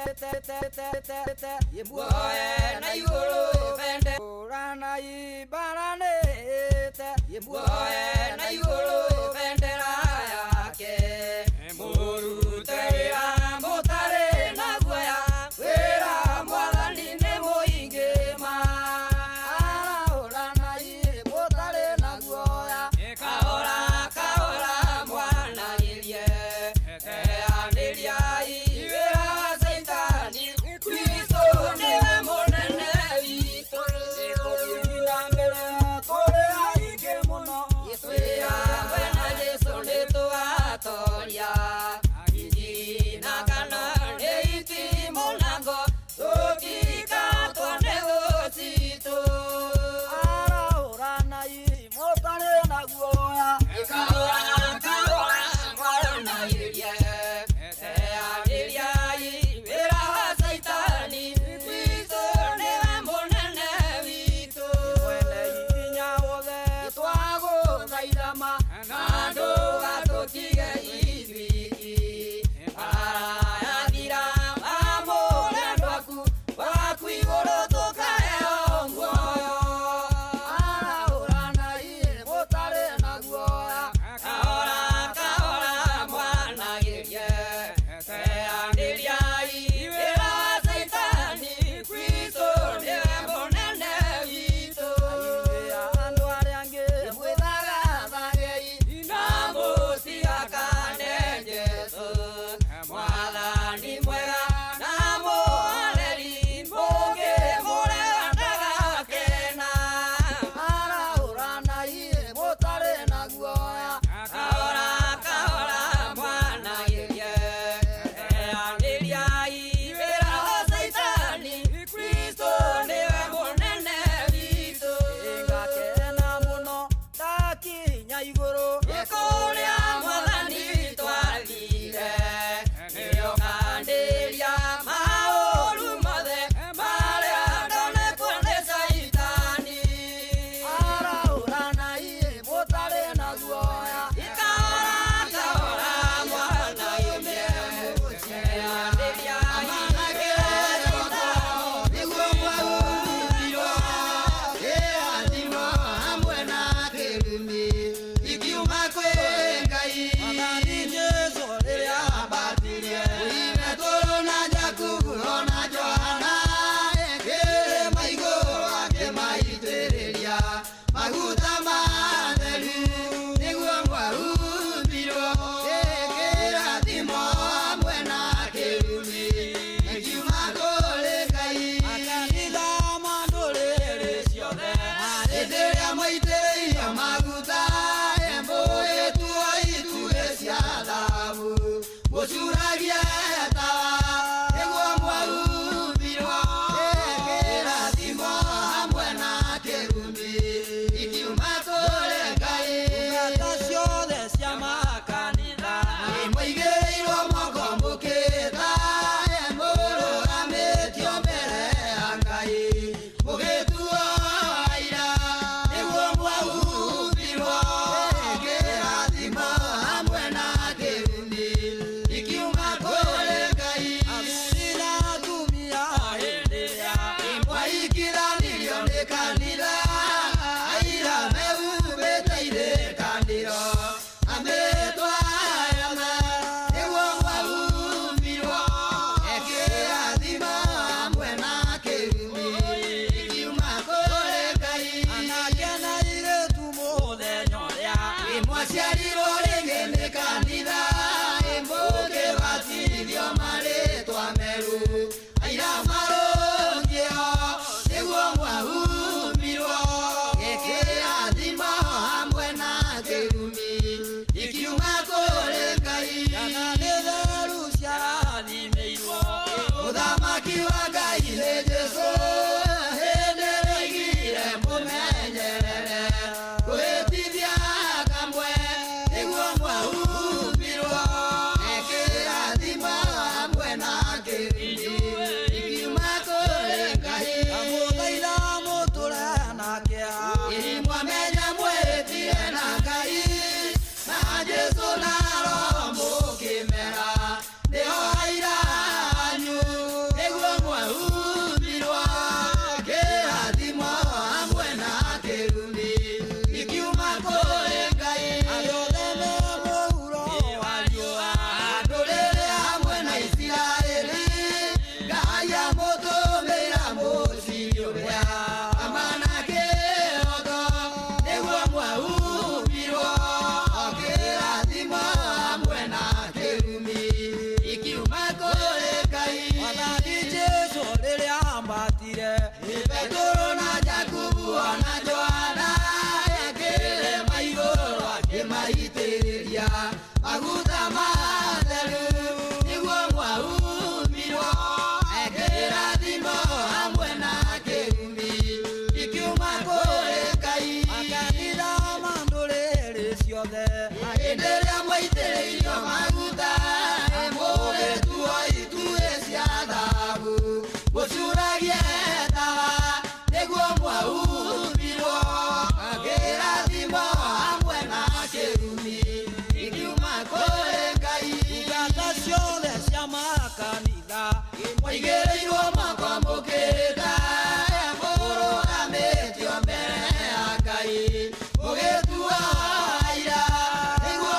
Te te te Muoe na igũrũ bende Rana ibaranĩte Muoe na igũrũ bendera yake Mũrute wĩra mũtarĩ na guoya Wĩra mwathani nĩ mũingĩ ma Arahũrana mũtarĩ na guoya Kahora kahora mwanagĩrie Teanĩriai wĩra wa Caitani Kristo nĩwe mũnene witũ Tũthiĩ na mbere tũrĩ aingĩ mũno Twĩ hamwe na Jesũ nĩtũgatoria Injiri na kana nĩ itimũ na ngo Tũtikatwo nĩ gũcitũ Arahũrana mũtarĩ na guoya Kahora kahora mwaranagĩrie Teanĩriai wĩra wa Caitani Kristo nĩwe mũnene witũ Mwene hinya wothe twagũthaitha ma Na ndũgatũtige ithuiki Mbara yathira amũre andũ aku Waku igũrũ tũkaheo muoyo Arahũrana mũtarĩ na guoya Kahora kahora mwanagĩrie Teanĩriai wĩra wa Caitani Kristo nĩwe mũnene witũ Andũ arĩa angĩ mwĩthagathagei Na mũcigakane Jesũ Mwathani mwega na mũhoreri Mũngĩmũrega ndagakena Arahũrana mũtarĩ na guoya Kahora kahora mwanagĩrie Teanĩriai wĩra wa Caitani Kristo nĩwe mũnene witũ Ngakena mũno ndakinya igũrũ Kũrĩa mwathani twathire Nĩũkandĩria maũru mothe Marĩa ndonekwo nĩ Caitani Arahũrana mũtarĩ na guoya Kahora kahora mwanagĩrie Teanĩriai wĩra wa Caitani Nĩguo mwahumbirwo kĩrathimo hamwe na kĩrumi ikiuma kwĩ Ngai. Mwathani Jesũ rĩrĩa Ambatirie Petũrũ na Jakubu ona Johana kĩrĩma igũrũ akĩmaitĩrĩria maguta matheru nĩguo mwahumbirwo kĩrathimo hamwe na kĩrumi ikiuma kũrĩ Ngai. Makanitha ma ndũrĩrĩ ciothe Hĩndĩ ĩrĩa mwaitĩrĩirio maguta mũĩtuo itugĩ cia thahabu mũcuragie tawa nĩguo mwahumbirwo kĩrathimo hamwe na kĩrumi ikiuma kũrĩ Ngai. Ndungata ciothe cia makanitha Mũigĩrĩirwo moko mũkĩta mũrũgamĩtio mbere ya Ngai mũgĩtuo aira nĩguo mwahumbirwo kĩrathimo hamwe na kĩrumi ikiuma kũrĩ Ngai. Athuri na atumia hĩndĩ ĩrĩa Mwaikithanirio nĩ kanitha aira mehumbĩte irĩkanĩro amĩtwarana nĩguo mwahumbirwo kĩrathimo hamwe na kĩrumi ikiuma kũrĩ Ngai. Anake na airĩtu mũthenya ũrĩa Mwaciarirwo rĩngĩ nĩ kanitha mũkĩbatithio marĩtwa meru aira marũngio nĩguo mwahumbirwo kĩrathimo hamwe na kĩrumi ikiuma kũrĩ Ngai. Ciana nĩ theru ciarathimĩirwo Mũthamaki wa Ngai nĩ Jesũ hĩndĩ ĩrĩa mũmenyerere kwĩtithia kamwe nĩguo mwahumbirwo kĩrathimo hamwe na kĩrumi ikiuma kũrĩ Ngai. Kamũthaitha mũtũre na kĩeha Mwamenya mwĩtire na Ngai na Jesũ na Roho mũkĩmera nĩho aira anyu. Ciothe. Hĩndĩ ĩrĩa mwaitĩrĩirio maguta, mũgĩtuo ituĩ cia thahabu, mũcuragie tawa nĩguo mwahumbirwo kĩrathimo hamwe na kĩrumi ikiuma kũrĩ Ngai. Ngata ciothe cia makanitha. Mwaigĩrĩirwo moko mũkĩrĩta, mũrũgamĩtio mbere ya Ngai, mũgĩtuo aira nĩguo.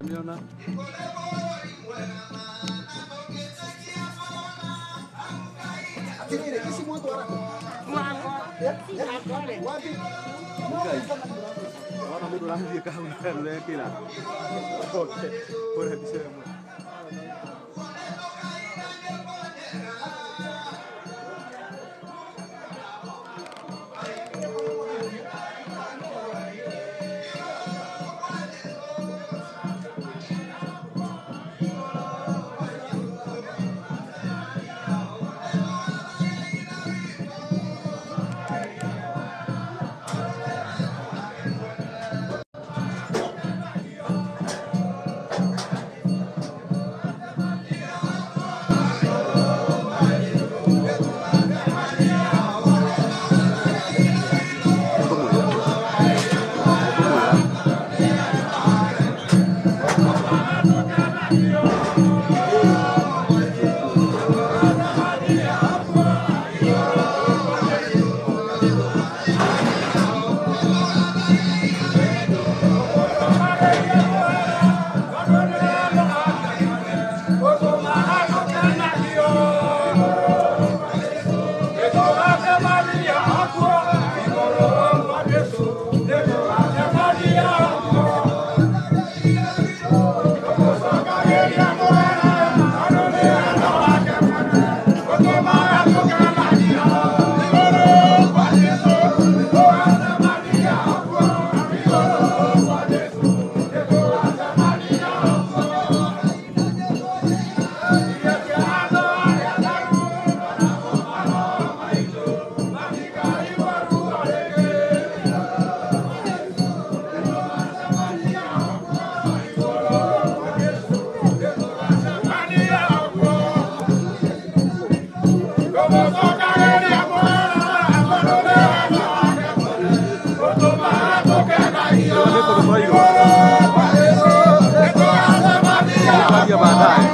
Mĩona. Atirĩrĩ, ici mwatwara kũ? Wapi? Wona mũndũ ũrathiĩ kahau ũrekĩra. Okay. Kũrĩa mbica ĩmwe. Tutakuja baadaye.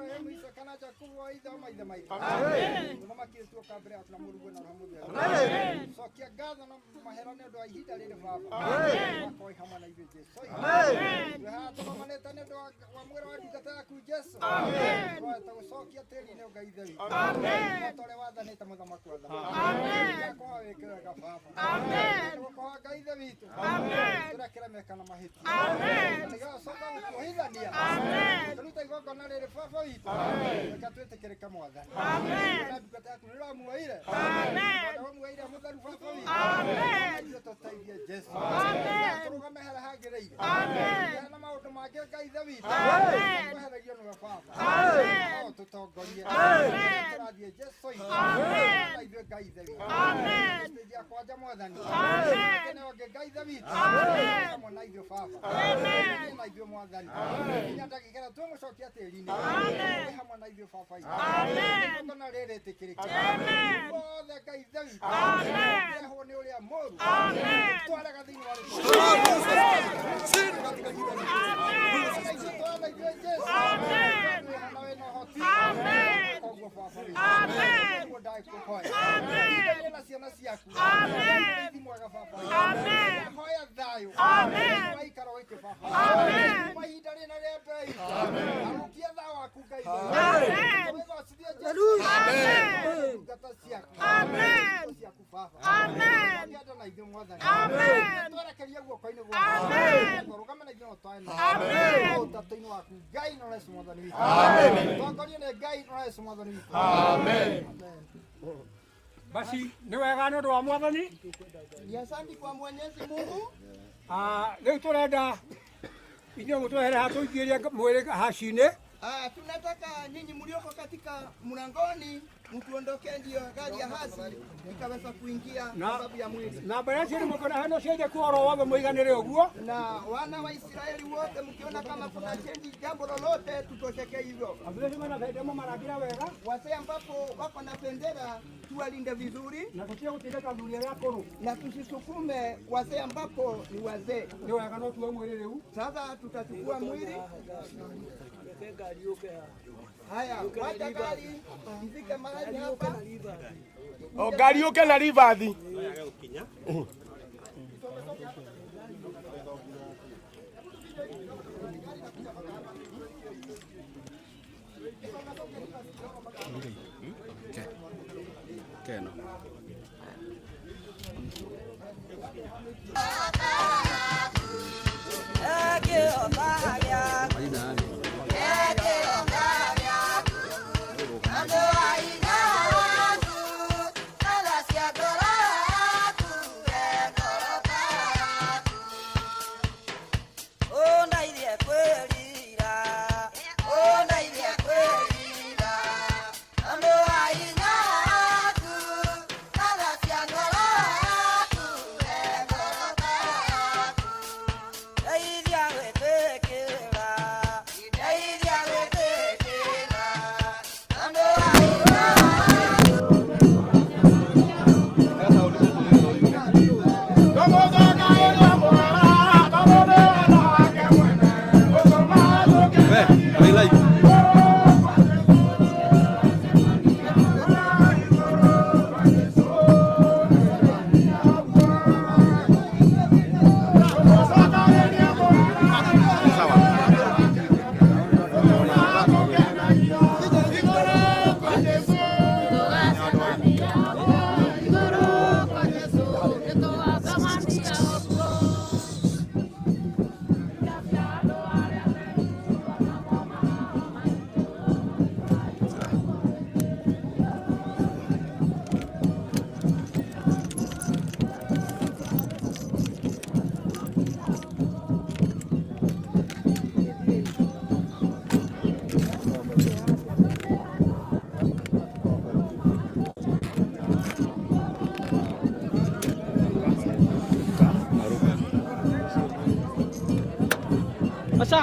Ibrahimu, Isaka na Jakubu wa ithe wa maithe maitũ. Mũthamaki ũtuoka mbere yaku na Mũrungu na Roho Mũtheru. Cokia ngatho na mahera nĩ ũndũ wa ihinda rĩrĩ Baba. Makoĩ hamwe na ithuĩ Jesũ. Twĩ haha tũgomanĩte nĩ ũndũ wa mwĩrĩ wa ndungata yaku Jesũ. Twahota gũcokia tĩri-inĩ Ngai Ithe witũ. Ta ũrĩa wathanĩte mũthamaki wa thamaki. Ndakũhoya wĩke wega Baba. Nĩgũkũhoya Ngai Ithe witũ. Tũrekere meka na mahĩtia. Nĩgetha ũcoke gũkuohithania. Tũrute igongona rĩrĩ Baba witũ. Reke twĩtĩkĩrĩke Mwathani. Na ndungata yaku nĩũramuoire. Nĩũramuoire mũtheru Baba witũ. Ithuĩ tũteithie Jesũ. Tũrũgame harĩa hagĩrĩire. Na maũndũ mangĩ Ngai Ithe witũ. Twehererio nĩwe Baba. No tũtongorie. Tũrathiĩ Jesũ itũ. Na ithuĩ Ngai Ithe witũ. Tũteithia kwanja Mwathani. Kene wangĩ Ngai Ithe witũ. Hamwe na ithuĩ Baba. Na ithuĩ Mwathani. Nginya ndagĩka ĩrĩa twĩmũcokia tĩri-inĩ. Wĩ hamwe na ithuĩ Baba witũ. Igongona rĩrĩ rĩtĩkĩrĩke. Wothe Ngai Ithe witũ. Rehwo nĩ ũrĩa mũũru. Twarega thĩinĩ wa Basi nĩ wega nĩ ũndũ wa Mwathani. Ni asante kwa Mwenyezi Mungu. Rĩu tũrenda inyuĩ mũtwehere haha tũingĩrie mwĩrĩ haci-inĩ. Tunataka nyinyi mlioko katika mlangoni mtuondoke, ndio gari ya hasi ikaweza kuingia sababu ya mwili. Na mbere cio nĩmũkona hano cenje kwa oro wothe mũiganĩre ũguo. Na wana wa Israeli wote mkiona kama kuna chenji jambo lolote tutosheke hivyo. Athuri mena bendera mũmarangĩra wega. Wazee ambapo wako na bendera tuwalinde vizuri. Na tũtige gũtindĩka athuri arĩa akũrũ. Na tusisukume wazee ambapo ni wazee. Nĩ wega no tuoe mwĩrĩ rĩu. Sasa tutachukua mwili. Haya, wacha gari ifike mahali hapa. O gari uke na rivathi. Keno.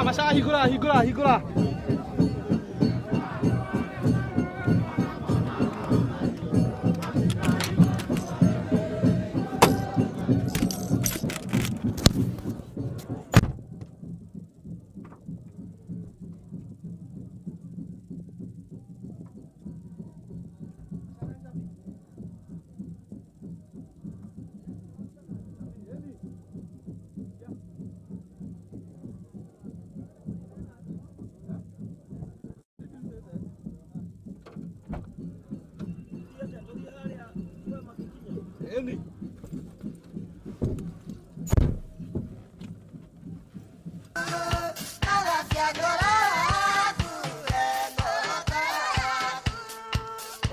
Masa, higura, higura, higura. Ĩni.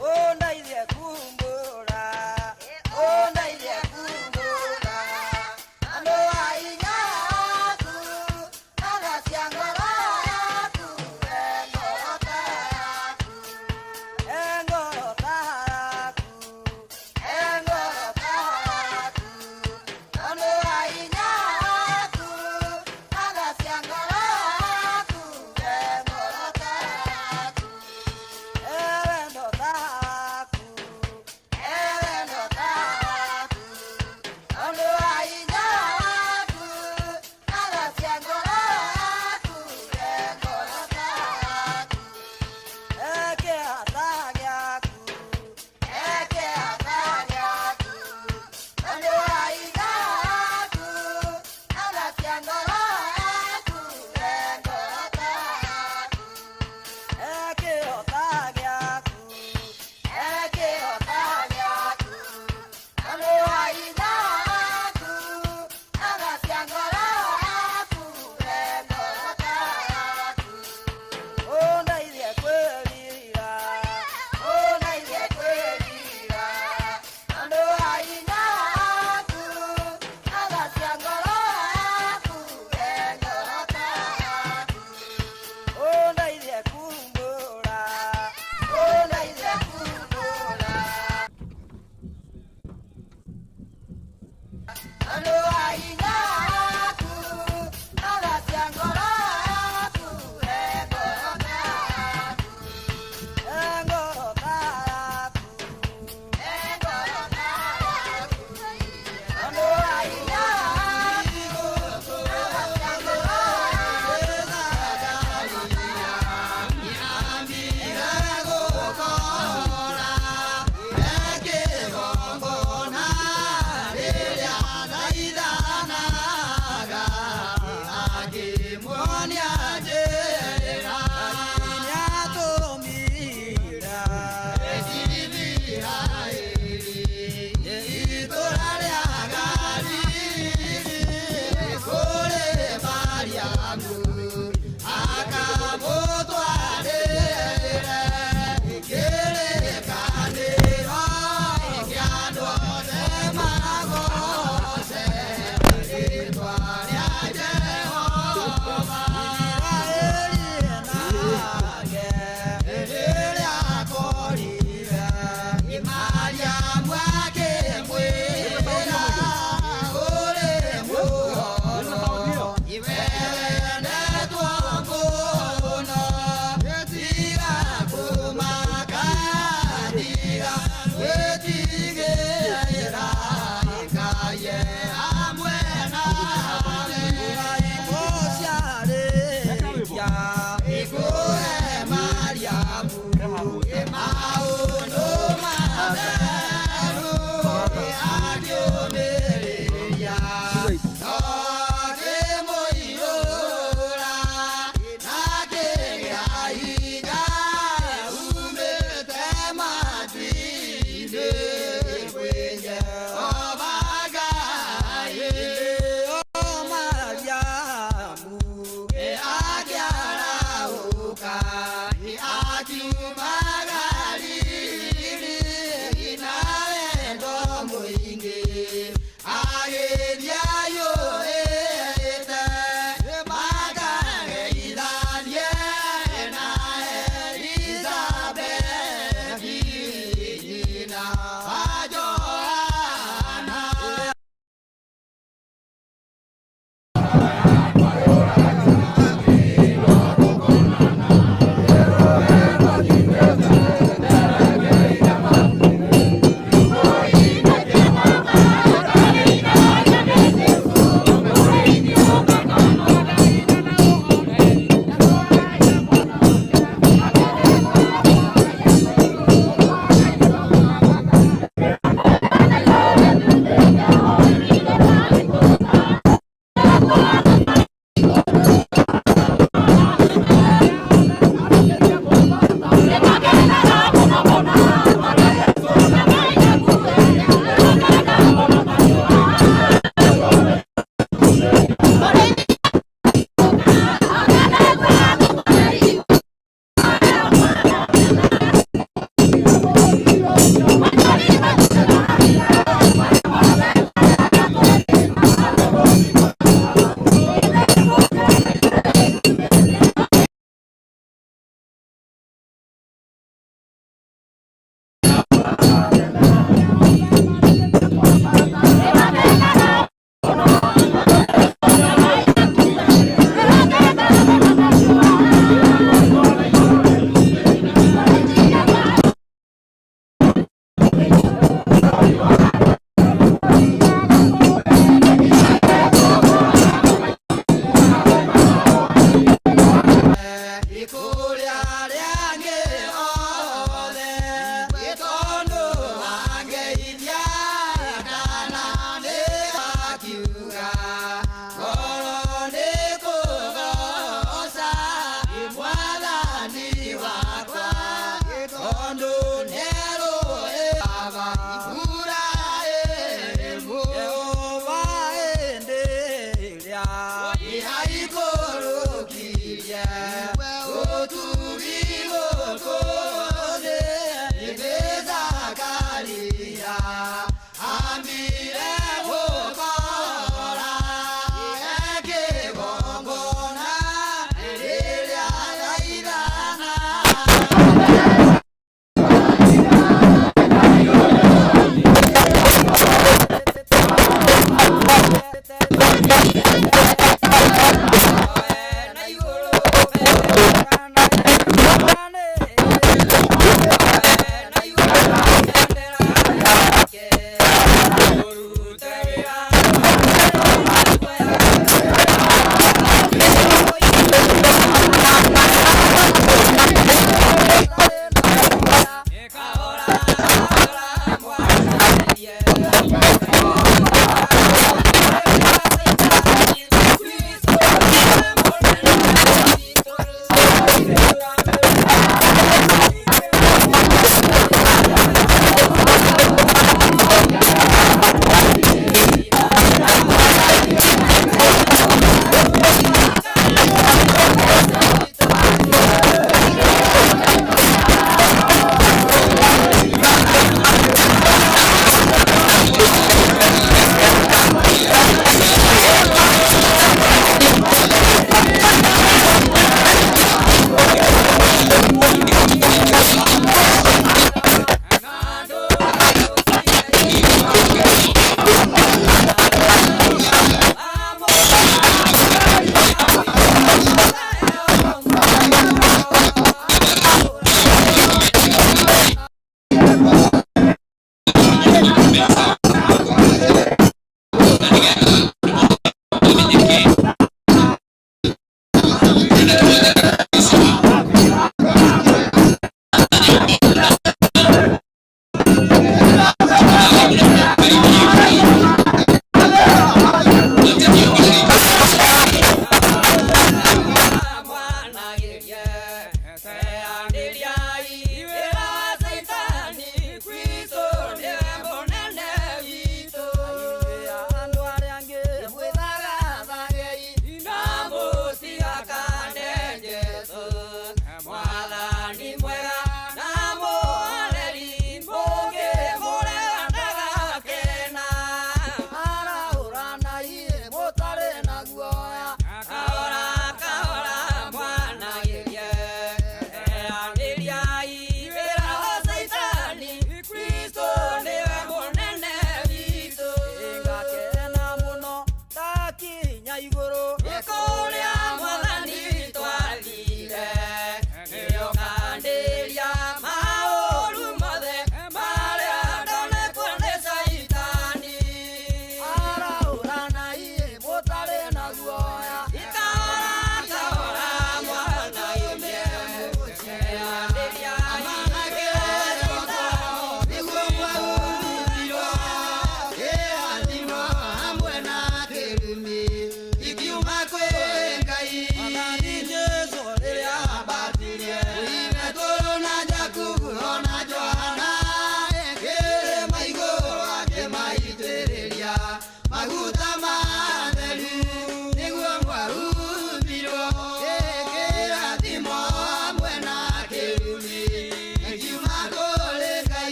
Undaithie kumbura, undaithie kumbura, andũ a hinya aku, agacia ngoro yaku, e ngoro ta yaku, e ngoro ta yaku, e ngoro ta yaku.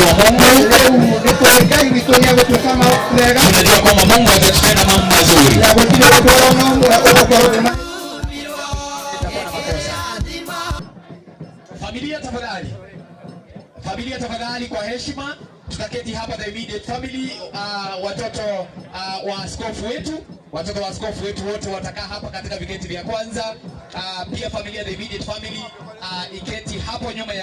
wa Mungu. Tunajua kwamba Mungu atatutenda mambo mazuri. Familia tafadhali, familia tafadhali, kwa heshima tutaketi hapa, the immediate family, watoto wa askofu wetu, watoto wa askofu wetu wote watakaa hapa katika viketi vya kwanza. Pia familia, the immediate family, iketi hapo nyuma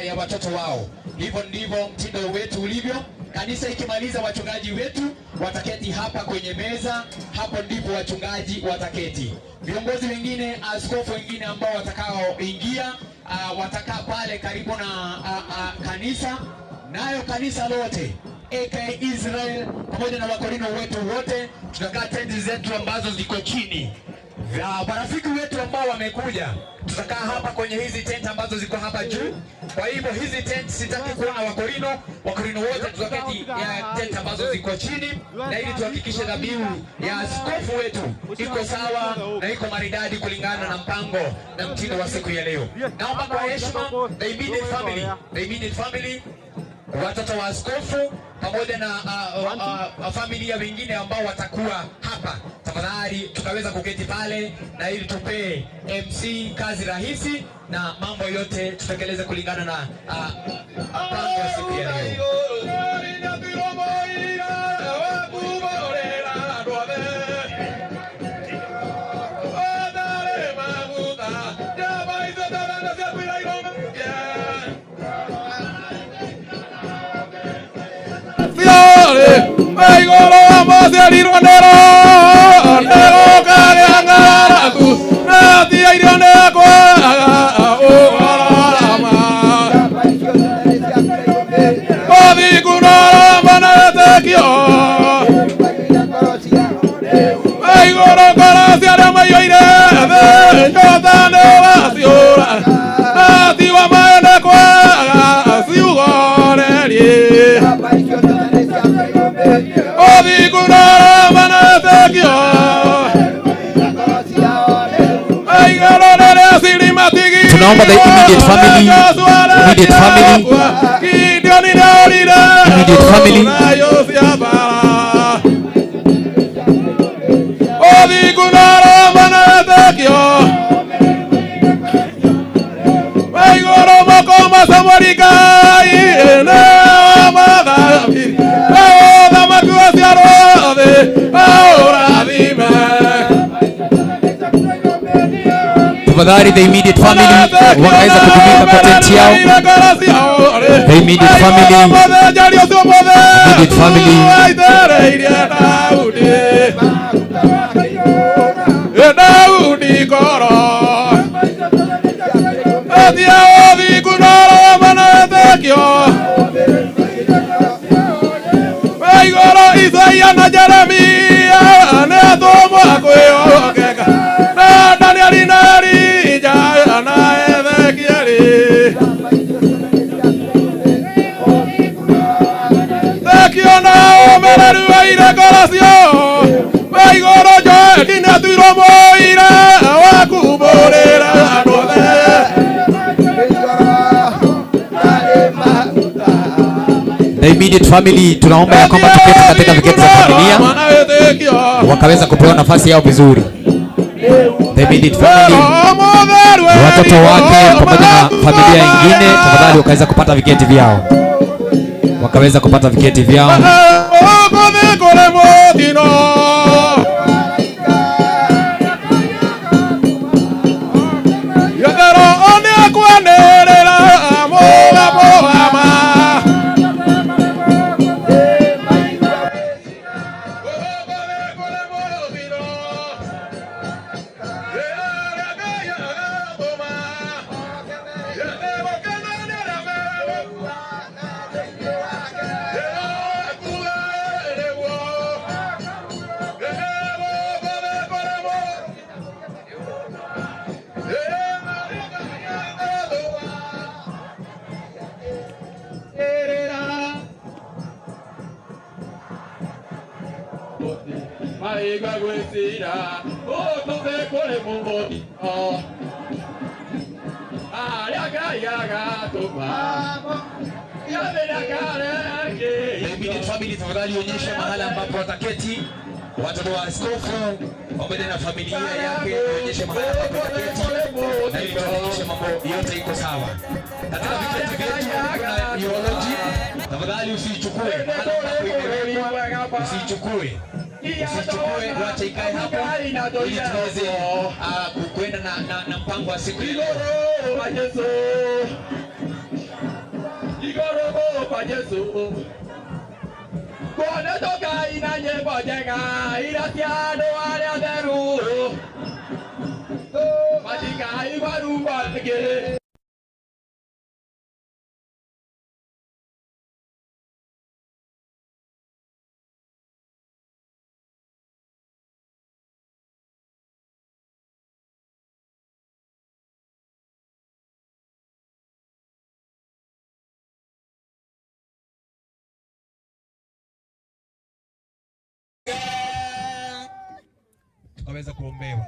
ya watoto wao. Hivyo ndivyo mtindo wetu ulivyo. Kanisa ikimaliza, wachungaji wetu wataketi hapa kwenye meza, hapo ndipo wachungaji wataketi. Viongozi wengine, askofu wengine ambao watakaoingia, watakaa pale karibu na kanisa, nayo kanisa lote aka Israel pamoja na Wakorino wetu wote tutakaa tenti zetu ambazo ziko chini. Marafiki wetu ambao wamekuja tutakaa hapa kwenye hizi tent ambazo ziko hapa juu. Kwa hivyo hizi tent sitaki kuona Wakorino, Wakorino wote tutaketi ya tent ambazo ziko chini, na ili tuhakikishe dhabihu ya askofu wetu iko sawa na iko maridadi kulingana na mpango na mtindo wa siku ya leo. Naomba kwa heshima the immediate family, the immediate family, watoto wa askofu pamoja na familia wengine ambao watakuwa hapa, tafadhali tukaweza kuketi pale, na ili tupee MC kazi rahisi na mambo yote tutekeleze kulingana na mpango wa siku ya leo. Tunaomba the immediate family, immediate family, immediate family. Tafadhali the immediate family wakaweza kutumika kwa tent yao. The immediate family, immediate family. The immediate family tunaomba ya kwamba tuketi katika viketi za familia wakaweza kupewa nafasi yao vizuri. The immediate family, watoto wake pamoja na familia nyingine, tafadhali wakaweza kupata viketi vyao, wakaweza kupata viketi vyao. The immediate family, tafadhali onyesha mahala ambapo wataketi. Watoto wa askofu pamoja na familia yake, onyeshe mahala ambapo wataketi, na ili tuhakikishe mambo yote iko sawa. Katika viketi vyetu kuna eulogy, tafadhali usiichukue mahala ambapo imewekwa, usiichukue. Usichukue, wacha ikae hapo ili tuweze kwenda na mpango wa siku ya leo. Tukaweza kuombewa.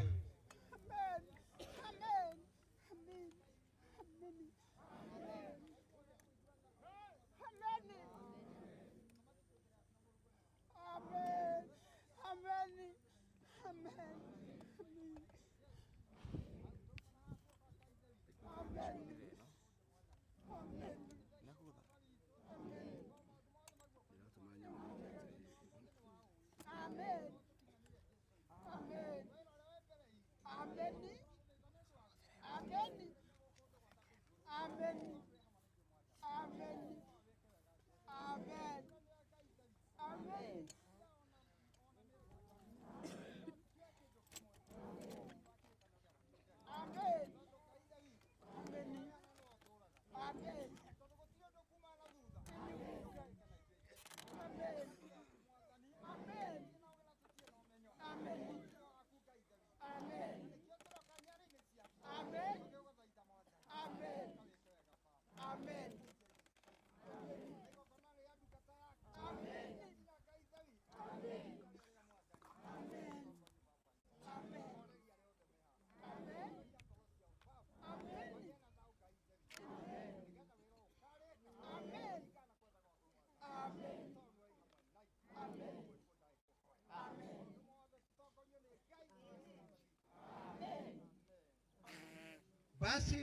Basi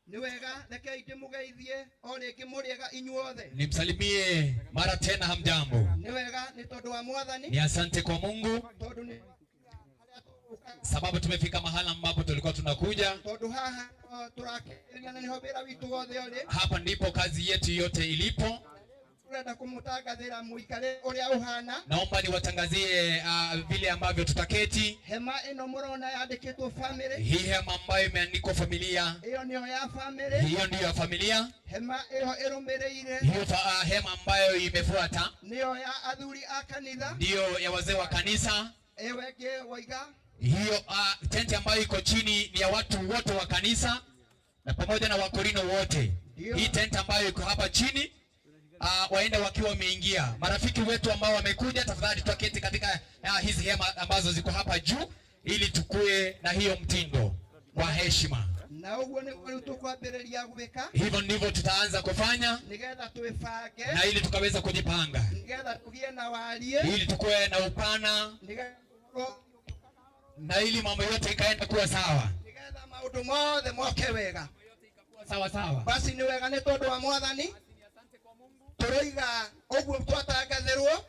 ni wega rekei ndimugeithie o ringi muriega inyuothe. Nimsalimie mara tena, hamjambo. Ni wega ni tondu wa Mwathani. Ni asante kwa Mungu tondu ni sababu tumefika mahala ambapo tulikuwa tunakuja. Tondu haha turakeria na niho wira witu wothe uri. Hapa ndipo kazi yetu yote ilipo. Turenda kumutangathira muikare uria uhana. Naomba niwatangazie vile ambavyo tutaketi. Hema ino murona yandikitwo family. Hii hema ambayo imeandikwa familia. Iyo niyo ya family. Hiyo ndiyo ya familia. Hema iyo irumireire. Hiyo hema ambayo imefuata niyo ya athuri a kanitha. Ndiyo ya wazee wa kanisa. Ewe ge waiga. Hiyo tenti ambayo iko chini ni ya watu wote wa kanisa na pamoja na wakorino wote. Hii tenti ambayo iko hapa chini waende wakiwa wameingia. Marafiki wetu ambao wamekuja, tafadhali tuketi katika hizi hema ambazo ziko hapa juu ili tukue na hiyo mtindo kwa heshima. Na uguo niguo tukwambĩrĩria gwĩka. Hivyo ndivyo tutaanza kufanya nigetha twĩbange, na ili tukaweza kujipanga, nigetha tugie na warie, ili tukue na upana, na ili mambo yote ikaenda kuwa sawa, nigetha maundu mothe moke wega sawa sawa. Basi ni wega ni tondu wa Mwathani turoiga uguo twatangathirwo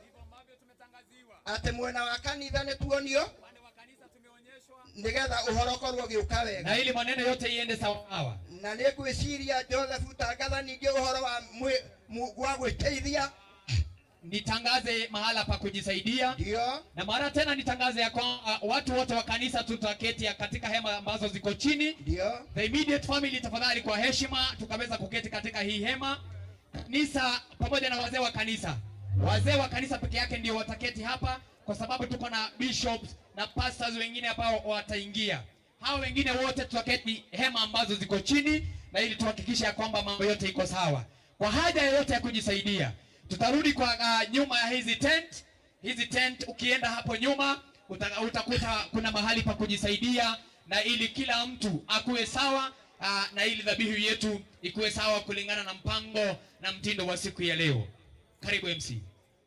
ati mwena wa kanitha ni tuonio nigetha uhoro korwo ugiuka wega, na ili maneno yote iende sawa sawa. Na ni ngwiciria Joseph tangatha ningi uhoro wa wa gwiteithia. Nitangaze mahala pa kujisaidia. Ndio. Na mara tena nitangaze ya kwamba watu wote wa kanisa tutaketi katika hema ambazo ziko chini. Ndio. The immediate family, tafadhali kwa heshima tukaweza kuketi katika hii hema. Kanisa pamoja na wazee wa kanisa. Wazee wa kanisa peke yake ndio wataketi hapa kwa sababu tuko na bishops na pastors wengine ambao wataingia. Hao wengine wote tutaketi hema ambazo ziko chini, na ili tuhakikishe ya kwamba mambo yote iko sawa. Kwa haja yoyote ya kujisaidia, tutarudi kwa nyuma ya hizi tent. Hizi tent ukienda hapo nyuma utakuta kuna mahali pa kujisaidia, na ili kila mtu akuwe sawa na ili dhabihu yetu ikuwe sawa kulingana na mpango na mtindo wa siku ya leo. Karibu MC.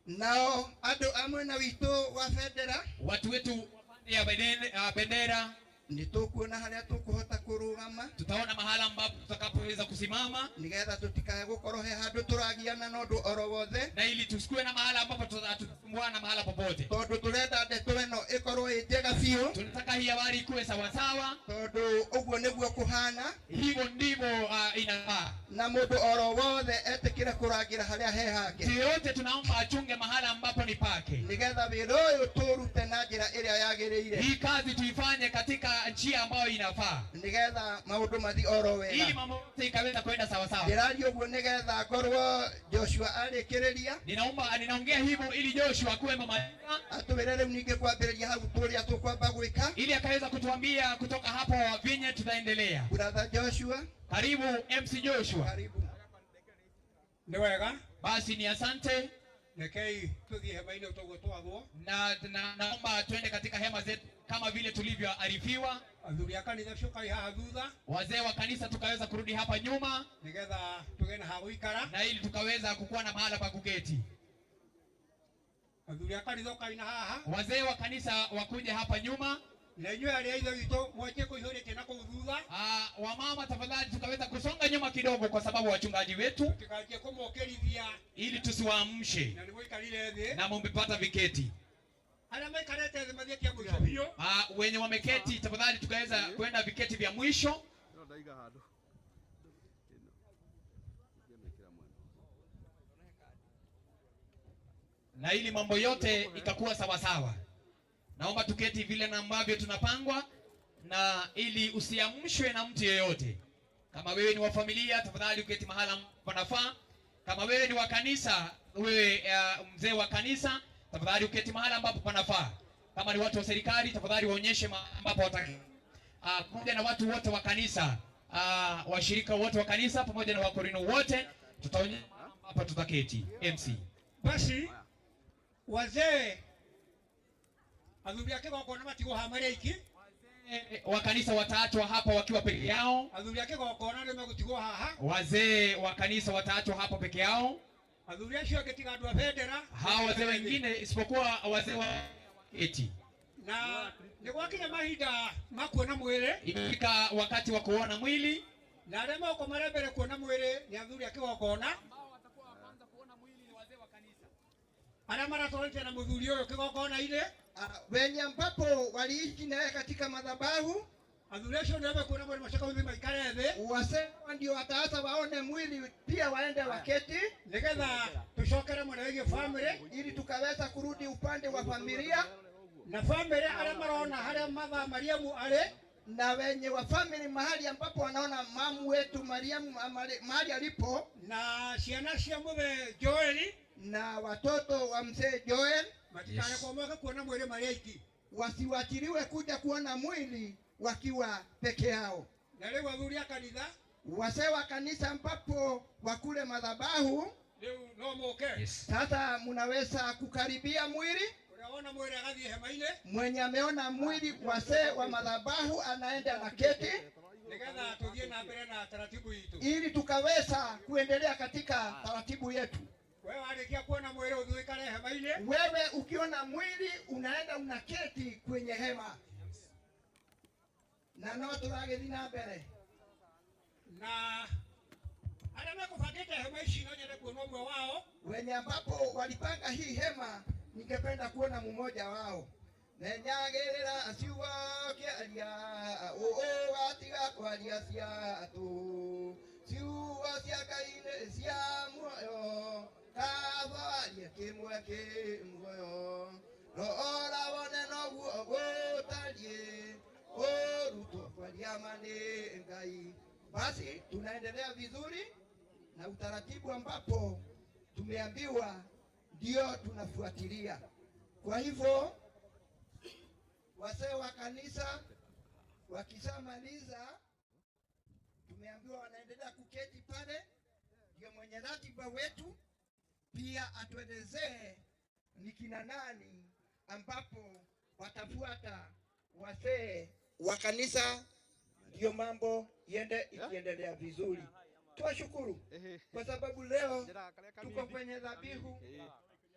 Nao andu a mwena witũ wa bendera, watu wetu ya bendera, nitukuona haria tukuhota kurugama, tutaona mahala ambapo tutakapoweza kusimama, nigetha tutikae gukorwo he handu turagiana na undu oro wothe, na ili tusikue na mahala ambapo tutasumbuana mahala popote, tondu turenda ndeto eno ikorwo ĩ njega biũ. Tunataka hii habari ikuwe sawa sawa, tondu uguo niguo kuhana, hivyo ndivyo inafaa, na mundu oro wothe etikire kurangira haria he hake. Yote tunaomba achunge mahala ambapo ni pake, nigetha wira uyu turute na njira iria yagiriire, hii kazi tuifanye katika njia ambayo inafaa, nigetha maundu mathi oro wega, ili mambo yote ikaweza kwenda sawa sawa. Ndiraria uguo nigetha ngorwo Joshua arikiriria. Ninaomba, ninaongea hivyo ili Joshua akuwe mama atwire riu ningi kwambiriria hau turia tukwamba gwika, ili akaweza kutuambia kutoka hapo vinye tutaendelea. Brother Joshua, karibu MC Joshua. Karibu. Ni wega. Basi ni asante. Rekei tuthie hema-inĩ toguo twathwo, na naomba twende katika hema zetu kama vile tulivyoarifiwa. Athuri a kanitha cokai haha thutha, wazee wa kanisa tukaweza kurudi hapa nyuma, nigetha tuge na ha guikara, na ili tukaweza kukuwa na mahala pa kuketi. Athuri a kanitha ukai na haha, wazee wa kanisa wakuje hapa nyuma, na inyuĩ arĩa ithe witũ mwanjie kũihũrĩtie na kũu thutha. Wamama tafadhali tukaweza kusonga nyuma kidogo, kwa sababu wachungaji wetu tukanjie kũmokĩrithia ili tusiwaamshe, na nĩmũikarire thĩ na mumepata viketi. Arĩa maikarĩte thĩ mathiĩ kĩa mũico biũ. Wenye wameketi tafadhali tukaweza kwenda viketi vya mwisho. Na ili mambo yote ikakuwa sawa sawa. Naomba tuketi vile na ambavyo tunapangwa, na ili usiamshwe na mtu yeyote. Kama wewe ni wa familia tafadhali uketi mahala panafaa. Kama wewe ni wa kanisa, wewe mzee wa kanisa tafadhali uketi mahala ambapo panafaa. Kama ni watu wa serikali tafadhali waonyeshe ambapo wataki. Pamoja na watu wote wa kanisa, washirika wote wa kanisa pamoja na wakorino wote, tutaonyesha ambapo tutaketi. MC. Basi wazee athuri a kĩgongona matigwo haha marĩ aiki, wa kanisa wataachwa hapa wakiwa peke yao. Athuri a kĩgongona nĩ megũtigwo haha. Wazee wa kanisa wataachwa hapa peke yao. Athuri acio angĩ tiga andũ a bendera, hawa wazee wengine isipokuwa wazee wa eti. Na nĩ gwakinya mahinda ma kuona mwĩrĩ, imefika wakati wa kuona mwili, na arĩa megũkorwo marĩ mbere kuona mwĩrĩ nĩ athuri a kĩgongona. Arĩa maratwarĩte na mũthuri ũyũ kĩgongona-inĩ, wenye ambapo waliishi naye katika madhabahu, athuri acio nĩo mekuona mwĩrĩ macoke gũthiĩ maikare thĩ, wazee ndio wataanza waone mwili pia waende waketi, nigetha tucokere mwena wĩgiĩ family, ili tukaweza kurudi upande wa familia. Na family arĩa marona harĩa matha Mariamu arĩ, na wenye wa family mahali ambapo wanaona mamu wetu Mariamu mahali alipo, na ciana cia mũthee Joeli, na watoto wa mzee Joel, matikane kwa kuona mwili marĩ aiki, wasiwachiliwe kuja kuona mwili wakiwa peke yao. Na rĩu athuri a kanitha, wazee wa kanisa ambapo wakule madhabahu, rĩu no moke. Yes. Sasa mnaweza kukaribia mwili. Unaona mwili agathiĩ hema-inĩ, mwenye ameona mwili wazee wa madhabahu anaenda na keti, nigetha tuthiĩ na mbere na taratibu yetu, ili tukaweza kuendelea katika taratibu yetu. Wewe warĩkia kuona mwili ũthiĩ ũikare hema-inĩ. Wewe ukiona mwili unaenda unaketi kwenye hema. Na no tũragĩthiĩ na mbere. Na arĩa mekũbangĩte hema ici no nyende kuona ũmwe wao. Wenye ambapo walipanga hii hema ningependa kuona mmoja wao. Nenyagĩrĩra ciugo kĩaria ũgatiga kwaria cia tũ, ciugo cia Ngai nĩ cia muoyo, kaba warie kĩmwe kĩ muoyo, rora wone noguo gũtariĩ, ũrutwo kwaria ma nĩ Ngai. Basi tunaendelea vizuri na utaratibu ambapo tumeambiwa ndio tunafuatilia. Kwa hivyo wazee wa kanisa wakishamaliza, tumeambiwa wanaendelea kuketi pale, ndio mwenye ratiba wetu pia atuelezee ni kina nani ambapo watafuata wazee wa kanisa Ndio mambo iende ikiendelea vizuri. Tuwashukuru kwa sababu leo tuko kwenye dhabihu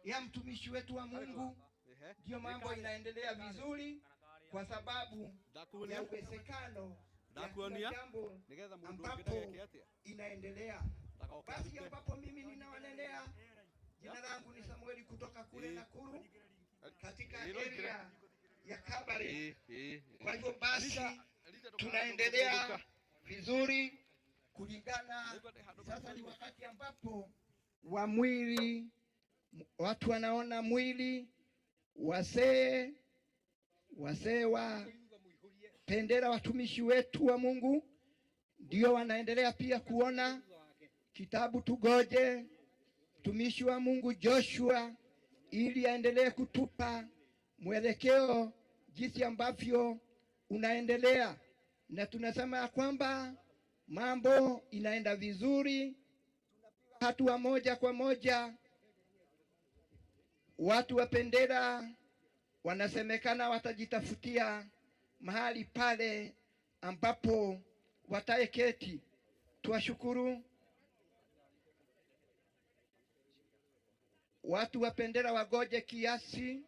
ya mtumishi wetu wa Mungu. Ndio mambo inaendelea vizuri kwa sababu ya uwezekano ya jambo ambapo inaendelea. Basi ambapo mimi ninawanenea, jina langu ni Samueli kutoka kule Nakuru katika area ya Kabare. Kwa hivyo basi tunaendelea vizuri kulingana. Sasa ni wakati ambapo wa mwili, watu wanaona mwili, wasee wa pendera, watumishi wetu wa Mungu ndio wanaendelea pia kuona kitabu. Tugoje mtumishi wa Mungu Joshua ili aendelee kutupa mwelekeo jinsi ambavyo unaendelea, na tunasema ya kwamba mambo inaenda vizuri, hatua moja kwa moja. Watu wa Pendera wanasemekana watajitafutia mahali pale ambapo wataeketi. Tuwashukuru watu wa Pendera, wagoje kiasi,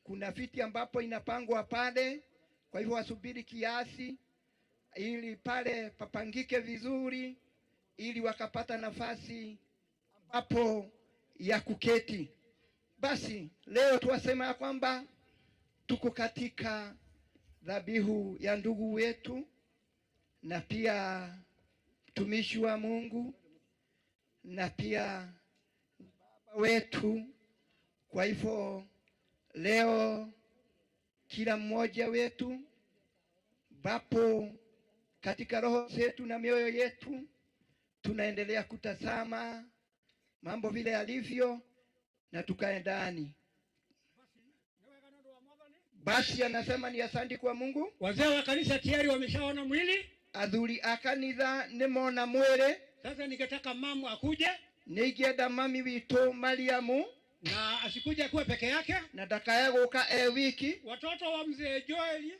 kuna viti ambapo inapangwa pale, kwa hivyo wasubiri kiasi ili pale papangike vizuri, ili wakapata nafasi ambapo ya kuketi. Basi leo tuwasema ya kwamba tuko katika dhabihu ya ndugu wetu na pia mtumishi wa Mungu na pia baba wetu. Kwa hivyo leo kila mmoja wetu bapo katika roho zetu na mioyo yetu tunaendelea kutazama mambo vile yalivyo na tukae ndani. Basi anasema ni asante kwa Mungu. Wazee wa kanisa tayari wameshaona mwili. Athuri a kanitha nimona mwili. Sasa ningetaka mamu akuje. Ningienda mami witu Mariamu na asikuje akuwe peke yake, na ndakae guka e wiki. Watoto wa mzee Joeli,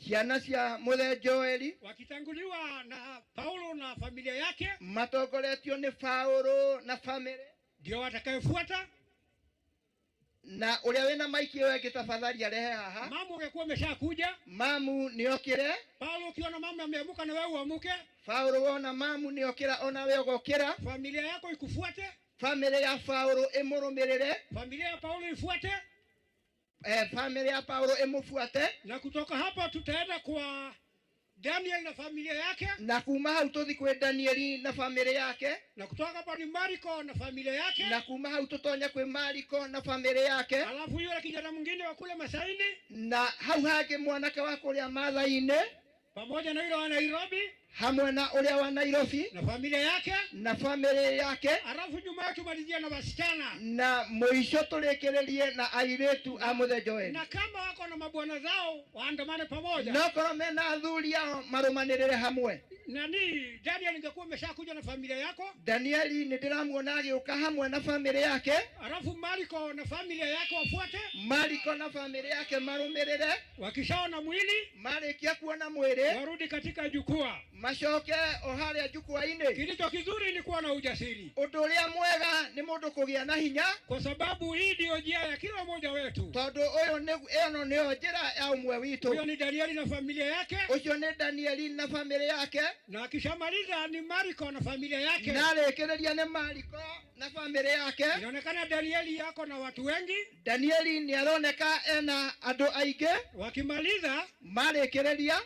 ciana cia mzee Joeli wakitanguliwa na Paulo na familia yake, matongoretio ni Paulo na family, ndio watakayofuata. Na uria wina maiki wewe tafadhali arehe haha. Mamu ungekuwa umeshakuja, mamu niokire. Paulo ukiona mamu ameamuka na wewe uamuke. Paulo wona mamu niokira ona wewe ugokira. Familia yako ikufuate. Familia ya Paulo imurumirire. Familia ya Paulo ifuate. Familia ya Paulo imufuate. Na kutoka hapa tutaenda kwa Daniel na familia yake. Na kuma hau tuthi kwi Danieli na familia yake. Na kutoka hapa ni Mariko na familia yake. Na kuma hau tutonya kwi Mariko na familia yake. Alafu yule kijana mwingine wa kule Masaini. Na hau hangi mwanake wa kuria Mathaini pamoja na yule wa Nairobi, hamwe na uria wa Nairobi na familia yake, na familia yake. Alafu nyuma yetu tumalizie na wasichana, na mwisho turekererie na airetu a muthe Joel. Na kama wako na mabwana zao waandamane pamoja, no korwo mena athuri ao marumanirire hamwe. Nani Daniel ingekuwa umeshakuja na familia yako. Danieli ni ndiramuona agiuka hamwe na familia yake. Alafu Mariko na familia yake wafuate. Mariko na familia yake marumirire. Wakishaona mwili, marikia kuona mwili, warudi katika jukwaa, macoke o haria jukwaa-inĩ. Kilicho kizuri ni kuwa na ujasiri. Undu uria mwega ni mundu kugia na hinya, kwa sababu hii ndio njia ya kila mmoja wetu. Tondu uyu ni ĩno nĩyo njĩra ya umwe witu. Huyo ni Danieli na familia yake. Ucio ni Danieli na familia yake. Na akishamaliza ni Mariko na familia yake. Na arĩkĩrĩria ni Mariko na familia yake. Inaonekana Danieli yako na watu wengi. Danieli ni aroneka ena andũ aingĩ. Wakimaliza marĩkĩrĩria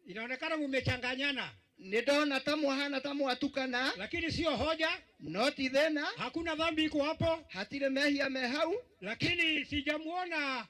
inaonekana mumechanganyana. Nindona ta mwahana ta mwatukana, lakini sio hoja, no ti thĩna, hakuna dhambi iko hapo, hatirĩ mehia me hau. Lakini sijamuona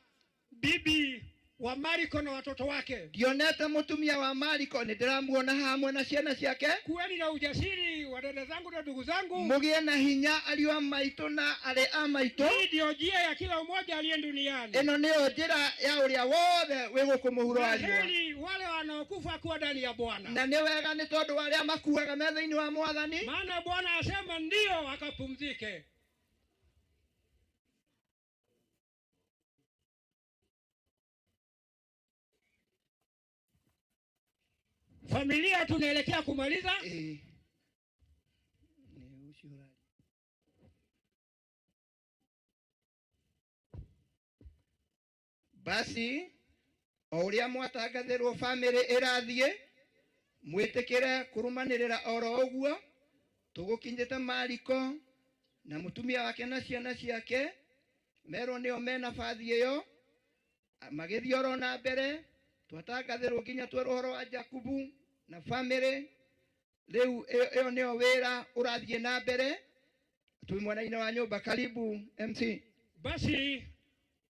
bibi wa Mariko na watoto wake. Ndionete mutumia wa Mariko, nindiramuona hamwe na ciana ciake. Kuweni na ujasiri wa dada zangu na ndugu zangu, mugie na hinya ariũ a maitũ na arĩ a maitũ. Hii ndio njia ya kila mmoja aliye duniani. Ĩno nĩyo njĩra ya ũrĩa wothe wĩ gũkũ mũhuro wa riũa. Heri wale wanaokufa kwa ndani ya Bwana. Na nĩ wega nĩ tondũ arĩa makuaga me thĩinĩ wa Mwathani, maana Bwana asema ndio akapumzike. Familia tunaelekea kumaliza. Basi o ũrĩa mwatangathĩrwo famĩlĩ ĩrathiĩ mwĩtĩkĩre kũrũmanĩrĩra oro ũguo tũgũkinyĩte Mariko na mũtumia wake na ciana ciake merwo nĩo mena bathi ĩyo magĩthiĩ oro na mbere twatangathĩrwo nginya twerwo ũhoro wa Jakubu na famĩlĩ rĩu ĩyo nĩyo wĩra ũrathiĩ na mbere twĩ mwena-inĩ wa nyũmba. Karibu MC. Basi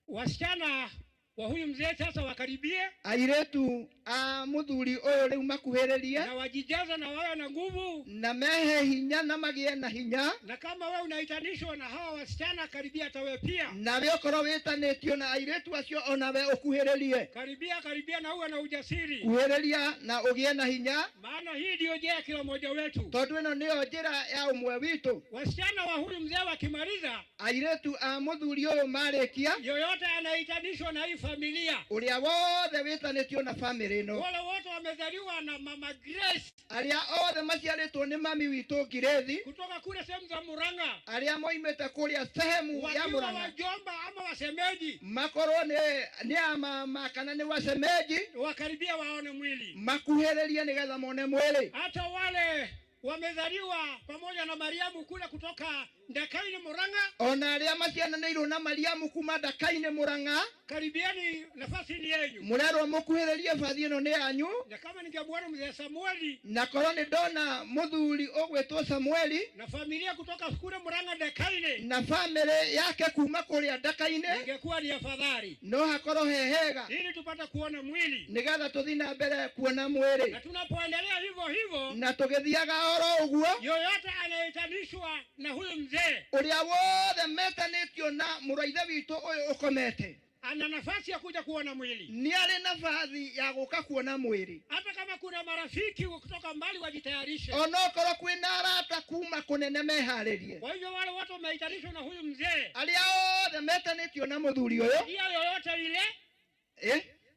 wasichana wa huyu mzee sasa wakaribie airetu a muthuri uyu riu makuhiririe na wajijaza na wawe na nguvu na mehe hinya na magie na hinya. Na kama wewe unaitanishwa na hawa wasichana, karibia hata wewe pia. Nawe okorwo witanitio na airetu acio onawe ukuhiririe, karibia karibia na uwe na ujasiri, kuhiriria na ugie na hinya, maana hii ndio njia ya kila mmoja wetu, tondu ino niyo njira ya umwe witu. Wasichana wa huyu mzee wakimaliza, airetu a muthuri uyu marikia, yoyote anaitanishwa na hii familia, uria wothe witanitio na family ino, wale wote wamezaliwa na mama Grace, aria othe maciaritwo ni mami witu Grace kutoka kule sehemu za Murang'a, aria moimite kuria sehemu ya Murang'a, wajomba ama wasemeji, makorwo ni amama kana ni wasemeji, wakaribia waone mwili, makuhiririe nigetha mone mwili. Hata wale wamezaliwa pamoja na Mariamu kule kutoka Ndakaini Murang'a, ona aria maciananĩirwo na Mariamu kuma Ndakaini Murang'a, karibiani, nafasi ni yenyu, murerwo mukuhiririe bathi ino ni yanyu. Na kama ningemwona mzee Samueli, na korwo ni ndona muthuri ugwitwo Samueli na familia kutoka kule Murang'a Ndakaini, na family yake kuma kuria Ndakaini, ingekuwa ni afadhali, no hakorwo he hega, ili tupate kuona mwili, nigetha tuthi na mbere kuona mwili. Na tunapoendelea hivyo hivyo, na tugithiaga oro uguo, yoyote anayetanishwa na huyu mzee, uria wothe metanĩtio na mũrũ ithe witũ ũyũ ũkomete, ana nafasi ya kuja kuona mwili, ni ari nafasi ya guka kuona mwili. Hata kama kuna marafiki kutoka mbali wajitayarishe, onokorwo kwina arata kuma kunene meharirie. Kwa hivyo wale watu wameitanishwa na huyu mzee, aria othe metanĩtio na mũthuri ũyũ, njia yoyote ile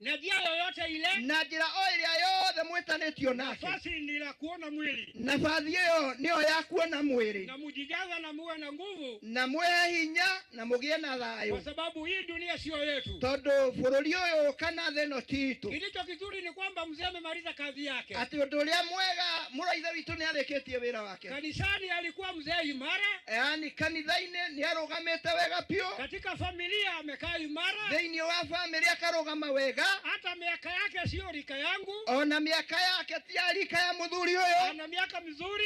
na njia yoyote ile, na njira o iria yothe mwitanĩtio nake, nafasi ni la kuona mwili, nafasi iyo niyo ya kuona mwili, na mujijaza na muwe na nguvu, na muwe hinya na mugie na thayo, kwa sababu hii dunia sio yetu, tondu bururi uyu kana thĩ ĩno ti itũ. Kilicho kizuri ni kwamba mzee amemaliza kazi yake, ati undu uria mwega mũrũ ithe witũ nĩarĩkĩtie wĩra wake. Kanisani alikuwa mzee imara, yaani kanitha-inĩ nĩarũgamĩte wega piũ, katika familia amekaa imara, thĩinĩ wa family akarũgama wega, hata miaka yake sio rika yangu, ona miaka yake ti rika ya muthuri uyu, ana miaka mizuri,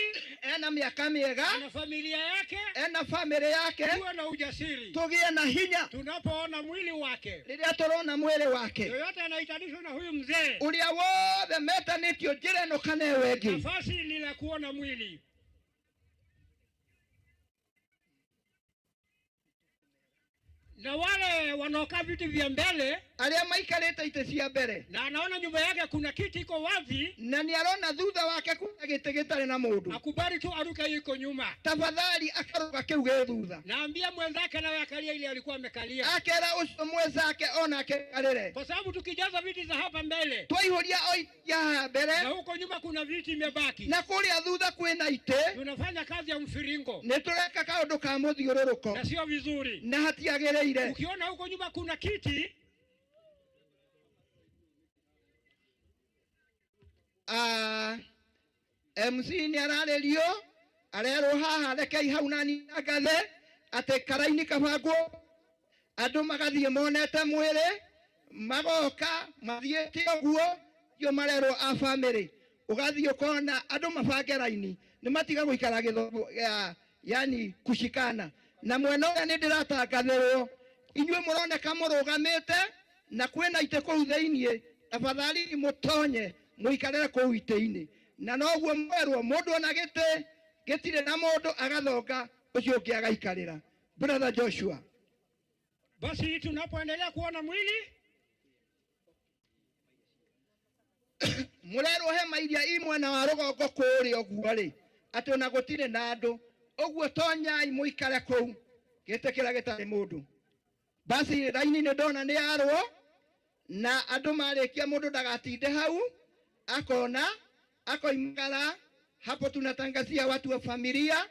ena miaka miega, ana familia yake, ena family yake. Tuwe na ujasiri, tugie na hinya tunapoona mwili wake, riria turona mwili wake. Yoyote anaitanishwa na huyu mzee, uria wothe metanĩtio njĩra ĩno kana ĩyo ĩngĩ, nafasi ni la kuona mwili. Na wale wanaokaa viti vya mbele, aria maikarĩte itĩ cia mbere, na anaona nyumba yake kuna kiti iko wazi, na ni arona thutha wake kuna gĩtĩ gĩtarĩ na mũndũ, akubali tu aruke iko nyuma, tafadhali akaruka kĩu gĩ thutha, naambia mwenzake nawe akalia ile alikuwa amekalia, akera ũcio mwenzake onake akarĩre, kwa sababu tukijaza viti za hapa mbele, twaihũria o itĩ haha mbere, na huko nyuma kuna viti imebaki, na kũrĩa thutha kwĩna itĩ, tunafanya kazi ya mfiringo, nĩ tũreka kaũndũ ka mũthiũrũrũko, na sio vizuri, na hatiagĩrĩire. Ukiona huko nyuma kuna kiti, MC ni ararĩrio arerwo haha rekei hau nani ngathe atĩ karaini kabangwo andũ magathiĩ monete mwĩrĩ magoka mathiĩte ũguo io marerwo a family ũgathiĩ ũkona andũ mabange raini nĩ matiga gũikara gĩthomo yani kushikana na mwena ũrĩa nĩ ndĩratangathĩrwo inyuĩ mũroneka mũrũgamĩte na kwĩna itĩ kũu thĩiniĩ, tafadhali mũtonye mũikarĩre kũu itĩ-inĩ, na noguo mwerwo mũndũ ona gĩtĩ gĩtirĩ na mũndũ agathonga ũcio ũngĩ agaikarĩra. Brother Joshua, basi tunapoendelea kuona mwili mũrerwo hema iria i mwena wa rũgongo kũrĩa ũguo rĩ atĩ ona gũtirĩ na andũ ũguo tonyai mũikare kũu gĩtĩ kĩrĩa gĩtarĩ mũndũ. Basi raini nĩ ndona nĩ yarwo na andũ marĩkia mũndũ ndagatinde hau akona Akoimagara. Hapo tunatangazia watu wa familia,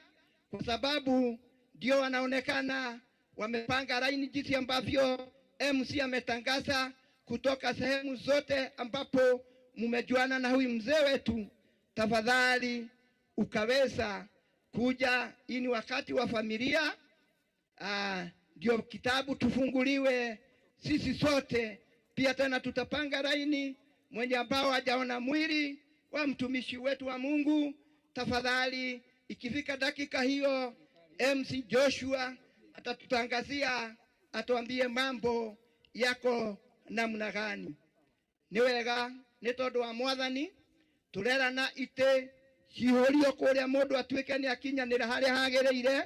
kwa sababu ndio wanaonekana wamepanga laini jinsi ambavyo MC ametangaza kutoka sehemu zote ambapo mumejuana na huyu mzee wetu. Tafadhali ukaweza kuja. Hii ni wakati wa familia, ndio kitabu tufunguliwe sisi sote. Pia tena tutapanga laini, mwenye ambao hajaona mwili wa mtumishi wetu wa Mungu, tafadhali ikifika dakika hiyo MC Joshua atatutangazia, atuambie mambo yako namna gani. Ni wega ni tondu wa Mwathani turerana ite cihurio kuria mundu atuike ni akinyanira haria hagiriire,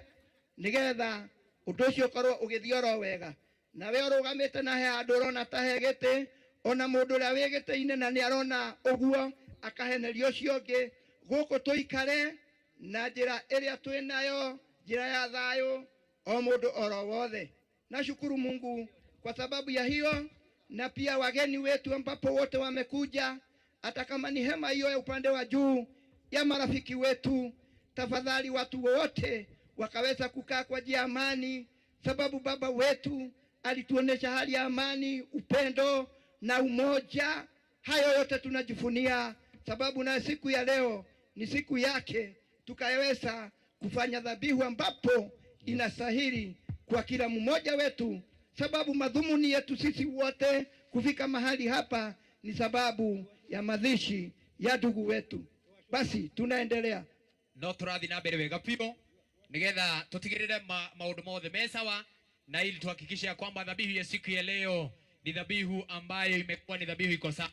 nigetha undu ucio ukorwo ugithii oro wega. Nawe urugamite na he andu urona ta he giti, ona mundu uria wi giti-ini na ni arona uguo akahenerio ucio ungi. Guku tuikare na njira iria twinayo, njira ya thayo, o mundu oro wothe. Nashukuru Mungu kwa sababu ya hiyo, na pia wageni wetu ambapo wote wamekuja, hata kama ni hema hiyo ya upande wa juu ya marafiki wetu, tafadhali watu wote wakaweza kukaa kwa njia ya amani, sababu baba wetu alituonesha hali ya amani, upendo na umoja. Hayo yote tunajivunia, sababu na siku ya leo ni siku yake, tukaweza kufanya dhabihu ambapo inastahili kwa kila mmoja wetu, sababu madhumuni yetu sisi wote kufika mahali hapa ni sababu ya mazishi ya ndugu wetu. Basi tunaendelea. No turathi na mbere wega biũ nigetha tutigirire maundu mothe me sawa, na ili tuhakikishe ya kwamba dhabihu ya siku ya leo ni dhabihu ambayo imekuwa ni dhabihu iko sawa.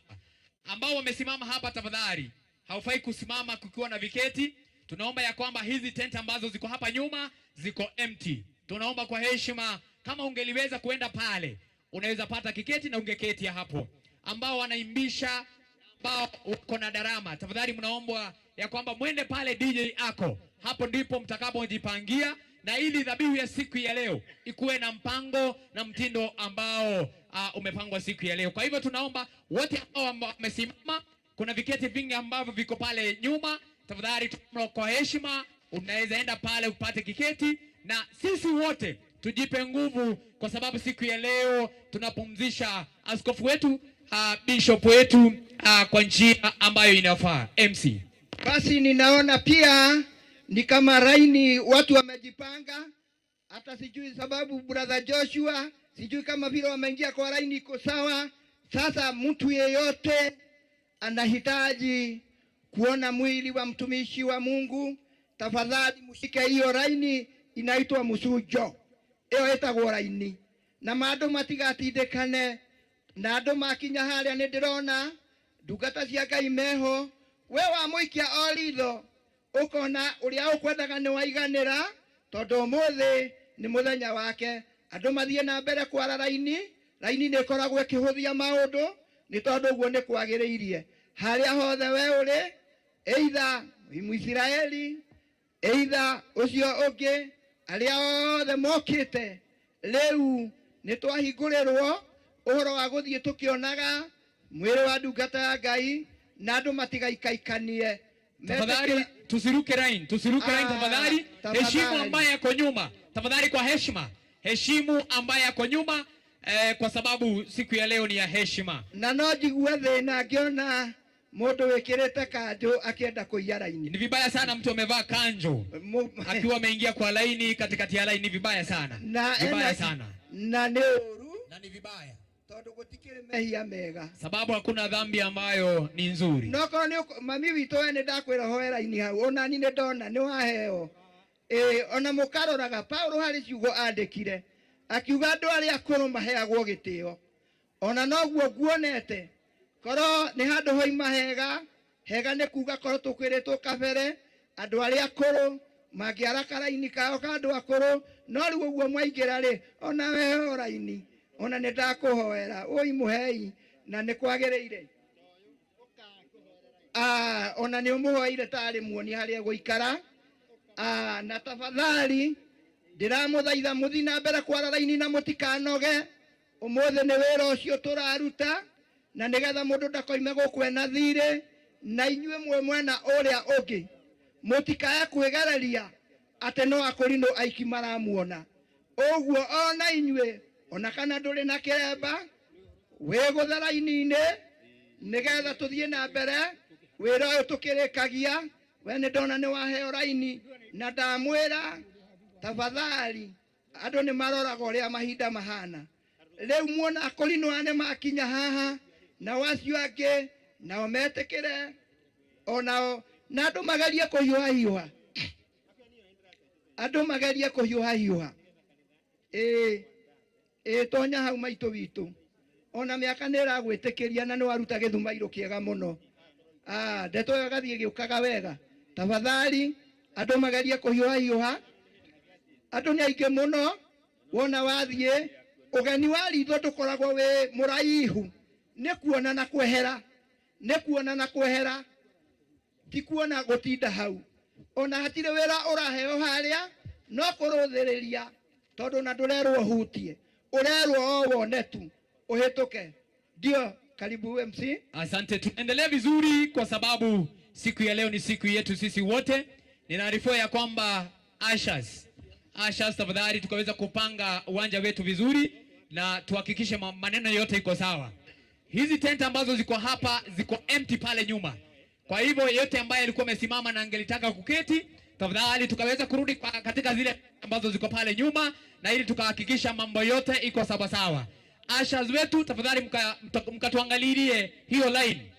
Ambao wamesimama hapa, tafadhali haufai kusimama kukiwa na viketi. Tunaomba ya kwamba hizi tent ambazo ziko hapa nyuma ziko empty. Tunaomba kwa heshima, kama ungeliweza kuenda pale unaweza pata kiketi na ungeketi hapo. Ambao wanaimbisha, ambao uko na darama, tafadhali mnaombwa ya kwamba mwende pale DJ ako, hapo ndipo mtakapojipangia, na ili dhabihu ya siku ya leo ikuwe na mpango na mtindo ambao umepangwa siku ya leo. Kwa hivyo tunaomba wote ambao wamesimama, kuna viketi vingi ambavyo viko pale nyuma, tafadhali kwa heshima unaweza enda pale upate kiketi, na sisi wote tujipe nguvu, kwa sababu siku ya leo tunapumzisha askofu wetu, bishop wetu, kwa njia ambayo inafaa. MC. Basi ninaona pia ni kama raini watu wamejipanga, hata sijui sababu brother Joshua, sijui kama vile wameingia kwa raini iko sawa. Sasa mtu yeyote anahitaji kuona mwili wa mtumishi wa Mungu, tafadhali mshike hiyo raini, inaitwa musujo. Iyo ĩtagwo raini, na mandu matigatindĩkane, na andũ makinya harĩa nĩ ndĩrona ndungata cia Ngai meho. We wamũikia o ritho ũkona ũrĩa ũkwendaga nĩ waiganĩra, tondũ ũmũthĩ nĩ mũthenya wake. Andũ mathiĩ na mbere kwara raini. Raini nĩ ĩkoragwo ĩkĩhũthia maũndũ, nĩ tondũ ũguo nĩ kwagĩrĩirie. Harĩa hothe we ũrĩ, either wĩ Mũisiraeli, either ũcio ũngĩ, arĩa othe mokĩte rĩu nĩ twahingũrĩrwo ũhoro wa gũthiĩ tũkĩonaga mwĩrĩ wa ndungata ya Ngai, na andũ matigaikaikanie. Tafadhali tusiruke line, tusiruke line tafadhali. Heshimu ambaye yako nyuma, tafadhali kwa heshima, heshimu ambaye yako nyuma, kwa sababu siku ya leo ni ya heshima. Na no njigue thĩna ngĩona mundu wikirite kanjo akienda kuiya laini. Ni vibaya sana mtu amevaa kanjo akiwa ameingia kwa laini, katikati ya laini, vibaya sana. Na vibaya sana. Na ni uru, na ni vibaya. Tondu gutikiri mehia mega. Sababu hakuna dhambi ambayo ni nzuri. Noko ni mami witu we ni ndakwira hoe laini hau, ona ni ndona ni waheo. Ona mukaroraga Paulo hari ciugo andikire akiuga andu aria akuru maheagwo gitio. Ona noguo nguonete koro ni handu hoima hega hega ni kuga koro tukwiritwo kabere andu aria akuru mangiara karaini kao ka andu akuru, no riu uguo mwaingira ri ona we raini ona ni ndakuhoera oi muhei na ni kwagiriire. Ona ni umuhoeire tari muoni haria guikara. Na tafadhali ndiramuthaitha muthi na mbere kwara raini na mutikanoge. Umuthi ni wira ucio turaruta, na nigetha mundu ndakoime guku ena thiri. Na inyuĩ mwĩ mwena ũrĩa ũngĩ mũtikae kwĩgereria atĩ no akũrinũ aiki maramuona. Ũguo ona inyuĩ ona kana ndũrĩ na kĩremba wĩgũthe raini-inĩ nĩgetha tũthiĩ na mbere wĩra ũyũ tũkĩrĩkagia. We nĩ ndona nĩ waheo raini na ndamwĩra tafadhali, andũ nĩ maroraga ũrĩa mahinda mahana. Rĩu muona akũrinũ aya nĩ makinya haha, nao acio angĩ nao metĩkĩre onao, na andũ magerie kũhiũha hiũha, andũ magerie kũhiũha hiũha. Ĩĩ ĩĩ, tonya hau maitũ witũ, ona mĩaka nĩ ĩragwĩtĩkĩria na nĩ waruta gĩthumairũ kĩega mũno. Ndeto ĩyo ĩgathiĩ ĩgĩũkaga wega. Tafadhali andũ magerie kũhiũha hiũha, andũ nĩ aingĩ mũno. Wona wathiĩ ũgeni wa ritho ndũkoragwo wĩ mũraihu, nĩ kuona na kwehera, nĩ kuona na kwehera, ti kuona gũtinda hau. Ona hatirĩ wĩra ũraheo harĩa, no kũrũthĩrĩria, tondũ na ndũrerwo ũhutie, ũrerwo o wone tu ũhĩtũke. Ndio, karibu MC. Asante, tuendelee vizuri kwa sababu siku ya leo ni siku yetu sisi wote. Ninaarifiwa ya kwamba ushers, tafadhali tukaweza kupanga uwanja wetu vizuri na tuhakikishe maneno yote iko sawa. Hizi tent ambazo ziko hapa ziko empty pale nyuma. Kwa hivyo yeyote ambaye alikuwa amesimama na angelitaka kuketi, tafadhali tukaweza kurudi katika zile ambazo ziko pale nyuma, na ili tukahakikisha mambo yote iko sawa sawa. Ushers wetu tafadhali mkatuangalilie hiyo line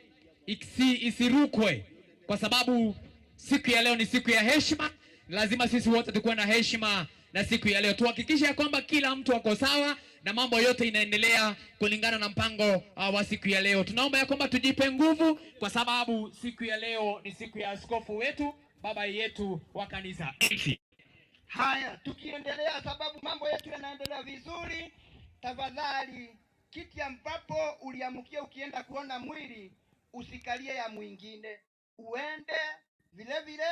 isirukwe, kwa sababu siku ya leo ni siku ya heshima. Lazima sisi wote tukuwe na heshima na siku ya leo tuhakikishe ya kwamba kila mtu ako sawa na mambo yote inaendelea kulingana na mpango wa siku ya leo. Tunaomba ya kwamba tujipe nguvu, kwa sababu siku ya leo ni siku ya askofu wetu, baba yetu wa kanisa. Haya, tukiendelea sababu mambo yetu yanaendelea vizuri, tafadhali kiti ambapo uliamkia ukienda kuona mwili usikalie ya mwingine, uende vile vile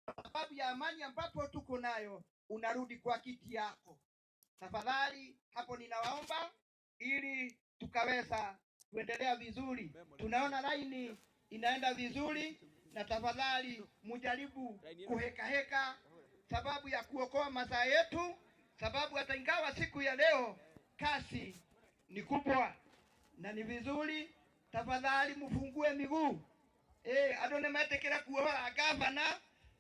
kwa sababu ya amani ambapo tuko nayo, unarudi kwa kiti yako. Tafadhali hapo ninawaomba ili tukaweza kuendelea vizuri. Tunaona laini inaenda vizuri, na tafadhali mujaribu kuheka heka sababu ya kuokoa masaa yetu, sababu hata ingawa siku ya leo kasi ni kubwa na ni vizuri, tafadhali mfungue miguu. Andũ nĩ metĩkĩra kuohora gavana,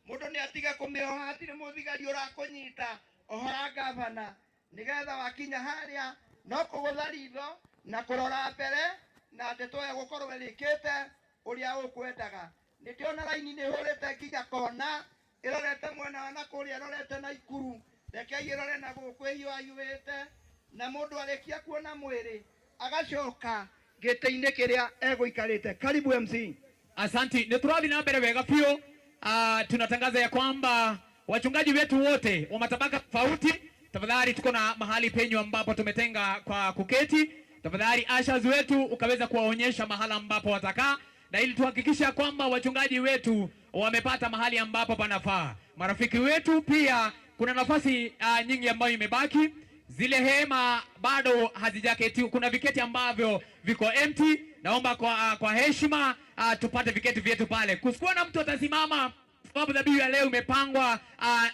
mũndũ nĩ atiga kũmĩoha, hatirĩ mũthigari ũrakũnyita, ohora gavana nĩgetha wakinya harĩa no kũgũtha ritho na kũrora mbere na ndeto ĩyo gũkorwo ĩrĩkĩte ũrĩa ũkwendaga. Nĩ ndĩona raini nĩ ĩhũrĩte nginya kona, ĩrorete mwena wa na kũrĩa, ĩrorete na Ikuru, rekei ĩrore na gũkũ ĩhiũhahiũhĩte, na mũndũ arĩkia kuona mwĩrĩ agacoka gĩtĩ-inĩ kĩrĩa egũikarĩte. Karibu MC. Asanti, nĩ tũrathiĩ na mbere wega biũ. Tunatangaza ya kwamba wachungaji wetu wote wa matabaka tofauti, tafadhali tuko na mahali penyu ambapo tumetenga kwa kuketi. Tafadhali ushers wetu ukaweza kuwaonyesha mahala ambapo watakaa, na ili tuhakikisha kwamba wachungaji wetu wamepata mahali ambapo panafaa. Marafiki wetu pia kuna nafasi nyingi ambayo imebaki. Zile hema bado hazijaketi, kuna viketi ambavyo viko empty. Naomba kwa heshima tupate viketi vyetu pale. Kusikuwa na mtu atasimama, sababu dhabihu ya leo imepangwa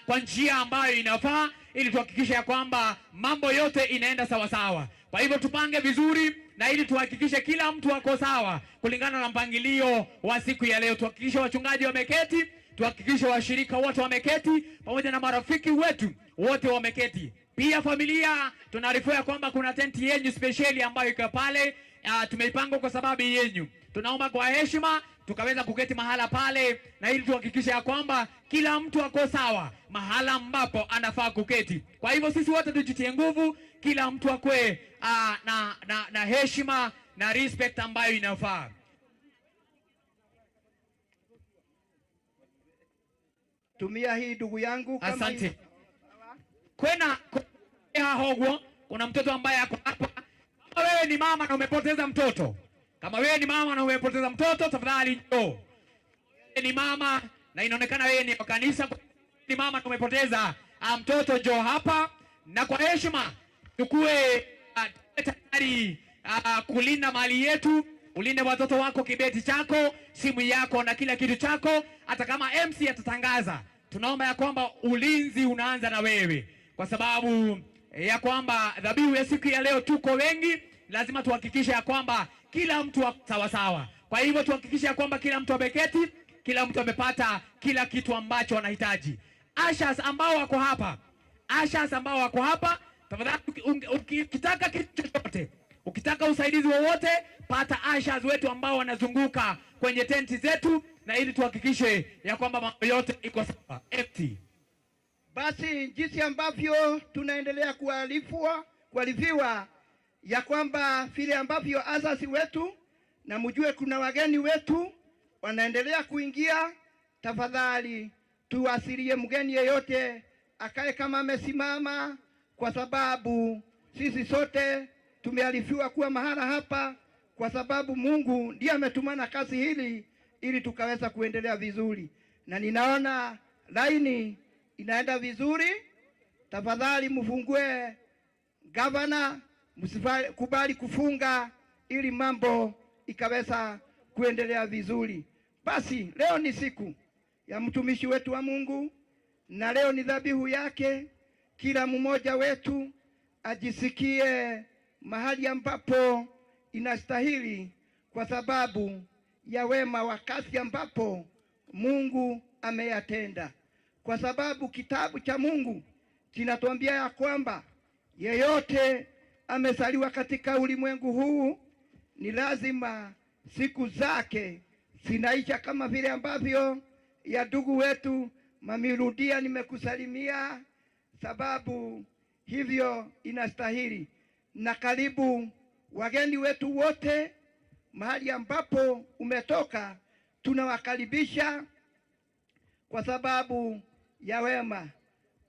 kwa njia ambayo inafaa, ili tuhakikishe ya kwamba mambo yote inaenda sawa sawa. Kwa hivyo tupange vizuri na ili tuhakikishe kila mtu ako sawa kulingana na mpangilio wa siku ya leo. Tuhakikishe wachungaji wameketi, tuhakikishe washirika wote wameketi, pamoja na marafiki wetu wote wameketi. Pia familia, tunaarifiwa ya kwamba kuna tenti yenyu spesheli ambayo iko pale, tumeipanga kwa sababu yenyu. Tunaomba kwa heshima tukaweza kuketi mahala pale, na ili tuhakikishe ya kwamba kila mtu ako sawa mahala ambapo anafaa kuketi. Kwa hivyo sisi wote tujitie nguvu, kila mtu akwe na heshima na respect ambayo inafaa. Tumia hii ndugu yangu kama Asante. hii. Kwena hogo, kuna mtoto ambaye ako hapa. Kama wewe ni mama na umepoteza mtoto, kama wewe ni mama na umepoteza mtoto, tafadhali njoo. Wewe ni mama na inaonekana wewe ni wa kanisa, ni mama na umepoteza mtoto, njoo hapa, na kwa heshima tukue tayari kulinda mali yetu. Ulinde watoto wako, kibeti chako, simu yako na kila kitu chako. Hata kama MC atatangaza, tunaomba ya kwamba ulinzi unaanza na wewe, kwa sababu ya kwamba dhabihu ya siku ya leo tuko wengi, lazima tuhakikishe ya kwamba kila mtu sawa sawa. Kwa hivyo tuhakikishe ya kwamba kila mtu ameketi, kila mtu amepata kila kitu ambacho anahitaji. Ushers ambao wako hapa, ushers ambao wako hapa, tafadhali ukitaka kitu chochote, ukitaka usaidizi wowote, pata ushers wetu ambao wanazunguka kwenye tenti zetu, na ili tuhakikishe ya kwamba mambo yote iko sawa. Empty. Basi jinsi ambavyo tunaendelea kuarifiwa ya kwamba vile ambavyo asasi wetu, na mjue kuna wageni wetu wanaendelea kuingia, tafadhali tuwasilie mgeni yeyote akae kama amesimama, kwa sababu sisi sote tumearifiwa kuwa mahala hapa, kwa sababu Mungu ndiye ametumana kazi hili ili tukaweza kuendelea vizuri. Na ninaona laini inaenda vizuri. Tafadhali mfungue gavana, msikubali kufunga ili mambo ikaweza kuendelea vizuri. Basi leo ni siku ya mtumishi wetu wa Mungu, na leo ni dhabihu yake. Kila mmoja wetu ajisikie mahali ambapo inastahili, kwa sababu ya wema wa kazi ambapo Mungu ameyatenda. Kwa sababu kitabu cha Mungu kinatuambia ya kwamba yeyote amezaliwa katika ulimwengu huu ni lazima siku zake zinaisha, kama vile ambavyo ya ndugu wetu Mamirudia nimekusalimia, sababu hivyo inastahili. Na karibu wageni wetu wote mahali ambapo umetoka, tunawakaribisha kwa sababu ya wema.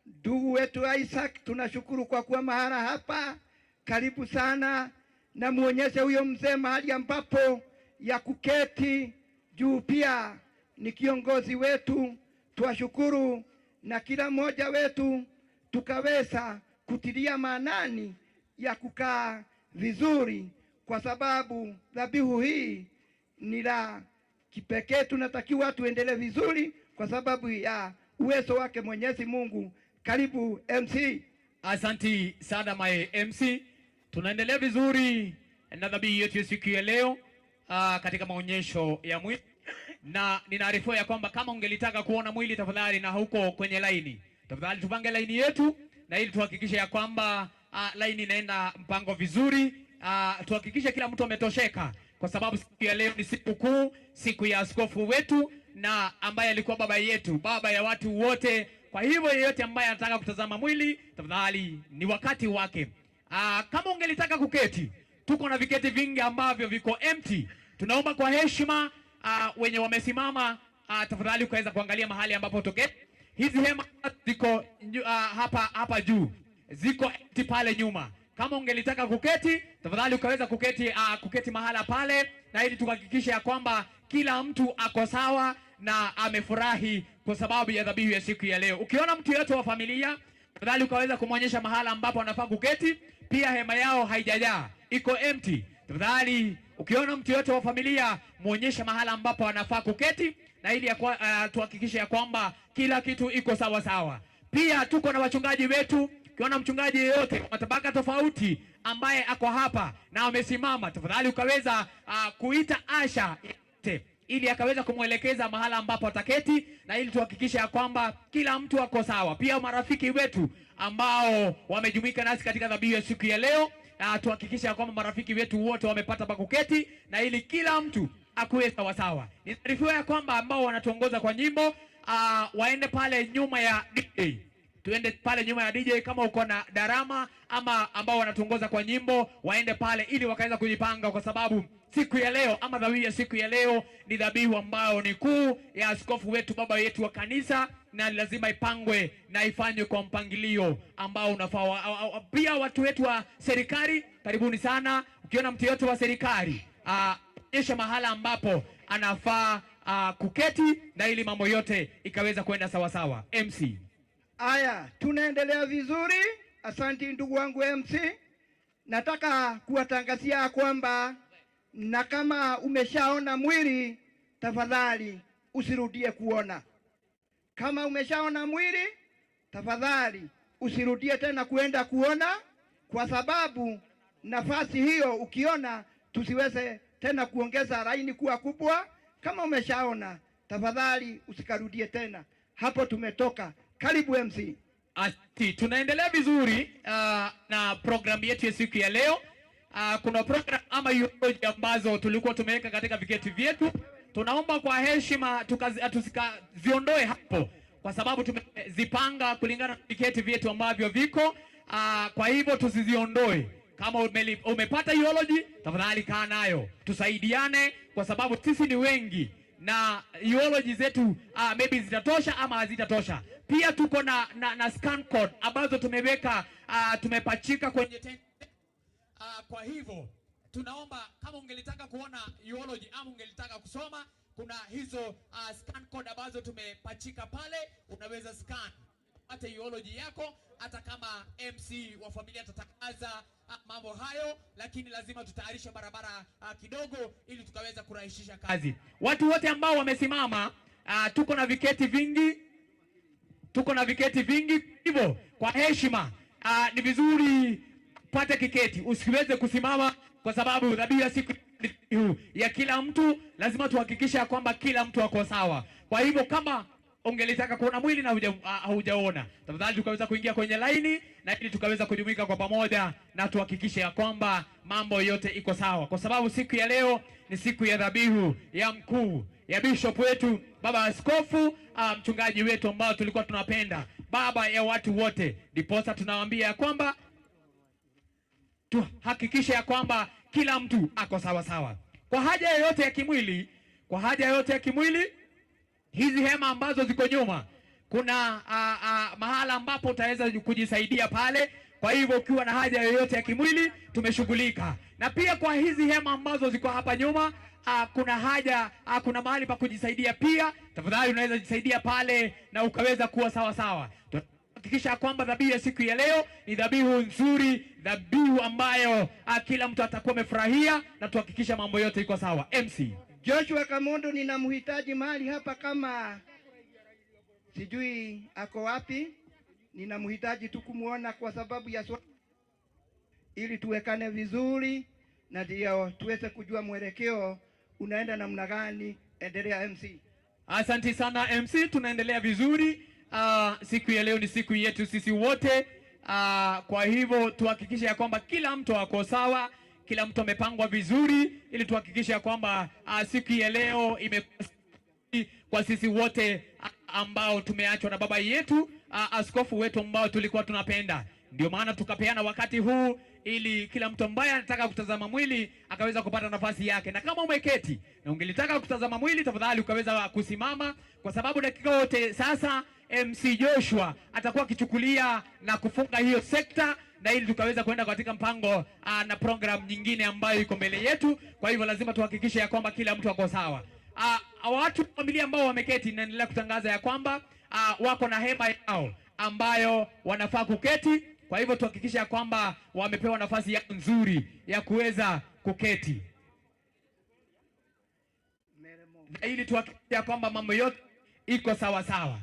Ndugu wetu Isaac, tunashukuru kwa kuwa mahala hapa. Karibu sana, na muonyeshe huyo mzee mahali ambapo ya kuketi juu. Pia ni kiongozi wetu, tuwashukuru, na kila mmoja wetu tukaweza kutilia maanani ya kukaa vizuri, kwa sababu dhabihu hii ni la kipekee. Tunatakiwa tuendelee vizuri kwa sababu ya uwezo wake Mwenyezi Mungu. Karibu MC. Asanti sana my MC. Tunaendelea vizuri na dhabihu yetu siku ya leo katika maonyesho ya mwili, na ninaarifiwa ya kwamba kama ungelitaka kuona mwili tafadhali, na huko kwenye laini, tafadhali tupange laini yetu, na ili tuhakikishe ya kwamba laini inaenda mpango vizuri. Tuhakikishe kila mtu ametosheka, kwa sababu siku ya leo ni siku kuu, siku ya askofu wetu na ambaye alikuwa baba yetu, baba ya watu wote. Kwa hivyo yeyote ambaye anataka kutazama mwili, tafadhali ni wakati wake. Kama ungelitaka kuketi, tuko na viketi vingi ambavyo viko empty. Tunaomba kwa heshima wenye wamesimama, tafadhali ukaweza kuangalia mahali ambapo toketi. Hizi hema ziko hapa juu, ziko empty pale nyuma. Kama ungelitaka kuketi, tafadhali ukaweza kuketi mahala pale, na ili tuhakikishe ya kwamba kila mtu ako sawa na amefurahi kwa sababu ya dhabihu ya siku ya leo. Ukiona mtu yeyote wa familia, tafadhali ukaweza kumwonyesha mahala ambapo anafaa kuketi. Pia hema yao haijajaa, iko empty. Tafadhali ukiona mtu yeyote wa familia, muonyeshe mahala ambapo anafaa kuketi, na ili tuhakikishe ya kwamba kila kitu iko sawa sawa. Pia tuko na wachungaji wetu. Ukiona mchungaji yeyote wa tabaka tofauti ambaye ako hapa na amesimama, tafadhali ukaweza kuita Asha ili akaweza kumwelekeza mahala ambapo ataketi, na ili tuhakikishe ya kwamba kila mtu ako sawa. Pia marafiki wetu ambao wamejumuika nasi katika dhabihu ya siku ya leo, tuhakikishe ya kwamba marafiki wetu wote wamepata pa kuketi, na ili kila mtu akuwe sawa sawa. Nitaarifiwa ya kwamba ambao wanatuongoza kwa nyimbo waende pale nyuma ya DJ. Tuende pale nyuma ya DJ kama uko na darama ama ambao wanatuongoza kwa nyimbo waende pale ili wakaweza kujipanga, kwa sababu siku ya leo ama dhabihu ya siku ya leo ni dhabihu ambayo ni kuu ya askofu wetu, baba yetu wa kanisa, na lazima ipangwe na ifanywe kwa mpangilio ambao unafaa. Pia watu wetu wa serikali, karibuni sana. Ukiona mtu yote wa serikali, onyesha mahala ambapo anafaa kuketi, na ili mambo yote ikaweza kwenda sawa sawa. MC. Aya, tunaendelea vizuri. Asante ndugu wangu MC. Nataka kuwatangazia kwamba Na kama umeshaona mwili, tafadhali usirudie kuona. Kama umeshaona mwili, tafadhali usirudie tena kuenda kuona, kwa sababu nafasi hiyo ukiona tusiweze tena kuongeza laini kuwa kubwa. Kama umeshaona, tafadhali usikarudie tena. Hapo tumetoka. Karibu MC. Ati, tunaendelea vizuri na programu yetu ya siku ya leo. Kuna program ama eulogy ambazo tulikuwa tumeweka katika viketi vyetu. Tunaomba kwa heshima tusiziondoe hapo, kwa sababu tumezipanga kulingana na viketi vyetu ambavyo viko. Kwa hivyo tusiziondoe. Kama umepata eulogy, tafadhali kaa nayo, tusaidiane, kwa sababu sisi ni wengi na eulogy zetu maybe zitatosha ama hazitatosha. Pia tuko na scan code ambazo tumeweka, tumepachika kwenye tent. Kwa hivyo tunaomba kama ungelitaka kuona eulogy ama ungelitaka kusoma, kuna hizo scan code ambazo tumepachika pale, unaweza scan hata eulogy yako, hata kama MC wa familia atatangaza mambo hayo, lakini lazima tutayarishe barabara kidogo ili tukaweza kurahisisha kazi. Watu wote ambao wamesimama, tuko na viketi vingi, tuko na viketi vingi, hivyo kwa heshima ni vizuri pate kiketi, usiweze kusimama, kwa sababu dhabihu ya siku ya kila mtu lazima tuhakikishe ya kwamba kila mtu ako sawa. Kwa hivyo kama ungelitaka kuona mwili na hujaona, tafadhali tukaweza kuingia kwenye laini na ili tukaweza kujumuika kwa pamoja na tuhakikishe ya kwamba mambo yote iko sawa, kwa sababu siku ya leo ni siku ya dhabihu ya mkuu, ya bishop wetu, baba askofu, mchungaji wetu ambao tulikuwa tunapenda, baba ya watu wote. Ndiposa tunawaambia ya kwamba tuhakikishe ya kwamba kila mtu ako sawa sawa. Kwa haja yoyote ya kimwili, kwa haja yoyote ya kimwili, hizi hema ambazo ziko nyuma, kuna mahala ambapo utaweza kujisaidia pale. Kwa hivyo ukiwa na haja yoyote ya kimwili tumeshughulika. Na pia kwa hizi hema ambazo ziko hapa nyuma, kuna haja, kuna mahali pa kujisaidia pia. Tafadhali unaweza jisaidia pale na ukaweza kuwa sawa sawa. Hakikisha kwamba dhabihu ya siku ya leo ni dhabihu nzuri, dhabihu ambayo kila mtu atakuwa amefurahia, na tuhakikisha mambo yote iko sawa. MC Joshua Kamondo ninamhitaji mahali hapa, kama sijui ako wapi, ninamhitaji tu kumuona kwa sababu ya swali, ili tuwekane vizuri na ndio tuweze kujua mwelekeo unaenda namna gani. Endelea MC. Asante sana MC, tunaendelea vizuri. Siku ya leo ni siku yetu sisi wote. Kwa hivyo tuhakikishe ya kwamba kila mtu ako sawa, kila mtu amepangwa vizuri, ili tuhakikishe ya kwamba siku ya leo imekuwa kwa sisi wote ambao tumeachwa na baba yetu, askofu wetu ambao tulikuwa tunapenda. Ndio maana tukapeana wakati huu ili kila mtu ambaye anataka kutazama mwili akaweza kupata nafasi yake. Na kama umeketi na ungelitaka kutazama mwili, tafadhali ukaweza kusimama, kwa sababu dakika yote sasa MC Joshua atakuwa akichukulia na kufunga hiyo sekta, na ili tukaweza kwenda katika mpango na program nyingine ambayo iko mbele yetu. Kwa hivyo lazima tuhakikishe ya kwamba kila mtu ako sawa. Watu familia ambao wameketi, naendelea kutangaza ya kwamba wako na hema yao ambayo wanafaa kuketi. Kwa hivyo tuhakikishe ya kwamba wamepewa nafasi yao nzuri ya kuweza kuketi, na ili tuhakikishe ya kwamba mambo yote iko sawa sawa.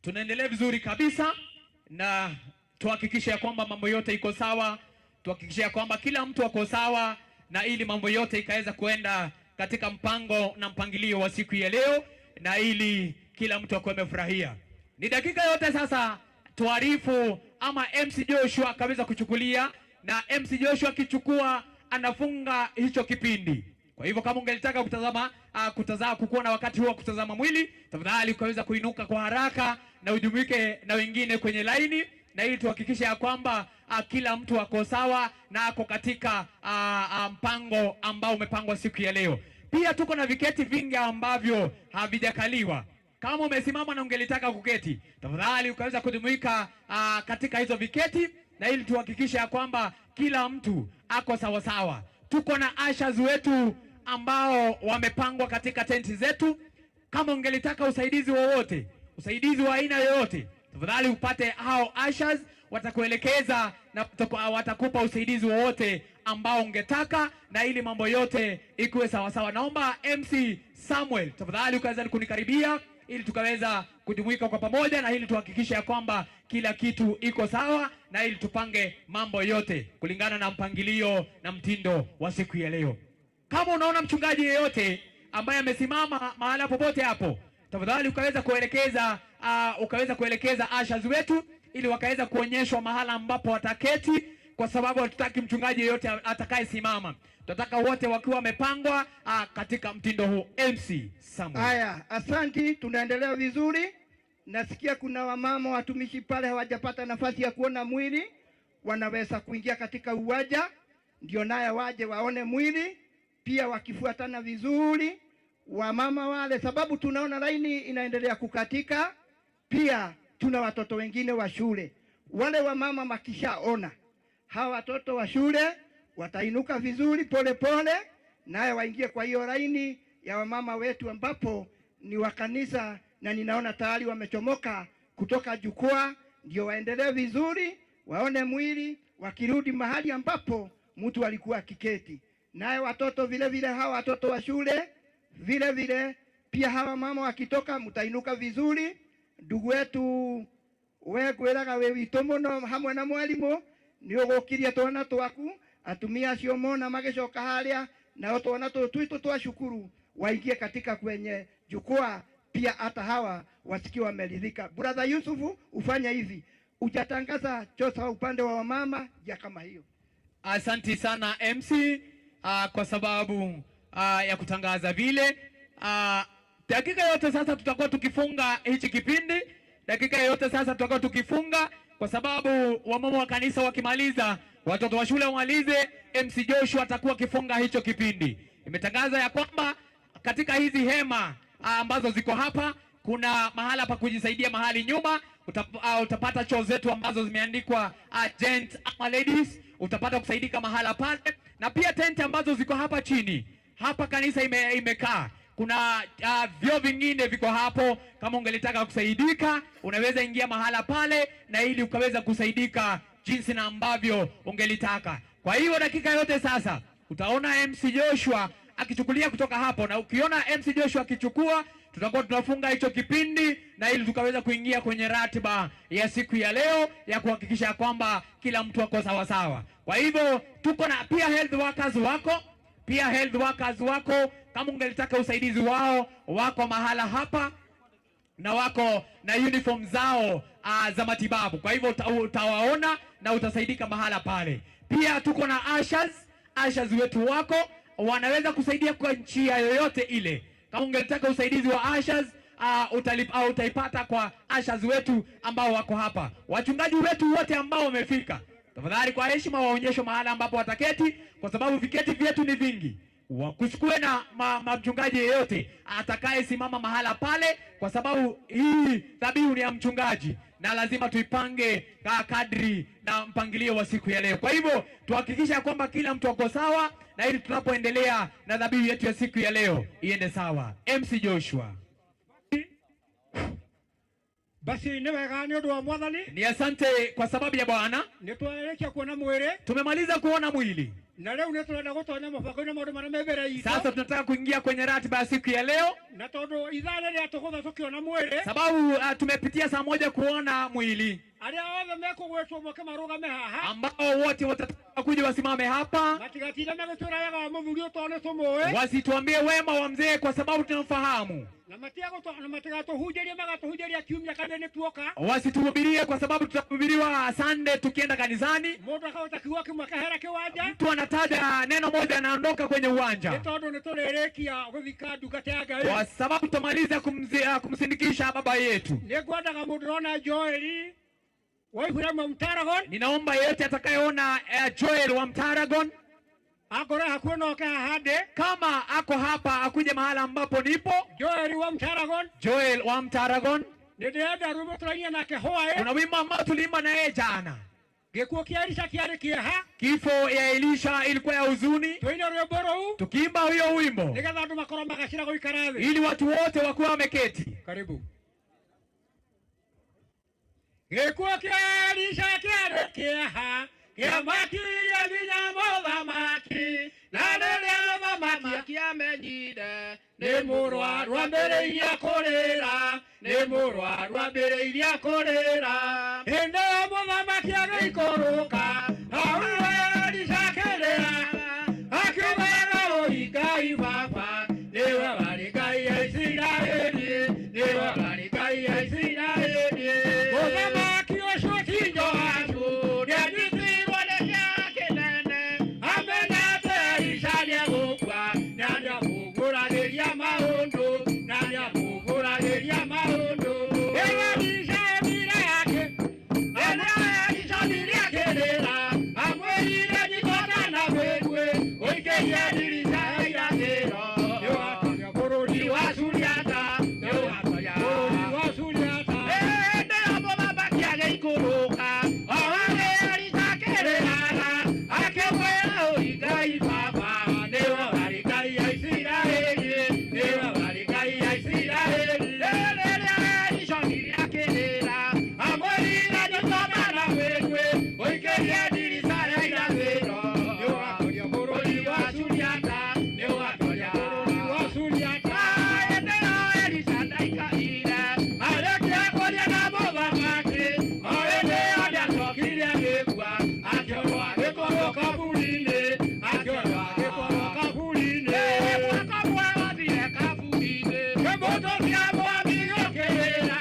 Tunaendelea vizuri kabisa, na tuhakikishe ya kwamba mambo yote iko sawa, tuhakikishe ya kwamba kila mtu ako sawa, na ili mambo yote ikaweza kuenda katika mpango na mpangilio wa siku ya leo, na ili kila mtu akuwe amefurahia. Ni dakika yote sasa tuarifu ama MC Joshua akaweza kuchukulia, na MC Joshua akichukua anafunga hicho kipindi. Kwa hivyo kama ungelitaka kutazama, kukuwa na wakati huo kutazama mwili, tafadhali ukaweza kuinuka kwa haraka na ujumuike na wengine kwenye laini, na ili tuhakikishe ya kwamba kila mtu ako sawa na ako katika mpango ambao umepangwa siku ya leo. Pia tuko na viketi vingi ambavyo havijakaliwa. Kama umesimama na ungelitaka kuketi, tafadhali ukaweza kujumuika katika hizo viketi, na ili tuhakikishe ya kwamba kila mtu ako sawa sawa. Tuko na ushers wetu ambao wamepangwa katika tenti zetu. Kama ungelitaka usaidizi wowote, usaidizi wa aina yoyote, tafadhali upate hao ushers, watakuelekeza na watakupa usaidizi wowote ambao ungetaka, na ili mambo yote ikuwe sawa sawa. Naomba MC Samuel tafadhali ukaweza kunikaribia ili tukaweza kujumuika kwa pamoja, na ili tuhakikishe ya kwamba kila kitu iko sawa, na ili tupange mambo yote kulingana na mpangilio na mtindo wa siku ya leo. Kama unaona mchungaji yeyote ambaye amesimama mahala popote hapo, tafadhali ukaweza kuelekeza ushers wetu ili wakaweza kuonyeshwa mahala ambapo wataketi, kwa sababu hatutaki mchungaji yeyote atakayesimama. Tunataka wote wakiwa wamepangwa katika mtindo huu. MC Samuel. Haya, asanti, tunaendelea vizuri. Nasikia kuna wamama watumishi pale hawajapata nafasi ya kuona mwili, wanaweza kuingia katika uwanja ndio naye waje waone mwili pia, wakifuatana vizuri wamama wale, sababu tunaona laini inaendelea kukatika. Pia tuna watoto wengine wa shule, wale wamama makishaona hawa watoto wa shule watainuka vizuri pole pole, naye waingie kwa hiyo laini ya wamama wetu ambapo ni wa kanisa, na ninaona tayari wamechomoka kutoka jukwaa, ndio waendelee vizuri waone mwili, wakirudi mahali ambapo mtu alikuwa akiketi. Naye watoto vile vile, hawa watoto wa shule vile vile pia, hawa mama wakitoka mtainuka vizuri. Ndugu wetu we ngwiraga we witũ mũno hamwe na mwalimu nĩ ũgũkiria twana twaku, atumia acio mona magĩcoka harĩa, nao twana tũtũ twitũ twa cukuru waingie katika kwenye jukwaa pia, hata hawa wasikie wameridhika. Brother Yusufu, ufanye hivi, ujatangaza chosa upande wa wamama ya kama hiyo. Asanti sana MC kwa sababu ya kutangaza vile. Dakika yote sasa tutakuwa tukifunga hichi kipindi. Dakika yote sasa tutakuwa tukifunga, kwa sababu wamama wa kanisa wakimaliza, watoto wa shule wamalize, MC Joshua atakuwa akifunga hicho kipindi. Imetangaza ya kwamba katika hizi hema ambazo ziko hapa kuna mahala pa kujisaidia mahali nyuma, utapata choo zetu ambazo zimeandikwa gent ama ladies, utapata kusaidika mahala pale, na pia tenti ambazo ziko hapa chini. Hapa kanisa imekaa kuna vyoo vingine viko hapo. Kama ungelitaka kusaidika, unaweza ingia mahala pale na ili ukaweza kusaidika jinsi na ambavyo ungelitaka. Kwa hiyo dakika yote sasa utaona MC Joshua akichukulia kutoka hapo, na ukiona MC Joshua akichukua, tutakuwa tunafunga hicho kipindi na ili tukaweza kuingia kwenye ratiba ya siku ya leo ya kuhakikisha kwamba kila mtu ako sawa sawa. Kwa hivyo tuko na pia health workers wako, pia health workers wako, kama ungelitaka usaidizi wao, wako mahala hapa na wako na uniform zao za matibabu. Kwa hivyo utawaona na utasaidika mahala pale. Pia tuko na ushers wetu wako, wanaweza kusaidia kwa njia yoyote ile. Kama ungelitaka usaidizi wa ushers, utaipata kwa ushers wetu ambao wako hapa. Wachungaji wetu wote ambao wamefika, tafadhali kwa heshima waonyeshwe mahala ambapo wataketi, kwa sababu viketi vyetu ni vingi. Wakuchukue na mchungaji yeyote atakayesimama mahala pale, kwa sababu hii dhabihu ni ya mchungaji na lazima tuipange kadri na mpangilio wa siku ya leo. Kwa hivyo tuhakikisha kwamba kila mtu ako sawa, na ili tunapoendelea na dhabihu yetu ya siku ya leo iende sawa. MC Joshua. Basi ni wega ni undu wa Mwathani. Ni asante kwa sababu ya Bwana. Nitwarĩkia kuona mwĩrĩ. Tumemaliza kuona mwili. Na leo nĩtũrenda gũtonya mũbango-inĩ maũndũ marĩa me mbere itũ. Sasa tunataka kuingia kwenye ratiba ya siku ya leo. Na tondũ ithaa rĩrĩa tũgũtha tũkĩona mwĩrĩ, sababu tumepitia saa moja kuona mwili. Arĩa othe mekũgwetwo moke marũgame haha, ambao wote watakuja wasimame hapa, matigatinda magĩtwĩra wega wa mũthuri ũyũ tondũ nĩtũmũĩ, wasituambie wema wa mzee kwa sababu tunamfahamu, na matigatũhunjĩrie magatũhunjĩria kiumia kana nĩtuoka, wasituhubirie kwa sababu tutahubiriwa Sunday tukienda kanisani. Mũndũ akahota kiugo kĩmwe akehera kĩwanja, mtu anataja neno moja anaondoka kwenye uwanja, nĩ tondũ nĩtũrĩrĩkia gũthika ndungata ya Ngai, kwa sababu tutamaliza kumsindikisha baba yetu. Nĩngwendaga mũndũ ũrona Joeli wa Ibrahim wa Mtaragon, ninaomba yeyote atakayeona Joel wa Mtaragon akore hakuwe noke hahande, kama ako hapa akuje mahala ambapo nipo. Joel wa Mtaragon, Joel wa Mtaragon, nĩndĩrenda rwĩmbo tũrainia nake hwaĩ. Kuna wimbo ambao tuliimba na yeye jana. Gĩkuũ kĩa Elisha kĩarĩ kĩeha. Kifo ya Elisha ilikuwa ya huzuni. Tũine rwĩmbo rũu, tukiimba huyo wimbo nĩgetha andũ makorwo magacĩra gũikara thĩ, ili watu wote wakuwa wameketi. Karibu. Gĩkuũ kĩa Elisha kĩarĩ kĩeha, kĩamakirie nginya mũthamaki. Na rĩrĩa mũthamaki amenyire nĩ mũrwaru ambĩrĩirie kũrĩra, nĩ mũrwaru ambĩrĩirie kũrĩra. Hĩndĩ ĩyo mũthamaki agĩikũrũka, hau Elisha akĩrĩra, akiugaga ũi Ngai baba, nĩwe warĩ Ngai ya Isiraeli, nĩwe warĩ Ngai ya Isiraeli. Mũthamaki ũcio ti Joashu, nĩanyitirwo nĩ kĩeha kĩnene, amenyete Elisha nĩegũkua, na nĩamũgũragĩria maũndũ, na nĩamũgũragĩria maũndũ. Elisha oimire akĩ, Elisha oimire akĩrĩra, amwĩrire nyitwo na mĩguĩ, ũikĩrie ndirica ya irathĩro, nĩũgatonya bũrũri wa Suriata, nĩũgatonya bũrũri wa Suriata. Hĩndĩ ĩyo mũthamaki agĩikũrũka, o harĩa Elisha akĩrĩraga, akĩmwĩra ũi Ngai baba, nĩwe warĩ Ngai ya Isiraeli, nĩwe warĩ Ngai ya Isiraeli. Rĩrĩa Elisha onire akĩrĩra, amwĩrire nyitwo na mĩguĩ, ũikĩrie ndirica ya irathĩro, nĩũgatonya bũrũri wa Suriata, nĩũgatonya bũrũri wa Suriata. Hĩndĩ ĩyo Elisha ndaikarire, arĩkia kũrĩa na mũthamaki, o hĩndĩ ĩyo nĩacokire agĩkua, akĩorwo agĩtwarwo kaburi-inĩ, akĩorwo agĩtwarwo kaburi-inĩ. Mwaka ũmwe wathire kaburi-inĩ, kĩmũtũ kĩa mwami gĩũkĩrĩra,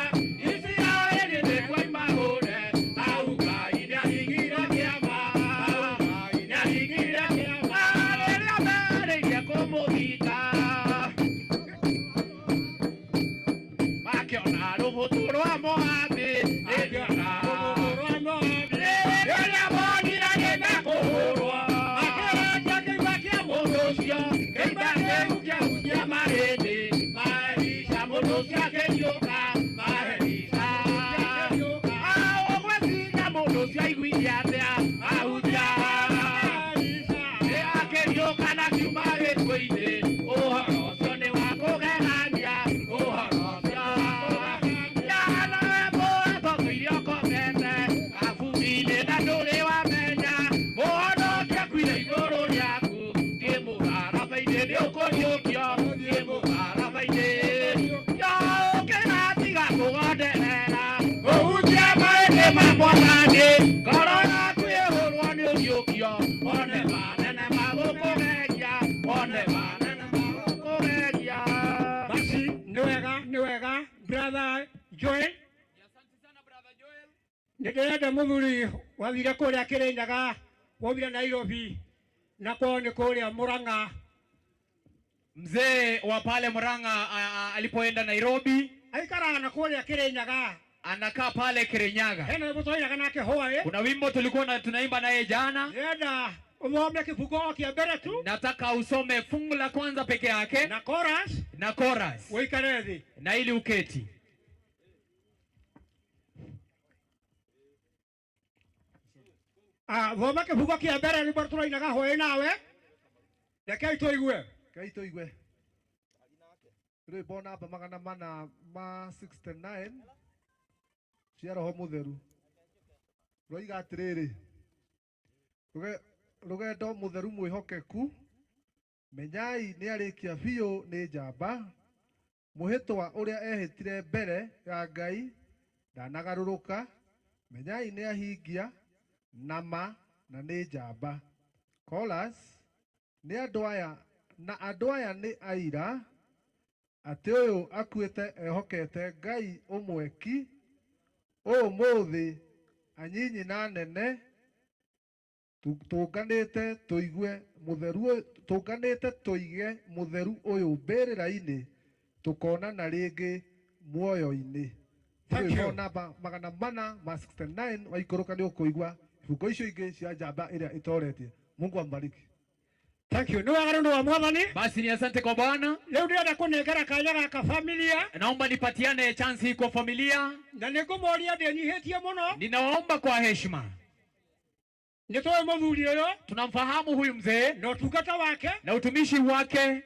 Isiraeli nĩkwoima hũre, hau Ngai nĩaringire kĩama, hau Ngai nĩaringire kĩama. Rĩrĩa merĩirie kũmũthika, makĩona rũhũtũ rwa Moabi, makĩona rũhũtũ rwa Moabi. Rĩrĩa monire nĩmekũhũrwo, makĩrengia kĩimba kĩa mũndũ ũcio, kĩimba kĩu kĩahutia mahĩndĩ ma Elisha, mũndũ ũcio akĩriũka, ma Elisha akĩriũka. Ũgwĩciria mũndũ ũcio aiguire atĩa ahutia Nĩ akĩriũka na kiuma gĩkuũ-inĩ, ũhoro ũcio nĩ wa kũgegania, ũhoro ũcio wa kũgegania. Nawe mũtũire ũkomete kaburi-inĩ na ndũrĩ wamenya, mũhonokia akuire igũrũ rĩaku, thiĩ mũtharaba-inĩ nĩũkũriũkio, thiĩ mũtharaba-inĩ. Ũkĩra tiga kũgonderera, ũhutie mahĩndĩ ma Mwathani, ngoro yaku ĩhũrwo nĩ ũriũkio, one manene ma gũkũgegia, one manene ma gũkũgegia. Basi nĩ wega, nĩ wega brother Joel. Nĩ ndĩrenda mũthuri wathire kũrĩa Kĩrĩnyaga, waumire Nairobi, na kwao nĩ kũrĩa Murang'a. Mzee wa pale Murang'a alipoenda Nairobi aikaraga na kũrĩa Kĩrĩnyaga, anakaa pale Kirinyaga. Hena wĩmbo twainaga nake hwaĩ. Kuna wimbo tulikuwa na tunaimba naye jana. Ndĩrenda ũthome kĩbungo o kĩa mbere tu. Nataka usome fungu la kwanza peke yake na chorus, na chorus. Uikare thĩ na ili uketi. Thoma kĩbungo kĩa mbere rwĩmbo tũrainaga hwaĩ nawe. Rekei tũigue. Rekei tũigue. Rwĩmbo namba 469 cia Roho Mũtheru. Rwoiga atĩrĩrĩ, rũgendo mũtheru mwĩhokeku, menyai nĩarĩkia biũ nĩ njamba, mũhĩtwa ũrĩa ehĩtire mbere ya Ngai ndanagarũrũka, menyai nĩahingia na ma na nĩ njamba. Chorus, nĩ andũ aya na andũ aya nĩ aira atĩ ũyũ akuĩte ehokete Ngai ũmwe ki, ũmũthĩ anyinyi na nene tũnganĩte tũigue mũtheru, tũnganĩte tũige mũtheru ũyũ mbĩrĩra-inĩ, tũkonana rĩngĩ muoyo-inĩ. Thank you. Namba 469 waikũrũka nĩ ũkũigua ibungo icio ingĩ cia njamba ĩrĩa ĩtoretie. Mungu ambariki. Thank you. Nĩ wega nĩ ũndũ wa Mwathani. Basi ni asante kwa Bwana. Leo ndĩrenda kũnengera kanya gaka familia. Naomba nipatiane chance hii kwa familia. Na nĩngũmoria ndĩnyihĩtie mũno. Ninawaomba kwa heshima. Nĩ tũĩ mũthuri ũyũ. Tunamfahamu huyu mzee na ũtungata wake na utumishi wake.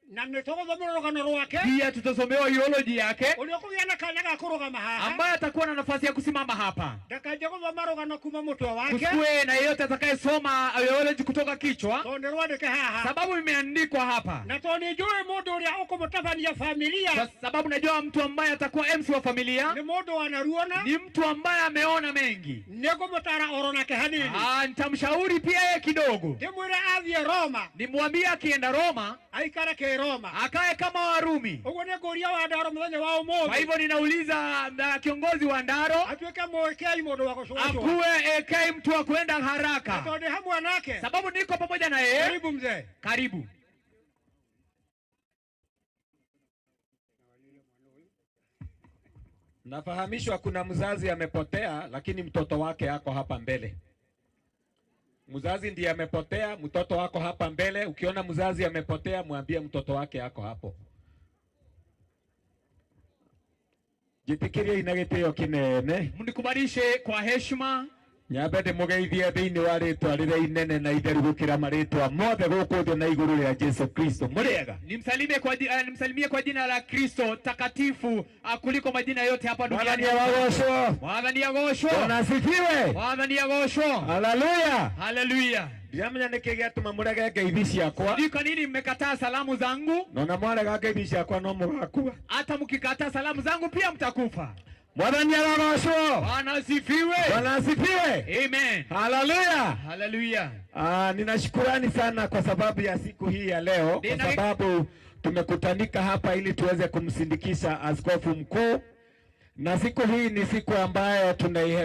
Na nĩ tũgũthomerwo rũgano rwake. Pia tutasomewa eulogy yake. Ũrĩa ũkũgĩa na kanya ga kũrũgama haha. Ambaye atakuwa na nafasi ya kusimama hapa. Ndakanje gũthoma rũgano kuma mũtwe wake. Kusikue na yeyote atakayesoma eulogy kutoka kichwa. Tondũ nĩ rwandĩke haha. Sababu imeandikwa hapa. Na tondũ nĩ njũĩ mũndũ ũrĩa ũkũmũtabania familia. Kwa sababu najua mtu ambaye atakuwa MC wa familia. Nĩ mũndũ wanaruona. Ni mtu ambaye ameona mengi. Nĩngũmũtara oro nake hanini. Nitamshauri pia yeye kidogo. Ndĩmwĩre athiĩ Roma. Nimwambie akienda Roma aikare ke Roma. Akae kama Warumi. Ũguo nĩ ngũria wa Ndaro mũthenya wa ũmũthĩ. Kwa hivyo ninauliza kiongozi wa Ndaro atuĩke mũĩkei mũndũ wa gũcũacũa. Akuwe AK mtu wa kwenda haraka. Tondũ hamwe nake. Sababu niko pamoja na yeye. Karibu mzee. Karibu. Nafahamishwa kuna mzazi amepotea lakini mtoto wake ako hapa mbele. Mzazi ndiye amepotea, mtoto wako hapa mbele. Ukiona mzazi amepotea, mwambie mtoto wake ako hapo. Jitikirie ina gĩtĩo kĩnene. Mnikubalishe kwa heshima. Nyambe ndĩmũgeithie thĩinĩ wa rĩtwa rĩrĩa inene na itheru gũkĩra marĩtwa mothe gũkũ thĩ na igũrũ rĩa Jesu Kristo. Mũrĩega? Nimsalimie kwa jina la Kristo takatifu kuliko majina yote hapa duniani. Mwathani agocwo. Mwathani agocwo. Bwana asifiwe. Mwathani agocwo. Haleluya. Haleluya. Ndiramenya nĩkĩ gĩatũma mũrege ngeithi ciakwa. Sijui kwa nini mmekataa salamu zangu. Na mwarega ngeithi ciakwa no mũgakua. Hata mkikataa salamu zangu pia mtakufa. Mwathani arogocwo. Bwana asifiwe. Bwana asifiwe. Amen. Haleluya. Haleluya. Ninashukurani sana kwa sababu ya siku hii ya leo, kwa sababu tumekutanika hapa ili tuweze kumsindikisha askofu mkuu. Na siku hii ni siku ambayo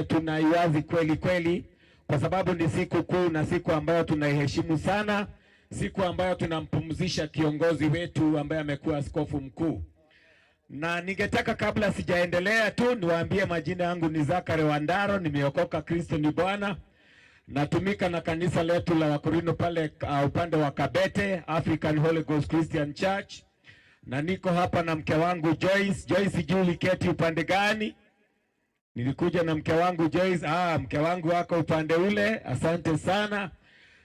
tunaiwazi kweli kweli, kwa sababu ni siku kuu na siku ambayo tunaiheshimu sana, siku ambayo tunampumzisha kiongozi wetu ambaye amekuwa askofu mkuu. Na ningetaka kabla sijaendelea tu niwaambie majina yangu ni Zakari Wandaro, nimeokoka, Kristo ni Bwana. Natumika na kanisa letu la Wakorino pale upande wa Kabete, African Holy Ghost Christian Church. Na niko hapa na mke wangu Joyce. Joyce, Julie keti upande gani? Nilikuja na mke wangu Joyce. Mke wangu wako upande ule. Asante sana.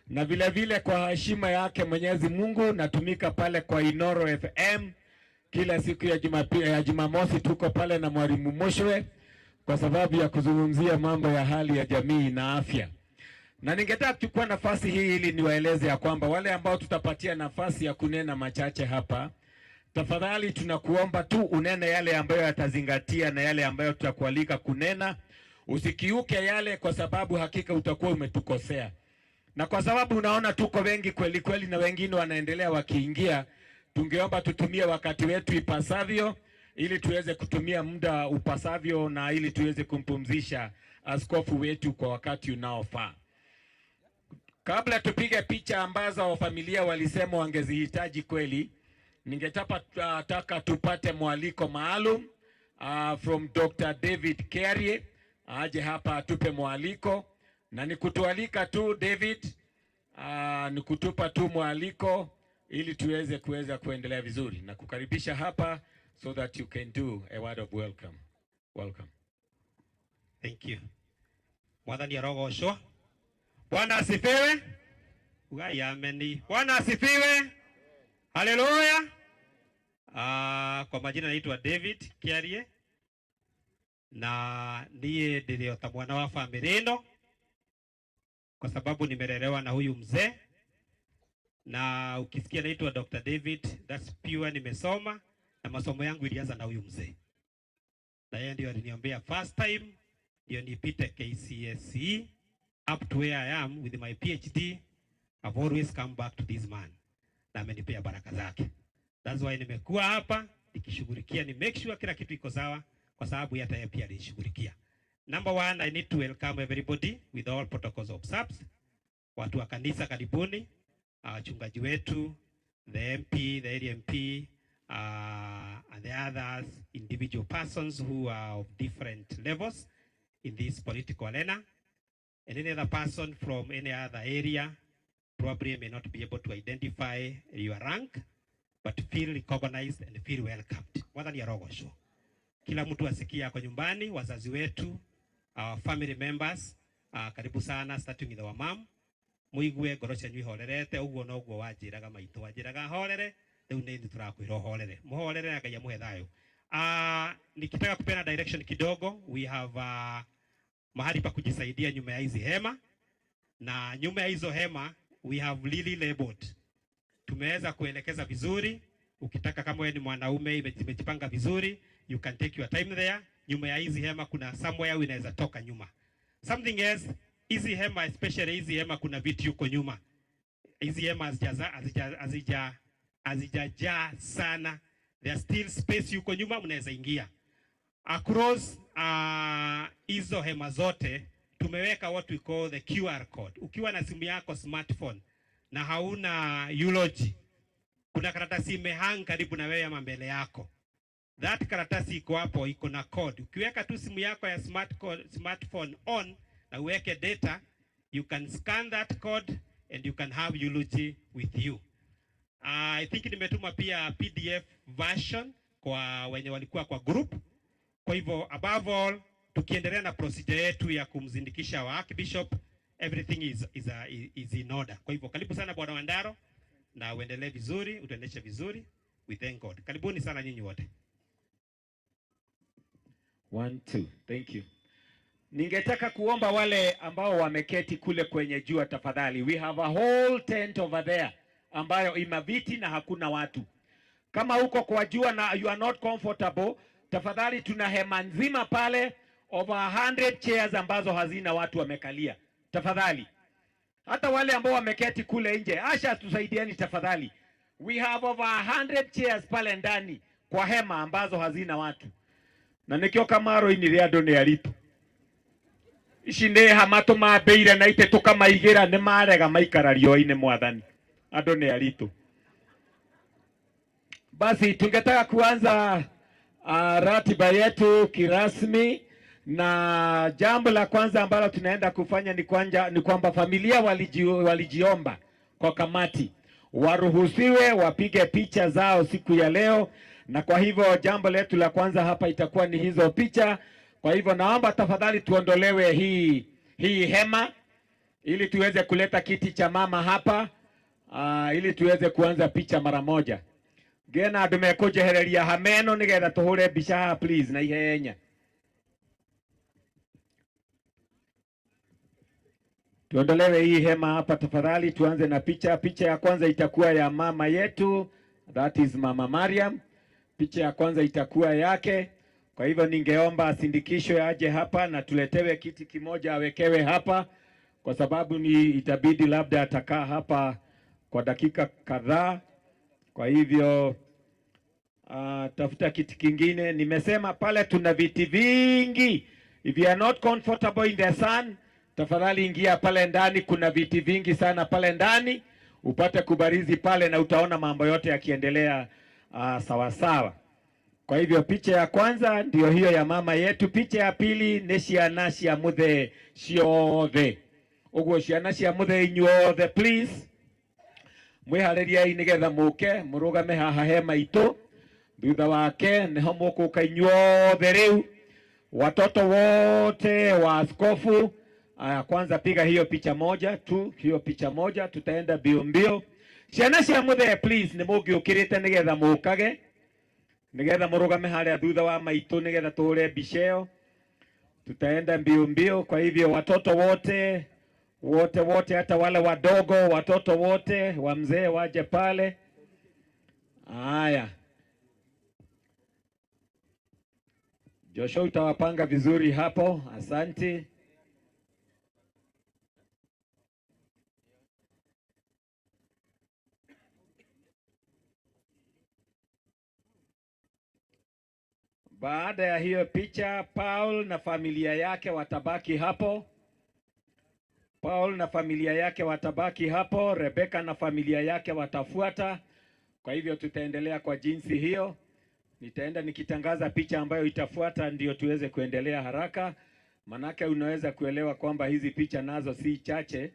Na vile vile kwa heshima yake Mwenyezi Mungu natumika pale kwa Inoro FM. Kila siku ya Jumapili, ya Jumamosi tuko pale na Mwalimu Moshwe kwa sababu ya kuzungumzia mambo ya hali ya jamii na afya. Na ningetaka kuchukua nafasi hii ili niwaeleze ya kwamba wale ambao tutapatia nafasi ya kunena machache hapa, tafadhali tunakuomba tu unene yale ambayo yatazingatia na yale ambayo tutakualika kunena. Usikiuke yale kwa sababu hakika utakuwa umetukosea. Na kwa sababu unaona tuko wengi kweli kweli na wengine wanaendelea wakiingia, tungeomba tutumie wakati wetu ipasavyo ili tuweze kutumia muda upasavyo na ili tuweze kumpumzisha askofu wetu kwa wakati unaofaa. Kabla tupige picha ambazo familia walisema wangezihitaji kweli, ningetaka tupate mwaliko maalum from Dr. David Kerry aje hapa atupe mwaliko. Na nikutualika tu David, nikutupa tu mwaliko ili tuweze kuweza kuendelea vizuri na kukaribisha hapa so that you can do a word of welcome. Welcome. Thank you. Mwathani arogocwo. Bwana asifiwe. Ugai ameni. Bwana asifiwe. Haleluya. Kwa majina naitwa David Kiarie na niye ndiyo ta mwana wa familia ino, kwa sababu nimelelewa na huyu mzee. Na ukisikia naitwa Dr. David, that's pure, nimesoma na masomo yangu ilianza na huyu mzee. Na yeye ndio aliniambia first time ndio nipite KCSE up to where I am with my PhD. I've always come back to this man. Na amenipea baraka zake. That's why nimekuwa hapa nikishughulikia, ni make sure kila kitu iko sawa, kwa sababu hata yeye pia alishughulikia. Number one, I need to welcome everybody with all protocols observed. Watu wa kanisa karibuni, wachungaji wetu, the MP, the area MP, and the others, individual persons who are of different levels in this political arena. And any other person from any other area probably may not be able to identify your rank, but feel recognized and feel welcomed. Mwathani arogocwo. Kila mtu asikia kwa nyumbani, wazazi wetu, our family members, karibu sana, starting with our mom. Muigue ngoro cianyu ihorerete, uguo noguo wanjiraga maitũ, wanjiraga horere Riu ni ithuĩ tũrakwĩra ũhorere, mũhorere na Ngai amũhe thayũ. Nikitaka kupeana direction kidogo, we have mahali pa kujisaidia nyuma ya hizi hema, na nyuma ya hizo hema we have really labeled. Tumeweza kuelekeza vizuri. Ukitaka kama wewe ni mwanaume imejipanga vizuri, you can take your time there. Nyuma ya hizi hema kuna somewhere unaweza toka nyuma. Something else, hizi hema, especially hizi hema kuna viti huko nyuma. Hizi hema hazijajaa sana. There still space yuko nyuma, mnaweza ingia. Across hizo hema zote tumeweka what we call the QR code. Ukiwa na simu yako smartphone na hauna eulogy, kuna karatasi imehang karibu na wewe ama mbele yako. That karatasi iko hapo, iko na code. Ukiweka tu simu yako ya smartphone on na uweke data, you can scan that code and you can have eulogy with you. I think nimetuma pia PDF version kwa wenye walikuwa kwa group. Kwa hivyo above all, tukiendelea na procedure yetu ya kumzindikisha wa Archbishop, everything is in order. Kwa hivyo karibu sana Bwana Wandaro, na uendelee vizuri, utuendeshe vizuri. We thank God. Karibuni sana nyinyi wote. 1 2, thank you. Ningetaka kuomba wale ambao wameketi kule kwenye jua tafadhali. We have a whole tent over there ambayo ina viti na hakuna watu. Kama uko kwa jua na you are not comfortable, tafadhali tuna hema nzima pale, over 100 chairs ambazo hazina watu wamekalia. Tafadhali. Hata wale ambao wameketi kule nje, asha tusaidieni tafadhali. We have over 100 chairs pale ndani kwa hema ambazo hazina watu. Na nikio kamaro ini ria andu ni aritu. Ici ni hama tumambiire na ite tukamaigira ni marega maikara riũa-inĩ mwathani. Andu ni aritu. Basi tungetaka kuanza ratiba yetu kirasmi, na jambo la kwanza ambalo tunaenda kufanya ni kwamba familia walijiomba kwa kamati waruhusiwe wapige picha zao siku ya leo, na kwa hivyo jambo letu la kwanza hapa itakuwa ni hizo picha. Kwa hivyo naomba tafadhali tuondolewe hii hema ili tuweze kuleta kiti cha mama hapa, ili tuweze kuanza picha mara moja. Gena andu mekujehereria hameno nigetha tuhure mbica haha please na ihenya. Tuondolewe hii hema hapa tafadhali, tuanze na picha. Picha ya kwanza itakuwa ya mama yetu, that is Mama Mariam. Picha ya kwanza itakuwa yake. Kwa hivyo ningeomba asindikishwe aje hapa na tuletewe kiti kimoja awekewe hapa, kwa sababu ni itabidi labda atakaa hapa kwa dakika kadhaa. Kwa hivyo tafuta kiti kingine. Nimesema pale tuna viti vingi. If you are not comfortable in the sun, tafadhali ingia pale ndani, kuna viti vingi sana pale ndani, upate kubarizi pale na utaona mambo yote yakiendelea sawa sawa. Kwa hivyo picha ya kwanza ndio hiyo ya mama yetu. Picha ya pili ni ciana cia muthe ciothe. Uguo ciana cia muthe inyuothe please mwiharĩriei nigetha muke murugame haha hema itu. Thutha wake niho mukuka inyuothe riu, watoto wote wa askofu. Kwanza piga hiyo picha moja tu, hiyo picha moja, tutaenda mbio mbio. Ciana cia muthe please ni mungiukirite nigetha mukage, nigetha murugame haria thutha wa maitu nigetha tuhure mbica ĩyo. Tutaenda mbio mbio. Kwa hivyo watoto wote wote wote, hata wale wadogo, watoto wote wa mzee waje pale. Haya, Joshua utawapanga vizuri hapo, asante. Baada ya hiyo picha, Paul na familia yake watabaki hapo. Paul na familia yake watabaki hapo, Rebecca na familia yake watafuata. Kwa hivyo tutaendelea kwa jinsi hiyo. Nitaenda nikitangaza picha ambayo itafuata ndio tuweze kuendelea haraka. Manake unaweza kuelewa kwamba hizi picha nazo si chache,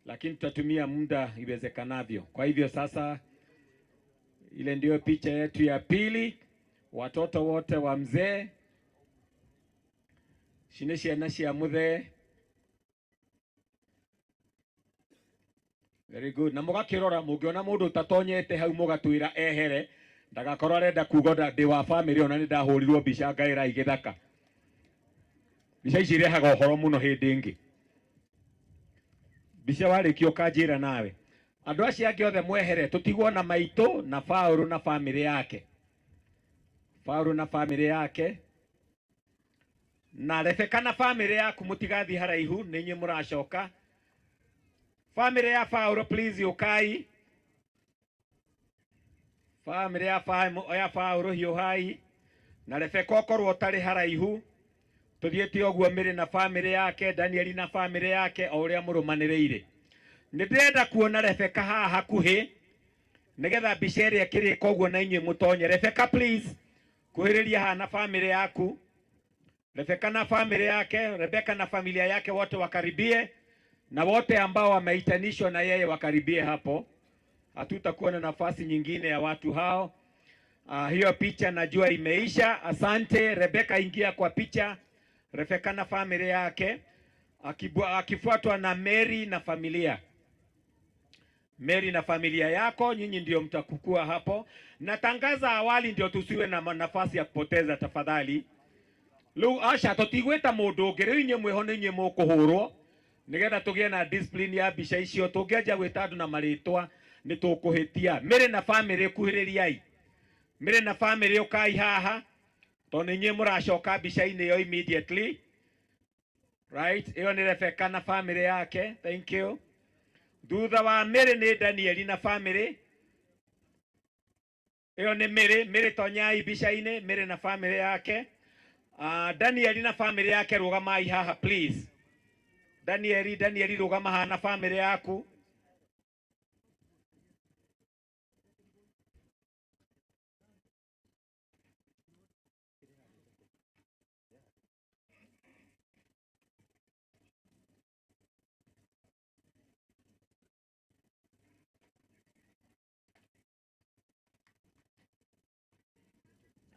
lakini tutatumia muda iwezekanavyo. Kwa hivyo sasa ile ndio picha yetu ya pili. Watoto wote wa mzee, shineshi anashi ya muthe. Very good. Na mũgakĩrora mũngĩona mũndũ ũtatonyete hau mũgatwĩra ehere ndagakorwo arenda kuga ndĩ wa family ona nĩ ndahũrirwo mbica ngaĩra igĩthaka. Mbica ici irehaga ũhoro mũno hĩndĩ ĩngĩ. Mbica warĩkia ũkanjĩra nawe. Andũ acio angĩ othe mwehere tũtigwo na maitũ na Paũlũ na family yake. Paũlũ na family yake na Rebeka na family yaku mũtigathiĩ haraihu nĩ inyuĩ mũracoka. Family ya Paũlũ please ũkai. Family ya Paũlũ hiũhai na Rebeka okorwo ũtarĩ haraihu tũthiĩte ũguo Mary na family yake Danieli na family yake o ũrĩa mũrũmanĩrĩire. Nĩ ndĩrenda kuona Rebeka haha hakuhĩ nĩgetha mbica ĩrĩa ĩkĩrĩka ũguo na inyuĩ mũtonye. Rebeka please kuhĩrĩria haha na family yaku. Rebeka na family yake, Rebeka na familia yake wote wakaribie na wote ambao wameitanishwa na yeye wakaribie hapo. Hatutakuwa na nafasi nyingine ya watu hao. Hiyo picha najua imeisha. Asante Rebeka, ingia kwa picha. Rebeka na familia yake akifuatwa na Mary na familia. Mary na familia yako, nyinyi ndio mtakukua hapo. Natangaza awali ndio tusiwe na nafasi ya kupoteza tafadhali. Rĩu aca tũtigwĩta mũndũ ũngĩ, rĩu inyuĩ mwĩho nĩ inyuĩ mũkũhũrwo nĩgetha tũgĩe na discipline ya mbica icio. Tũngĩanjia gwĩta andũ na marĩtwa nĩ tũkũhĩtia. Mary na family kuhĩrĩriai. Mary na family ũkai haha tondũ nĩ inyuĩ mũracoka mbica-inĩ ĩyo immediately. Right, ĩyo nĩ Rebeka na family yake. Thank you. Thutha wa Mary nĩ Danieli na family. Ĩyo nĩ Mary. Mary tonyai mbica-inĩ. Mary na family yake. Danieli na family yake rũgamai haha please. Danieli, Danieli rũgama haha na family yaku.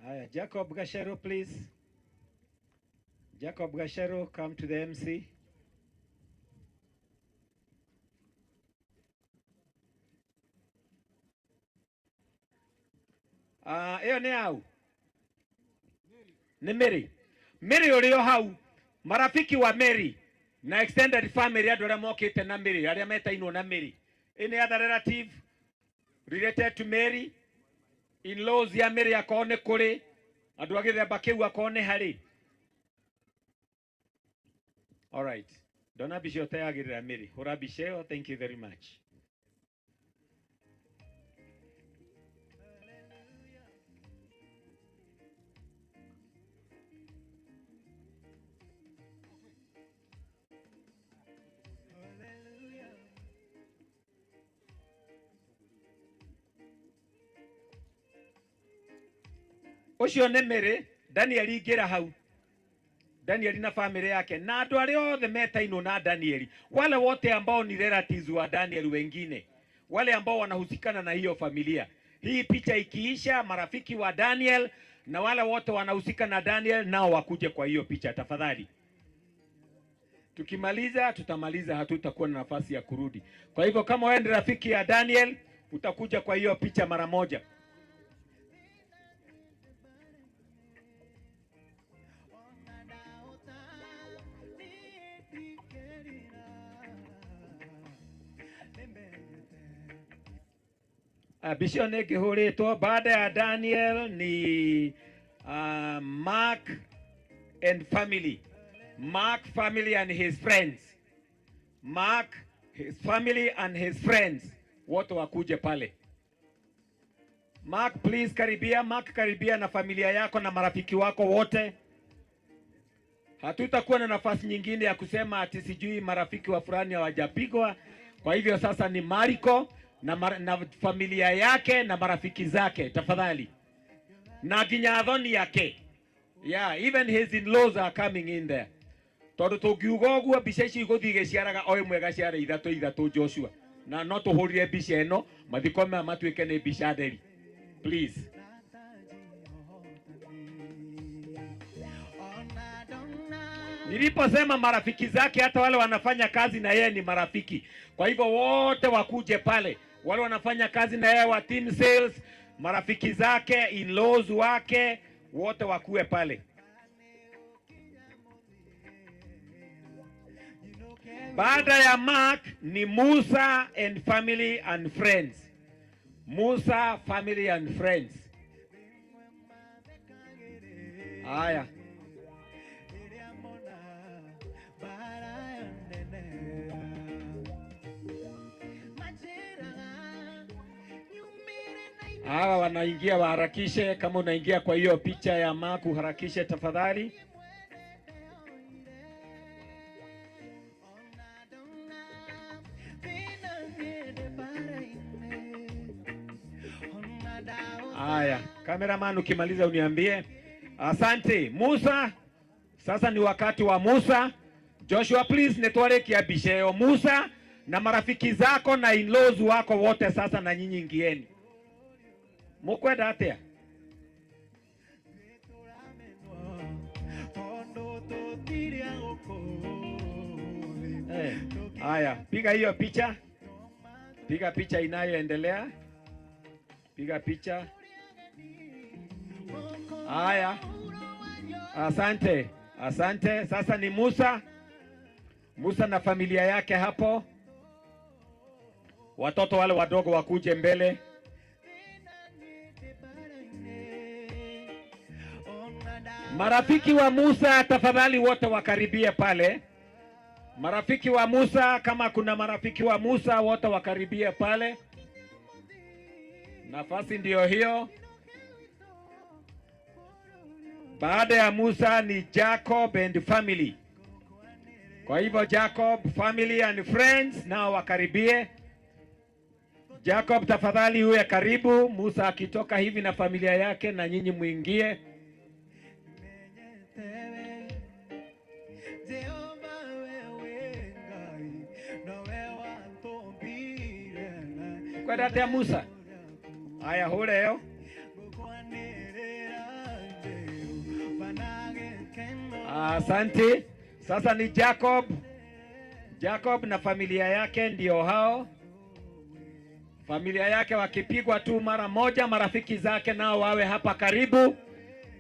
Haya, Jacob Gashero please. Jacob Gashero, come to the MC. Ĩyo nĩ hau? Nĩ Mary. Mary ũrĩ o hau. Marafiki wa Mary na extended family andũ arĩa mokĩte na Mary, arĩa metainwo na Mary. Any other relative related to Mary? In-laws ya Mary akorwo nĩ kũrĩ, andũ a gĩthemba kĩu akorwo nĩ harĩ. All right. Ndona mbica ĩyo tayagĩrĩra Mary. Hũra mbica ĩyo. Thank you very much. Ũcio nĩ Mary. Daniel ingĩra hau. Danieli na family yake na andũ arĩa othe metainwo na Danieli, wale wote ambao ni relatives wa Daniel, wengine wale ambao wanahusikana na hiyo familia. Hii picha ikiisha, marafiki wa Daniel na wale wote wanahusika na Daniel nao wakuje kwa hiyo picha tafadhali. Tukimaliza tutamaliza, hatutakuwa na nafasi ya kurudi. Kwa hivyo kama wewe ni rafiki ya Daniel utakuja kwa hiyo picha mara moja. Mbica nĩ ĩngĩhũrĩtwo baada ya Daniel ni Mark and family. Mark family and his friends. Mark, his family and his friends wote wakuje pale. Mark please karibia. Mark karibia na familia yako na marafiki wako wote. Hatutakuwa na nafasi nyingine ya kusema ati sijui marafiki wa fulani hawajapigwa. Kwa hivyo sasa ni Mariko na familia yake na marafiki zake tafadhali. Na nginya athoni yake. Yeah, even his in-laws are coming in there. Tondu tungiuga ũguo mbica ici igũthiĩ igĩciaraga o ĩmwe ĩgaciara ithatũ ithatũ Joshua. Na no tũhũrire mbica ĩno mathiko maya matuĩke nĩ mbica theri. Please. Niliposema marafiki zake, hata wale wanafanya kazi na yeye ni marafiki. Kwa hivyo wote wakuje pale, wale wanafanya kazi na yeye wa team sales, marafiki zake, in-laws wake, wote wakue pale. Baada ya Mark ni Musa and family and friends. Musa, family and friends. Haya. Hawa wanaingia waharakishe. Kama unaingia kwa hiyo picha ya Mark uharakishe tafadhali. Haya, cameraman ukimaliza uniambie. Asante Musa. Sasa ni wakati wa Musa. Joshua please netware kiabisheo Musa na marafiki zako na in-laws wako wote sasa na nyinyi ingieni. Mukwenda atia? Haya, piga hiyo picha. Piga picha inayoendelea. Piga picha. Haya. Asante. Asante. Sasa ni Musa. Musa na familia yake hapo. Watoto wale wadogo wakuje mbele. Marafiki wa Musa tafadhali wote wakaribie pale. Marafiki wa Musa, kama kuna marafiki wa Musa wote wakaribie pale. Nafasi ndiyo hiyo. Baada ya Musa ni Jacob and family. Kwa hivyo Jacob, family and friends nao wakaribie. Jacob tafadhali uwe karibu. Musa akitoka hivi na familia yake na nyinyi muingie. Kwa data ya Musa. Haya hule. Asante. Sasa ni Jacob. Jacob na familia yake ndio hao. Familia yake wakipigwa tu mara moja, marafiki zake nao wawe hapa karibu.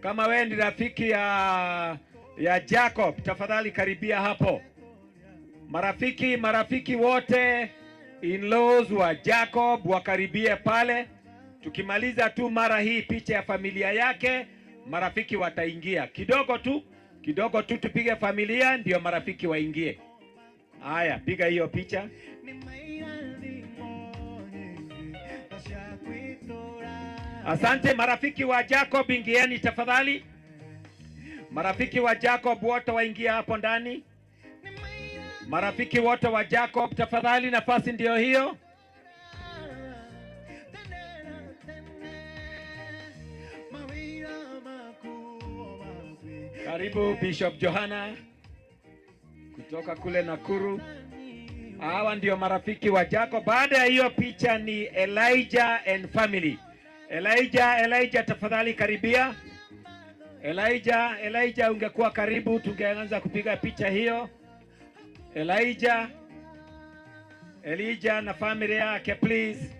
Kama wewe ni rafiki ya Jacob, tafadhali karibia hapo. Marafiki wote in-laws wa Jacob wakaribie pale. Tukimaliza tu mara hii picha ya familia yake, marafiki wataingia. Kidogo tu tupige familia ndio marafiki waingie. Haya, piga hiyo picha. Asante marafiki wa Jacob, ingieni tafadhali. Marafiki wa Jacob wote waingia hapo ndani. Marafiki wote wa Jacob tafadhali, nafasi ndio hiyo. Karibu Bishop Johana kutoka kule Nakuru. Hawa ndio marafiki wa Jacob. Baada ya hiyo picha ni Elijah and family. Elijah tafadhali karibia. Elijah ungekuwa karibu tungeanza kupiga picha hiyo. Elijah na familia yake please.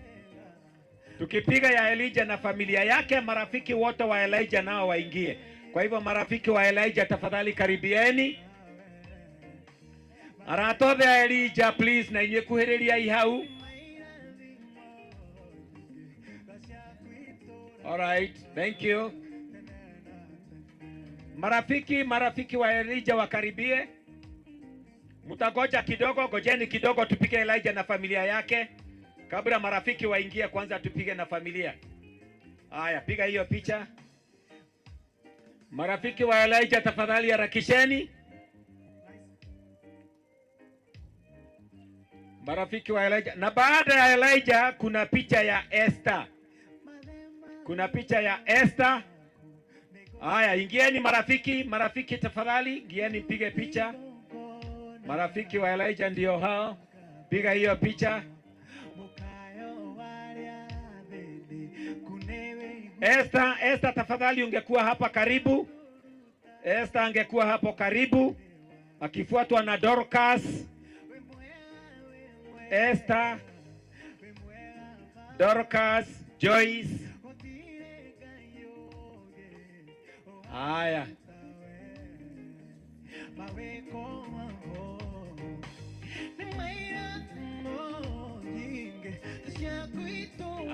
Tukipiga ya Elijah na familia yake, marafiki wote wa Elijah nao waingie. Kwa hivyo marafiki wa Elijah tafadhali karibieni. Arata othe a Elijah please, na inyuĩ kuhĩrĩria ihau. All right, thank you. Marafiki wa Elijah wakaribie. Mtagoja kidogo, gojeni kidogo tupige Elijah na familia yake. Kabla marafiki waingie kwanza tupige na familia. Haya, piga hiyo picha. Marafiki wa Elijah tafadhali harakisheni. Marafiki wa Elijah. Na baada ya Elijah kuna picha ya Esther. Kuna picha ya Esther. Haya, ingieni marafiki tafadhali, ingieni mpige picha. Marafiki wa Elijah ndio hao. Piga hiyo picha. Esther tafadhali ungekuwa hapa karibu. Esther angekuwa hapo karibu. akifuatwa na Dorcas, Esther, Dorcas, Joyce. Haya.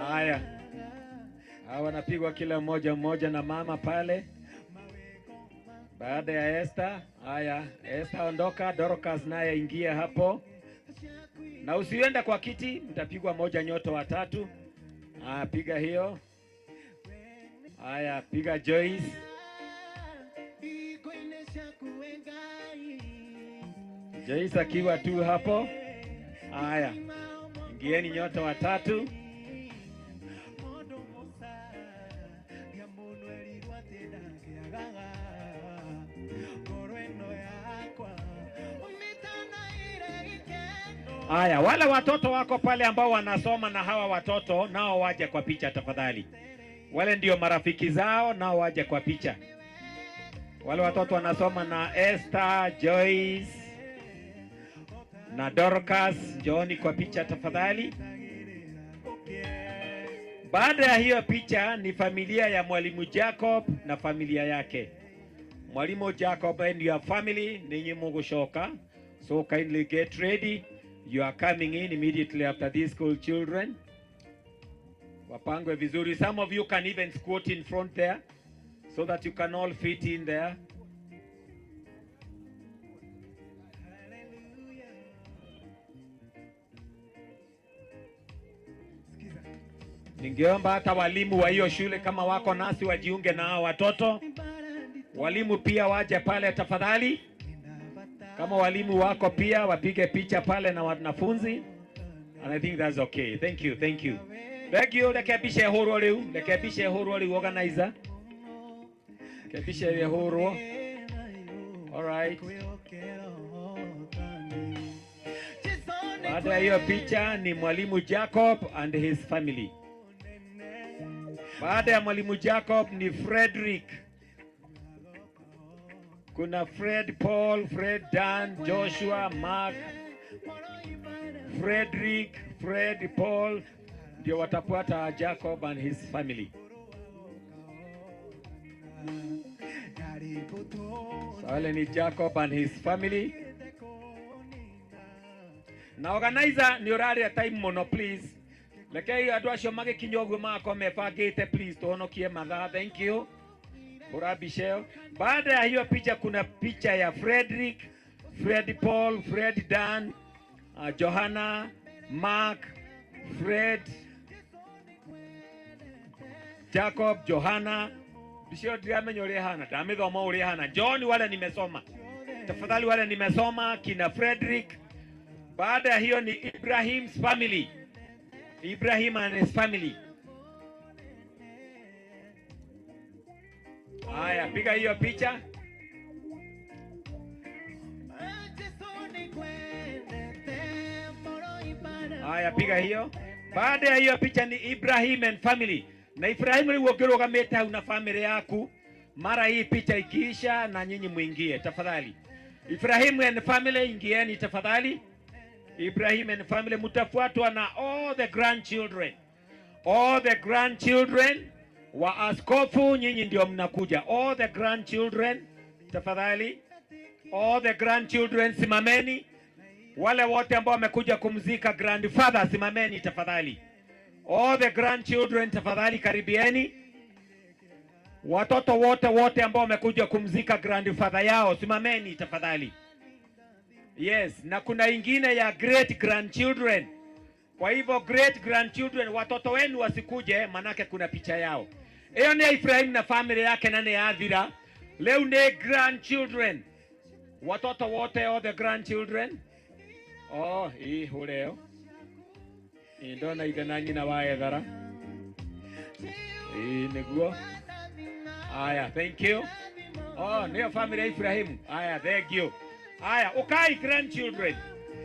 Haya. Hawa wanapigwa kila mmoja mmoja na mama pale. Baada ya Esther, haya, Esther ondoka, Dorcas naye ingia hapo. Na usienda kwa kiti, mtapigwa moja nyoto watatu. Haya, piga hiyo. Haya, piga Joyce. Joyce akiwa tu hapo. Haya, ingieni nyoto watatu. Haya, wale watoto wako pale ambao wanasoma na hawa watoto nao waje kwa picha tafadhali. Wale ndio marafiki zao nao waje kwa picha. Wale watoto wanasoma na Esther, Joyce na Dorcas, njooni kwa picha tafadhali. Baada ya hiyo picha ni familia ya Mwalimu Jacob na familia yake. Mwalimu Jacob and your family, ninyi mugushoka. So kindly get ready. You are coming in immediately after these school children. Wapangwe vizuri. Some of you can even squat in front there so that you can all fit in there. Ningeomba hata walimu wa hiyo shule kama wako nasi wajiunge na hao watoto. Walimu pia waje pale tafadhali. Kama walimu wako pia wapige picha pale na wanafunzi. And I think that's okay. Thank you, thank you. Thank you. Rekebishe horo leo, rekebishe horo leo organizer. Rekebishe horo. All right. Baada ya hiyo picha ni Mwalimu Jacob and his family. Baada ya Mwalimu Jacob ni Frederick. Kuna Fred Paul, Fred Dan, Joshua, Mark, Frederick, Fred Paul ndio watafuata Jacob and his family. So wale ni Jacob and his family. Na organizer ni orari ya time mono please. Lekei andũ acio magĩkinya ũguo magakorwo mebangĩte please tũhonokie mathaa. Thank you. Urabisheo. Baada ya hiyo picha kuna picha ya Frederick, Fred Paul, Fred Dan, Johanna, Mark, Fred, Jacob, Johanna. Bishio ndiramenya ũrĩa ĩhana, ndamĩthoma ũrĩa ĩhana. John wale nimesoma. Tafadhali wale nimesoma kina Frederick. Baada ya hiyo ni Ibrahim's family. Ibrahim and his family. Haya, piga hiyo picha. Haya, piga hiyo. Baada ya hiyo picha ni Ibrahim and family. Na Ibrahim rĩu ũngĩrũgamĩte hau na family yaku, mara hii picha ikiisha na nyinyi muingie tafadhali. Ibrahim and family ingieni tafadhali. Ibrahim and family mtafuatwa na all the grandchildren. All the grandchildren wa askofu nyinyi ndio mnakuja. All the grandchildren tafadhali. All the grandchildren simameni. Wale wote ambao wamekuja kumzika grandfather simameni tafadhali. All the grandchildren tafadhali karibieni. Watoto wote wote ambao wamekuja kumzika grandfather yao simameni tafadhali. Yes, na kuna ingine ya great grandchildren. Kwa hivyo great grandchildren watoto wenu wasikuje manake kuna picha yao. Hiyo ni Ibrahim na family yake na ni Adhira. Leo ni grandchildren. Watoto wote all the grandchildren. Oh, hii huleo. Ndona ithe na nyina wa ethara. Hii niguo. Aya, thank you. Oh, niyo family ya Ibrahim. Aya, thank you. Aya, ukai grandchildren.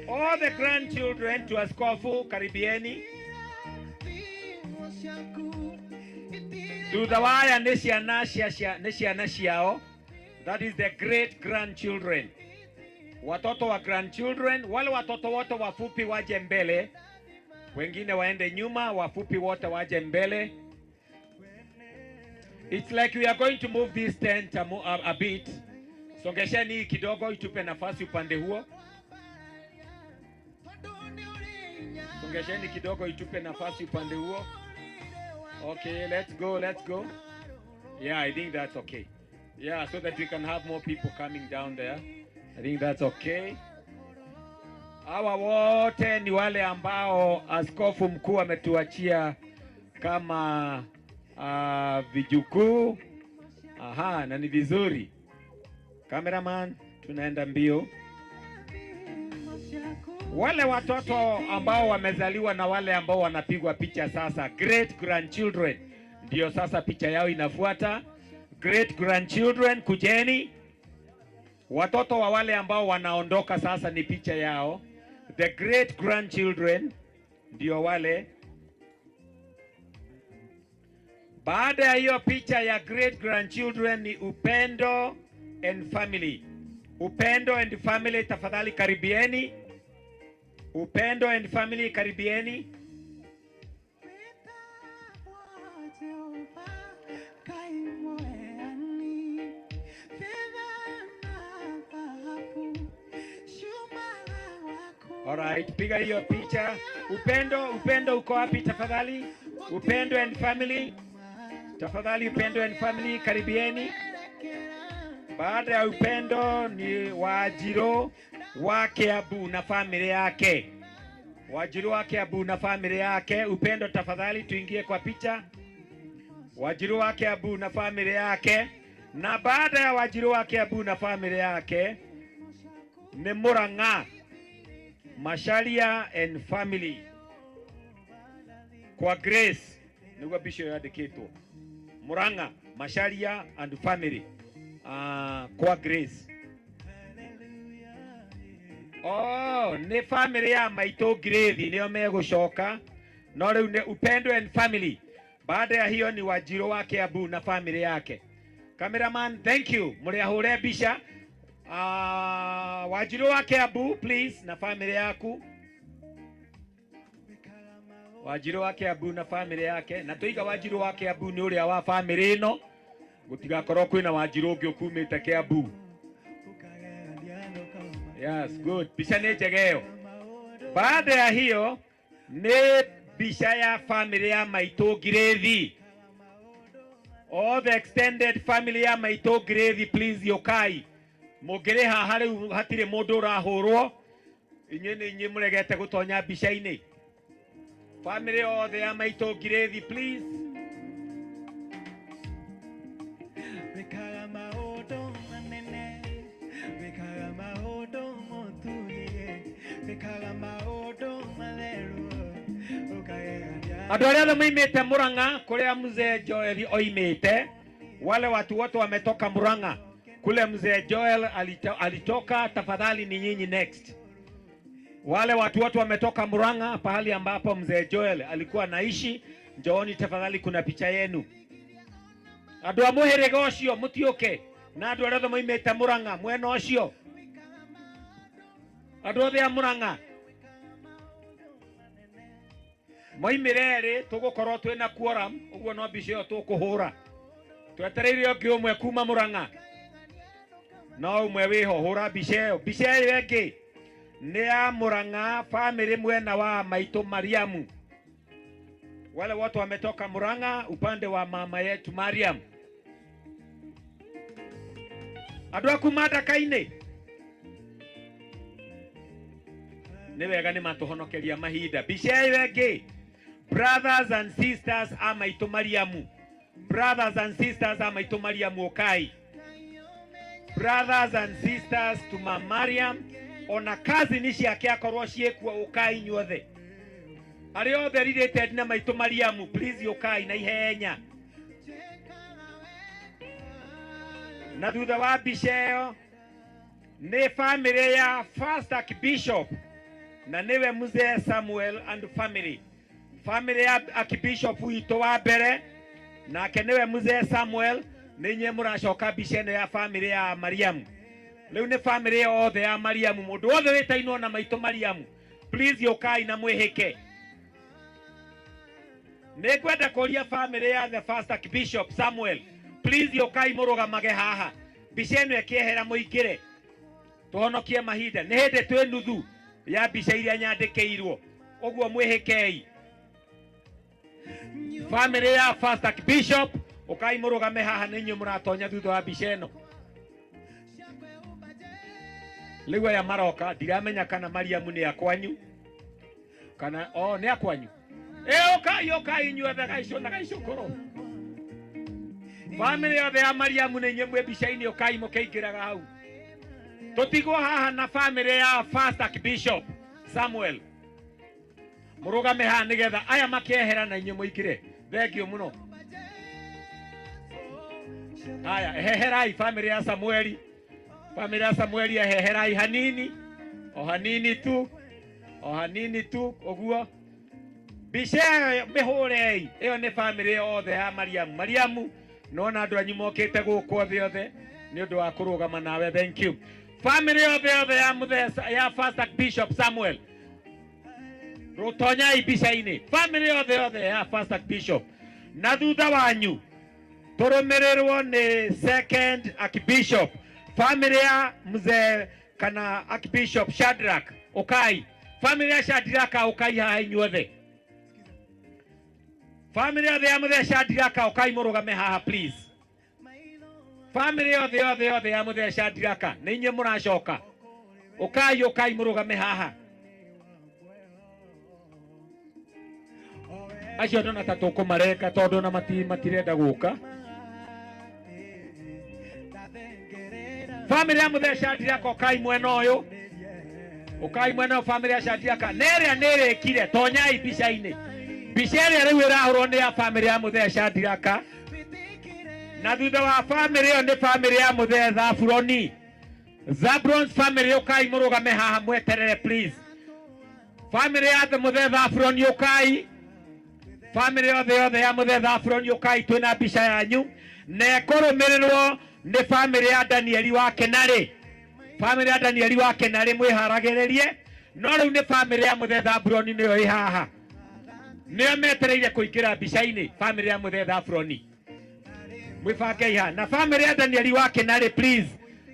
All the grandchildren to askofu karibieni. Thutha wa aya nĩ ciana ciao. That is the great grandchildren. Watoto wa grandchildren, wale watoto wote wafupi waje mbele, wengine waende nyuma, wafupi wote waje mbele. It's like we are going to move this tent a bit. Songesheni hii kidogo itupe nafasi upande huo. Songesheni kidogo itupe nafasi upande huo. Okay, let's go, let's go. Yeah, I think that's okay. Yeah, so that we can have more people coming down there. I think that's okay. Hawa wote ni wale ambao askofu mkuu ametuachia kama vijukuu. Aha, na ni vizuri. Cameraman, tunaenda mbio. Wale watoto ambao wamezaliwa na wale ambao wanapigwa picha sasa, great grandchildren, ndio sasa picha yao inafuata. Great grandchildren, kujeni. Watoto wa wale ambao wanaondoka sasa ni picha yao. The great grandchildren ndio wale. Baada ya hiyo picha ya great grandchildren ni Upendo and family. Upendo and family, tafadhali karibieni. Upendo and family, karibieni. Alright, piga hiyo picha. Upendo, Upendo uko wapi tafadhali? Upendo and family. Tafadhali Upendo and family, karibieni. Baada ya Upendo ni Wajiro wake Abu na familia yake. Wajiro wake Abu na familia yake. Upendo tafadhali tuingie kwa picha. Wajiro wake Abu na familia yake. Na baada ya Wajiro wake Abu na familia yake ni Murang'a Masharia and family. Kwa Grace niguo mbica ĩyo yandĩkĩtwo Murang'a Masharia and family. Kwa Grace. Oh, nĩ family ya maitũ Grace nĩo megũcoka. No rĩu nĩ Upendo and family. Baada ya hiyo ni Wajiro wake Abu na family yake. Cameraman, thank you. Mũrĩahũre mbica. Wajiro wake Abu, please, na family yaku. Wajiro wake Abu na family yake. Na tuiga Wajiro wake Abu nĩ ũrĩa wa family ĩno. Gũtigakorwo kwĩna Wajiro ũngĩ ũkumĩte Kiambu. Yes, good. Mbica nĩ njega ĩyo. Baada ya hiyo nĩ mbica ya family ya maitũ Ngirĩthi. All the extended family ya maitũ Ngirĩthi, please yũkai. Mũngĩrĩ haha rĩu hatirĩ mũndũ ũrahũrwo. Inyuĩ nĩ inyuĩ mũregete gũtonya mbica-inĩ. Family othe ya maitũ Ngirĩthi, please. Andũ arĩa othe moimĩte Murang'a kũrĩa mzee Joel oimĩte, wale watu wote wametoka Murang'a kule mzee Joel alitoka, tafadhali ni nyinyi next. Wale watu wote wametoka Murang'a pahali ambapo mzee Joel alikuwa anaishi, njooni tafadhali, kuna picha yenu. Andũ a mũhĩrĩga ũcio mũtiũke, na andũ arĩa othe moimĩte Murang'a mwena ũcio, andũ othe a Murang'a moimĩre erĩ, tũgũkorwo twĩna quorum, ũguo no mbica ĩyo tũkũhũra. Twetereire ũngĩ ũmwe kuma Murang'a, no ũmwe wĩho, hũra mbica ĩyo. Mbica ĩyo ĩngĩ nĩ ya Murang'a family mwena wa maitũ Mariamu. Wale watu wametoka Murang'a upande wa mama yetu Mariam. Andũ a kuma Ndaka-inĩ nĩ wega nĩ matũhonokeria mahinda. Mbica ĩyo ĩngĩ, brothers and sisters a maitũ Mariamu. Brothers and sisters a maitũ Mariamu ũkai. Brothers and sisters to ma Mariam, ona cousin ciake akorwo ciĩkuo, ũkai inyuothe. Arĩa othe related na maitũ Mariamu, please ũkai na ihenya. Na thutha wa mbica ĩyo nĩ family ya First Archbishop, na nĩwe mzee Samuel and family. Family ya Archbishop witũ wa mbere, nake nĩwe mzee Samuel. Nĩ inyuĩ mũracoka mbica ĩno ya family ya Mariamu. Rĩu nĩ bamĩrĩ yothe ya Mariamu, mũndũ wothe wĩtainwo na maitũ Mariamu, please ũkai na mwĩhĩke. Nĩ ngwenda kũria bamĩrĩ ya the first Archbishop Samuel, please ũkai mũrũgamage haha, mbica ĩno ĩkĩehera mũingĩre, tũhonokie mahinda. Nĩ hĩndĩ twĩ nuthu ya mbica iria nyandĩkĩirwo, ũguo mwĩhĩkei. Bamĩrĩ ya first Archbishop, ũkai mũrũgame haha, nĩ inyuĩ mũratonya thutha wa mbica ĩno. Rĩu aya maroka ndiramenya kana Mariamu nĩ akwanyu kana o nĩ akwanyu. Ĩ ũkai ũkai inyuothe gaicũ na gaicũkũrũ. Bamĩrĩ yothe ya Mariamu nĩ inyuĩ mwĩ mbica-inĩ, ũkai mũkĩingĩraga hau. Tũtigwo haha na bamĩrĩ ya first Archbishop Samuel, mũrũgame haha nĩgetha aya makĩehera na inyuĩ mũingĩre. Thank you mũno. Haya, eherai bamĩrĩ ya Samueli, bamĩrĩ ya Samueli, eherai hanini, o hanini tu, o hanini tu ũguo. Mbica ĩyo mĩhũrei, ĩyo nĩ bamĩrĩ yothe ya Mariamu. Mariamu, nona andũ anyu mokĩte gũkũ othe othe nĩ ũndũ wa kũrũgama nawe, thank you. Bamĩrĩ yothe yothe ya mũthee ya first Archbishop Samuel, rũtonyai mbica-inĩ. Bamĩrĩ yothe yothe ya first Archbishop, na thutha wanyu tũrũmĩrĩrwo nĩ second Archbishop, bamĩrĩ ya mzee kana Archbishop Shadrach, ũkai. Bamĩrĩ ya Shadrach, ũkai haha inyuothe. Bamĩrĩ yothe ya mũthee Shadrach, ũkai mũrũgame haha please. Bamĩrĩ yothe yothe yothe ya mũthee Shadrach, nĩ inyuĩ mũracoka, ũkai ũkai mũrũgame haha. Acio ndona ta tũkũmareka tondũ ona matirenda gũka. Bamĩrĩ ya mũthee Shadrach, ũkai mwena ũyũ, ũkai mwena ũyũ. Bamĩrĩ ya Shadrach na ĩrĩa nĩ ĩrĩkire, tonyai mbica-inĩ. Mbica ĩrĩa rĩu ĩrahũrwo nĩ ya bamĩrĩ ya mũthee Shadrach, na thutha wa bamĩrĩ ĩyo nĩ bamĩrĩ ya mũthee Zaburoni. Zablon's family, ũkai mũrũgame haha mweterere please. Bamĩrĩ ya mũthee Zaburoni, ũkai. Bamĩrĩ yothe yothe ya mũthee Zaburoni, ũkai, twĩna mbica yanyu. Na ĩkũrũmĩrĩrwo nĩ bamĩrĩ ya Danieli wa Kenarĩ. Bamĩrĩ ya Danieli wa Kenarĩ mwĩharagĩrĩrie, no rĩu nĩ bamĩrĩ ya mũthee Zaburoni nĩyo ĩ haha, nĩyo metereire kũingĩra mbica-inĩ. Bamĩrĩ ya mũthee Zaburoni mwĩbangei haha, na bamĩrĩ ya Danieli wa Kenarĩ please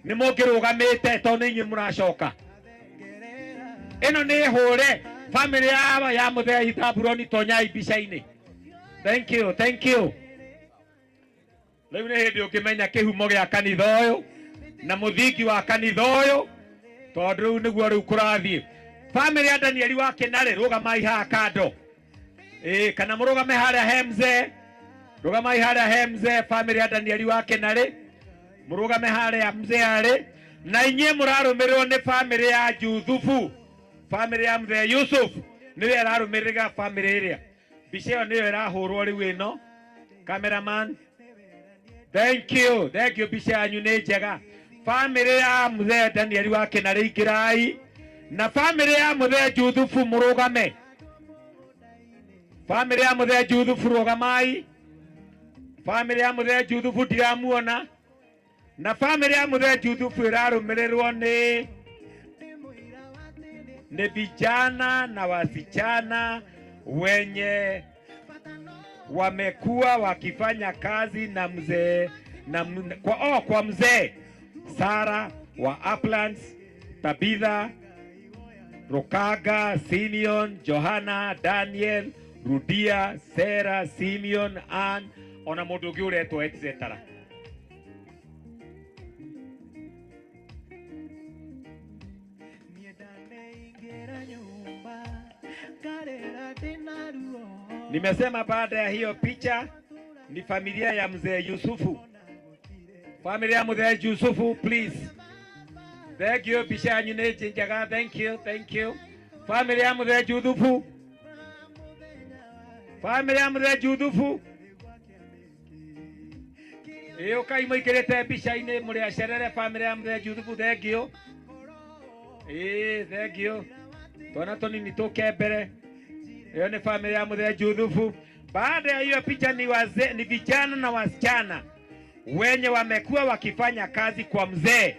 nĩ mũngĩrũgamĩte tondũ nĩ inyuĩ mũracoka. Ĩno nĩ hũre bamĩrĩ ya mũthee Zaburoni, tonyai mbica-inĩ. Thank you, thank you. Rĩu nĩ hĩndĩ ũngĩmenya kĩhumo gĩa kanitha ũyũ na mũthingi wa kanitha ũyũ, tondũ rĩu nĩguo rĩu kũrathiĩ. Bamĩrĩ ya Danieli wa Kenarĩ, rũgamai haha kando, ĩĩ, kana mũrũgame harĩa he mzee, rũgamai harĩa he mzee. Bamĩrĩ ya Danieli wa Kenarĩ, mũrũgame harĩa mzee arĩ, na inyuĩ mũrarũmĩrĩrwo nĩ bamĩrĩ ya Juthubu. Bamĩrĩ ya mzee Yusuf nĩyo ĩrarũmĩrĩra bamĩrĩ ĩrĩa. Mbica ĩyo nĩyo ĩrahũrwo rĩu ĩno. Cameraman, thank you, thank you. Mbica yanyu nĩ njega. Bamĩrĩ ya mzee Danieli wa Kenarĩ, ingĩrai, na bamĩrĩ ya mũthee Juthubu mũrũgame. Bamĩrĩ ya mũthee Juthubu, rũgamai. Bamĩrĩ ya mũthee Juthubu ndiramuona, na bamĩrĩ ya mũthee Juthubu ĩrarũmĩrĩrwo nĩ vijana na wasichana wenye wamekuwa wakifanya kazi na mzee na kwa mzee Sara wa Uplands, Tabitha, Rukaga, Simeon, Johanna, Daniel, Rudia, Sarah, Simeon, Ann, ona mũndũ ũngĩ ũretwo etc. Nimesema baada ya hiyo picha ni familia ya mzee Yusufu. Familia ya mzee Yusufu, please. Thank you, picha yanyu nĩ njega. Thank you, thank you. Familia ya mzee Yusufu. Familia ya mzee Yusufu. Ĩĩ, ũkai mũingĩrĩte mbica-inĩ mũrĩ acerere. Familia ya mzee Yusufu, thank you. Ĩĩ, thank you. Twana tũnini tũke mbere. Hiyo ni familia ya mzee Juthufu. Baada ya hiyo picha ni wazee, ni vijana na wasichana wenye wamekuwa wakifanya kazi kwa mzee.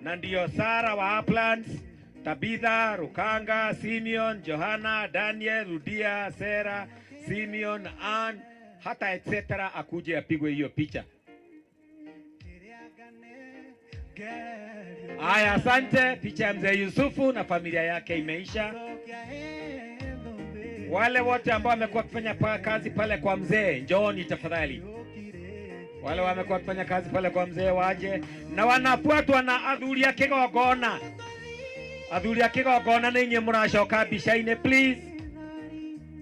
Na ndio Sara wa Uplands, Tabitha, Rukanga, Simeon, Johanna, Daniel, Rudia, Sera, Simeon, Ann, hata etc akuje apigwe hiyo picha. Aya, asante. Picha ya mzee Yusufu na familia yake imeisha. Wale wote ambao wamekuwa wakifanya kazi pale kwa mzee, njooni tafadhali. Wale wamekuwa wakifanya kazi pale kwa mzee waje, na wanafuatwa na athuri a kigongona. Athuri a kigongona nĩ inyuĩ mũracoka mbica-inĩ please.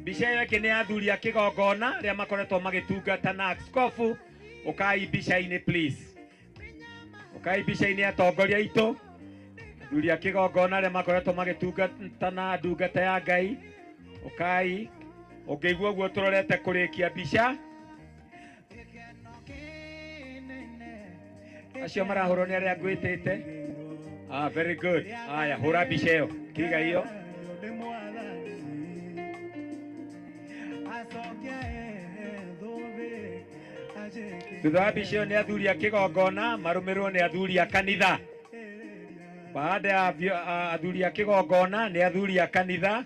Mbica ĩyo ĩngĩ nĩ athuri a kigongona arĩa makoretwo magĩtungata na askofu. Ũkai mbica-inĩ please. Ũkai mbica-inĩ atongoria aitũ. Athuri a kigongona arĩa makoretwo magĩtungata na ndungata ya Ngai. Ũkai. Ũngĩigua ũguo tũrorete kũrĩkia mbica. Acio marahũrwo nĩ arĩa ngwĩtĩte. Ah, very good. Aya, hũra mbica ĩyo. Tiga hiyo. Thutha wa mbica ĩyo nĩ athuri a kĩgongona marũmĩrĩrwo nĩ athuri a kanitha. Baada ya athuri a kĩgongona nĩ athuri a kanitha.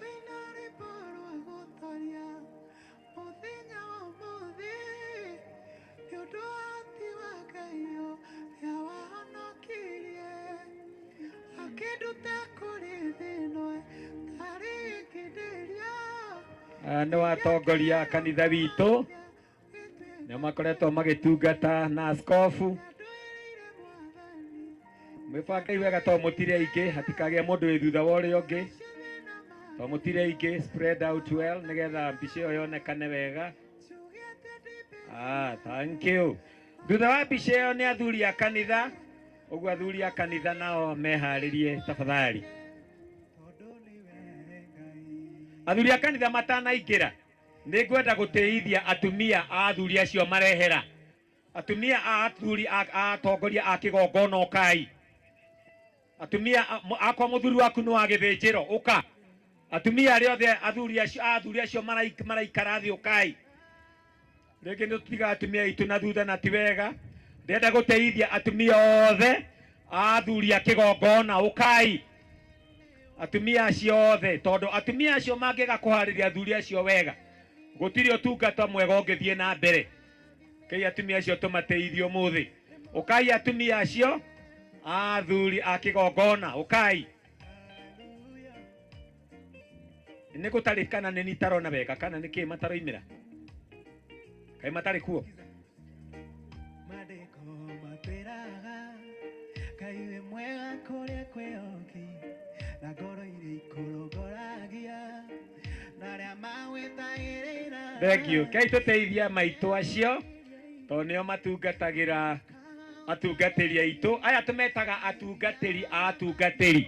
Nĩ watongoria kanitha witũ nĩ makoretwo magĩtungata na askofu. Mwĩbange wega to mũtire aingĩ, hatikagĩe mũndũ wĩ thutha wa ũrĩa ũngĩ. To mũtire aingĩ, spread out well nĩgetha mbica ĩyo yonekane wega. Ah, thank you. Thutha wa mbica ĩyo nĩ athuri a kanitha, ũguo athuri a kanitha nao meharĩrie tafadhali. Athuri a kanitha matanaingĩra nĩ ngwenda gũtĩithia atumia a athuri acio marehera. Atumia a athuri a atongoria a kĩgongona ũkai. Atumia akwa mũthuri waku nĩ wa gĩthĩnjĩro ũka. Atumia arĩa othe athuri acio maraikara thĩ ũkai. Rĩngĩ nĩ tũtigaga atumia aitũ na thutha na ti wega. Ndĩrenda gũteithia atumia othe a athuri a kĩgongona ũkai. Atumia acio othe, tondũ atumia acio mangĩaga kũharĩria athuri acio wega, gũtirĩ ũtungata mwega ũngĩthiĩ na mbere. Kei atumia acio tũmateithie ũmũthĩ. Ũkai atumia acio athuri a kĩgongona ũkai. Nĩ gũtarĩ kana nĩ nitarona wega kana nĩ kĩ mataroimĩra? Kaĩ matarĩ kuo? Thank you. Kei tũteithia maitũ acio tondũ nĩo matungatagĩra atungatĩri aitũ. Aya tũmetaga atungatĩri a atungatĩri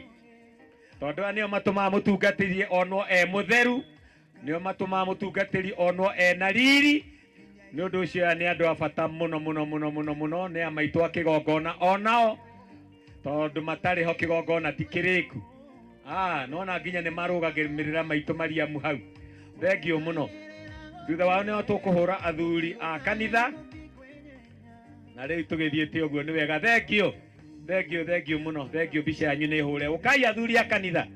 tondũ aya nĩo matũmaga mũtungatĩri onwo e mũtheru, nĩo matũmaga mũtungatĩri onwo e na riri. Nĩ ũndũ ũcio aya nĩ andũ a bata mũno mũno mũno mũno mũno, nĩ a maitũ a kĩgongona onao tondũ matarĩ ho kĩgongona ti kĩrĩku. Ah, nona nginya nĩ marũgagĩrĩra maitũ Mariamu hau. Thank you mũno. Thutha wao nĩo tũkũhũra athuri a kanitha na rĩu tũgĩthiĩte ũguo nĩ wega. Thank you. Thank you, thank you mũno. Thank you, mbica yanyu nĩ hũre. Ũkai athuri a kanitha.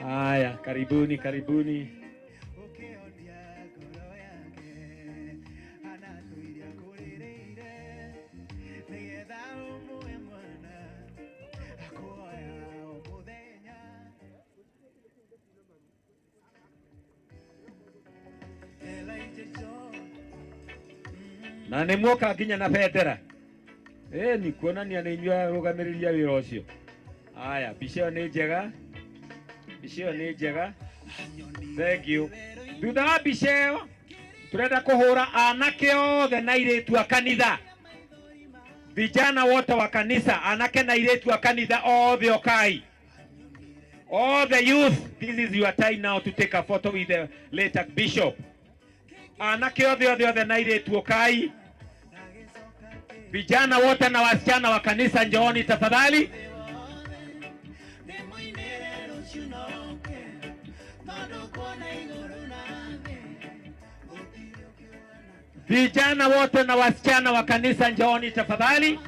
Aya, karibuni, karibuni. Na nĩ muoka nginya na bendera. Ni kuonania nĩ inyuĩ arũgamĩrĩri a wĩra ũcio. Aya, mbica ĩyo nĩ njega. Mbica ĩyo nĩ njega. Thank you. Thutha wa mbica ĩyo turenda kũhũra anake othe na airĩtu a kanitha. Vijana wote wa kanisa, anake na airĩtu a kanitha othe okai. All the youth, this is your time now to take a photo with the late bishop. Anake othe othe othe na airĩtu okai. Vijana wote na wasichana wa kanisa njooni tafadhali. Vijana wote na wasichana wa kanisa njooni tafadhali.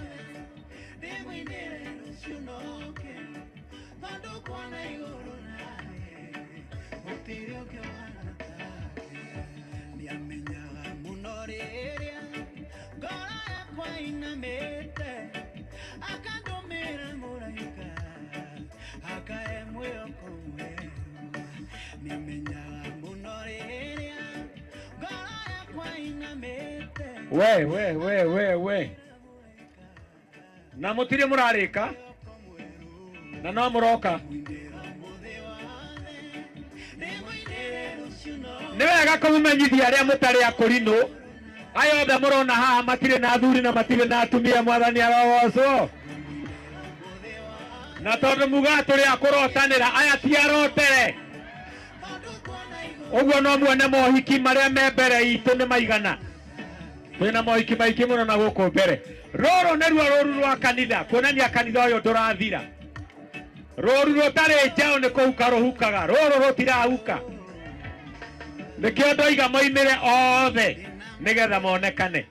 We we we we we na mutire murarika na no muroka ni wega kumumenyithia aria mutari akurino aya othe murona haha matire na athuri na matire na atumia mwathani arogocwo na tondu muga turi akurotanira aya ti arotere uguo no muone mohiki maria me mbere itu ni maigana twina mohiki maingi muno na guku mbere. Ruru niruo ruru rwa kanitha kuonania kanitha uyu ndurathira. Ruru rutari njao ni kuhuka ruhukaga, ruru rutirahuka. Nikio ndoiga moimire othe nigetha monekane.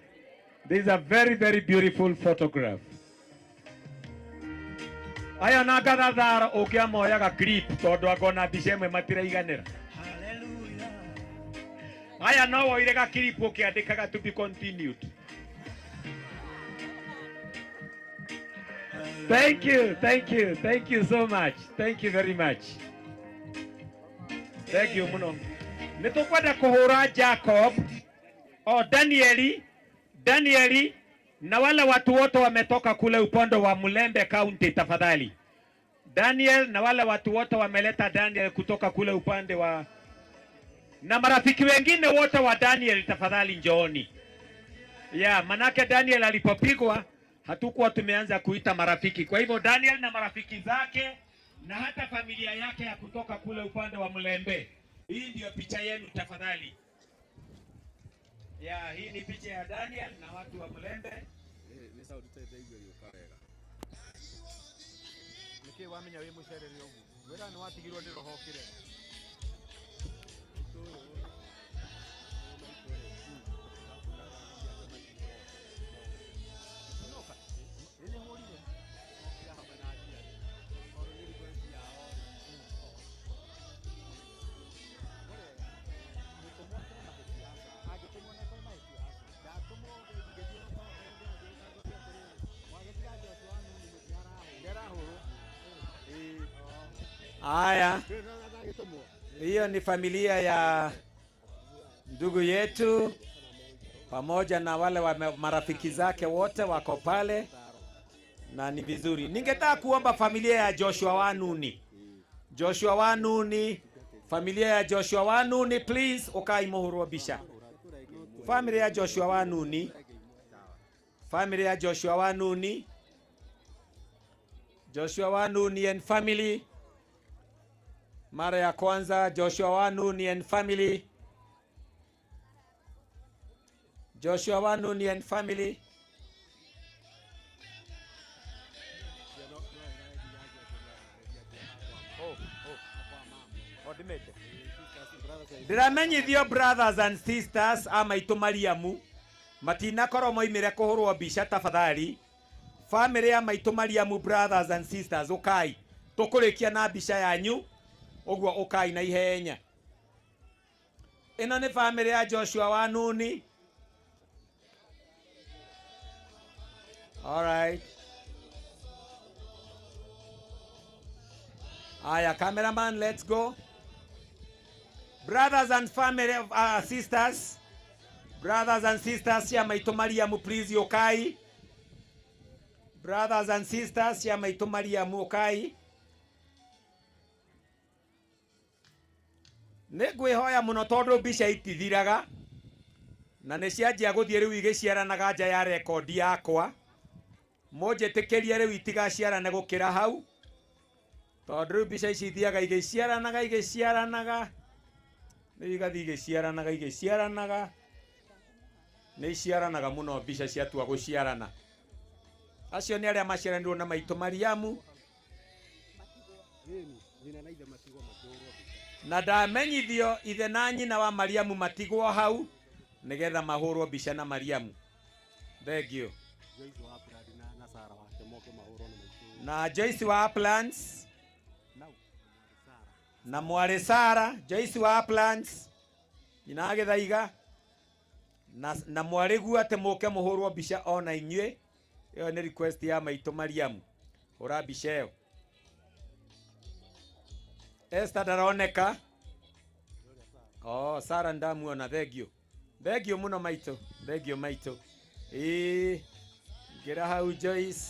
This is a very very beautiful photograph. Aya na ngathatharo ungiamoyaga clip tondu angona mbica imwe matiraiganira. Aya no woire ga clip ukiandikaga to be continued. Thank you, thank you, thank you so much. Thank you very much. Thank you muno. Nitukwenda kuhura Jacob o Danieli, Danieli na wale watu wote wametoka kule upondo wa Mulembe County tafadhali. Daniel na wale watu wote wameleta Daniel kutoka kule upande wa, na marafiki wengine wote wa Daniel tafadhali njooni. Ya, manake Daniel alipopigwa hatukuwa tumeanza kuita marafiki. Kwa hivyo Daniel na marafiki zake na hata familia yake ya kutoka kule upande wa Mulembe. Hii ndio picha yenu tafadhali. Ya, hii ni picha ya Daniel na watu wa Mulembe. Ni sauti tete igwe yoka wega. Niki wamenya wi mucerere uguo. Wira ni watigirwo ni roho kire. Haya, hiyo ni familia ya ndugu yetu pamoja na wale wa marafiki zake wote wako pale, na ni vizuri. Ningetaka kuomba familia ya Joshua Wanuni, Joshua Wanuni, familia ya Joshua Wanuni please, ukai muhurwo bisha. Familia ya Joshua Wanuni, familia ya Joshua Wanuni, Joshua Wanuni and family. Mara ya kwanza Joshua Wanuni and family. Joshua Wanuni and family. Ndiramenyithio brothers and sisters a maitu Mariamu matinakorwo moimire kuhurwo mbica tafadhali. Family ya maitu Mariamu brothers and sisters ukai tukurikia na mbica yanyu uguo ukai na ihenya. Ino ni family ya Joshua Wanuni. All right. Aya, cameraman, let's go. Brothers and family, sisters, brothers and sisters ya maitu Mariamu please ukai. Brothers and sisters ya maitu Mariamu ukai. Nĩngwĩhoya mũno tondũ mbica itithiraga na nĩ cianjia gũthiĩ rĩu igĩciaranaga nja ya rekondi yakwa. Mũnjĩtĩkĩrie rĩu itigaciarane gũkĩra hau tondũ rĩu mbica ici ithiaga igĩciaranaga igĩciaranaga, rĩu igathiĩ igĩciaranaga igĩciaranaga, nĩ iciaranaga mũno mbica ciatua gũciarana. Acio nĩ arĩa maciaranirwo na maitũ Mariamu. Na ndamenyithio ithe na nyina wa Mariamu matigwo hau nigetha mahũrwo mbica na Mariamu. Thank you. Na Joyce wa Uplands na mwarĩ Sara. Joyce wa Uplands, nyina wa Gĩthaiga na mwarĩ guo atĩ mũke mũhũrwo mbica ona inyuĩ. Ĩyo nĩ request ya maitũ Mariamu. Hũra mbica ĩyo. Esther ndaroneka. Oh, Sara ndamuona. Thank you. Thank you mũno maitũ. Thank you maitũ. Ĩĩ, ngĩra hau Joyce.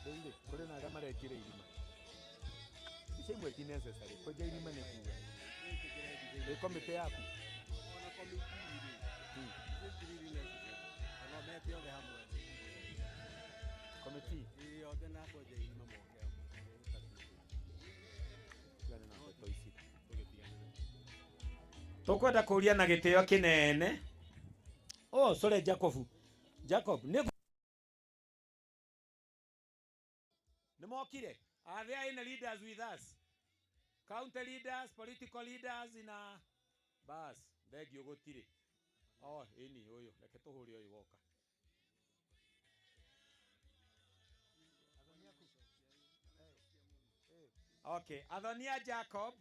Rĩu rĩ, kũrĩ na arĩa marenjire irima. Mbica imwe ti necessary. Kwenja irima nĩ kuga. Ĩ komĩtĩ yaku. Komĩtĩ. Tigana na ndeto ici. Tũkwenda kũria na gĩtĩo kĩnene. Oh, sorry Jacob. Jacob, nĩ mokire. Are there any leaders with us? County leaders, political leaders in a bas. Thengio gũtirĩ. Oh, ĩni ũyũ, reke tũhũre ũyũ woka. Okay, Athonia Jacob.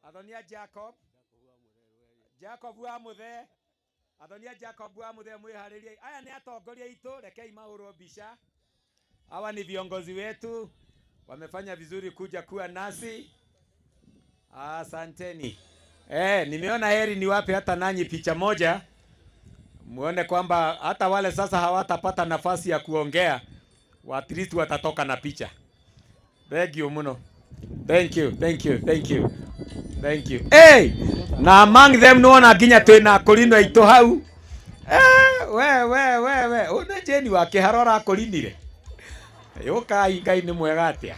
Athonia Jacob. Jacob wa Muthee. Athonia Jacob wa Muthee mwĩharĩrie. Aya nĩ atongoria aitũ, rekei mahũrwo mbica. Hawa ni viongozi wetu, wamefanya vizuri kuja kuwa nasi. Asanteni. Nimeona heri niwape hata nanyi picha moja, muone kwamba hata wale sasa hawatapata nafasi ya kuongea, at least watatoka na picha. Thank you muno. Thank you, thank you, thank you. Thank you. Hey, na among them nĩwona nginya twĩna akũrinũ aitũ hau. We we we we, ũyũ nĩ Jane wa Kĩhara ũrakũrinire. Yũkai Ngai nĩ mwega atĩa.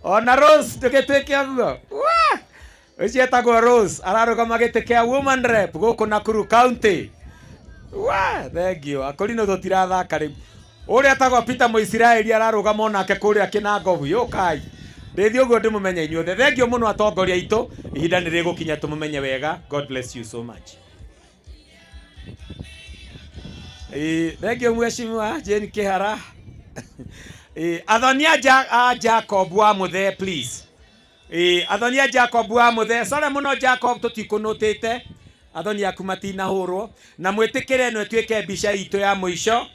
Ona Rose ndũgĩtuĩke ũguo. Wah! Ũcio etagwo Rose, ararũgama gĩtĩ kĩa woman rep gũkũ Nakuru County. Wah, thank you. Akũrinũ tũtirathaka rĩu. Ũrĩa etagwo Peter Mũisiraeli ararũgama onake kũrĩa Kĩnangobu. Yũkai. Ndĩthiĩ ũguo ndĩmũmenye inyuothe. Thank you mũno atongoria aitũ. Ihinda nĩ rĩgũkinya tũmũmenye wega. God bless you so much. Thank you Mheshimiwa Jane Kihara. Athonia a Jacob wa Muthee please. Athonia Jacob wa Muthee. Sorry mũno Jacob tũtikũnũtĩte. Athoni aku matinahũrwo na mwĩtĩkĩre ĩno ĩtuĩke mbica itũ ya mũico.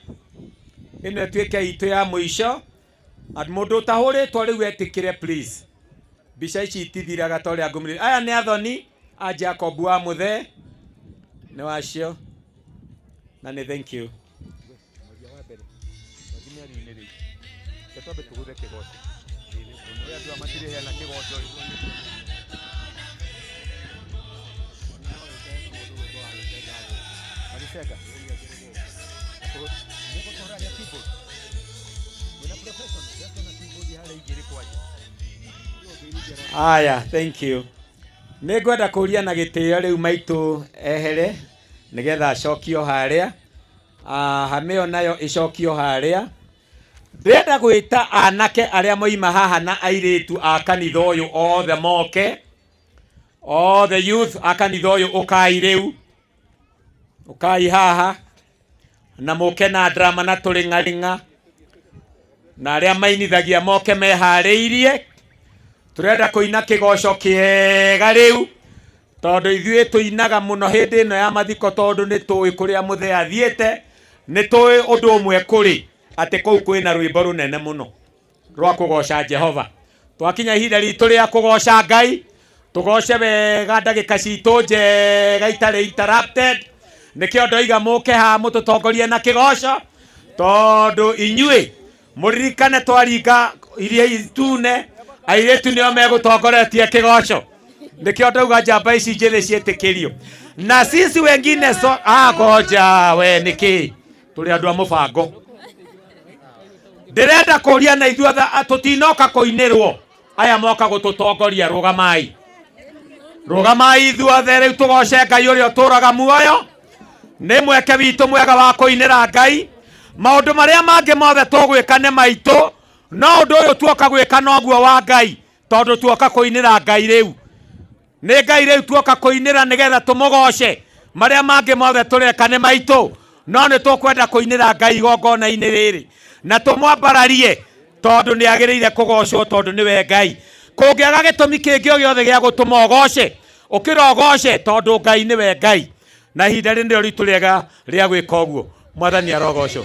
Ĩno ĩtuĩke itũ ya mũico. And mũndũ ũtahũrĩtwo rĩu etĩkĩre please. Mbica ici itithiraga ta ũrĩa ngũmĩrĩria. Aya nĩ athoni a Jacob wa Muthee. Nĩ wacio. Na nĩ thank you. Mwaria wa mbere. Mwathi mĩario-inĩ rĩu. Reke twambe tũgũthe kĩgoco. Ũrĩa andũ aya matirĩheana kĩgoco rĩ. Magĩcenga. Nĩgũtũhũra gĩa keyboard. Wĩna professional, ndĩratũna keyboard harĩa igĩrĩ kwanja. Aya, thank you. Nĩ ngwenda kũria na gĩtĩo rĩu maitũ ehere nĩgetha acokio harĩa. Hamĩo nayo ĩcokio harĩa. Ndĩrenda gwĩta anake arĩa moima haha na airĩtu a kanitha ũyũ othe moke. All the youth a kanitha ũyũ ũkai rĩu. Ũkai haha na mũke na drama na tũrĩng'arĩng'a na arĩa mainithagia moke meharĩirie. Tũrenda kũina kĩgoco kĩega rĩu tondũ ithuĩ tũinaga mũno hĩndĩ ĩno ya mathiko tondũ nĩ tũĩ kũrĩa Muthee athiĩte, nĩ tũĩ ũndũ ũmwe kũrĩ atĩ kũu kwĩna rwĩmbo rũnene mũno rwa kũgoca Jehova. Twakinya ihinda ritũ rĩa kũgoca Ngai, tũgoce wega ndagĩka citũ njega itarĩ interrupted. Nĩkĩo ndoiga mũke haha mũtũtongorie na kĩgoco tondũ inyuĩ mũririkane twaringa iria itune airĩtu nĩo megũtongoretie kĩgoco. Nĩkĩo ndauga njamba ici njĩthĩ ciĩtĩkĩrio na sisi wengine so ngoja we nĩkĩ tũrĩ andũ a mũbango. Ndĩrenda kũria na ithuothe tũtinoka kũinĩrwo aya moka gũtũtongoria. Rũgamai, rũgamai ithuothe rĩu tũgoce Ngai ũrĩa ũtũraga muoyo. Nĩ mweke witũ mwega wa kũinĩra Ngai. Maũndũ marĩa mangĩ mothe tũgwĩka nĩ maitũ, no ũndũ ũyũ tuoka gwĩka noguo wa Ngai, tondũ tuoka kũinĩra Ngai rĩu. Nĩ Ngai rĩu tuoka kũinĩra nĩgetha tũmũgoce. Marĩa mangĩ mothe tũreka nĩ maitũ, no nĩ tũkwenda kũinĩra Ngai igongona-inĩ rĩrĩ na tũmwambararie, tondũ nĩ agĩrĩire kũgocwo, tondũ nĩwe Ngai. Kũngĩaga gĩtũmi kĩngĩ o gĩothe gĩa gũtũma ũgoce, ũkĩra ũgoce, tondũ Ngai nĩwe Ngai. Na ihinda rĩrĩ nĩrĩo ritũ rĩega rĩa gwĩka ũguo. Mwathani arogocwo.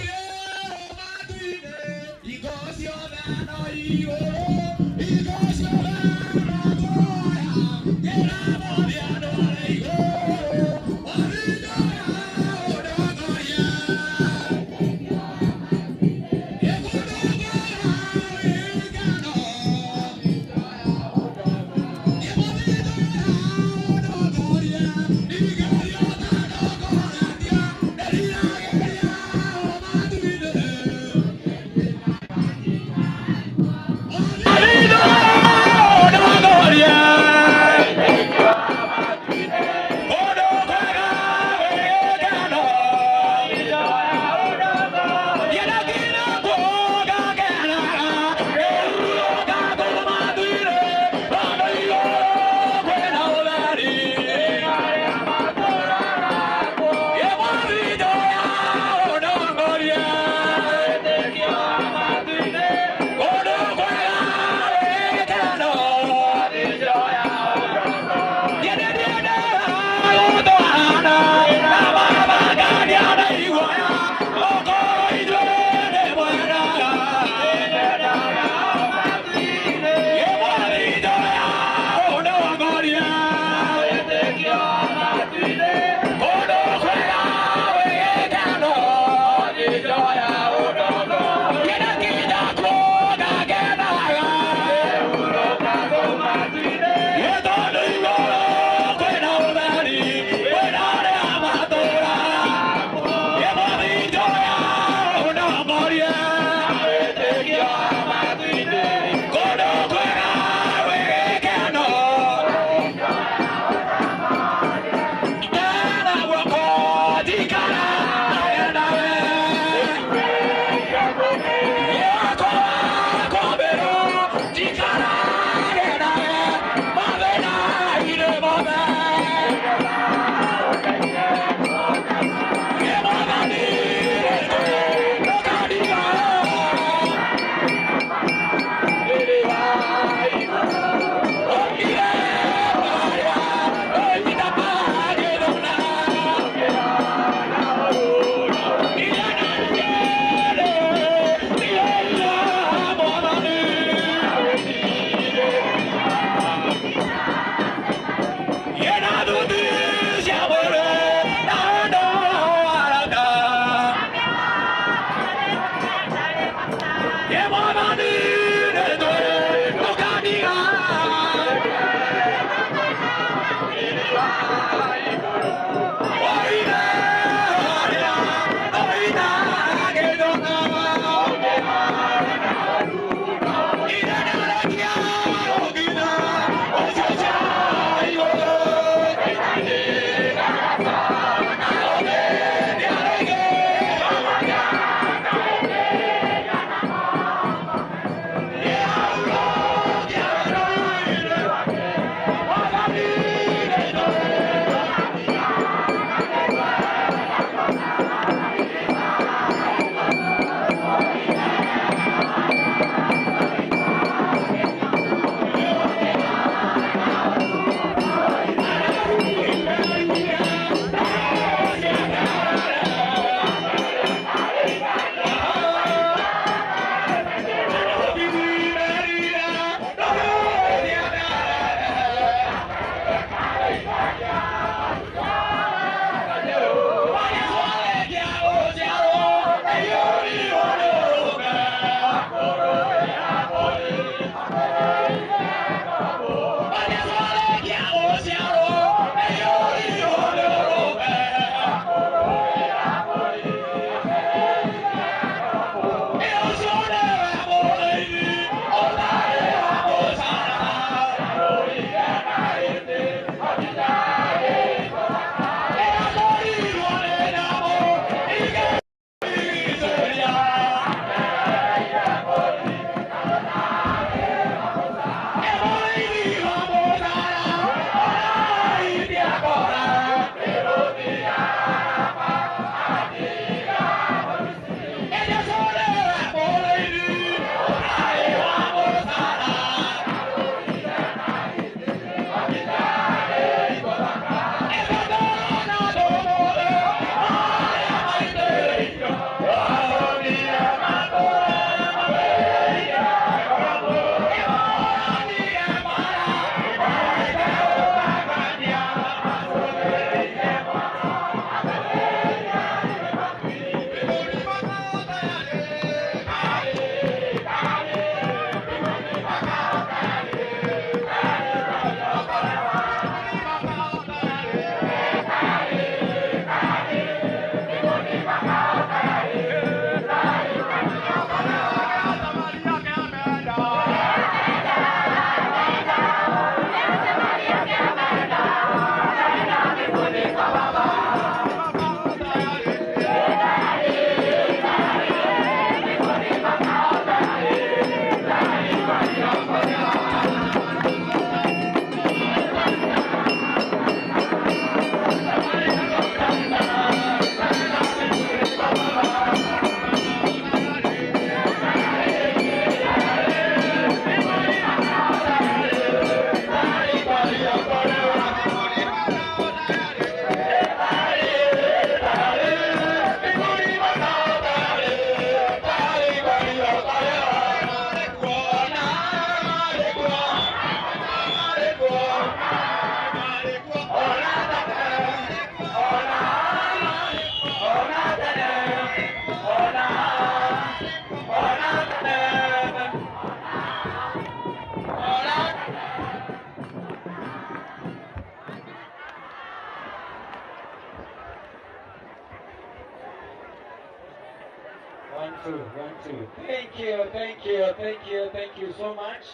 1 2 1 2. Thank you, thank you, thank you, thank you so much.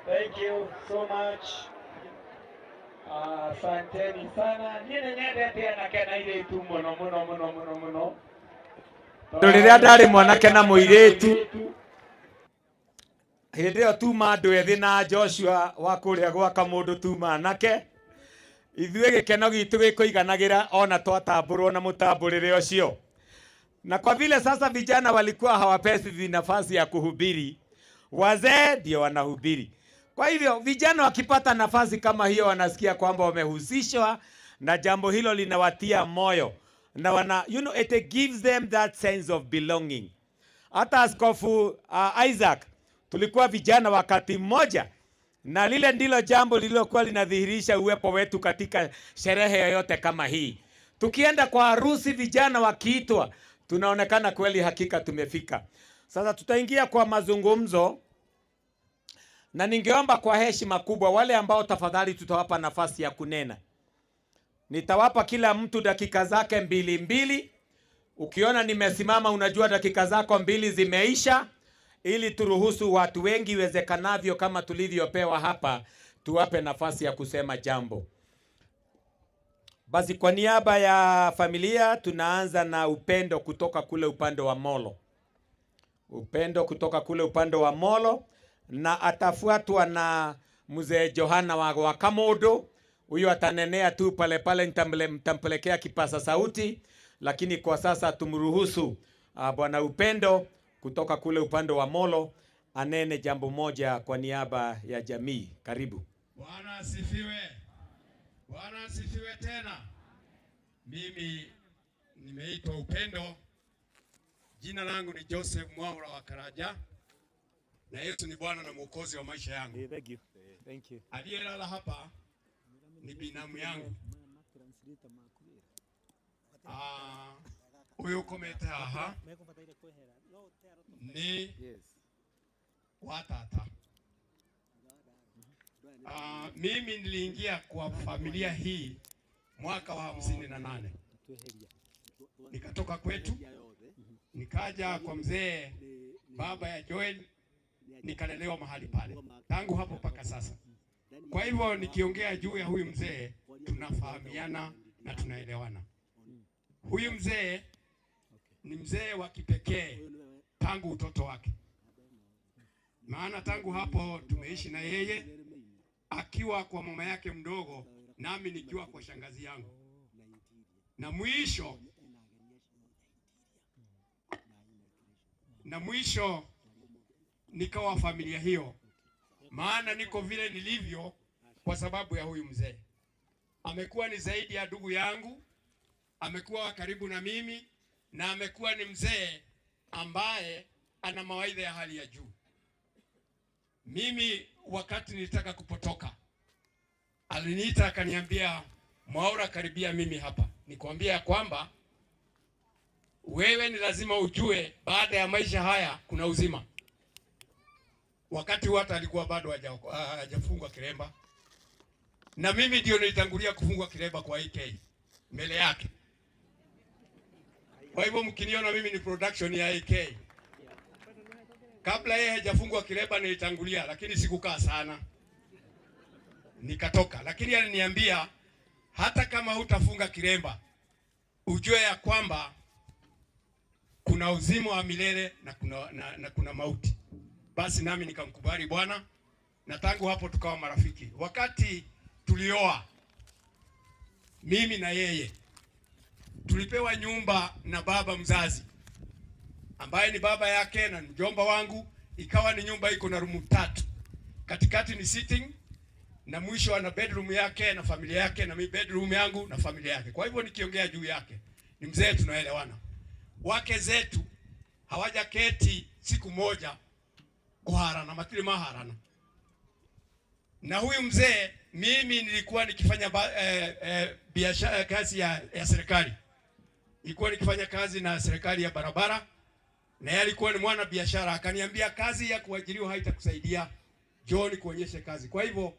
Thank you so much. Asanteni sana. Niĩ nĩ nyendete anake na airĩtu mũno mũno mũno mũno mũno. Tondũ rĩrĩa ndarĩ mwanake na mũirĩtu hĩndĩ ĩyo tuma andũ ethĩ na Joshua wa kũrĩa gwaka mũndũ tuma anake, ithuĩ gĩkeno gitũ gĩkũiganagĩra ona twatambũrwo na mũtambũrĩre ũcio. Na kwa vile sasa vijana walikuwa hawapesi nafasi ya kuhubiri, wazee ndio wanahubiri. Kwa hivyo vijana wakipata nafasi kama hiyo wanasikia kwamba wamehusishwa na jambo hilo, linawatia moyo na wana, it gives them that sense of belonging. Hata Askofu Isaac tulikuwa vijana wakati mmoja, na lile ndilo jambo lililokuwa linadhihirisha uwepo wetu katika sherehe yoyote kama hii. Tukienda kwa harusi, vijana wakiitwa, tunaonekana kweli hakika tumefika. Sasa tutaingia kwa mazungumzo, na ningeomba kwa heshima kubwa wale ambao tafadhali tutawapa nafasi ya kunena. Nitawapa kila mtu dakika zake mbili mbili. Ukiona nimesimama unajua dakika zako mbili zimeisha, ili turuhusu watu wengi iwezekanavyo kama tulivyopewa hapa, tuwape nafasi ya kusema jambo. Basi kwa niaba ya familia tunaanza na Upendo kutoka kule upande wa Molo. Upendo kutoka kule upande wa Molo, na atafuatwa na mzee Johana wa Kamodo. Huyo atanenea tu pale pale, nitampelekea kipasa sauti, lakini kwa sasa tumruhusu bwana Upendo kutoka kule upande wa Molo anene jambo moja kwa niaba ya jamii. Karibu. Bwana asifiwe. Bwana asifiwe tena. Mimi nimeitwa Upendo. Jina langu ni Joseph Mwaura wa Karaja. Na Yesu ni Bwana na Mwokozi wa maisha yangu. Thank you. Thank you. Aliyelala hapa ni binamu yangu. Uyu ukomete haha ni wa tata. Mimi niliingia kwa familia hii mwaka wa 58. Nikatoka kwetu, nikaja kwa mzee baba ya Joel, nikalelewa mahali pale tangu hapo mpaka sasa. Kwa hivyo nikiongea juu ya huyu mzee tunafahamiana na tunaelewana. Huyu mzee ni mzee wa kipekee tangu utoto wake, maana tangu hapo tumeishi na yeye akiwa kwa mama yake mdogo, nami nikiwa kwa shangazi yangu. Na mwisho nikawa familia hiyo, maana niko vile nilivyo kwa sababu ya huyu mzee. Amekuwa ni zaidi ya ndugu yangu, amekuwa karibu na mimi, na amekuwa ni mzee ambaye ana mawaidha ya hali ya juu. Mimi wakati nilitaka kupotoka, aliniita akaniambia, Mwaura, karibia mimi hapa, nikwambia kwamba wewe ni lazima ujue baada ya maisha haya kuna uzima. Wakati hata alikuwa bado hajafungwa kiremba, na mimi ndio nilitangulia kufungwa kiremba kwa AK mbele yake. Kwa hivyo mkiniona mimi ni production ya AK. Kabla yeye hajafungwa kiremba nilitangulia, lakini sikukaa sana, nikatoka. Lakini aliniambia hata kama hutafunga kiremba, ujue ya kwamba kuna uzima wa milele na kuna, na kuna mauti. Basi nami nikamkubali Bwana, na tangu hapo tukawa marafiki. Wakati tulioa mimi na yeye, tulipewa nyumba na baba mzazi ambaye ni baba yake na mjomba wangu. Ikawa ni nyumba iko na room 3, katikati ni sitting, na mwisho ana bedroom yake na familia yake, na mimi bedroom yangu na familia yake. Kwa hivyo nikiongea juu yake ni mzee, tunaelewana. Wake zetu hawajaketi siku moja kuharana, matili maharana. Na huyu mzee, mimi nilikuwa nikifanya biashara, kazi ya serikali. Nilikuwa nikifanya kazi na serikali ya barabara, na yeye alikuwa ni mwana biashara. Akaniambia kazi ya kuajiriwa haitakusaidia, njoo nikuonyeshe kazi. Kwa hivyo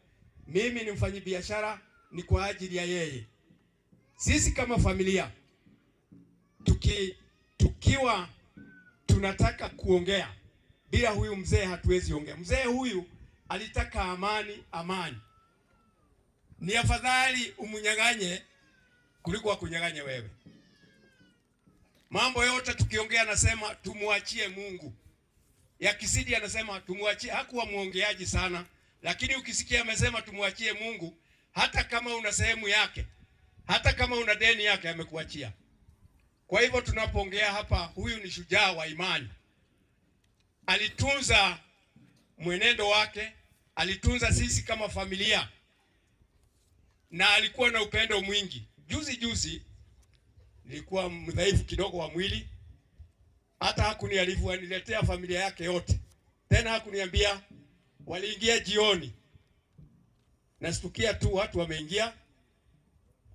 mimi ni mfanyi biashara ni kwa ajili ya yeye. Sisi kama familia tukiwa Tunataka kuongea. Bila huyu mzee hatuwezi ongea. Mzee huyu alitaka amani, amani. Ni afadhali umunyang'anye kuliko akunyang'anye wewe. Mambo yote tukiongea anasema tumuachie Mungu. Yakisidi anasema tumuachie, hakuwa muongeaji sana, lakini ukisikia amesema tumuachie Mungu, hata kama una sehemu yake, hata kama una deni yake amekuachia. Kwa hivyo tunapoongea hapa, huyu ni shujaa wa imani. Alitunza mwenendo wake, alitunza sisi kama familia, na alikuwa na upendo mwingi. Juzi juzi nilikuwa mdhaifu kidogo wa mwili, hata hakuniarifu, aniletea familia yake yote. Tena hakuniambia, waliingia jioni. Nastukia tu watu wameingia,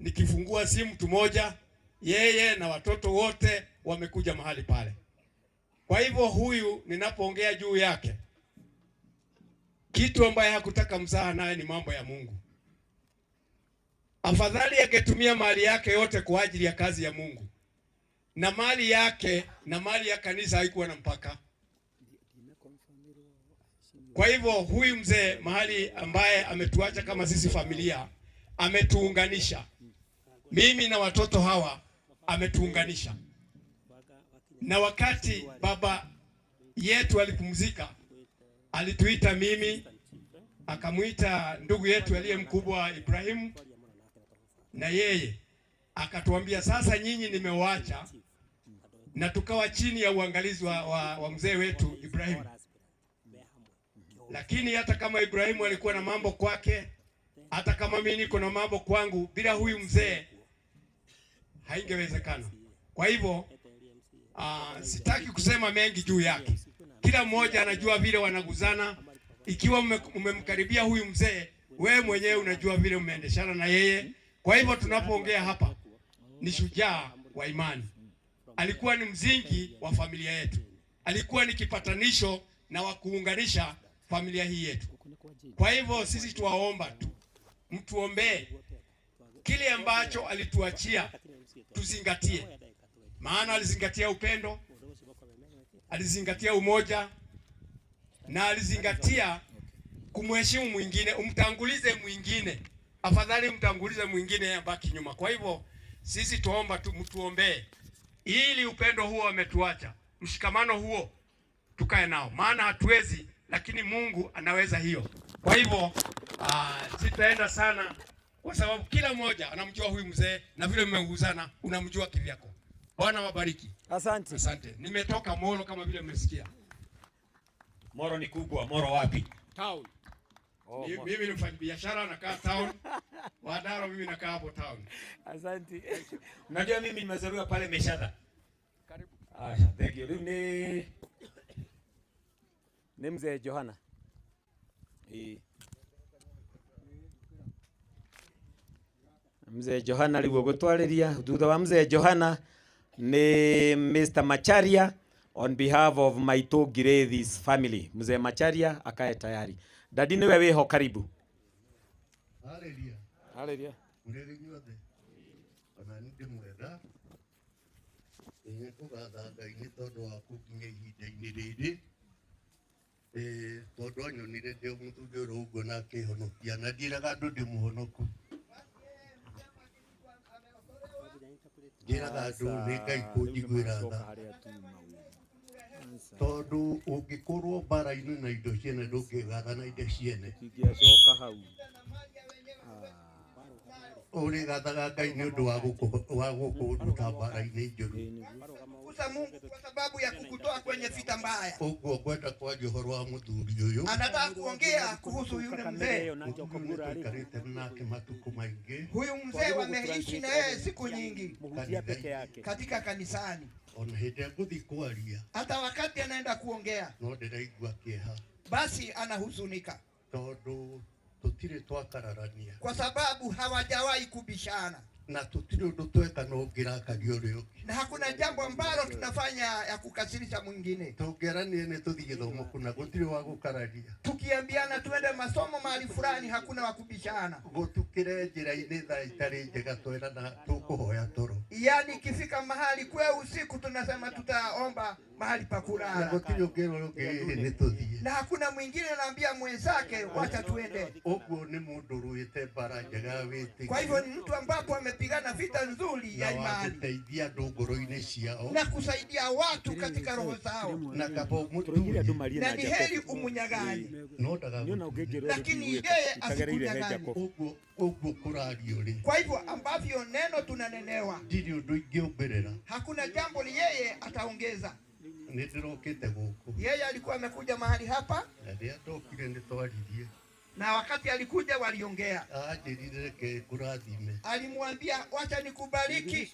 nikifungua simu mtu moja, yeye na watoto wote wamekuja mahali pale. Kwa hivyo huyu ninapoongea juu yake, kitu ambaye hakutaka mzaha naye ni mambo ya Mungu. Afadhali angetumia mali yake yote kwa ajili ya kazi ya Mungu. Na mali yake na mali ya kanisa haikuwa na mpaka. Kwa hivyo huyu mzee mahali ambaye ametuacha kama sisi familia, ametuunganisha. Mimi na watoto hawa ametuunganisha. Na wakati baba yetu alipumzika, alituita mimi, akamuita ndugu yetu aliye mkubwa Ibrahimu, na yeye akatuambia sasa nyinyi nimewaacha, na tukawa chini ya uangalizi wa mzee wetu Ibrahimu. Lakini hata kama Ibrahimu alikuwa na mambo kwake, hata kama mimi niko na mambo kwangu, bila huyu mzee haingewezekana. Kwa hivyo sitaki kusema mengi juu yake. Kila mmoja anajua vile wanaguzana. Ikiwa umemkaribia huyu mzee, wewe mwenyewe unajua vile umeendeshana na yeye. Kwa hivyo tunapoongea hapa, ni shujaa wa imani. Alikuwa ni mzingi wa familia yetu. Alikuwa ni kipatanisho na wa kuunganisha familia hii yetu. Kwa hivyo sisi tuwaomba tu, mtuombee kile ambacho alituachia tuzingatie. Maana alizingatia upendo, alizingatia umoja, na alizingatia kumheshimu mwingine, umtangulize mwingine. Afadhali mtangulize mwingine abaki nyuma. Kwa hivyo sisi tuomba tu, mtuombee ili upendo huo ametuacha, mshikamano huo tukae nao. Maana hatuwezi, lakini Mungu anaweza hiyo. Kwa hivyo sitaenda sana kwa sababu kila mmoja anamjua huyu mzee, na vile mmeunguzana unamjua kivyako. Bwana wabariki. Asante. Asante. Nimetoka Moro kama vile mmesikia. Moro ni kubwa. Moro wapi? Town. Oh, mimi ni mfanyabiashara nakaa town. Wadaro mimi nakaa hapo town. Asante. Unajua mimi nimezaliwa pale Meshada. Karibu. Ah, thank you. Ni mzee Johana. Mzee Johana rĩu ũgũtwarĩria. Thutha wa mzee Johana ni Mr. Macharia on behalf of Maito Girethi's family. Mzee Macharia akae tayari. Dadi niwe wĩho, karibu. Haleluya. Haleluya. Mũrĩrĩ inyuothe. Ona nĩ ndĩmwenda. Nĩ kũgatha Ngai nĩ tondũ wa kũnginyia ihinda-inĩ rĩrĩ. Tondũ anyonire ndĩ mũthuri ũrĩa ũguo na akĩhonokia, na ndiĩraga andũ ndĩ mũhonoku. Njĩraga andũ nĩ Ngai kũnjiguĩra tha. Tondũ ũngĩkorwo mbara-inĩ na indo ciene ndũngĩgatha na indo ciene. Ũrĩgathaga Ngai nĩ ũndũ wa gũkũruta mbara-inĩ njũru. Kusa Mungu kwa sababu ya kukutoa kwenye vita mbaya. Ũguo ngwenda kwaria ũhoro wa mũthuri ũyũ. Anataka kuongea kuhusu yule mzee. Tũikarĩte nake matukũ maingĩ. Huyu mzee wameishi na yeye siku nyingi katika kanisani. Ona hĩndĩ ĩrĩa ngũthiĩ kwaria, hata wakati anaenda kuongea, no ndĩraigua kĩeha. Basi anahuzunika. Tondũ tũtirĩ twakararania. Kwa sababu hawajawahi kubishana. Na tũtirĩ ũndũ tweka no ũngĩrakaria ũrĩa ũngĩ. Na hakuna jambo ambalo tunafanya ya kukasirisha mwingine. Tũngĩaranire nĩ tũthiĩ gĩthomo kũna gũtirĩ wa gũkararia. Tukiambiana tuende masomo mahali fulani, hakuna wa kubishana. Gũtukĩre njĩra-inĩ thaa itarĩ njega twerana tũkũhoya toro. Yaani ikifika mahali kwe usiku tunasema tutaomba mahali pa Na kulala. gũtirĩ ũngĩra ũrĩa ũngĩ nĩ tũthiĩ. Na hakuna mwingine anaambia mwenzake wacha tuende. Ũguo nĩ mũndũ ũrũĩte mbara njega ya wĩtĩkio. Kwa hivyo ni mtu ambapo amepigana vita nzuri na ya wa imani gũteithia andũ ngoro-inĩ ciao na kusaidia watu katika roho zao, na kaba ũmũtunye na ni heri umunyaganye, no ndagagũtunye. Lakini yeye asikunyaganye. Ũguo ũguo kũrario rĩ, Kwa hivyo ambavyo neno tunanenewa, ndirĩ ũndũ ingĩongerera. Hakuna jambo yeye ataongeza. Nĩ ndĩrokĩte gũkũ Yeye alikuwa amekuja mahali hapa, na rĩrĩa ndokire nĩ twaririe. Na wakati alikuja waliongea. Anjĩrire reke ngũrathime. Alimwambia wacha nikubariki.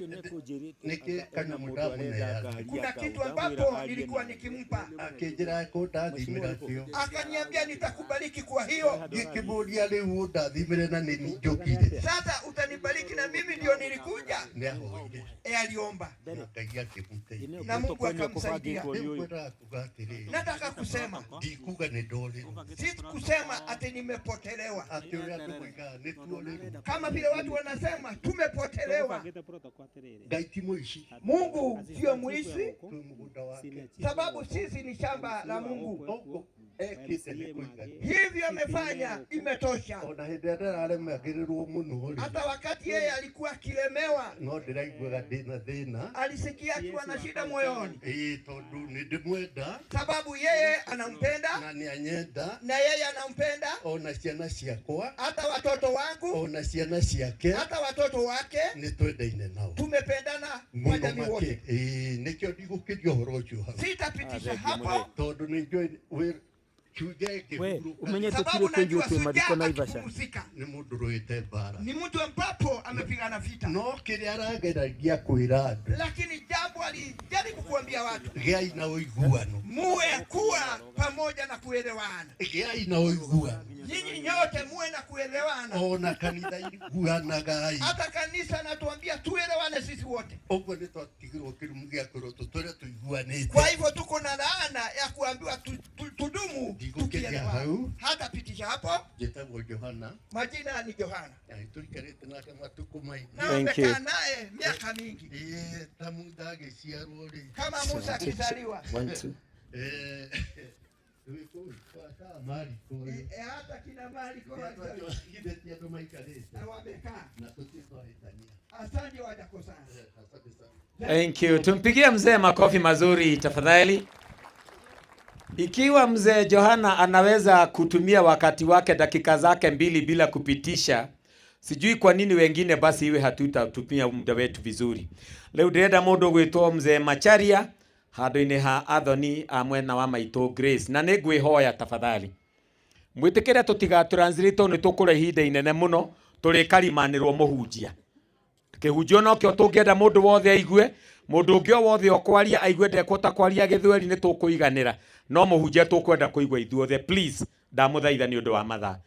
Nĩkĩ kanyamũ ndamũneaga. Kuna kitu ambapo nilikuwa nikimpa, Akĩnjĩra kũndathimĩra kĩo. Akaniambia nitakubariki kwa hiyo. Ngĩkĩmũria rĩu ũndathimĩre na nĩ niĩ njũkire. Sasa utanibariki na mimi ndio nilikuja. Nĩ ahoire. E, aliomba Na Ngai akĩmũteithia. Na Mungu akamsaidia. Rĩu ngwendaga kuga atĩrĩrĩ, Nataka kusema, ndikuga nĩ ndorĩrwo, si kusema ati nimepotelewa, atĩ ũrĩa andũ moigaga nĩ tuorĩrwo. Kama vile watu wanasema tumepotelewa. Ngai ti mũici. Mungu sio mwizi, Twĩ mũgũnda wake. Sababu sisi ni shamba la Mungu. Ũguo ekĩte nĩ kũigana. Hivyo amefanya imetosha. Ona hĩndĩ ĩrĩa ndĩraremagĩrĩrwo mũno rĩ, Hata wakati yeye alikuwa akilemewa, no ndĩraiguaga ndĩna thĩna. Alisikia akiwa na shida moyoni, Ĩĩ tondũ nĩ ndĩmwenda sababu yeye anampenda na nĩ anyenda, na yeye anampenda, ona ciana ciakwa, hata watoto wangu, ona ciana ciake, hata watoto wake, nĩ twendaine nao tumependana kwa mũno jamii wote. makĩ. Ĩĩ nĩkĩo ndigũkĩria ũhoro ũcio hau, Sitapitisha hapo, tondũ nĩ njũĩ kiuge kĩhurũka sababu najua shujaa akipumzika nĩ mũndũ ũrũĩte mbara, ni mtu ambapo amepigana vita, no kĩrĩa arageragia kwĩra andũ, lakini jambo alijaribu kuambia watu, gĩai na ũiguano, muwe kuwa pamoja na kuelewana. Gĩai na ũiguano. Nyinyi nyote muwe na kuelewana. Ona kanitha iguanagai. Hata kanisa natuambia tuelewane sisi wote. Ũguo nĩ twatigirwo kĩrumu gĩa kwĩrwo tũtũre tũiguanĩte. Kwa hivyo tuko na laana ya kuambiwa tudumu Ndigũkĩria tukielewana. hau. Hata pitisha hapo. Njĩtagwo Johana. Majina ni Johana. Na nĩtũikarĩte nake matukũ maingĩ. Na umekaa naye miaka mingi. Ĩĩ ta Musa agĩciarwo rĩ. Kama Musa akizaliwa. One, two. Twĩ kũu kwa taa Mariko rĩ. Hata kina Mariko Githĩ ti andũ maikarĩte. Na wamekaa. Na tũtirĩ twahĩtania. Asante wajakosana. Asante sana. Thank you. Tumpigie mzee makofi mazuri tafadhali. Ikiwa mzee Johana anaweza kutumia wakati wake dakika zake 2 bila kupitisha, sijui kwa nini wengine basi iwe hatutatumia muda wetu vizuri. Leo ndĩrenda mũndũ gwĩtwo mzee Macharia handũ-inĩ ha Athoni a mwena wa maitũ Grace, na nĩ ngwĩhoya tafadhali mwĩtĩkĩre tũtiga translate tondũ nĩ tũkũrĩa ihinda inene mũno tũrĩkarimanĩrwo mũhunjia. Kĩhunjio nokĩo tũngĩenda mũndũ wothe aigue, mũndũ ũngĩ o wothe ũkwaria aigue ndekũhota kwaria gĩthweri nĩ tũkũiganĩra, no mũhunjia tũkwenda kũigua ithuothe. Please, ndamũthaitha nĩ ũndũ wa mathaa.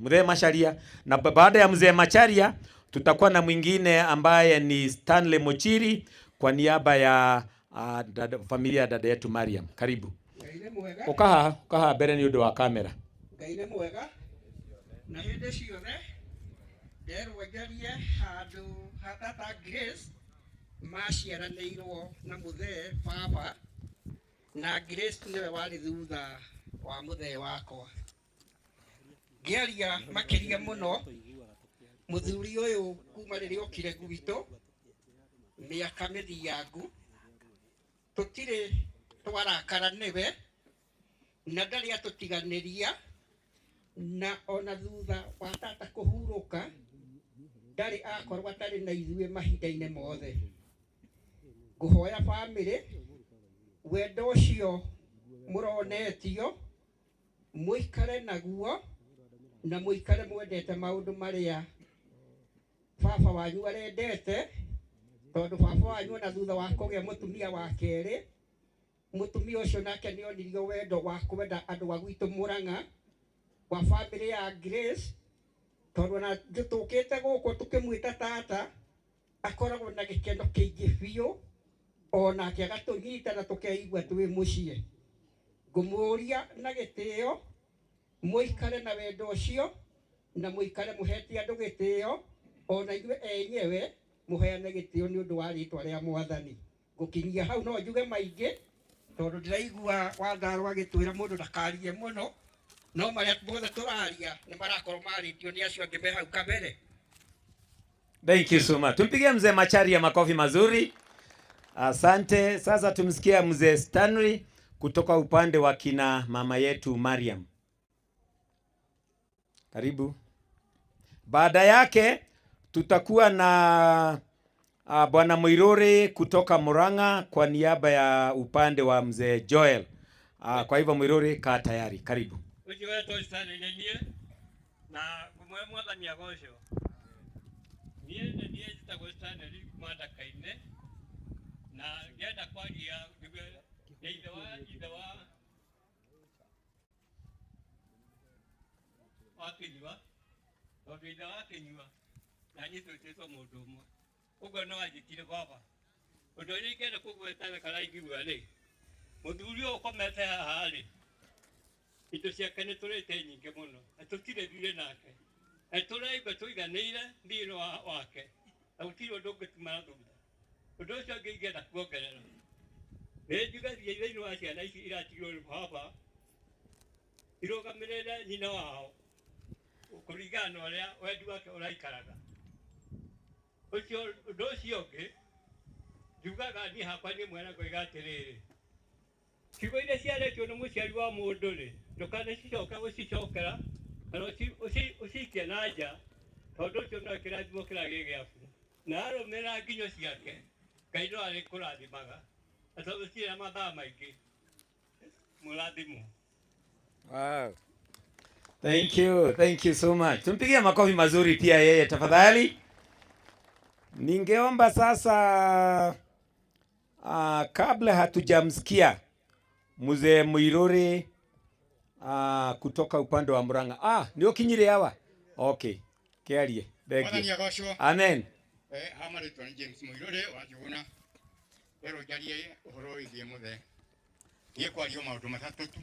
Mzee Macharia, na baada ya mzee Macharia tutakuwa na mwingine ambaye ni Stanley Mochiri kwa niaba ya familia ya dada yetu Mariam. Karibu. Ngai nĩ mwega. Ukaha mbere nĩ ũndũ wa kamera. Ngai nĩ mwega na hĩndĩ ciothe nderwo njarie handũ ha tata Grace maciaranĩirwo na mũthee baba, na Grace nĩwe warĩ thutha wa mũthee wakwa. Ngĩaria makĩria mũno mũthuri ũyũ kuma rĩrĩa okire gwitũ mĩaka mĩthiangu tũtirĩ twarakara nĩwe na ndarĩ atũtiganĩria, na ona thutha wa tata kũhurũka ndarĩ akorwo atarĩ na ithuĩ mahinda-inĩ mothe. Ngũhoya bamĩrĩ wendo ũcio mũronetio mũikare naguo na mũikare mwendete maũndũ marĩa baba wanyu arendete, tondũ baba wanyu ona thutha wa kũgĩa mũtumia wa kerĩ, mũtumia ũcio nake nĩonirio wendo wa kwenda andũ a gwitũ Mũrang'a wa bamĩrĩ ya Grace, tondũ ona tũkĩte gũkũ tũkĩmwĩta tata Akoragwo na gĩkeno kĩingĩ biũ onake agatũnyita na tũkeigua twĩ mũciĩ. Ngũmũria na gĩtĩo mũikare na wendo ũcio na mũikare mũhete andũ gĩtĩo ona ithuĩ enyewe mũheane gĩtĩo nĩ ũndũ wa rĩtwa rĩa Mwathani. Ngũkinyia hau no njuge maingĩ tondũ ndĩraigua Wandaro agĩtwĩra mũndũ ndakarie mũno, no marĩa mothe tũraria nĩ marakorwo marĩtio nĩ acio angĩ me hau kabere. Thank you so much. Tumpigie mzee Macharia makofi mazuri. Asante. Sasa tumsikia mzee Stanley kutoka upande wa kina mama yetu Mariam. Karibu. Baada yake tutakuwa na bwana Muiruri kutoka Murang'a kwa niaba ya upande wa mzee Joel. Kwa hivyo Muiruri, kaa tayari. Karibu. Ucio wetwo Stanley nĩ niĩ na ngũmwe Mwathani agocwo. Niĩ nĩ niĩ njĩtagwo Stanley kuma Ndaka-inĩ na ngĩenda kwaria njuge nĩ ithe wa Kĩnyua, tondũ ithe wa Kĩnyua na niĩ twĩtĩtwo mũndũ ũmwe, ũguo no anjĩtire baba. Ũndũ ũrĩa ingĩenda kũgweta na karaigua rĩ, mũthuri ũyũ ũkomete haha rĩ, indo ciake nĩ tũrĩte nyingĩ mũno na tũtirĩ thirĩ nake na tũraigua tũiganĩire thirĩ wake na gũtirĩ ũndũ ũngĩtuma na thutha. Ũndũ ũcio ũngĩ ingĩenda kuongerera nĩ njuge thĩinĩ wa ciana ici iratigirwo nĩ baba irũgamĩrĩre nyina wao kũringana na ũrĩa wendi wake ũraikaraga. Ũcio ũndũ ũcio ũngĩ njugaga niĩ hakwa niĩ mwene ngoiga atĩrĩrĩ, ciugo iria ciarĩtio nĩ mũciari wa mũndũ rĩ, ndũkanacicoke gũcicokera kana ũcikie na nja, tondũ ũcio no kĩrathimo kĩrĩa gĩ gĩaku. Na arũmĩrĩra nginyo ciake, Ngai no arĩkũrathimaga, na tondũ citirĩ na mathaa maingĩ, mũrathimwo. Wow. Thank you. Thank you so much. Tumpigie makofi mazuri pia yeye tafadhali. Ningeomba sasa kabla hatujamsikia mzee Muiruri kutoka upande wa Murang'a. Ndio kinyire hawa. Okay. Kiarie. Thank you. Amen. Hama rĩtwa nĩ James Muiruri wa Njũgũna. Werwo njarie ũhoro wĩgiĩ mũthee. Niĩ kwaria maũndũ matatũ tu.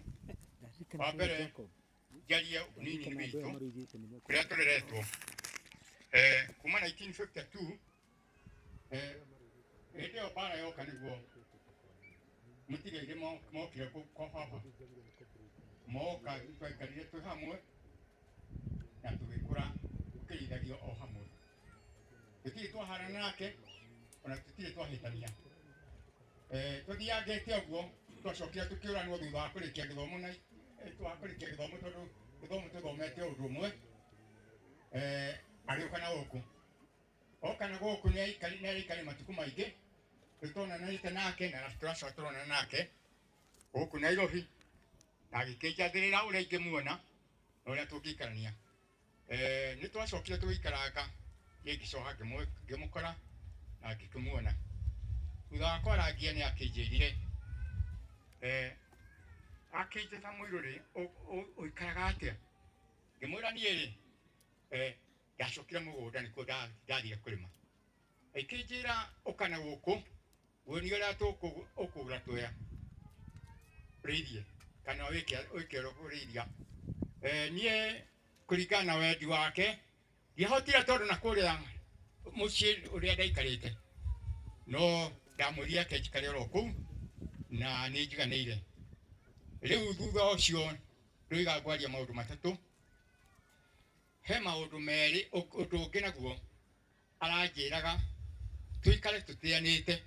Wa mbere njarie ũnini witũ kũrĩa tũreretwo. Kuma 1952 hĩndĩ ĩyo mbara yoka nĩguo mũtigairĩ mokire kwa baba. Moka twaikarire twĩ hamwe na tũgĩkũra tũkĩrĩithagio o hamwe. Tũtirĩ twaharana nake ona tũtirĩ twahĩtania. Tũthiangĩte ũguo twacokire tũkĩũranwo thutha wa kũrĩkia gĩthomo na twakũrĩkia gĩthomo tondũ gĩthomo tũthomete ũndũ ũmwe. Agĩũka na gũkũ. Oka na gũkũ nĩ aikarire matukũ maingĩ tũtonanĩte nake na tũracoka tũronana nake gũkũ Nairobi na agĩkĩnjathĩrĩra ũrĩa ingĩmuona na ũrĩa tũngĩikarania. Nĩ twacokire tũgĩikaranga, niĩ ngĩcoka ngĩmũkora na ngĩkĩmuona. Thutha wa kwarangia nĩ akĩnjĩrire akĩnjĩta Muiruri ũikaraga atĩa? Ngĩmwĩra niĩ rĩ ndacokire mũgũnda nĩkuo ndathire kũrĩma. Akĩnjĩra ũka na gũkũ nguonie ũrĩa ũkũgũra tũya ũrĩithie kana wĩke ũrĩa ũkũrĩithia. Niĩ kũringana na wendi wake ndiahotire tondũ na kũrĩa mũciĩ ũrĩa ndaikarĩte no ndamwĩrire ake njikare oro kũu na nĩ njiganĩire. Rĩu thutha ũcio ndoiga ngwaria maũndũ matatũ. He maũndũ merĩ, ũndũ ũngĩ naguo aranjĩraga tũikare tũtĩanĩte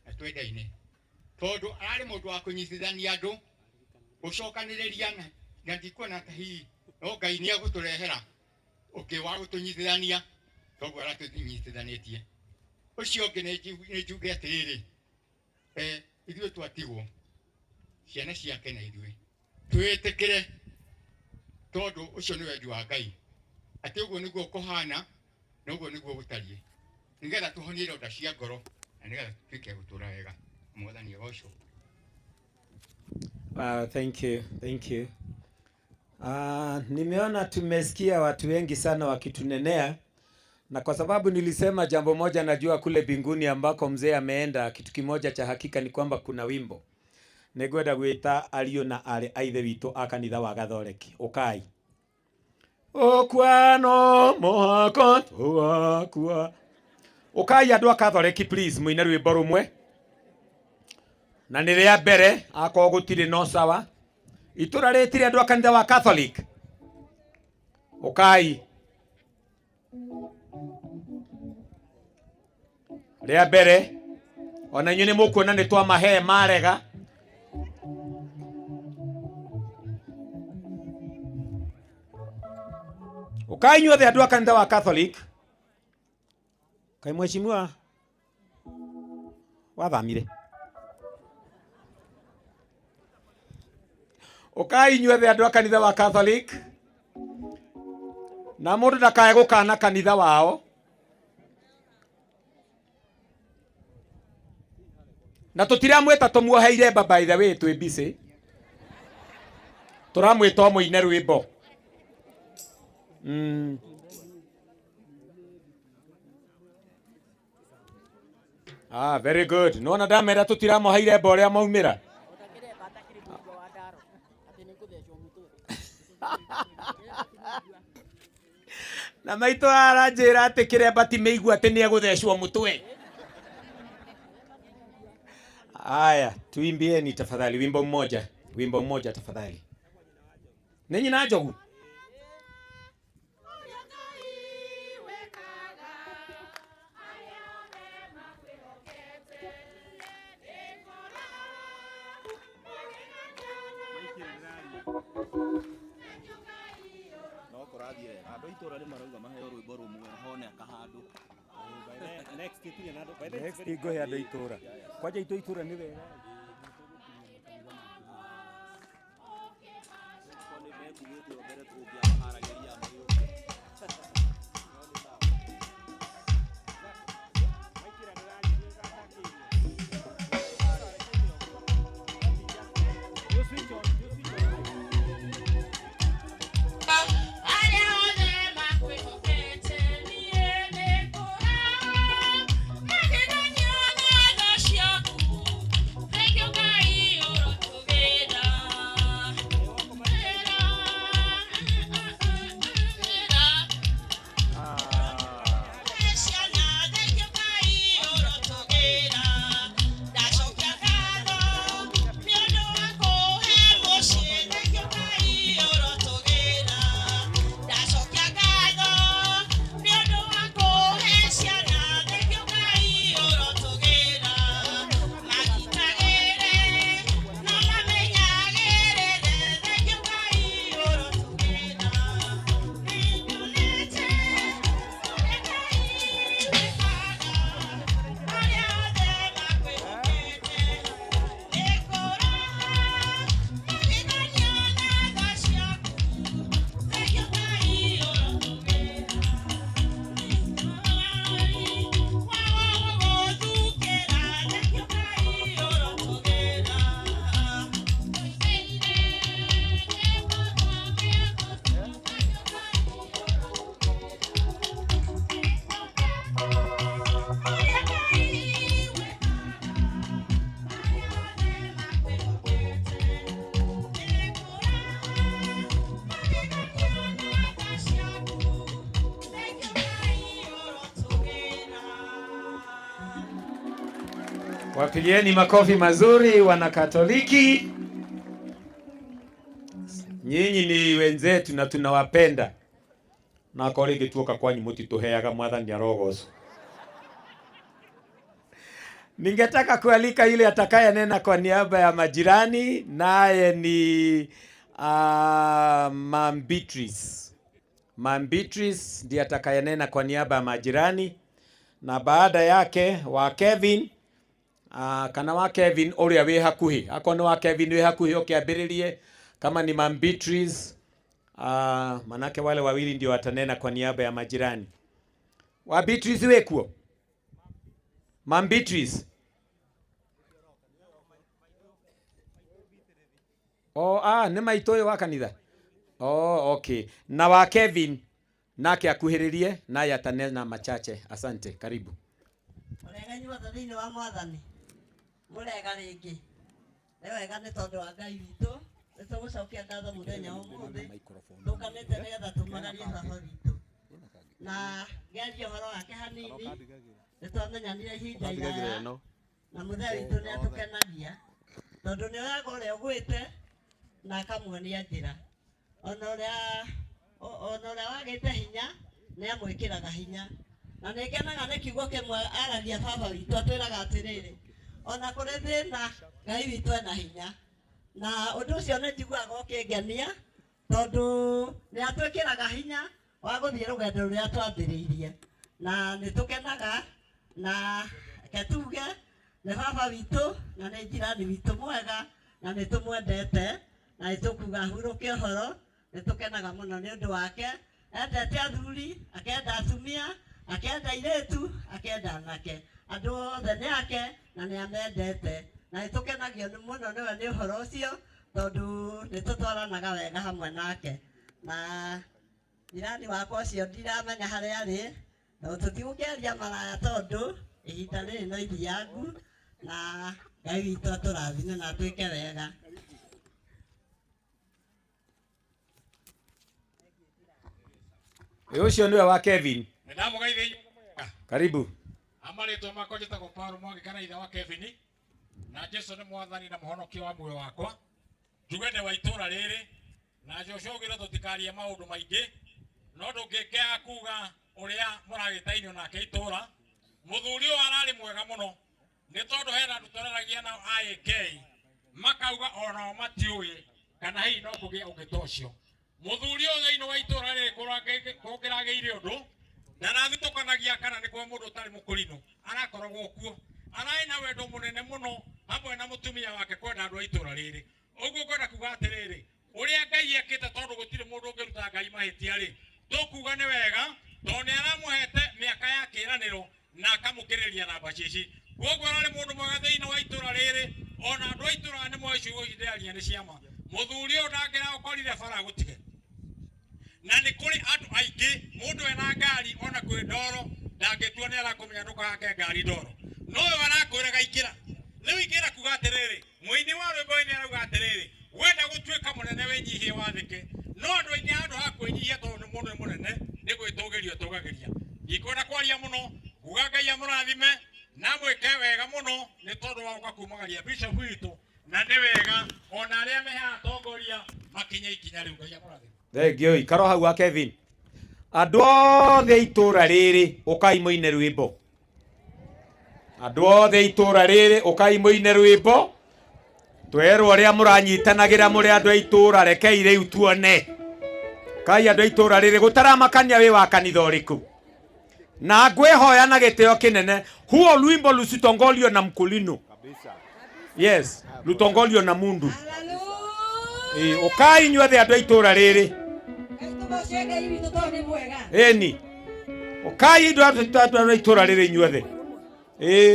na twendaine, tondũ ararĩ mũndũ wa kũnyitithania andũ gũcokanĩrĩria na ndikuona ta hihi no Ngai nĩ egũtũrehera ũngĩ wa gũtũnyitithania toguo aratũnyitithanĩtie. Ũcio ũngĩ nĩ njuge atĩrĩrĩ, ithuĩ twatigwo ciana ciake na ithuĩ twĩtĩkĩre tondũ ũcio nĩ wendi wa Ngai atĩ ũguo nĩguo kũhana na ũguo nĩguo gũtariĩ, nĩgetha tũhonie ironda cia ngoro na nĩgetha tũtuĩke gũtũũra wega. Mwathani agocwo. Thank you, thank you. Nimeona tumesikia watu wengi sana wakitunenea, Na kwa sababu nilisema jambo moja, najua kule binguni ambako mzee ameenda, kitu kimoja cha hakika ni kwamba kuna wimbo. Nĩngwenda gwĩta ariũ na aarĩ a ithe witũ a kanitha wa Gatholeki. Ũkai. Ũkua no mũhaka tũgakua. Ũkai andũ a Katholeki please, mũine rwĩmbo rũmwe. Na nĩ rĩa mbere, akorwo gũtirĩ no sawa. Itũra rĩtire andũ a kanitha wa Catholic. Ũkai. Rĩa mbere, ona inyuĩ nĩ mũkuona nĩ twamahe marega. Ũkai inyuothe andũ a kanitha wa Catholic. Kai mheshimiwa wathamire. Ũkai inyuothe andũ a kanitha wa Catholic. Na mũndũ ndakae gũkana kanitha wao. Na tũtiramwĩta tũmuoheire mba, by the way, twĩ busy. Tũramwĩta o mũine rwĩmbo. Ah, very good. Nona ndamera tũtiramoheire mba ũrĩa maumĩra. Na maitũ aranjĩra atĩ kĩremba ti mĩigua atĩ nĩegũthecwo mũtwe. Aya, tuimbieni tafadhali wimbo mmoja. Wimbo mmoja tafadhali. Ninyi na Njogu? No kũrathiĩ wega. Andũ a itũũra nĩ marauga maheo rwĩmbo rũmwe hone kahandũ. Next itirĩ na andũ. By the way, Next ngũhe andũ a itũũra. Kwanja itũ itũũra nĩ wega. Nĩ mekugĩte o mbere tũngĩamaharagĩria magĩũke. Wapigieni makofi mazuri wanakatoliki. Nyinyi ni wenzetu na tunawapenda. Na korwo ingĩtuoka kwanyu mũtitũheaga mwathani arogocwo. Ningetaka kualika yule atakayenena kwa niaba ya majirani, naye ni Mam Beatrice. Mam Beatrice ndiye atakayenena kwa niaba ya majirani, na baada yake wa Kevin, kana wa Kevin ũrĩa wĩ hakuhĩ. Akorwo nĩ wa Kevin wĩ hakuhĩ ũkĩambĩrĩrie, kama ni Mam Beatrice, manake wale wawili ndio watanena kwa niaba ya majirani. Wa Beatrice wekuo? Mam Beatrice. Oh, nĩ maitũ ũyũ wa kanitha. Oh, okay. Na wa Kevin Nake akuhĩrĩrie naye atanena machache. Asante, karibu. Mũrega inyuothe thĩinĩ wa mwathani, mũrega rĩngĩ. Nĩ wega nĩ tondũ wa Ngai witũ, nĩ tũgũcokia ngatho mũthenya wa ũmũthĩ, tũkanĩte nĩgetha tumagarie baba witũ. Na ngĩaria ũhoro wake hanini, nĩ twamenyanire ihinda iraya, na mũthee witũ nĩ atũkenagia, tondũ nĩ oyaga ũrĩa ũgwĩte na akamuonia njĩra. Ona ũrĩa wagĩte hinya nĩ amwĩkĩraga hinya. Na nĩ ngenaga nĩ kiugo kĩmwe aragia baba witũ, atwĩraga atĩrĩrĩ, ona kũrĩ thĩna Ngai witũ ena hinya. Na ũndũ ũcio nĩ njiguaga ũkĩngenia, tondũ nĩ atwĩkĩraga hinya wa gũthiĩ rũgendo rũrĩa twambĩrĩirie. Na nĩ tũkenaga, na reke tuge nĩ baba witũ na nĩ njirani witũ mwega, na nĩ tũmwendete, na nĩ tũkuga hurũke ũhoro. Nĩ tũkenaga mũno nĩ ũndũ wake. Endete athuri, akenda atumia, akenda airĩtu, akenda anake, andũ othe nĩ ake na nĩ amendete. Na nĩ tũkenagio mũno nĩwe nĩ ũhoro ũcio, tondũ nĩ tũtwaranaga wega hamwe nake. Na jirani wakwa ũcio ndiramenya harĩa arĩ, no tũtigũkĩaria maraya tondũ ihinda rĩrĩ no ithiangu, na Ngai witũ atũrathime na atwĩke wega. Ũcio nĩwe wa Kevin. Karibu. Amarĩtwa makwa njĩtagwo Paulo Mwangi kana ithe wa Kevin, na Jesu nĩ mwathani na mũhonokia wa muoyo wakwa. Njuge ndĩ wa itũũra rĩrĩ, na Joshua augire tũtikarie maũndũ maingĩ, no ndũngĩkĩaga kuga ũrĩa mũragĩtainio nake itũũra. Mũthuri ũyũ ararĩ mwega mũno, nĩ tondũ hena andũ twararagia nao IAK makauga onao matiũĩ kana hihi no kũgĩe ũngĩ ta ũcio. Mũthuri ũyũ thĩinĩ wa itũũra rĩrĩ kũngĩragĩire ũndũ, ndarathitũkanagia kana nĩ kwa mũndũ ũtarĩ mũkũrinũ, arakoragwo kuo. Ararĩ na wendo mũnene mũno hamwe na mũtumia wake kwenda andũ a itũũra rĩrĩ. Ũguo ngwenda kuga atĩrĩrĩ, ũrĩa Ngai ekĩte, tondũ gũtirĩ mũndũ ũngĩruta Ngai mahĩtia rĩ, tũkuga nĩ wega, tondũ nĩ aramũhete mĩaka ya kĩĩranĩro na akamũkĩrĩria na mbacici. Koguo ararĩ mũndũ mwega thĩinĩ wa itũũra rĩrĩ, ona andũ a itũũra nĩ moĩ ciugo ici ndĩraria nĩ ciama. Mũthuri ũyũ ndangĩraũkorire bara gũtige. Na nĩ kũrĩ andũ aingĩ, mũndũ ena ngari ona kwĩ ndoro ndangĩtua nĩ arakũmenya ndũkahake ngari ndoro, no ũyũ arakwĩraga ingĩra. Rĩu ingĩra kuga atĩrĩrĩ, mũini wa rwĩmbo nĩ arauga atĩrĩrĩ, wenda gũtuĩka mũnene wĩnyihie wathĩke. No andũ aingĩ handũ ha kwĩnyihia tondũ nĩ mũndũ nĩ mũnene nĩ gwĩtũgĩria ũtũgagĩria. Ndikwenda kwaria mũno, nguga Ngai amũrathime na mwĩke wega mũno nĩ tondũ wa gũka kumagaria bishop witũ, na nĩ wega ona arĩa me haha atongoria makinye ikinya rĩu. Ngai amũrathime. Thengiũ, ikara hau wa Kevin. Andũ othe a itũũra rĩrĩ ũkai mũine rwĩmbo. Andũ othe a itũũra rĩrĩ ũkai mũine rwĩmbo. Twerwo ũrĩa mũranyitanagĩra mũrĩ andũ a itũũra, rekei rĩu tuone. Kai andũ a itũũra rĩrĩ gũtaramakania wĩ wa kanitha ũrĩkũ. Na ngwĩhoya na gĩtĩo kĩnene, huo rwimbo rusitongolio na mkulino. Yes, rutongolio na mundu. Ũkai inyuothe andũ a itũũra rĩrĩ. Ĩni. Ũkai andũ a itũũra rĩrĩ inyuothe.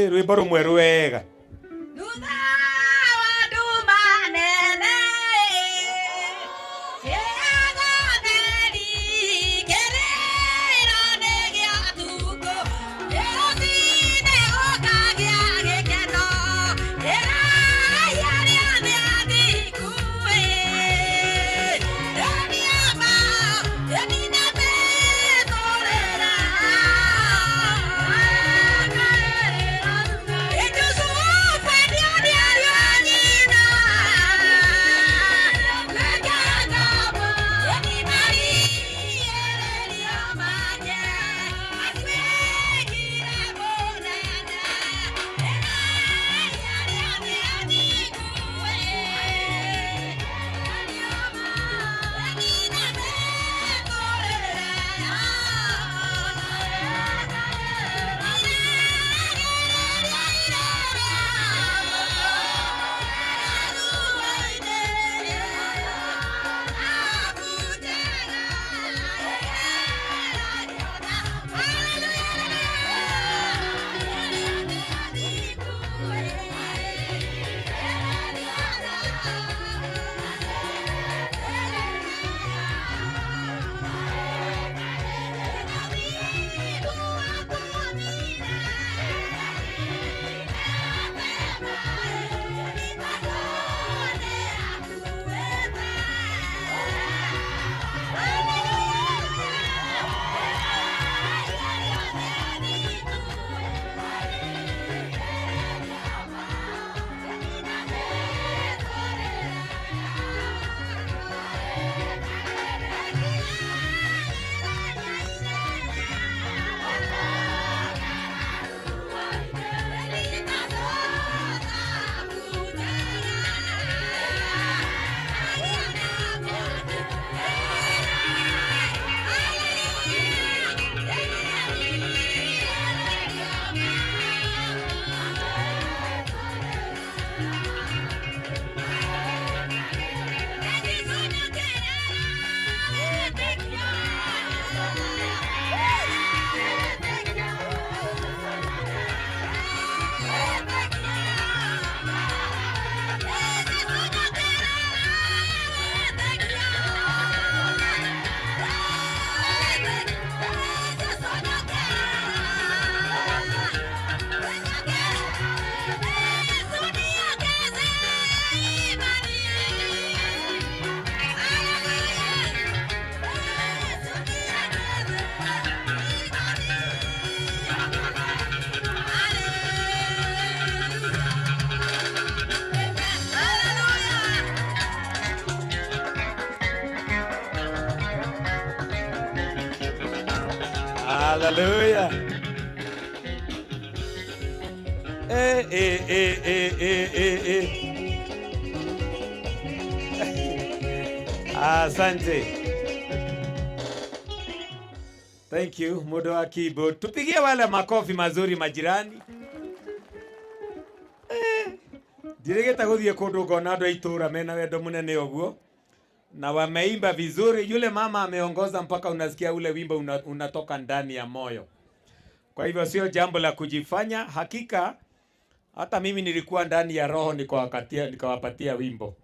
Rwĩmbo rũmwe rwega. Yeah. Hallelujah. Eh, eh, eh, eh, eh, eh, eh. Asante. Thank you, muda wa keyboard. Tupigie wale makofi mazuri majirani. Ndirigĩte gũthiĩ kũndũ ngona andũ a itũũra mena wendo mũnene ũguo na wameimba vizuri. Yule mama ameongoza mpaka unasikia ule wimbo unatoka ndani ya moyo. Kwa hivyo sio jambo la kujifanya. Hakika hata mimi nilikuwa ndani ya roho nikawapatia wimbo.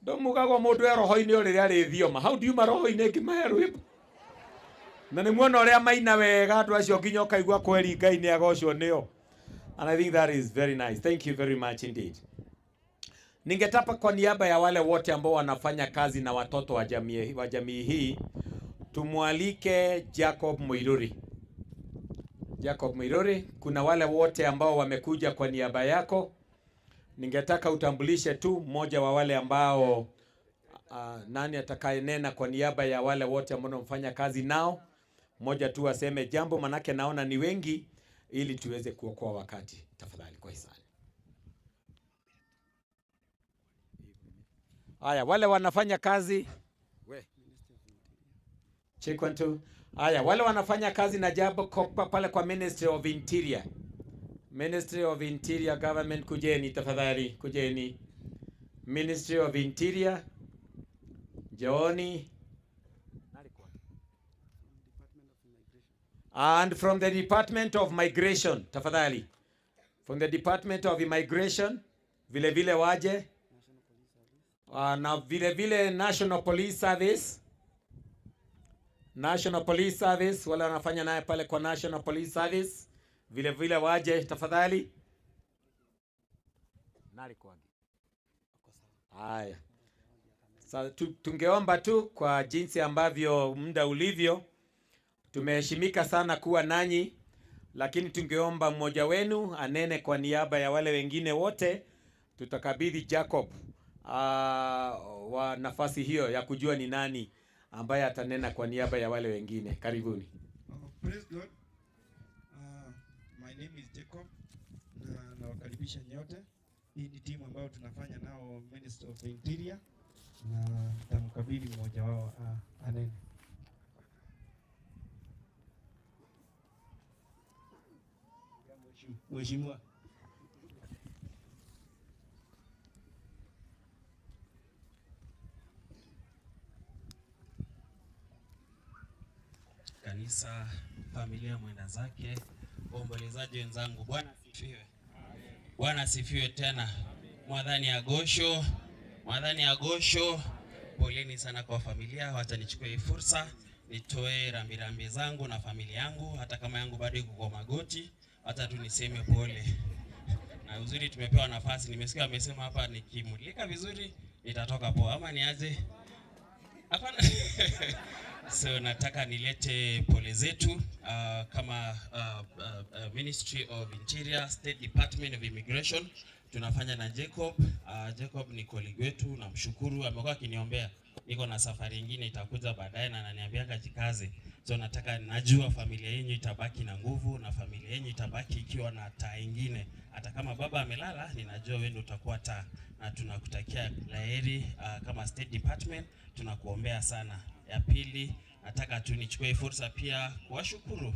Ndo mugagwo mundu e roho-inĩ o rĩrĩa arĩ thioma. Hau ndiuma roho-inĩ ngĩmahe rwĩmbo. Na nĩ muona ũrĩa maina wega andũ acio nginya ũkaigua kweri Ngai nĩ agocwo nĩo. And I think that is very nice. Thank you very much indeed. Ningetaka kwa niaba ya wale wote ambao wanafanya kazi na watoto wa jamii hii, tumwalike Jacob Muiruri. Jacob Muiruri, kuna wale wote ambao wamekuja kwa niaba yako. Ningetaka utambulishe tu mmoja wa wale ambao nani atakayenena kwa niaba ya wale wote ambao wanafanya kazi nao. Mmoja tu aseme jambo, manake naona ni wengi, ili tuweze kuokoa wakati. Tafadhali kwa hisani. Aya, wale wanafanya kazi. Check 1 2. Aya, wale wanafanya kazi na Jacob pale kwa Ministry of Interior. Ministry of Interior Government, kujeni tafadhali, kujeni. Ministry of Interior, njooni. And from the Department of Migration, tafadhali. From the Department of Immigration, vile vile waje. Na vile vile National Police Service. National Police Service, wale wanafanya naye pale kwa National Police Service, vile vile waje tafadhali. Haya. Sasa tungeomba tu kwa jinsi ambavyo muda ulivyo, tumeheshimika sana kuwa nanyi, lakini tungeomba mmoja wenu anene kwa niaba ya wale wengine wote. Tutakabidhi Jacob wa nafasi hiyo ya kujua ni nani ambaye atanena kwa niaba ya wale wengine. Karibuni. Praise God. My name is Jacob na nawakaribisha nyote. Hii ni timu ambayo tunafanya nao Minister of Interior, na nitamkabidhi mmoja wao anene. Mheshimiwa. Kanisa, familia mwenda zake, waombolezaji wenzangu, Bwana asifiwe. Bwana asifiwe tena. Mwadhani agosho, mwadhani agosho. Poleni sana kwa familia. Wacha nichukue hii fursa nitoe rambirambi zangu na familia yangu, hata kama yangu bado iko kwa magoti, hata tu niseme pole. Na uzuri tumepewa nafasi, nimesikia amesema hapa nikimulika vizuri nitatoka poa, ama niaje? Hapana. So nataka nilete pole zetu kama Ministry of Interior, State Department of Immigration. Tunafanya na Jacob. Jacob ni colleague wetu, namshukuru, amekuwa akiniombea. Niko na safari nyingine itakuja baadaye na ananiambia kajikaze. So nataka, najua familia yenu itabaki na nguvu na familia yenu itabaki ikiwa na taa nyingine. Hata kama baba amelala, ninajua wewe ndio utakuwa taa, na tunakutakia laheri kama State Department, tunakuombea sana. Ya pili, nataka tu nichukue fursa pia kuwashukuru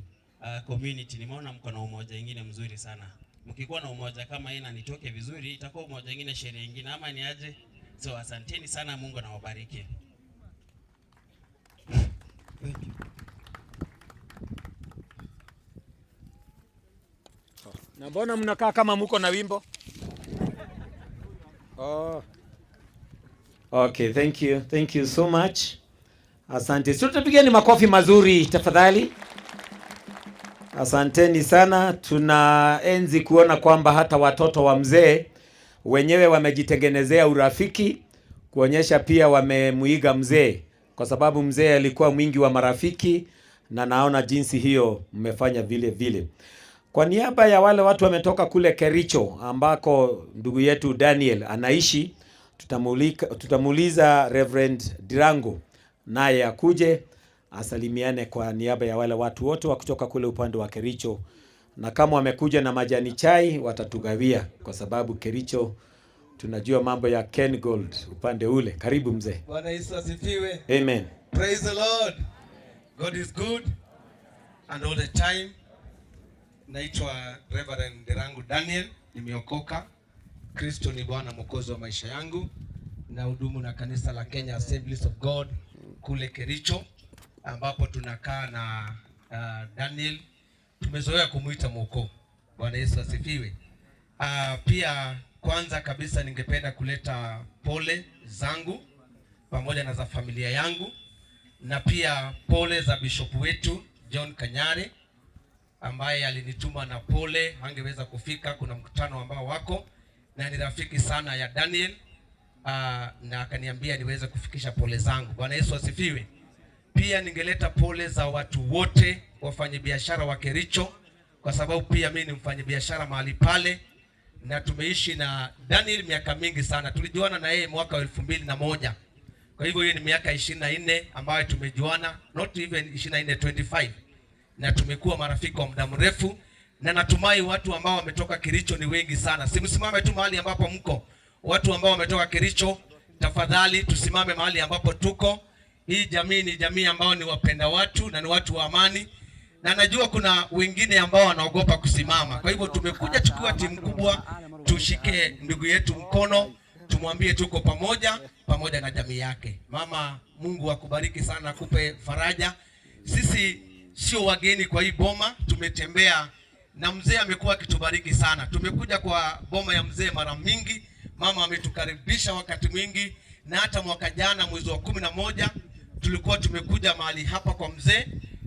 community. Nimeona mko na umoja mwingine mzuri sana. Mkikuwa na umoja kama hii na nitoke vizuri, itakuwa umoja mwingine, sherehe nyingine, ama ni aje? So asanteni sana, Mungu anawabariki. Thank you. Na mbona mnakaa kama mko na wimbo? Oh. Okay, thank you. Thank you so much. Asante. Sio, tupigeni makofi mazuri tafadhali. Asanteni sana. Tunaenzi kuona kwamba hata watoto wa mzee wenyewe wamejitengenezea urafiki, kuonyesha pia wamemuiga mzee, kwa sababu mzee alikuwa mwingi wa marafiki, na naona jinsi hiyo mmefanya vile vile. Kwa niaba ya wale watu wametoka kule Kericho ambako ndugu yetu Daniel anaishi, tutamuuliza Reverend Dirango naye akuje asalimiane kwa niaba ya wale watu wote wa kutoka kule upande wa Kericho, na kama wamekuja na majani chai watatugawia, kwa sababu Kericho tunajua mambo ya Ken Gold upande ule. Karibu mzee. Bwana Yesu asifiwe. Amen. Praise the Lord. God is good and all the time. Naitwa Reverend Derangu Daniel, nimeokoka. Kristo ni Bwana Mwokozi wa maisha yangu. Na hudumu na kanisa la Kenya Assemblies of God kule Kericho, ambapo tunakaa na Daniel. Tumezoea kumuita Mwoko. Bwana Yesu asifiwe. Pia kwanza kabisa ningependa kuleta pole zangu pamoja na za familia yangu, na pia pole za bishop wetu John Kanyare ambaye alinituma na pole, hangeweza kufika, kuna mkutano ambao wako na ni rafiki sana ya Daniel, na akaniambia niweze kufikisha pole zangu. Bwana Yesu asifiwe. Pia ningeleta pole za watu wote wafanyabiashara wa Kericho, kwa sababu pia mimi ni mfanyabiashara mahali pale, na tumeishi na Daniel miaka mingi sana. Tulijuana na yeye mwaka 2001. Kwa hivyo hiyo ni miaka 24 ambayo tumejuana, not even 24, 25. Na tumekuwa marafiki wa muda mrefu, na natumai watu ambao wametoka Kericho ni wengi sana. Simsimame tu mahali ambapo mko. Watu ambao wametoka Kericho, tafadhali tusimame mahali ambapo tuko. Hii jamii ni jamii ambao ni wapenda watu na ni watu wa amani. Na najua kuna wengine ambao wanaogopa kusimama. Kwa hivyo tumekuja tukiwa timu kubwa, tushike ndugu yetu mkono, tumwambie tuko pamoja, pamoja na jamii yake. Mama, Mungu akubariki sana, akupe faraja. Sisi sio wageni kwa hii boma, tumetembea na mzee amekuwa akitubariki sana. Tumekuja kwa boma ya mzee mara mingi, mama ametukaribisha wakati mwingi, na hata mwaka jana mwezi wa 11 tulikuwa tumekuja mahali hapa kwa mzee,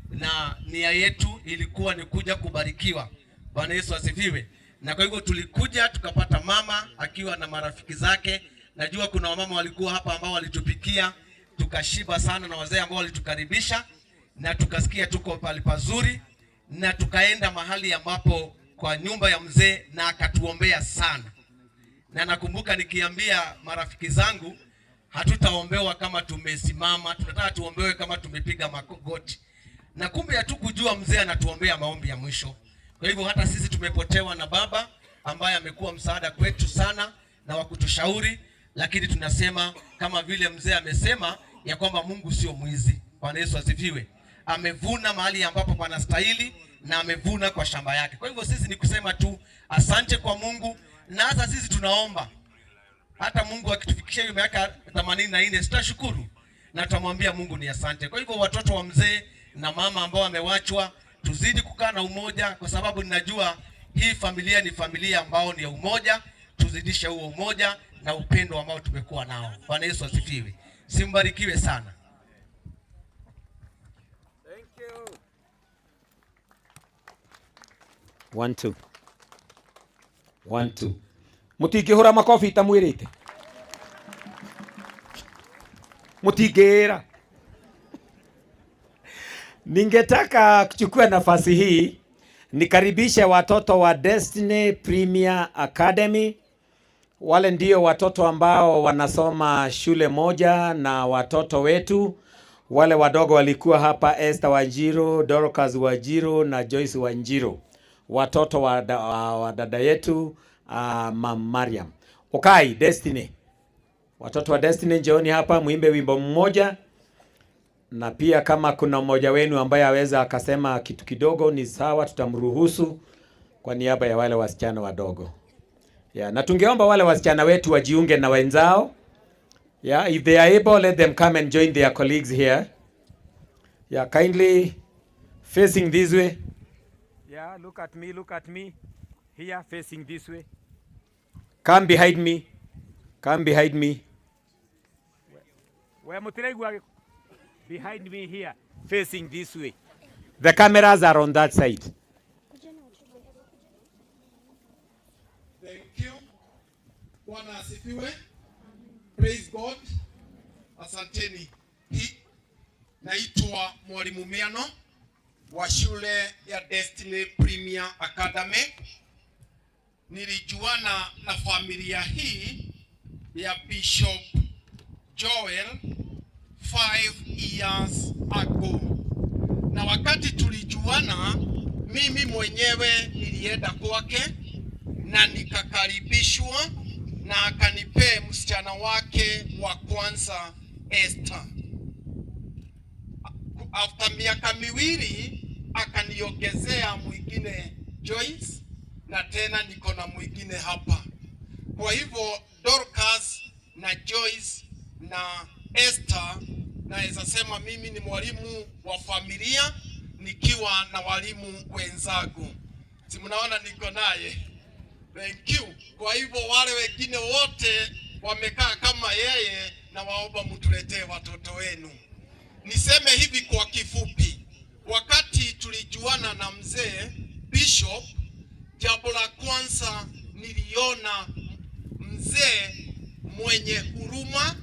na nia yetu ilikuwa ni kuja kubarikiwa. Bwana Yesu asifiwe. Na kwa hivyo tulikuja tukapata mama akiwa na marafiki zake. Najua kuna wamama walikuwa hapa ambao walitupikia, tukashiba sana, na wazee ambao walitukaribisha, na tukasikia tuko pahali pazuri, na tukaenda mahali ambapo kwa nyumba ya mzee, na akatuombea sana. Na nakumbuka nikiambia marafiki zangu, hatutaombewa kama tumesimama, tunataka tuombewe kama tumepiga magoti. Na kumbe hatukujua mzee anatuombea maombi ya mwisho. Kwa hivyo hata sisi tumepotewa na baba ambaye amekuwa msaada kwetu sana na wa kutushauri, lakini tunasema kama vile mzee amesema ya kwamba Mungu sio mwizi. Bwana Yesu asifiwe. Amevuna mahali ambapo panastahili na amevuna kwa shamba yake. Kwa hivyo sisi ni kusema tu asante kwa Mungu, na hata sisi tunaomba hata Mungu akitufikisha hiyo miaka 84 tutashukuru na tutamwambia Mungu ni asante. Kwa hivyo watoto wa mzee na mama ambao wamewachwa, tuzidi kukaa na umoja, kwa sababu ninajua hii familia ni familia ambao ni ya umoja. Tuzidishe huo umoja na upendo ambao tumekuwa nao. Bwana Yesu asifiwe. Simbarikiwe sana. Thank you. 1 2 1 2. Mutingihura makofi itamwirite. Mutingira. Ningetaka kuchukua nafasi hii nikaribishe watoto wa Destiny Premier Academy. Wale ndio watoto ambao wanasoma shule moja na watoto wetu. Wale wadogo walikuwa hapa, Esther Wanjiru, Dorcas Wanjiru na Joyce Wanjiru, watoto wa dada yetu Mam Mariam. Okay, Destiny. Watoto wa Destiny njooni hapa muimbe wimbo mmoja. Na pia kama kuna mmoja wenu ambaye aweza akasema kitu kidogo ni sawa, tutamruhusu kwa niaba ya wale wasichana wadogo. Yeah, na tungeomba wale wasichana wetu wajiunge na wenzao. Yeah, if they are able, let them come and join their colleagues here. Yeah, kindly facing this way. Yeah, look at me, look at me. Here, facing this way. Come behind me. Come behind me. Behind me here, facing this way. The cameras are on that side. Thank you. Bwana asifiwe. Praise God. Asanteni. Hii naitwa Mwalimu Miano wa shule ya Destiny Premier Academy. Nilijuana na familia hii ya Bishop Joel 5 years ago. Na wakati tulijuana, mimi mwenyewe nilienda kwake na nikakaribishwa na akanipea msichana wake wa kwanza Esther. After miaka miwili akaniongezea mwingine Joyce, na tena niko na mwingine hapa. Kwa hivyo Dorcas na Joyce na Esther, naweza sema mimi ni mwalimu wa familia nikiwa na walimu wenzangu. Si mnaona niko naye? Thank you. Kwa hivyo wale wengine wote wamekaa kama yeye, na waomba mtuletee watoto wenu. Niseme hivi kwa kifupi, wakati tulijuana na mzee Bishop, jambo la kwanza niliona mzee mwenye huruma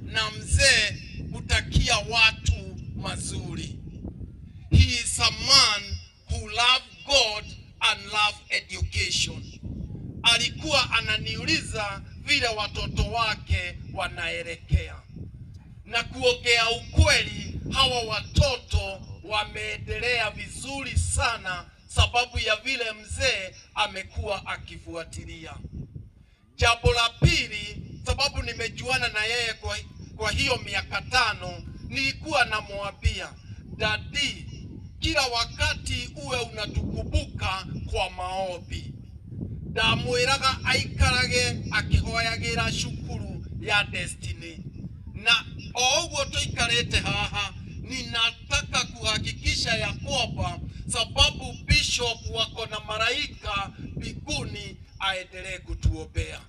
na mzee kutakia watu mazuri. He is a man who loved God and loved education. Alikuwa ananiuliza vile watoto wake wanaelekea, na kuongea ukweli, hawa watoto wameendelea vizuri sana sababu ya vile mzee amekuwa akifuatilia. Jambo la pili, sababu nimejuana na yeye kwa hiyo miaka 5, nilikuwa namwambia dadi, kila wakati uwe unatukumbuka kwa maombi. Ndamwĩraga aikarage akĩhoyagĩra cukuru ya Destiny, na o ũguo tũikarĩte haha, ninataka kuhakikisha ya kwamba sababu bishop wako na malaika mbinguni aendelee kutuombea.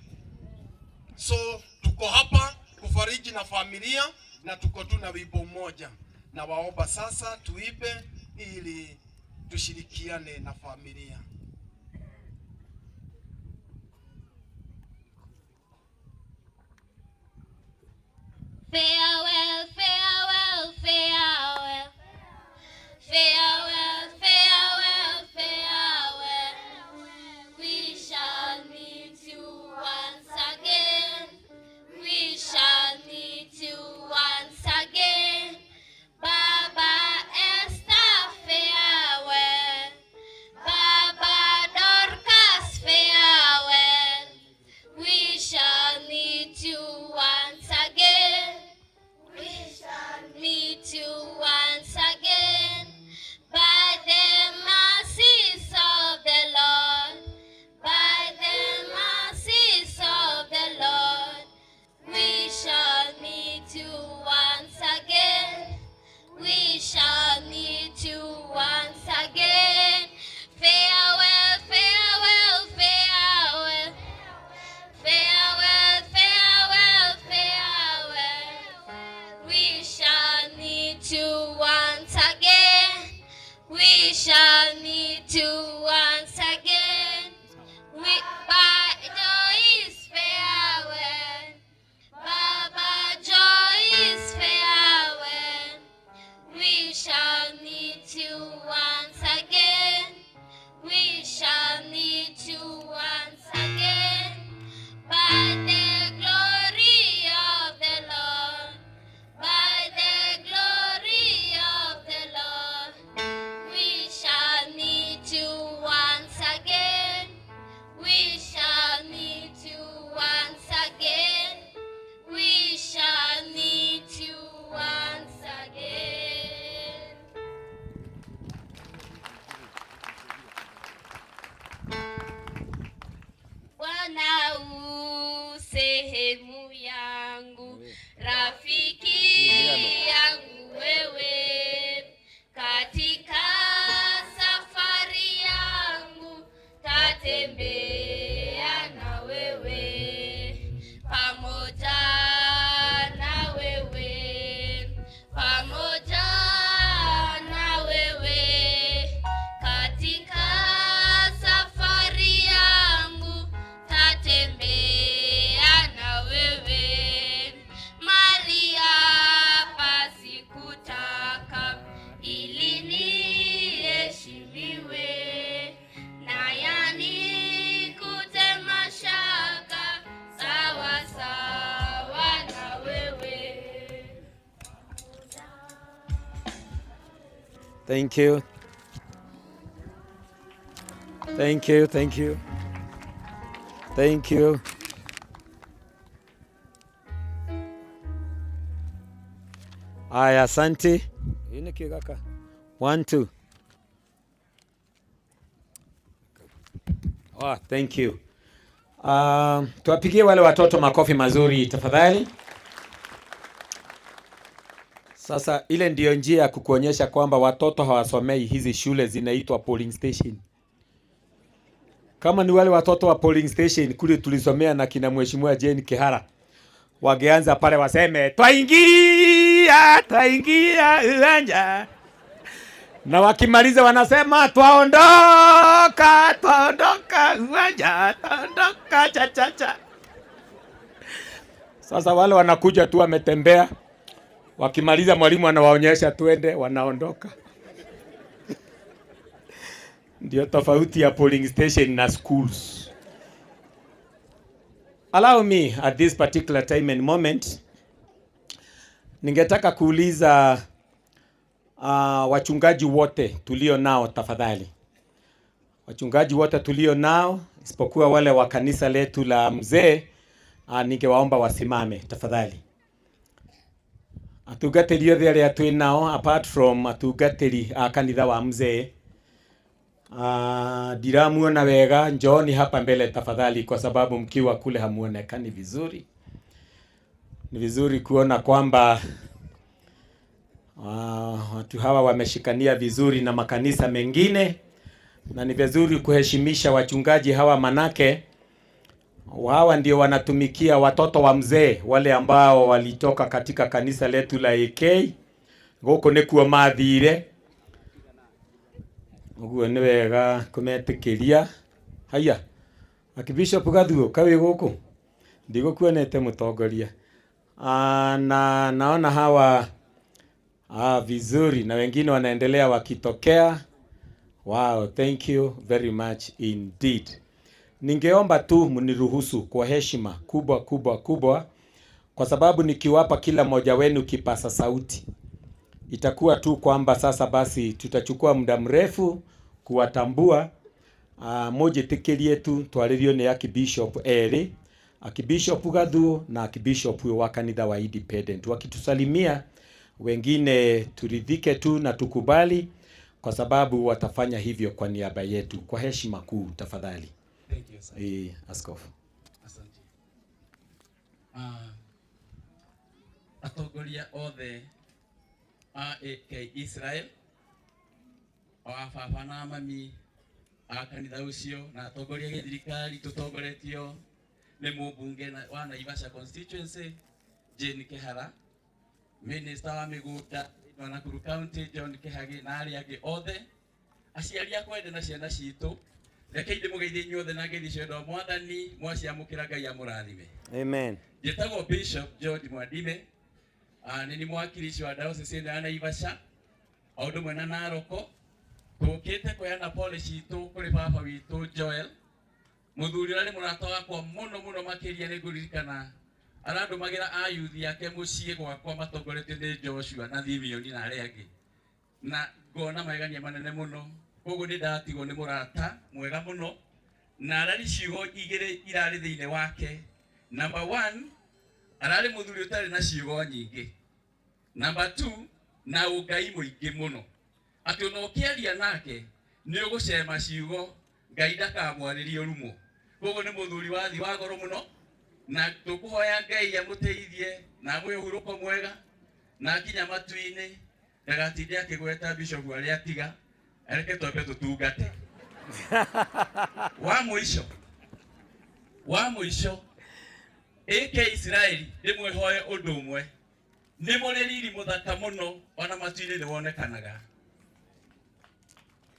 So tuko hapa kufariji na familia, na tuko tu na wimbo mmoja, na waomba sasa tuibe ili tushirikiane na familia. Farewell, farewell, farewell. Farewell, farewell, farewell. We shall meet you once again. We shall meet you once again. Baba Esther, farewell. Baba Dorcas, farewell. We shall meet you once again. We shall meet you once again. By the mercies of the Lord, by the mercies of the Lord, we shall meet you once again. We shall meet you once again. Farewell, farewell, farewell. Farewell, farewell, farewell. We shall meet you once again. We shall meet you once again. We by Joyce, farewell. Baba Joyce, farewell. We shall meet you once again. We shall meet you once again. By the glory of the Lord, by the glory of the Lord, we shall meet you once again. We shall meet you once again. We shall meet you once again. Bwana u sehemu yangu, rafiki yangu wewe, katika safari yangu tatembea na wewe, pamoja na wewe, pamoja na wewe, katika safari yangu tatembea na wewe, mali Thank you. Thank you, thank you. Thank you. Aya, asante. Hii ni kigaka. 1 2. Oh, thank you. Tuwapigie wale watoto makofi mazuri tafadhali. Sasa ile ndiyo njia ya kukuonyesha kwamba watoto hawasomei hizi shule zinaitwa polling station. Kama ni wale watoto wa polling station kule tulisomea na kina Mheshimiwa Jane Kihara, wangeanza pale waseme twaingia, twaingia uwanja, na wakimaliza wanasema twaondoka, twaondoka uwanja, twaondoka cha cha cha. Sasa wale wanakuja tu wametembea, wakimaliza mwalimu anawaonyesha twende, wanaondoka. Ndio tofauti ya polling station na schools. Allow me at this particular time and moment, ningetaka kuuliza wachungaji wote tulio nao tafadhali. Wachungaji wote tulio nao isipokuwa wale wa kanisa letu la mzee, ningewaomba wasimame tafadhali. Atungatĩri othe arĩa twĩ nao apart from atungatĩri a kanitha wa mzee, ndiramuona wega, njooni hapa mbele tafadhali, kwa sababu mkiwa kule hamuonekani vizuri. Ni vizuri kuona kwamba watu hawa wameshikania vizuri na makanisa mengine, na ni vizuri kuheshimisha wachungaji hawa, manake hawa ndio wanatumikia watoto wa mzee wale ambao walitoka katika kanisa letu la AK guku nikuo mathire. Uguo ni wega kumetikiria. Haya, Archbishop Gathuo kawi guku ndigukuonete mutongoria. Na naona hawa vizuri na wengine wanaendelea wakitokea. Wow, thank you very much indeed. Ningeomba tu mniruhusu kwa heshima kubwa kubwa kubwa, kwa sababu nikiwapa kila mmoja wenu kipasa sauti itakuwa tu kwamba sasa basi tutachukua muda mrefu kuwatambua. Mujitikirie tu twaririo ni Archbishop eri, Archbishop Gathuo na Archbishop wa kanitha wa Independent. Wakitusalimia wengine turidhike tu na tukubali, kwa sababu watafanya hivyo kwa niaba yetu. Kwa heshima kuu tafadhali. Thank you, sir. Askofu. Asante. Atongoria othe a AK Israel, o a baba na mami a kanitha ucio, na atongoria gĩthirikari tũtongoretio nĩ mũmbunge wa Naivasha constituency Jane Kihara, minister wa mĩgũnda wa Nakuru County John Kihagi, na arĩa angĩ othe, aciari akwa ende na ciana citũ, reke ndĩmũgeithie inyuothe na ngeithi cia wendo wa Mwathani, mwaciamũkĩra Ngai amũrathime. Amen. Njĩtagwo Bishop George Mwadime, nĩ mwakilishi wa diocese ĩno ya Naivasha o ũndũ ũmwe na Naroko. Tũkĩte kũheana pole citũ kũrĩ baba witũ Joel, mũthuri ũrĩa nĩ mũrata wakwa mũno mũno makĩria. Nĩ ngũririkana arandũmagĩra ayuthi ake mũciĩ gwakwa matongoretio nĩ Joshua na Thimioni na arĩa angĩ, na ngona magegania manene mũno. Koguo nĩ ndatigwo nĩ mũrata mwega mũno, na ararĩ ciugo igĩrĩ irarĩ thĩinĩ wake. Number 1, ararĩ mũthuri ũtarĩ na ciugo nyingĩ. Number 2, na ũngai mũingĩ mũno, atĩ ona ũkĩaria nake nĩ ũgũcema ciugo, Ngai ndakamwarĩrie ũrumo. Koguo nĩ mũthuri wathi wa goro mũno, na tũkũhoya Ngai amũteithie na amũhe ũhurũko mwega, na akinya matu-inĩ ndagatinde akĩgweta bishop arĩa atiga, areke twambe tũtungate. Wa mũico AK Israel ndĩmwĩhoe ũndũ ũmwe, nĩ mũrĩ riri mũthaka mũno ona matu-inĩ nĩ wonekanaga.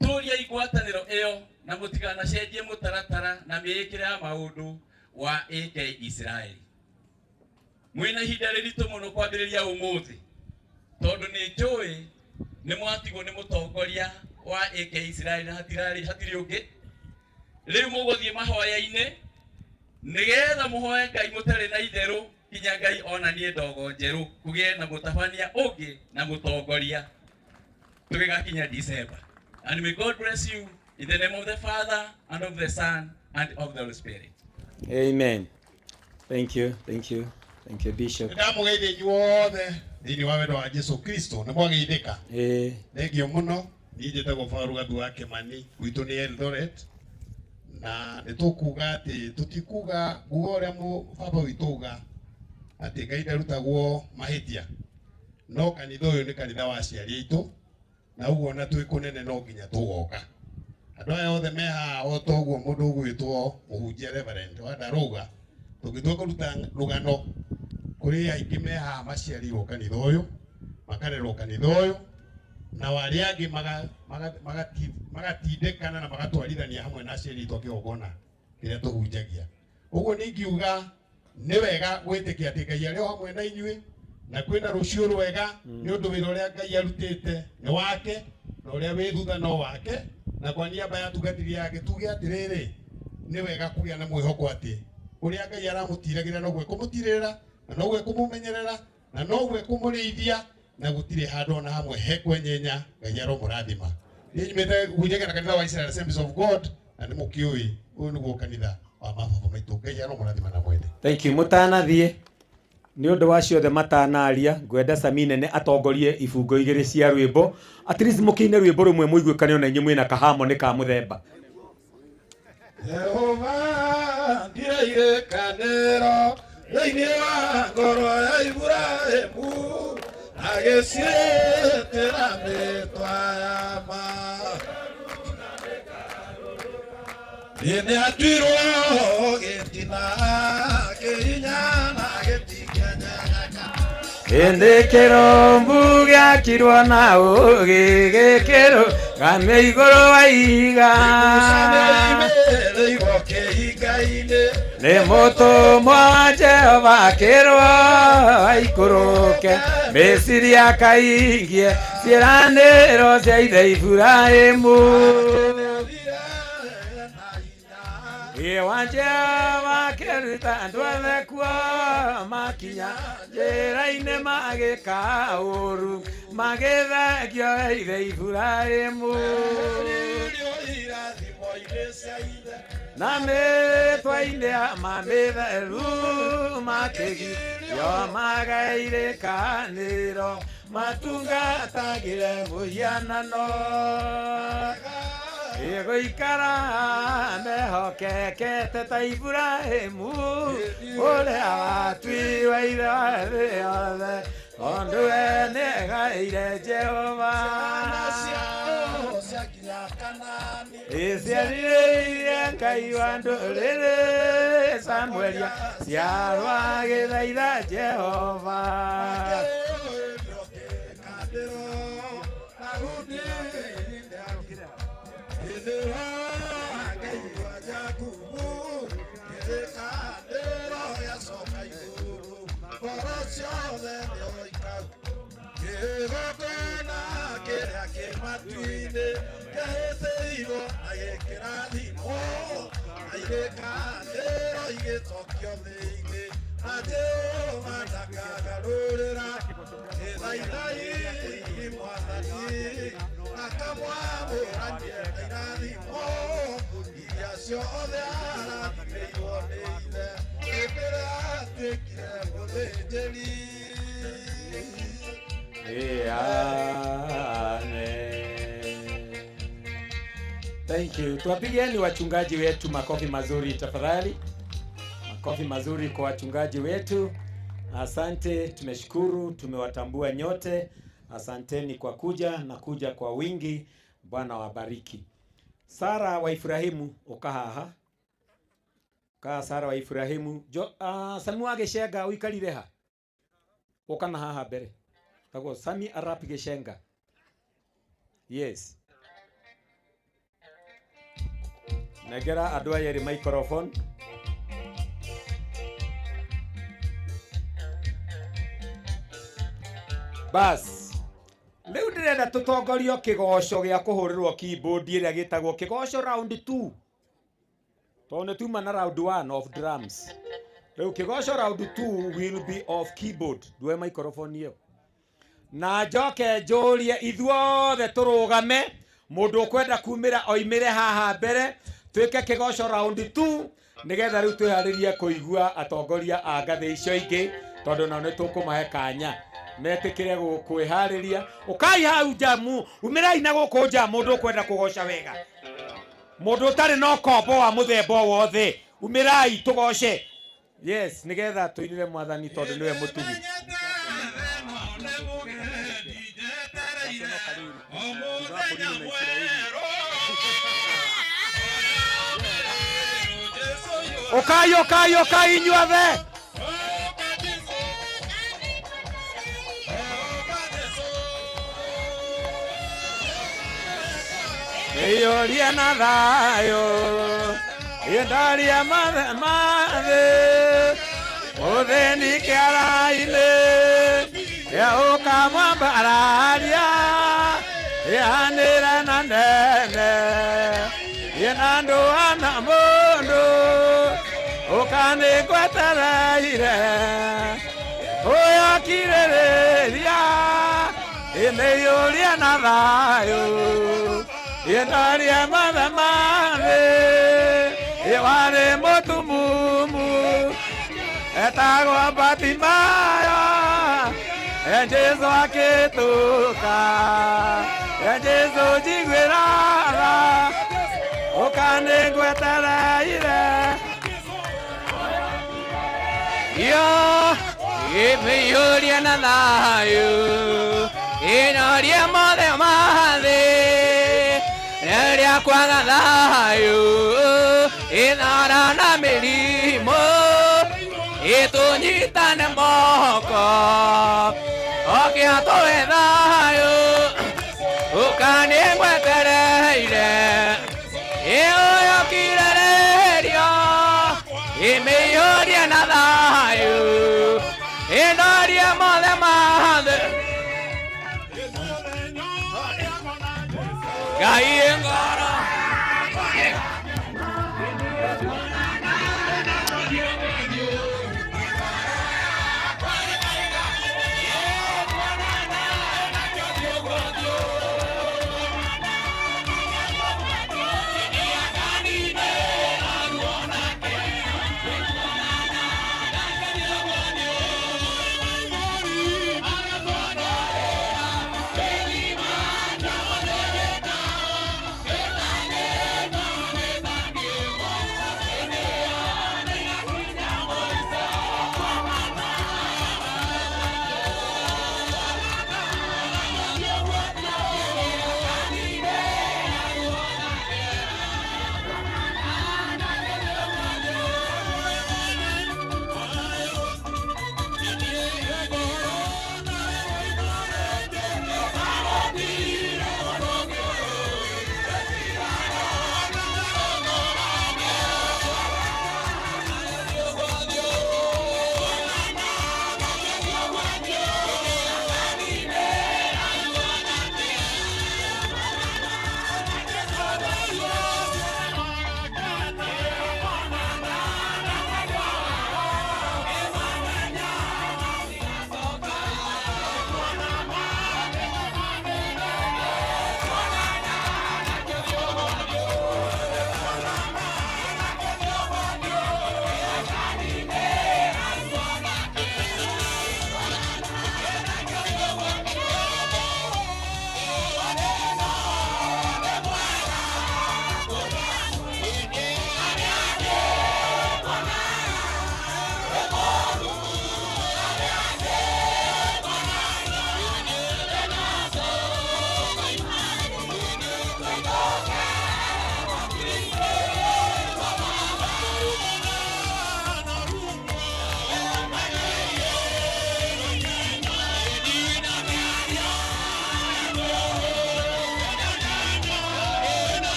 Tũriai ngwatanĩro ĩyo na mũtikanacenjie mũtaratara na mĩĩkĩre ya maũndũ wa AK Israel. Mwĩna ihinda rĩritũ mũno kwambĩrĩria ũmũthĩ, tondũ nĩ njũĩ nĩ mwatigwo nĩ mũtongoria wa AK Israel na hatirĩ ũngĩ. Rĩu mũgũthiĩ mahoya-inĩ nĩgetha mũhoe Ngai mũtarĩ na itherũ, nginya Ngai onanie ndogo njerũ, kũgĩe na mũtabania ũngĩ na mũtongoria. Tugigakinya December. And may God bless you in the name of the Father and of the Son and of the Holy Spirit. Amen. Thank you, thank you, thank you, Bishop. Ndamũgeithia inyuothe thĩinĩ wa wendo wa Jesu Kristo nĩ mwageithĩka. Ĩĩ. Thengio mũno. Niĩ njĩtagwo Paul Gathu wa Kĩmani, gwitũ nĩ Eldoret, na nĩ tũkuga atĩ tũtikuga nguga ũrĩa baba witũ uga atĩ Ngai ndarutagwo mahĩtia, no kanitha ũyũ nĩ kanitha wa aciari aitũ, na ũguo ona twĩ kũnene no nginya tũgoka. Andũ aya othe me haha o ta ũguo mũndũ ũgwĩtwo mũhunjia Reverend wa Ndarũga, tũngĩtua kũruta rũgano kũrĩ aingĩ me haha maciarirwo kanitha ũyũ, makarerwo kanitha ũyũ, na arĩa angĩ magatindĩkana na magatwarithania hamwe na aciari aitũ a kĩgongona kĩrĩa tũhunjagia. Ũguo nĩ ingiuga nĩ wega gwĩtĩkia atĩ Ngai arĩ o hamwe na inyuĩ, na kwĩna rũciũ rwega nĩ ũndũ wĩra ũrĩa Ngai arutĩte nĩ wake, na ũrĩa wĩ thutha no wake. Na kwa niaba ya atungatĩri ake tuge atĩrĩrĩ, nĩ wega kũgĩa na mwĩhoko atĩ ũrĩa Ngai aramũtiragĩra noguo ekũmũtirĩrĩra, na noguo ekũmũmenyerera, na noguo ekũmũrĩithia, na gũtirĩ handũ ona hamwe hekwenyenya. Ngai aromũrathima. Niĩ nyumĩte hunjagia na kanitha wa Israel Assemblies of God, na nĩ mũkĩũĩ ũyũ nĩguo kanitha wa mababa maitũ. Ngai aromũrathima na mwene. Thank you. Mũtanathiĩ nĩ ũndũ wa ciothe matanaria, ngwenda Sami nene atongorie ibungo igĩrĩ cia rwĩmbo. At least mũkĩine rwĩmbo rũmwe mũiguĩkane ona inyuĩ mwĩna kahamoni ka mũthemba. Jehova ndirĩkanĩro thĩinĩ wa ngoro ya Iburahĩmu, agĩciĩtĩra mĩtwa ya ma. Nĩatuirwo gĩtina kĩhinya na gĩtikĩenyenyeka. Ĩndĩ kĩrũmbu gĩakirwo na ũũgĩ gĩkĩrũgamio igũrũ wa ihiga. Nĩ mũtũmwo wa Jehova akĩrwo aikũrũke Misiri akaingie ciĩranĩro cia ithe Iburahĩmu. Ĩ wa Jehova akĩruta andũ othe kuo makinya njĩra-inĩ magĩka ũũru magĩthengio ithe Iburahĩmu. Na mĩtwa-inĩ ya mamĩtheru makĩgirio magairĩkanĩro matungatagĩre mũhianano. Ĩgũikara mehokekete ta Iburahĩmu ũrĩa watuirwo ithe wa thĩ yothe, tondũ we nĩegaĩire Jehova. Ĩciarire Ngai wa ndũrĩrĩ Samueli ciarwo agĩthaitha Jehova. Amen. Thank you. Tuwapigieni wachungaji wetu makofi mazuri tafadhali. Makofi mazuri kwa wachungaji wetu. Asante, tumeshukuru, tumewatambua nyote. Asanteni kwa kuja na kuja kwa wingi. Bwana wabariki. Sara wa Ibrahimu ukahaha. Ka Sara wa Ibrahimu. Jo, Sami wa Gĩcenga uikarire ha? Ũka na haha mbere. Tagwo Sami Arap Gĩcenga. Yes. Negera andũ aya erĩ microphone. Bas. Rĩu ndĩrenda tũtongorio kĩgoco gĩa kũhũrĩrwo keyboard ĩrĩa gĩtagwo kĩgoco round 2. Tondũ nĩ tuma na round 1 of drums. Rĩu kĩgoco round 2 will be of keyboard. Ndue microphone ĩyo. Na njoke njũrie ithuothe tũrũgame, mũndũ ũkwenda kumĩra oimĩre haha mbere, twĩke kĩgoco round 2 nĩgetha rĩu twĩharĩrie kũigua atongoria a ngathĩ icio ingĩ, tondũ nao nĩ tũkũmahe kanya metĩkĩre kwĩharĩria. Ũkai hau nja, umĩrai na gũkũ nja, mũndũ ũkwenda kũgoca wega, mũndũ ũtarĩ na ũkombo wa mũthemba o wothe, umĩrai tũgoce. Yes, nĩgetha tũinĩre mwathani tondũ nĩwe mũtugi. Ũkai, ũkai, ũkai inyuothe. Iyũria na thayũ, indaria mathĩ, mũthĩni kĩara-inĩ, ũkamwambararia, ĩhanĩre na nene, ĩna ndũa na mũndũ, ũkanĩngwetereire, ũyakirĩrĩria, ĩmĩiyũrie na thayũ, indaria mathe mathĩ, ĩwarĩ mũtumumu, etagwo Bartimayo, Jesu akĩtũka, Jesu njiguĩra tha, ũkanĩngwetereire. Yo, imĩiyũrie na thayũ, ĩnorie mothe mathĩ, rĩrĩa kwaga thayũ, ĩthara na mĩrimũ, ĩtũnyitane moko, oke atũhe thayũ, ũkanĩngwetereire, ĩũyũkirĩrĩrio, imĩiyũrie na thayũ, ĩnorie mothe mathĩ. Ngai ngoro.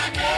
Thank you.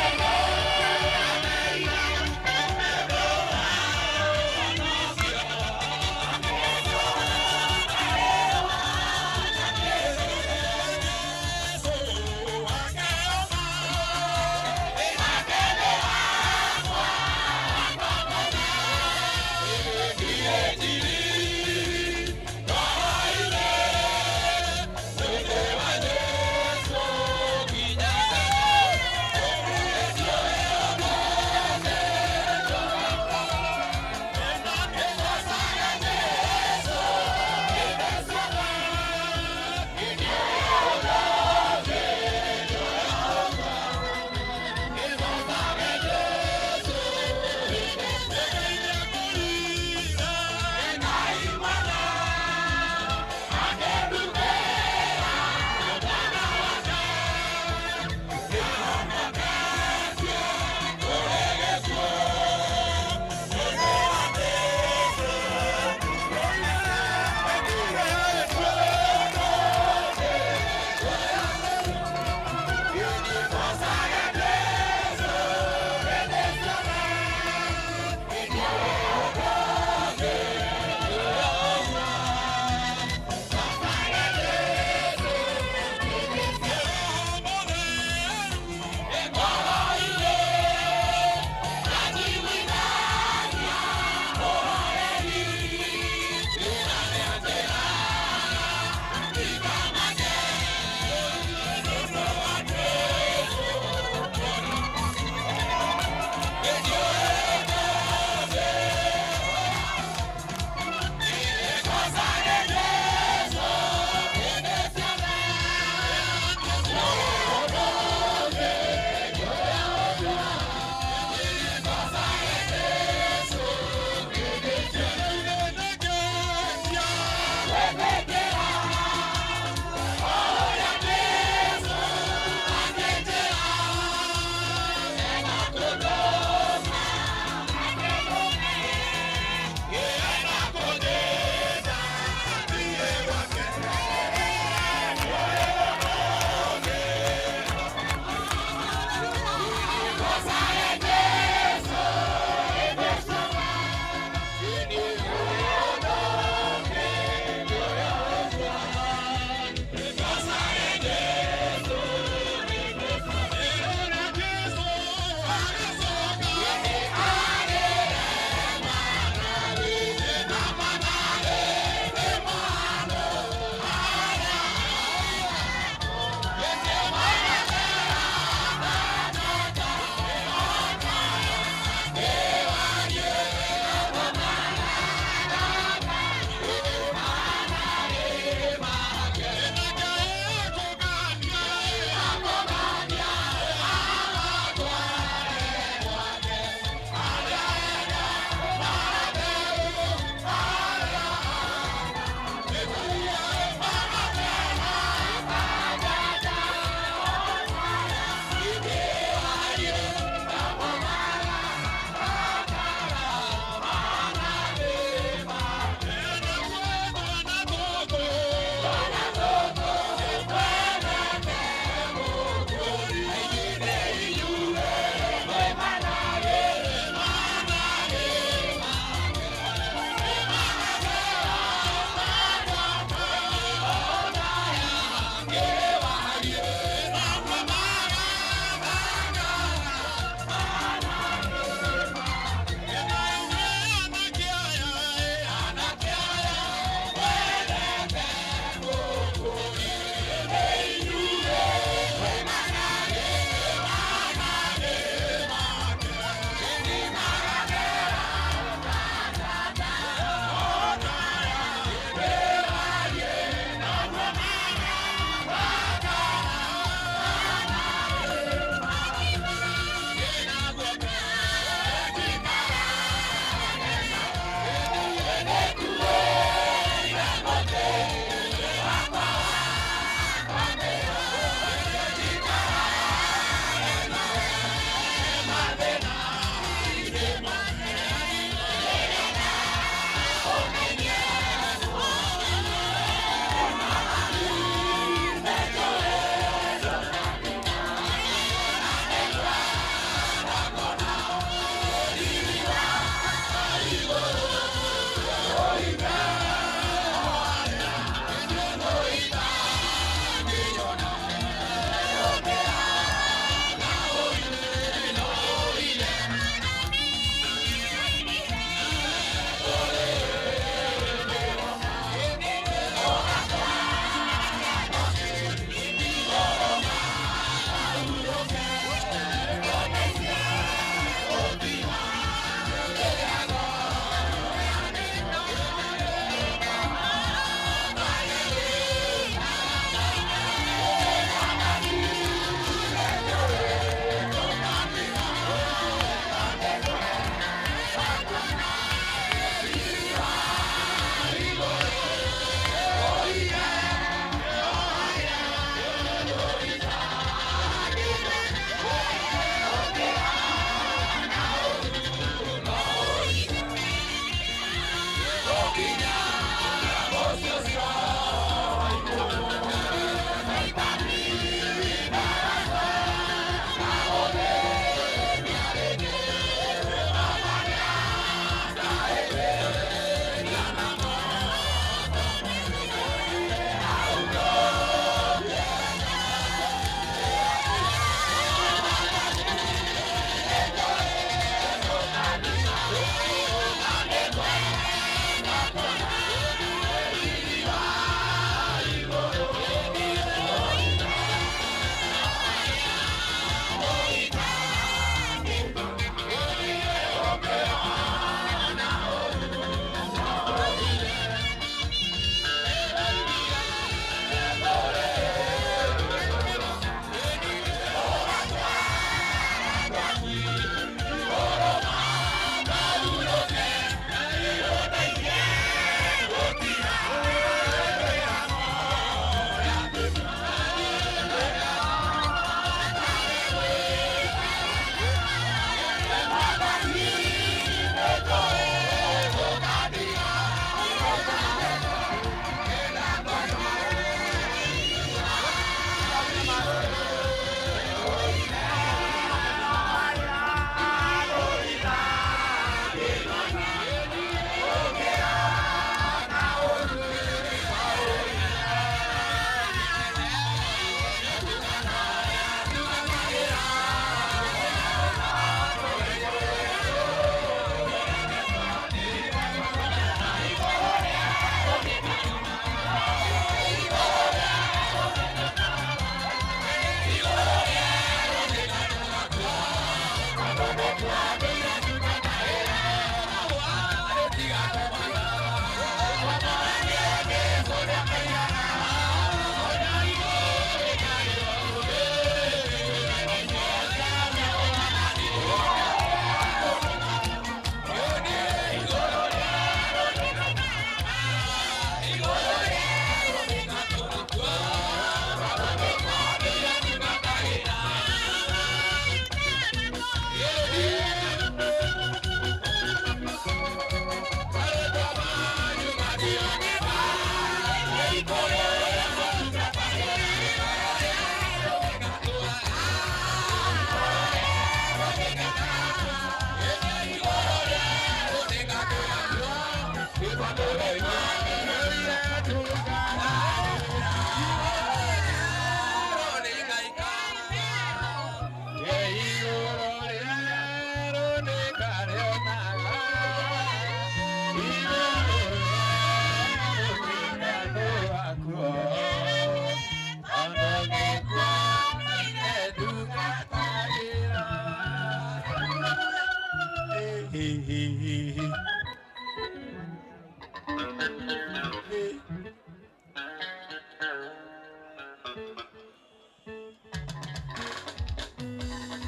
hi hi hi hi.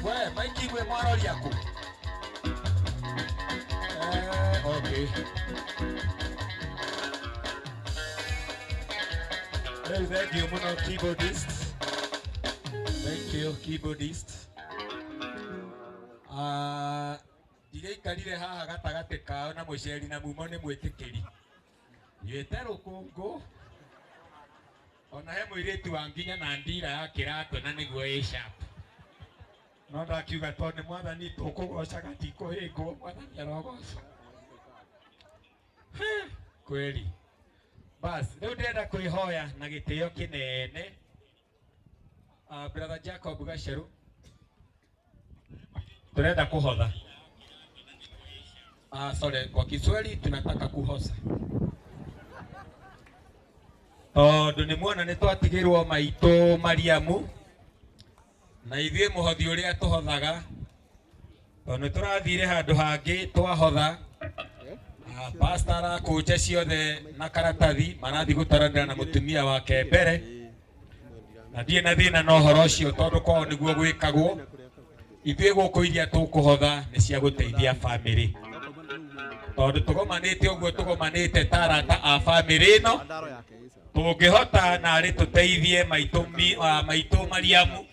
We, maiki gwe mwarori aku. Okay. Hey, thank you, muno keyboardist. Thank you, keyboardist. Ndigaikarire haha gatagatĩ kao na mũceri na mumo nĩ mwĩtĩkĩri. Nyuĩte rũkũngũ. Ona he mũirĩtu wa nginya na ndira ya kĩratũ na nĩguo ĩ sharp. No ndakiuga tondũ nĩ mwathani tũkũgocaga tikũhĩngwo, mwathani arogocwo. Kweli. Bas, rĩu ndĩrenda kwĩhoya na gĩtĩo kĩnene. Brother Jacob Gacheru, turenda kuhotha. Sorry, kwa Kiswahili tunataka kuhosa. Tondu nĩ muona nĩ twatigĩrwo maitũ Mariamu na ithuĩ mũhothi ũrĩa tũhothaga tondũ nĩ tũrathire handũ hangĩ twahotha. Pastor arakũnja ciothe na karatathi marathiĩ gũtaranĩra na mũtumia wake mbere na ndirĩ na thĩna na ũhoro ũcio tondũ kwao nĩguo gwĩkagwo. Ithuĩ gũkũ iria tũkũhotha nĩ cia gũteithia bamĩrĩ tondũ tũgomanĩte ũguo tũgomanĩte ta arata a bamĩrĩ ĩno tũngĩhota narĩ tũteithie maitũ Mariamu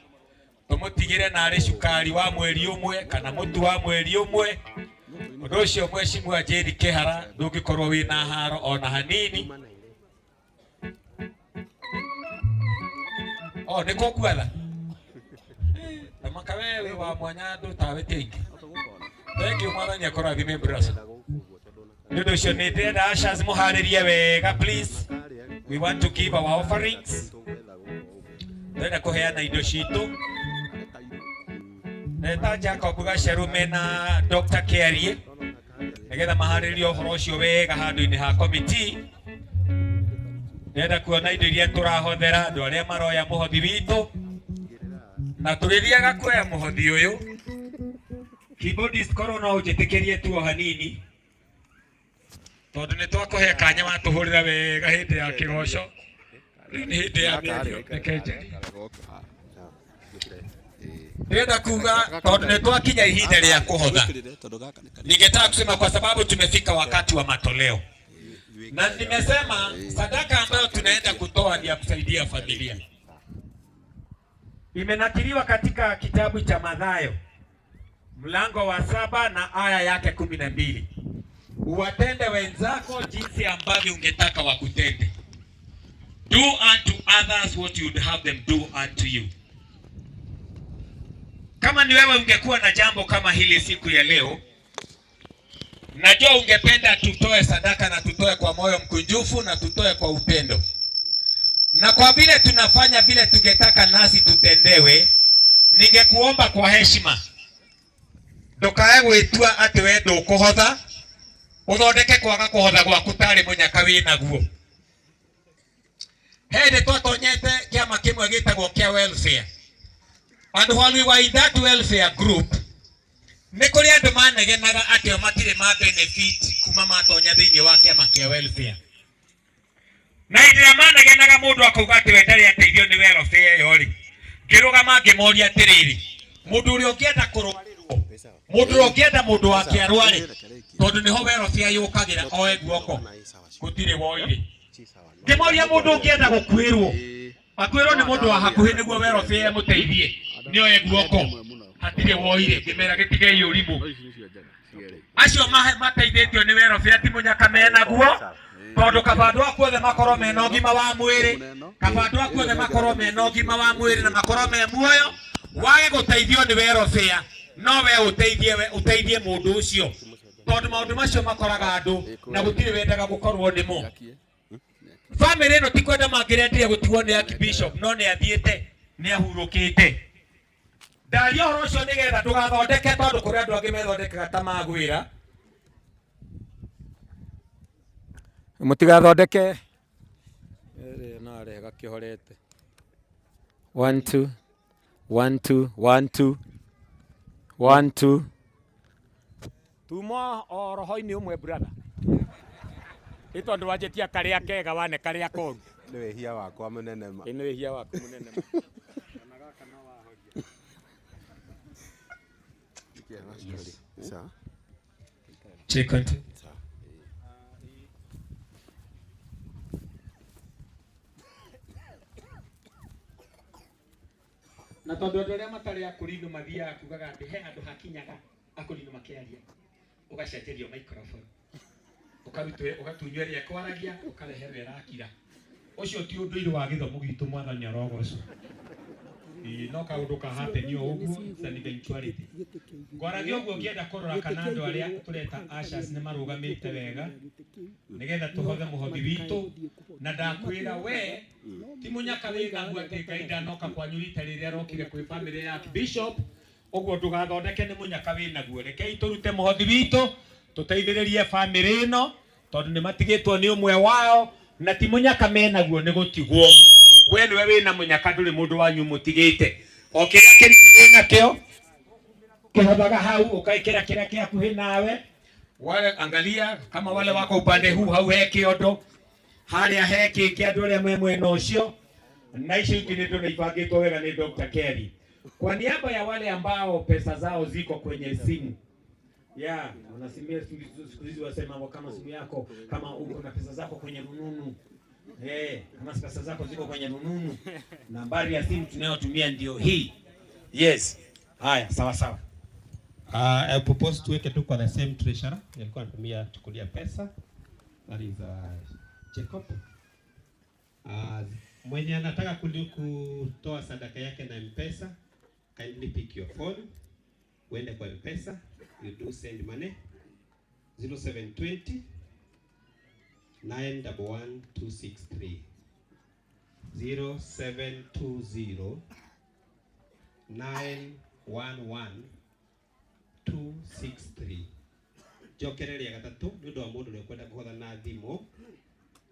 tũmũtigĩre narĩ cukari wa mweri ũmwe kana mũtu wa mweri ũmwe. Ũndũ ũcio mheshimiwa Jane Kĩhara ndũngĩkorwo wĩna haro ona hanini. Oh, nĩ kũkuatha tamaka wewe wa mwanya andũ tawe ti aingĩ. Thank you, mwathani akũrathime brother. Nĩ ũndũ ũcio nĩ ndĩrenda ushers mũharĩrie wega please. We want to give our offerings. Ndĩrenda kũheana indo citũ. Neta Jacob Gacheru mena Dr. Kiarie nĩgetha maharĩrie ũhoro ũcio wega handũ-inĩ ha committee. Ndĩrenda kuona indo iria tũrahothera andũ arĩa maroya mũhothi witũ na tũrĩthiaga kuoya mũhothi ũyũ. Keyboardist korwo no ũnjĩtĩkĩrie tu o hanini tondũ nĩ twakũhe kanya watũhũrĩra wega hĩndĩ ya kĩgoco. Rĩu nĩ hĩndĩ ya mĩario, reke njarie. Ndĩrenda kuga tondũ nĩ twakinya ihinda rĩa kũhotha. Ningetaka kusema kwa sababu tumefika wakati wa matoleo. Na nimesema sadaka ambayo tunaenda kutoa ni ya kusaidia familia. Imenakiliwa katika kitabu cha Mathayo mlango wa 7 na aya yake 12. Uwatende wenzako jinsi ambavyo ungetaka wakutende. Do unto others what you would have them do unto you. Kama ni wewe ungekuwa na jambo kama hili siku ya leo, najua ungependa tutoe sadaka na tutoe kwa moyo mkunjufu na tutoe kwa upendo. Na kwa vile tunafanya vile tungetaka nasi tutendewe, ningekuomba kwa heshima ndukae gwitua ati we ndukuhotha uthondeke kwaga kuhotha gwaku tari munyaka winaguo. Hĩndĩ twatonyete kĩama kĩmwe gĩtagwo kĩa welfare. And while we were in that welfare group, nĩ kũrĩ andũ manegenaga atĩ o matirĩ ma benefit kuma matonya thĩinĩ wa kĩama kĩa welfare. Na hĩndĩ ĩrĩa manegenaga mũndũ akauga atĩ we ndarĩ ateithio nĩ welfare ĩyo rĩ, ngĩrũgama ngĩmoria atĩrĩrĩ, mũndũ ũrĩa ũngĩenda kũrwarĩrwo, mũndũ ũrĩa ũngĩenda mũndũ wake arware, tondũ nĩho welfare yũkagĩra oe guoko, gũtirĩ woire. Ngĩmoria mũndũ ũngĩenda gũkuĩrwo, akuĩrwo nĩ mũndũ wa hakuhĩ nĩguo welfare ĩmũteithie, nĩoe guoko, hatirĩ woire. Ngĩmera gĩtigei ũrimũ. Acio mateithĩtio nĩ welfare ti mũnyaka menaguo, tondũ kaba andũ aku othe makorwo mena ũgima wa mwĩrĩ, kaba andũ aku othe makorwo mena ũgima wa mwĩrĩ na makorwo me muoyo, wage gũteithio nĩ welfare, no we ũteithie we ũteithie mũndũ ũcio, tondũ maũndũ macio makoraga andũ na gũtirĩ wendaga gũkorwo nĩmo. Famĩlĩ ĩno ti kwenda mangĩrendire gũtigwo nĩ Archbishop, no nĩ athiĩte, nĩ ahurũkĩte. Ndaria ũhoro ũcio nĩgetha ndũgathondeke, tondũ kũrĩ andũ angĩ methondekaga ta magwĩra. Mũtigathondeke. No arehe gakĩhorete. 1 2 1 2 1 2 1 2. Tuma o roho-inĩ ũmwe brother. Ĩ tondũ wanjĩtia karĩa kega wane karĩa koru. Nĩ wĩhia wakwa mũnene ma. Ĩ nĩ wĩhia waku mũnene ma. Yes. Sawa. Check one, two. Sawa. Na tondu andu aria matari akurino mathiaga kugaga ati he handu hakinyaga akurino makiaria ugacenjerio microphone ukarutwo ugatunywo ĩrĩa ĩkwaragia ũkareherwo ĩrakira. Ũcio ti ũndũire wa gĩthomo gitũ mwathani arogocwo. Ĩĩ no kaũndũ kahapenio ũguo, it's an eventuality. Ngwaragia ũguo ngĩenda kũrora kana andũ arĩa tũreta ushers nĩ marũgamĩte wega nĩgetha tũhothe mũhothi witũ. Na ndakwĩra we ti mũnyaka wĩ naguo atĩ Ngai ndanoka kwanyu rita rĩrĩa arokire kwĩ family ya Bishop, ũguo ndũgathondeke nĩ mũnyaka wĩ naguo. Rekei tũrute mũhothi witũ tũteithĩrĩrie family ĩno tondũ nĩ matigĩtwo nĩ ũmwe wao na ti mũnyaka menaguo nĩ gũtigwo. We nĩwe wĩna mũnyaka ndũrĩ mũndũ wanyu mũtigĩte. O kĩrĩa kĩnini wĩnakĩo kĩhothaga hau ũkaĩkĩra kĩrĩa kĩ hakuhĩ nawe. Wale angalia kama wale wako upande huu hau he kĩondo harĩa he kĩngĩ andũ arĩa me mwena ũcio. Na icio ingĩ nĩ ndona ibangĩtwo wega nĩ Dr. Kelly. Kwa niaba ya wale ambao pesa zao ziko kwenye simu, yeah, wanasimia siku hizi wasema kama simu yako kama uko na pesa zako kwenye rununu, kama pesa zako ziko kwenye rununu, nambari ya simu tunayotumia ndio hii. Yes. Haya, sawa sawa. I propose tuweke tu kwa the same treasurer alikuwa anatumia chukulia pesa, that is Jacob. Mwenye anataka kutoa sadaka yake na M-Pesa, kindly pick your phone, uende kwa M-Pesa, you do send money 0720 911 263 0720 911 263. Njokereria gatatu nĩ ũndũ wa mũndũ ũrĩa ũkwenda kũhotha na thimũ,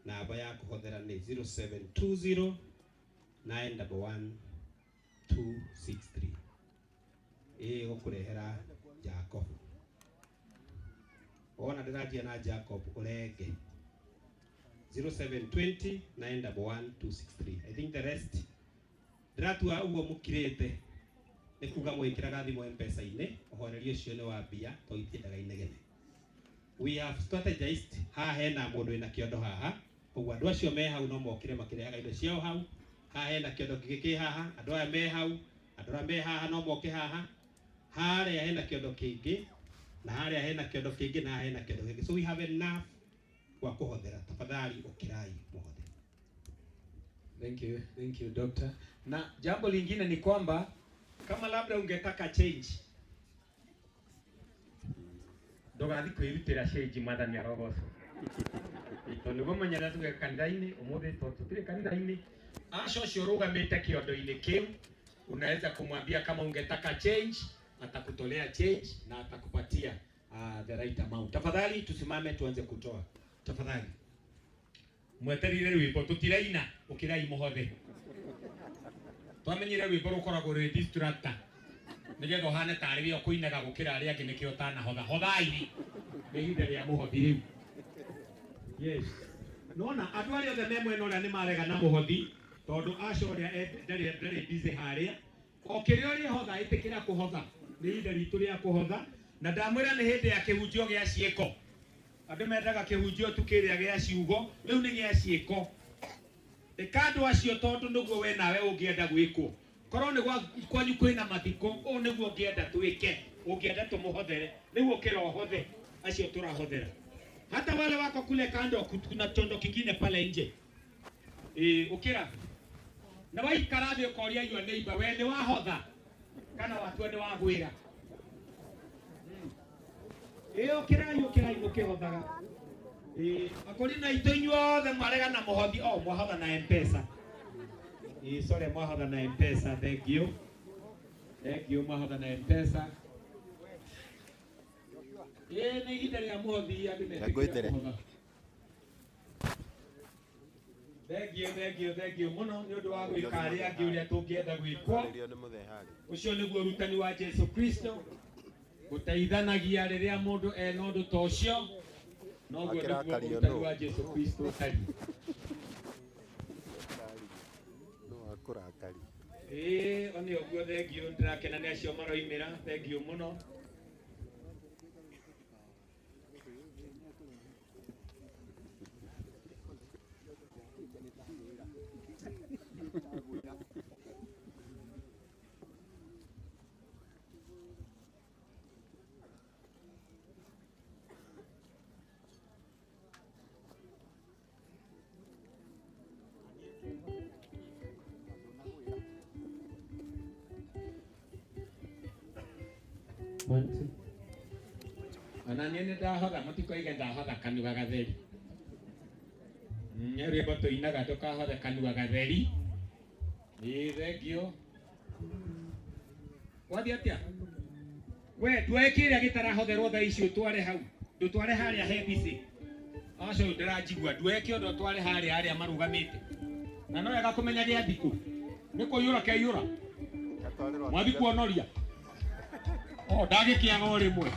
namba ya kũhothera nĩ 0720 911 263. Ĩ gũkũrehera Jacob. Wona ndĩranjia na Jacob ũrenge 0720 911 263. I think the rest ndĩratua ũguo mũkirĩte nĩ kuga mwĩkĩraga thimũ M-Pesa-inĩ, ũhoreria ũcio nĩ wa mbia to itiendaga inegene. We have strategized haha hena mũndũ wĩna kĩondo haha, ũguo andũ acio me hau no mokire makĩrehaga indo ciao hau. Haha hena kĩondo kĩngĩ kĩ haha, andũ aya me hau, andũ arĩa me haha no moke haha. Harĩa hena kĩondo kĩngĩ, na harĩa hena kĩondo kĩngĩ, na haha hena kĩondo kĩngĩ. So we have enough gwa kũhothera. Tafadhali ũkĩrai mũhothere. Thank you, thank you doctor. Na jambo lingine ni kwamba kama labda ungetaka change, ndugathi kwirutira change mwathani arogocwo. Ito niguo menyera tuge kanitha-inĩ ũmũthĩ tondũ tũtirĩ kanitha-inĩ. Aca ũcio ũrũgamĩte kĩondo-inĩ kĩu unaweza kumwambia kama ungetaka change, atakutolea change na atakupatia the right amount. Tafadhali tusimame tuanze kutoa. Tafadhali mweterire rwimbo tutiraina ukirai muhothe. Twamenyire rwimbo rukoragwo rwĩ distractor nigetha uhane tarĩ we ũkũinaga gũkĩra arĩa angĩ nĩkĩo ũtanahotha. Hothai nĩ ihinda rĩa mũhothi rĩu. Yes. Nona andũ arĩa othe me mwena ũrĩa nĩ marega na mũhothi tondũ aca ũrĩa ndarĩ busy harĩa. O kĩrĩa ũrĩhotha ĩtĩkĩra kũhotha, nĩ ihinda ritũ rĩa kũhotha. Na ndamwĩra nĩ hĩndĩ ya kĩhunjio gĩa ciĩko. Andũ mendaga kĩhunjio tu kĩrĩa gĩa ciugo, rĩu nĩ gĩa ciĩko. Ĩka andũ acio tondũ nĩguo we nawe ũngĩenda gwĩkwo. Korwo nĩ kwanyu kwĩna mathiko, ũũ nĩguo ũngĩenda twĩke, ũngĩenda tũmũhothere, rĩu ũkĩra ũhothe acio tũrahothera. Hata wale wako kule kando, kuna chondo kingine pale nje. Ũkĩra na waikara thĩ ũkoria your neighbor, we nĩ wahotha kana watua nĩ wagwĩra. Ũkĩrai ũkĩrai mũkĩhothaga. Akorina itũ inyuothe mwarega na mũhothi, oh mwahotha na M-Pesa. Sorry, mwahotha na M-Pesa, thank you. Thank you, mwahotha na M-Pesa. Nĩ ihinda rĩa mũhothi andũ metĩkĩra kũhotha. Thank you, thank you, thank you mũno nĩ ũndũ wa gwĩka arĩa angĩ ũrĩa tũngĩenda gwĩkwo. Ũcio nĩguo ũrutani wa Jesu Kristo. Gũteithanagia rĩrĩa mũndũ ena ũndũ ta ũcio noguo nĩguo Akĩrakario ũrutani nũ? wa Jesu Kristo ũtariĩ. Nũ akũrakaria? Ĩĩ one ũguo, thengiũ, ndĩrakena nĩ acio maroimĩra, thengiũ mũno. Ona niĩ nĩ ndahotha, mũtikoige ndahotha kanua gatheri. Nĩ rwĩmbo tũinaga ndũkahothe kanua gatheri. Ĩĩ thengiũ. Wathiĩ atĩa? We ndwoe kĩrĩa gĩtarahotherwo thaa ici ũtware hau, ndũtware harĩa he busy. Aca ũyũ ndĩranjigua, ndwoe kĩondo ũtware harĩa arĩa marũgamĩte. Na no wega kũmenya gĩa thikũ. Nĩ kũiyũra kĩaiyũra. Mwathi kuonoria. O ndagĩkĩaga o rĩmwe.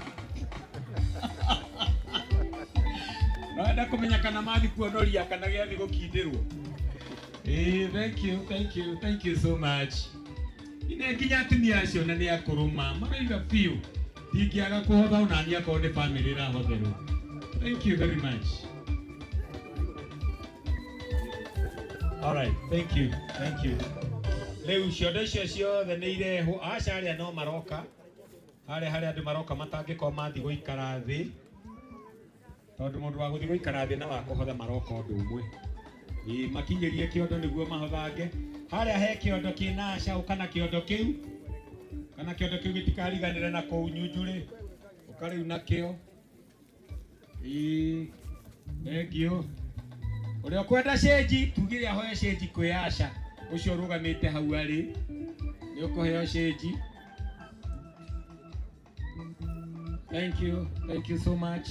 Naenda kũmenya kana mathi kuonoria kana gĩathi gũkindĩrwo. Ĩĩ thank you, thank you, thank you so much. Ine nginya atumia acio na nĩ akũrũma maroiga biũ ndingĩaga kũhotha ona niĩ akorwo nĩ bamĩrĩ ĩrahotherwo. Thank you very much. All right, thank you, thank you. Rĩu ciondo icio ciothe nĩ irehwo, aca arĩa no maroka harĩa harĩa andũ maroka matangĩkorwo mathiĩ gũikara thĩ, tondũ mũndũ wa gũthiĩ gũikara thĩ na wa kũhotha maroka ũndũ ũmwe. Ĩĩ makinyĩrie kĩondo nĩguo mahothange. Harĩa he kĩondo kĩna aca kana kĩondo kĩu, kana kĩondo kĩu gĩtikariganĩre na kũu nyunjurĩ, ũka rĩu nakĩo. Ĩĩ thengiũ. Ũrĩa ũkwenda cĩnji tugire ahoe cĩnji kwĩ aca ũcio ũrũgamĩte hau arĩ, nĩ ũkũheo cĩnji. Thank you, thank you so much.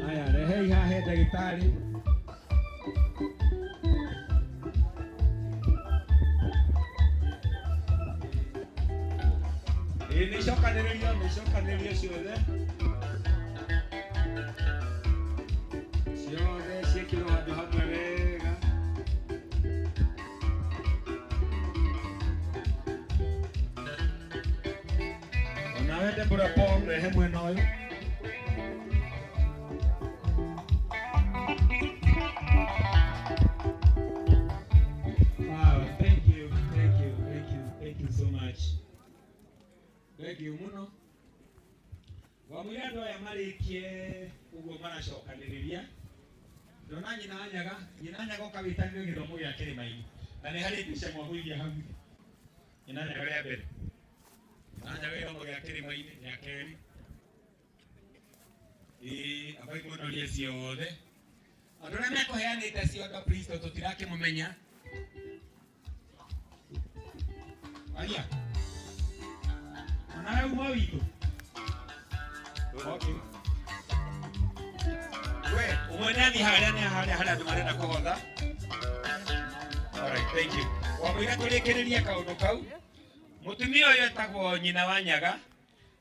Aya, rehei haha he ndagĩtarĩ. Ĩĩ nĩ icokanĩrĩrio, nĩ icokanĩrĩrio ciothe. Ciothe ciĩkĩrwo handũ hamwe wega. Onawe Deborah Paul rehe mwena ũyũ. Wow, thank you, thank you, thank you, thank you so much. Thank you mũno. Wamwĩra andũ aya marĩkie ũguo maracokanĩrĩria. Ndona nyina Nyaga, nyina Nyaga ũka wĩtanio gĩthomo gĩa kĩrĩma-inĩ. Na nĩ harĩ mbica mwagũithia hau. Nyina Nyaga rĩa mbere. Nyina Nyaga gĩthomo gĩa kĩrĩma-inĩ rĩa kerĩ. Ĩĩ ambai kuonoria ciothe. Andũ arĩa mekũheanĩte ciondo Kristo tũtirakĩmũmenya. Aya. Onawe uma witũ. Okay. We, ũmwe nĩ athiĩ harĩa nĩ harĩa harĩa andũ marenda kũhotha. All right, thank you. Wamwĩra tũrĩkĩrĩrie kaũndũ kau. Mũtumia ũyũ etagwo nyina wa Nyaga,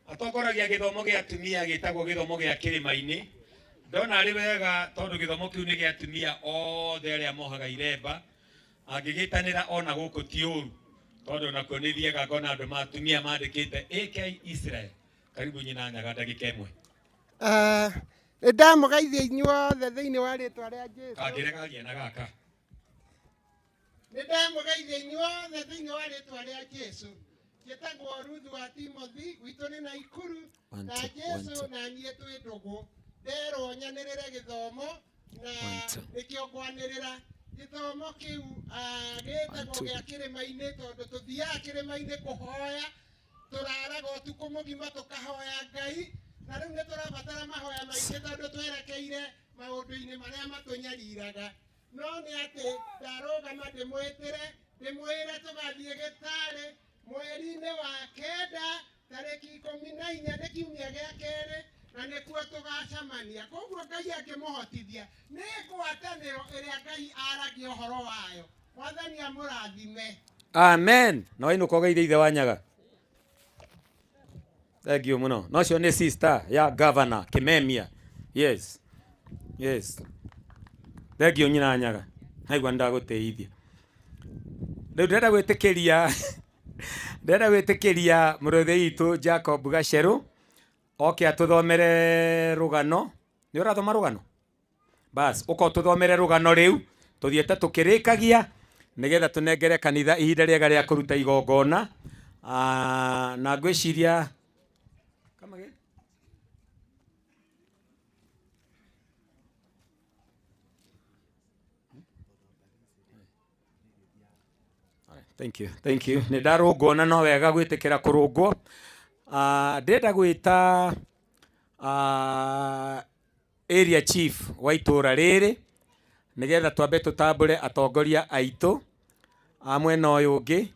atongoragia gĩthomo gĩa atumia gĩtagwo gĩthomo gĩa kĩrĩma-inĩ. Ndona arĩ wega tondũ gĩthomo kĩu nĩ gĩa atumia othe arĩa mohaga iremba, angĩgĩtanĩra ona gũkũ ti ũru, tondũ nakuo nĩ thiaga ngona andũ ma atumia mandĩkĩte AK Israel. Karibu nyina Nyaga ndagĩka ĩmwe. Nĩ ndamũgeithia inyuothe thĩinĩ wa rĩtwa rĩa Jesũ. Kangĩrega na gaka. Nĩ ndamũgeithia inyuothe thĩinĩ wa rĩtwa rĩa Jesũ. Njĩtagwo Ruth wa Timothy, gwitũ nĩ Naikuru, na Jesũ na niĩ twĩ ndũgũ. Nderwo nyanĩrĩre gĩthomo na nĩkĩo ngwanĩrĩra. Gĩthomo kĩu gĩtagwo gĩa kĩrĩma-inĩ tondũ tũthiaga kĩrĩma-inĩ kũhoya, tũraraga ũtukũ mũgima tũkahoya Ngai, na rĩu nĩ tũrabatara mahoya maingĩ tondũ twerekeire maũndũ-inĩ marĩa matũnyariraga. No nĩ atĩ ndarũgama ndĩmwĩtĩre, ndĩmwĩre tũgathiĩ gĩtarĩ mweri-inĩ wa kenda tarĩki 14 nĩ kiumia gĩa kerĩ, Na nĩkuo tũgacemania. Koguo Ngai angĩmũhotithia nĩ ngwatanĩro ĩrĩa Ngai aragia ũhoro wayo. Mwathani amũrathime. Amen. Na wainũka ũgeithie ithe wa Nyaga. Thank you mũno. No cio nĩ sister ya governor Kimemia. Yes. Yes. Thank you nyina Nyaga. Naigua nĩndagũtĩithia. Rĩu ndĩrenda gwĩtĩkĩria ndĩrenda gwĩtĩkĩria mũrũthi witũ Jacob Gacerũ oke atũthomere rũgano. Nĩ ũrathoma rũgano? Bas, ũka ũtũthomere rũgano rĩu tũthiĩte tũkĩrĩkagia nĩgetha tũnengere kanitha ihinda rĩega rĩa kũruta igongona. Na ngwĩciria Come again. Thank you, thank you. Nĩ ndarũngwo na no wega gwĩtĩkĩra kũrũngwo. Ndĩrenda gwĩta area chief wa itũra rĩrĩ nĩgetha twambe tũtambũre atongoria aitũ a mwena ũyũ ũngĩ,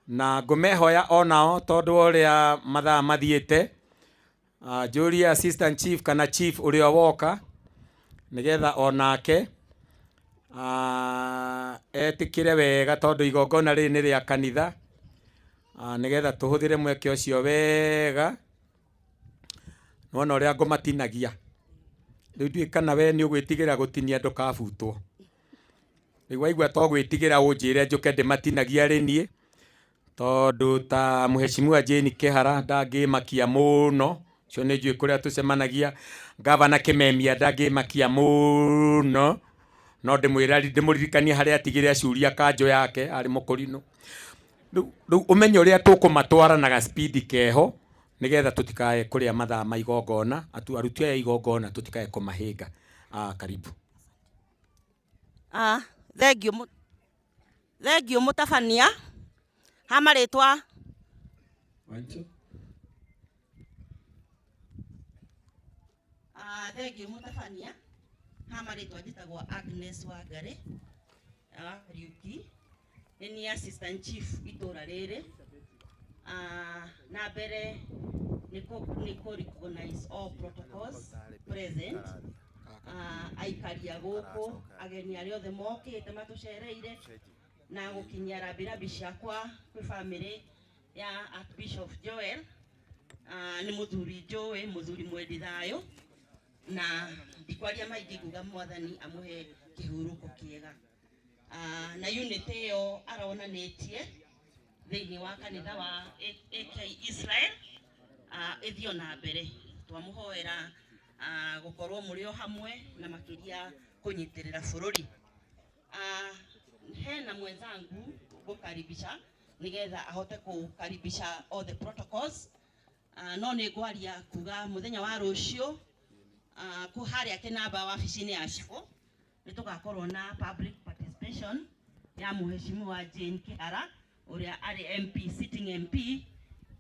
na ngũmehoya onao tondũ wa ũrĩa mathaa mathiĩte, njũrie assistant chief kana chief ũrĩa woka nĩgetha onake etĩkĩre wega tondũ igongona rĩrĩ nĩ rĩa kanitha, nĩgetha tũhũthĩre mweke ũcio wega. Nĩwona ũrĩa ngũmatinagia rĩu ndiũĩ kana we nĩ ũgwĩtigĩra gũtinia ndũkabutwo. Rĩu waigua to gwĩtigĩra ũnjĩre njũke ndĩmatinagia rĩ niĩ, tondũ ta Mheshimiwa Jane Kĩhara ndangĩmakia mũno, ũcio nĩ njũĩ kũrĩa tũcemanagia. Gavana Kimemia ndangĩmakia mũno, no ndĩmũririkanie harĩa atigire acuria kanjũ yake arĩ mũkũrinũ. Rĩu ũmenye ũrĩa tũkũmatwara na gaspidi keho nĩgetha tũtikae kũrĩa mathaa ma igongona, aruti aya igongona tũtikae kũmahĩnga. Karibu. Thank you mũtabania. Ha marĩtwa One, two. Thank you mũtabania. Ha marĩtwa njĩtagwo Agnes Wangari wa Kariuki, nĩ niĩ assistant chief itũra rĩrĩ. Na mbere nĩ kũ recognize all protocols present, aikari a gũkũ, ageni arĩa othe mokĩte matũcereire, na gũkinyia rambirambi ciakwa kwĩ family ya Archbishop Joel. Nĩ mũthuri njũĩ, mũthuri mwendi thayũ, na ndikwaria maingĩ, nguga Mwathani amũhe kĩhurũko kĩega. Na unity ĩyo aronanĩtie thĩinĩ wa kanitha wa AK Israel ĩthiĩ na mbere. Twamũhoera gũkorwo mũrĩ o hamwe na makĩria kũnyitĩrĩra bũrũri. Hena mwenzangu ngũkaribisha nĩgetha ahote kũkaribisha all the protocols. No nĩ ngwaria kuga mũthenya wa rũciũ, kũ harĩa Kĩnamba wabici-inĩ ya cibũ nĩ tũgakorwo na public participation ya Mheshimiwa Jane Kĩhara ũrĩa arĩ MP, sitting MP,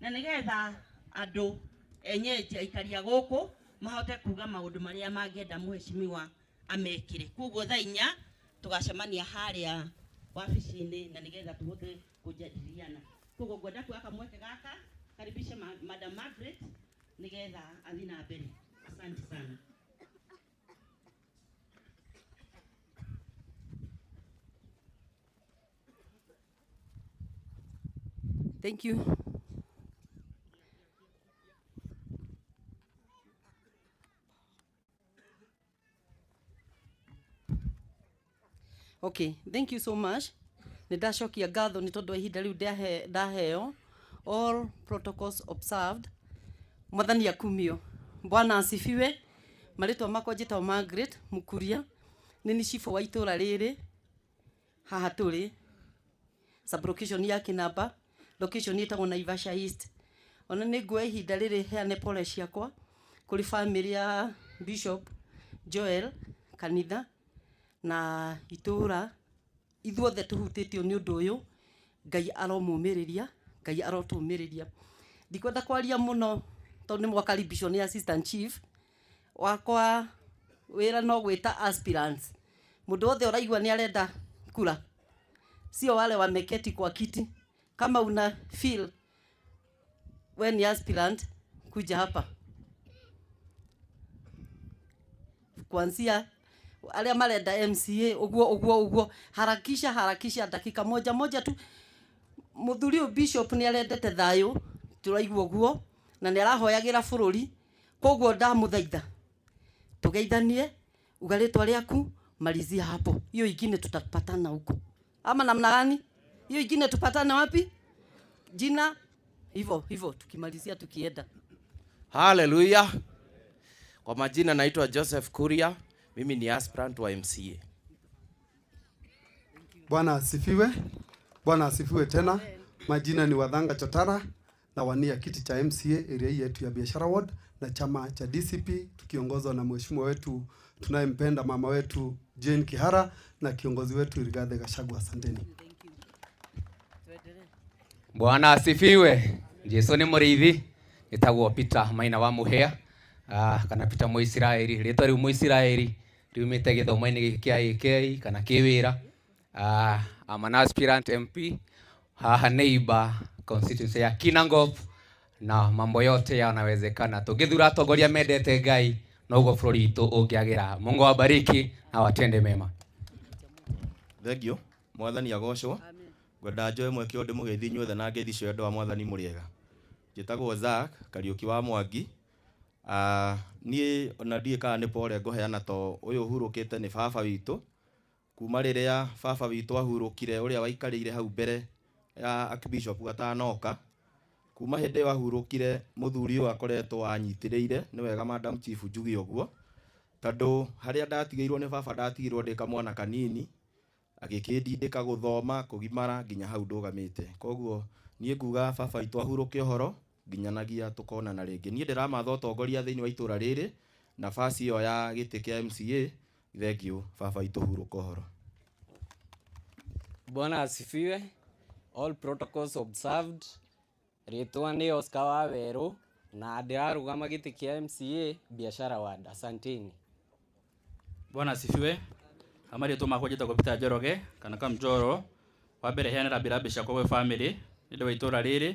na nĩgetha andũ enyeji aikari a gũkũ mahote kuga maũndũ marĩa mangĩenda mheshimiwa amekĩre. Koguo thaa 4 tũgacemania harĩa wabici-inĩ na nĩgetha tũhote kũjadiliana. Koguo ngwenda kuoya kamweke gaka karibisha Madam Margaret nĩgetha athiĩ na mbere. Asante sana. Thank you. Okay, thank you so much. Nĩ ndacokia ngatho nĩ tondũ wa ihinda rĩu ndaheo. All protocols observed. Mwathani akumio. Bwana asifiwe. Marĩtwa makwa njĩtagwo Margaret Mukuria. Nĩ ni cibũ wa itũra rĩrĩ haha tũrĩ, sublocation ya Kĩnamba, location ĩtagwo Naivasha East. Ona nĩ nguoya ihinda rĩrĩ heane pole ciakwa kũrĩ family ya Bishop Joel, kanitha na itũra, ithuothe tũhutĩtio nĩ ũndũ ũyũ. Ngai aromũmĩrĩria, Ngai arotũmĩrĩria. Ndikwenda kwaria mũno tondũ nĩ mwakaribishwo nĩ assistant chief wakwa. Wĩra no gwĩta aspirants, mũndũ wothe ũraigua nĩ arenda kura, sio wale wameketi kwa kiti. Kama una feel we ni aspirant, kuja hapa. Kuanzia arĩa marenda MCA ũguo ũguo ũguo, harakisha harakisha, dakika moja moja tu. Mũthuri ũyũ bishop nĩ arendete thayũ, tũraigua ũguo, na nĩ arahoyagĩra bũrũri. Koguo ndamũthaitha tugeithanie, uga rĩtwa rĩaku, malizia hapo. Hiyo ingine tutapatana huko, ama namna gani? Hiyo ingine tupatane wapi? Jina hivyo hivyo, tukimalizia tukienda. Haleluya. Kwa majina naitwa Joseph Kuria, mimi ni aspirant wa MCA. Bwana asifiwe. Bwana asifiwe tena. Majina ni Wadhanga Chotara na wania kiti cha MCA area hii yetu ya Biashara Ward na chama cha DCP tukiongozwa na mheshimiwa wetu tunayempenda mama wetu Jane Kihara na kiongozi wetu Rigathi Gachagua. Asanteni. Bwana asifiwe. Jesu ni mũrĩithi. Nĩtagwo Peter Maina wa Mũhĩa, kana Peter Mũisiraeli. Rĩtwa rĩu Mũisiraeli riumĩte gĩthomo-inĩ gĩkĩ kĩa AK kana kĩwĩra. I'm an aspirant MP haha neighbor constituency ya Kinangop, na mambo yote yanawezekana. Tũngĩthura atongoria mendete Ngai, noguo bũrũri witũ ũngĩagĩra. Mungu awabariki na watende mema. Thengio, mwathani agocwo. Ngwenda njoe mweke ũyũ ndĩmũgeithie inyuothe na ngeithi cia wendo wa mwathani mũrĩega. Njĩtagwo Zack Kariũki wa Mwangi. Niĩ ona ndiũĩ kana nĩ pore ngũheana to ũyũ ũhurũkĩte nĩ baba witũ. Kuma rĩrĩa baba witũ ahurũkire, ũrĩa waikarĩire hau mbere ya Archbishop atanoka, kuma hĩndĩ ĩyo ahurũkire, mũthuri ũyũ akoretwo anyitĩrĩire. Nĩ wega Madam Chief njuge ũguo, tondũ harĩa ndatigĩirwo nĩ baba, ndatigirwo ndĩ kamwana kanini, agĩkĩndindĩka gũthoma kũgimara nginya hau ndũgamĩte. Koguo niĩ nguga baba witũ ahurũke ũhoro nginyanagia tũkonana rĩngĩ. Niĩ ndĩramatha ũtongoria thĩinĩ wa itũra rĩrĩ, nafasi ĩyo ya gĩtĩ kĩa MCA. Thank you, baba witũ hurũka ũhoro. Bwana asifiwe. All protocols observed. Rĩtwa nĩ Oscar Wawerũ na ndĩrarũgama gĩtĩ kĩa MCA Biashara Ward. Asanteni. Bwana asifiwe. Amarĩtwa makwa njĩtagwo Peter Njoroge kana Kamjoro. Wa mbere heanĩra mbĩrambĩ ciakwa gwĩ family nĩ ndĩ wa itũra rĩrĩ.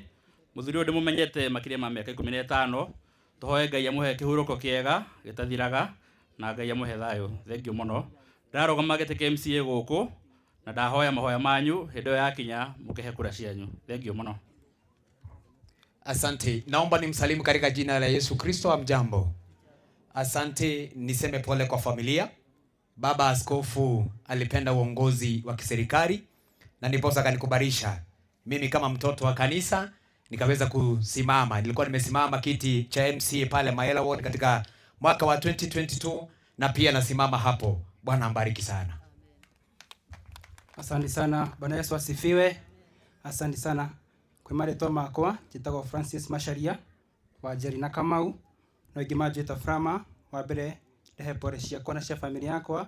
Mũthuri ũyũ ndĩmũmenyete makĩria ma mĩaka 15. Tũhoe Ngai amũhe kĩhurũko kĩega gĩtathiraga na Ngai amũhe thayũ. Thank you mũno. Ndarũgama gĩtĩ kĩa MCA gũkũ na ndahoya mahoya manyu hĩndĩ ĩyo yakinya mũkĩhe kura cianyu. Thank you mũno. Asante. Naomba nimsalimu katika jina la Yesu Kristo. Amjambo. Asante, niseme pole kwa familia. Baba Askofu alipenda uongozi wa kiserikali na ndiposa akanikubarisha mimi kama mtoto wa kanisa nikaweza kusimama. Nilikuwa nimesimama kiti cha MCA pale Maela Ward katika mwaka wa 2022 na pia nasimama hapo. Bwana ambariki sana. Asante sana. Bwana Yesu asifiwe. Asante sana. Kwa marĩtwa makwa njĩtagwo Francis Macharia wa Njeri na Kamau, no ingĩ manjĩta Frama. Wa mbere ndehe pore ciakwa na cia family yakwa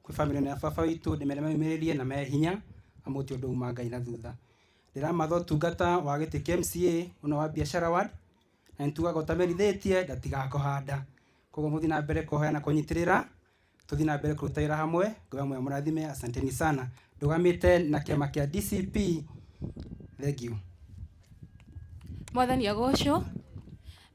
kwĩ family ya baba witũ, ndĩmere mayũmĩrĩrie na me hinya amu ti ũndũ uma Ngai na thutha. Ndĩramatha ũtungata wa gĩtĩ kĩa MCA ũno wa Biashara Ward, na nĩtugaga ũtamerithĩtie ndatigakũhanda. Koguo mũthiĩ na mbere kũhoya na kũnyitĩrĩra, tũthiĩ na mbere kũruta wĩra hamwe. Ngai amwe amũrathime. Asanteni sana. Ndũgamĩte na kĩama kĩa DCP. Thank you. Mwathani agocwo.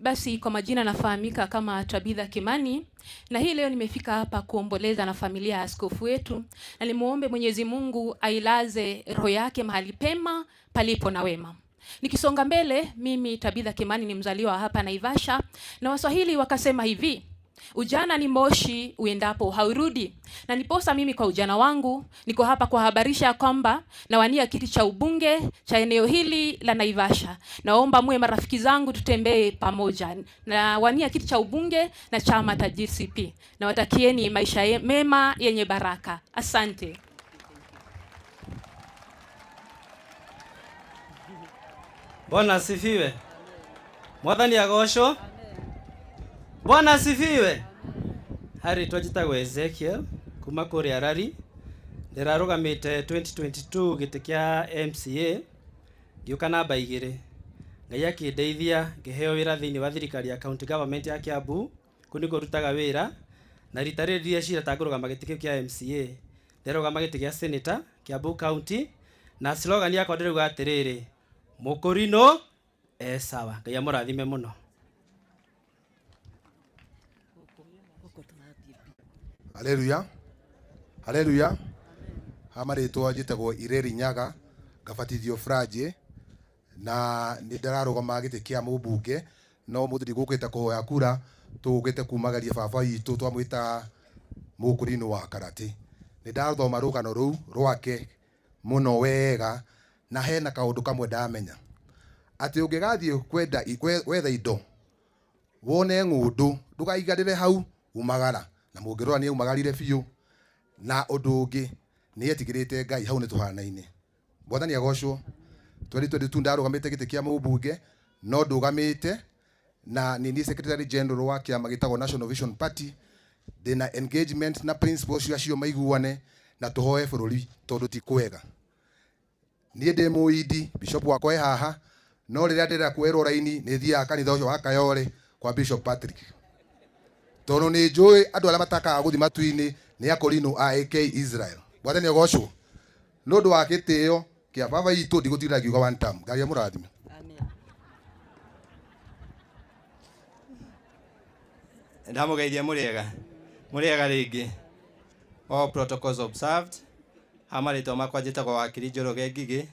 Basi kwa majina nafahamika kama Tabitha Kimani, na hii leo nimefika hapa kuomboleza na familia ya askofu wetu, na nimuombe Mwenyezi Mungu ailaze roho yake mahali pema palipo na wema. Nikisonga mbele, mimi Tabitha Kimani ni mzaliwa hapa Naivasha, na Waswahili wakasema hivi, ujana ni moshi uendapo haurudi. Na niposa mimi kwa ujana wangu niko hapa kuhabarisha kwamba nawania kiti cha ubunge cha eneo hili la Naivasha. Naomba muwe marafiki zangu, tutembee pamoja. Nawania kiti cha ubunge na chama cha DCP. Nawatakieni maisha mema yenye baraka. Asante. Bwana asifiwe. Mwathani agocwo. Bwana asifiwe. Harĩ twanjĩtagwo Ezekiel kuma kũrĩa Rari. Ndĩrarũgamĩte 2022 gĩtĩ kĩa MCA, ngĩũka namba 2. Ngai akĩndeithia ngĩheo wĩra thĩinĩ wa thirikari ya county government ya Kiambu, kũu nĩkuo ndutaga wĩra. Na rita rĩrĩ ndireciria ta ngũrũgama gĩtĩ kĩu kĩa MCA, ndĩrarũgama gĩtĩ gĩa senator Kiambu County, na slogan yakwa ndĩrauga atĩrĩrĩ, mũkũrinũ e sawa. Ngai amũrathime mũno. Haleluya. Haleluya. Ha marĩtwa njĩtagwo Ireri Nyaga, ngabatithio Franje, na nĩ ndĩrarũgama gĩtĩ kĩa mũmbunge, no mũthĩ ndigũkĩte kũhoya kura, tũgũkĩte kumagaria baba witũ twamwĩta mũkũrinũ wa karate. Nĩ ndathoma rũgano rũu rwake mũno wega, na hena kaũndũ kamwe ndamenya, atĩ ũngĩgathiĩ kwenda gwetha indo wone ng'ũndũ ndũgaigarĩre hau, umagara. Na mũngĩrora nĩ aumagarire biũ. Na ũndũ ũngĩ nĩ etigĩrĩte Ngai, hau nĩ tũhanaine. Mwathani agocwo. 2022 ndarũgamĩte gĩtĩ kĩa mũmbunge, no ndũgamĩte na nĩ niĩ secretary general wa kĩama gĩtagwo National Vision Party. Ndĩna engagement na principles acio maiguane na tũhoe bũrũri tondũ ti kwega. Niĩ ndĩ mũindi, bishop wakwa e haha, no rĩrĩa ndĩrenda kuoerwo raini nĩ thiaga kanitha ũcio wa Kayole kwa Bishop Patrick, tondũ nĩ njũĩ andũ arĩa matakaga gũthiĩ matu-inĩ nĩ akorino a AK Israel. Mwathani agocwo. Nĩ ũndũ wa gĩtĩo kĩa baba itũ ndigũtinda ngiuga one term. Ngai amũrathime. Ndamũgeithia mũrĩega. Mũrĩega rĩngĩ. All protocols observed. Ha marĩtwa makwa njĩtagwo Wakiri Njoroge Ngigĩ,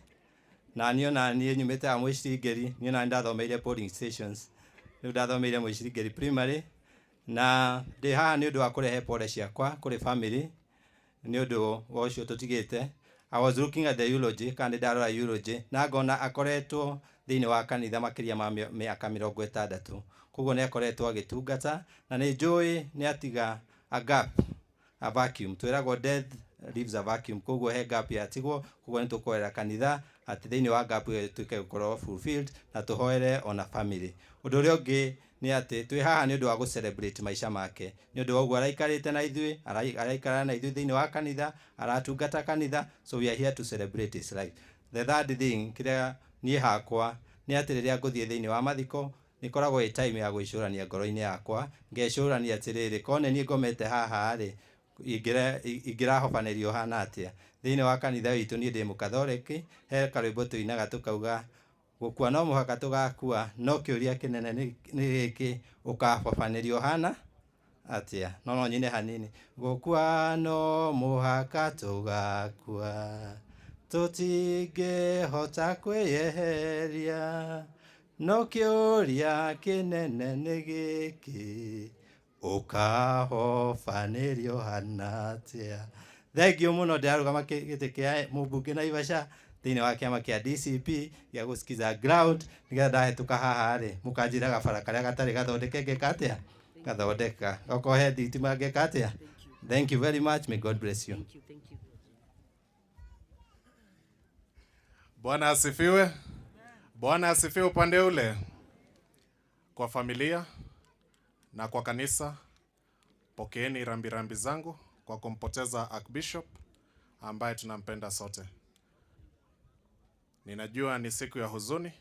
na niĩ ona niĩ nyumĩte haha Mũiciringeri, niĩ ona ndathomeire polling stations. Rĩu ndathomeire Mũiciringeri primary, na ndĩ haha nĩ ũndũ wa kũrehe pole ciakwa kũrĩ family nĩ ũndũ wa ũcio tũtigĩte. I was looking at the eulogy, kana nĩ ndarora eulogy, na ngona akoretwo thĩinĩ wa kanitha makĩria ma mĩaka 60. Koguo nĩ akoretwo agĩtungata, na nĩ njũĩ nĩ atiga a gap, a vacuum. Twĩragwo death leaves a vacuum. Koguo he gap yatigwo, koguo nĩ tũkũhoera kanitha atĩ thĩinĩ wa gap ĩyo ĩtuĩke gũkorwo fulfilled, na tũhoere ona family. Ũndũ ũrĩa ũngĩ nĩ atĩ twĩ haha nĩ ũndũ wa gũ celebrate maica make, nĩ ũndũ wa ũguo araikarĩte na ithuĩ, araikara na ithuĩ thĩinĩ wa kanitha, aratungata kanitha, so we are here to celebrate his life. The third thing kĩrĩa niĩ hakwa nĩ atĩ rĩrĩa ngũthiĩ thĩinĩ wa mathiko nĩ koragwo ĩ time ya gwĩcũrania ngoro-inĩ yakwa, ngecũrania atĩrĩrĩ, korwo nĩ niĩ ngomete haha rĩ, ingĩrahobanĩrio hana atĩa. Thĩinĩ wa kanitha witũ niĩ ndĩ mũkathoreki, he karwĩmbo tũinaga tũkauga gũkua no mũhaka tũgakua, no kĩũria kĩnene nĩ gĩkĩ, ũkahobanĩrio hana atĩa? No no nyine hanini. Gũkua no mũhaka tũgakua, tũtingĩhota kwĩyeheria, no kĩũria kĩnene nĩ gĩkĩ, ũkahobanĩrio hana atĩa? Thengiũ mũno. Ndĩrarũgama gĩtĩ kĩa mũmbunge Naivasha thĩinĩ wa kĩama kĩa DCP gĩa gũsikiza ground, nĩgetha ndahĩtũka haha rĩ, mũkanjĩra gabara karĩa gatarĩ gathondeke ngeka atĩa? Gathondeka. Okorwo he thitima ngeka atĩa? Thank you very much. May God bless you. Thank you, thank you. Bwana asifiwe. Bwana asifiwe upande ule. Kwa familia na kwa kanisa, pokeeni rambirambi zangu kwa kumpoteza Archbishop ambaye tunampenda sote. Ninajua ni siku ya huzuni,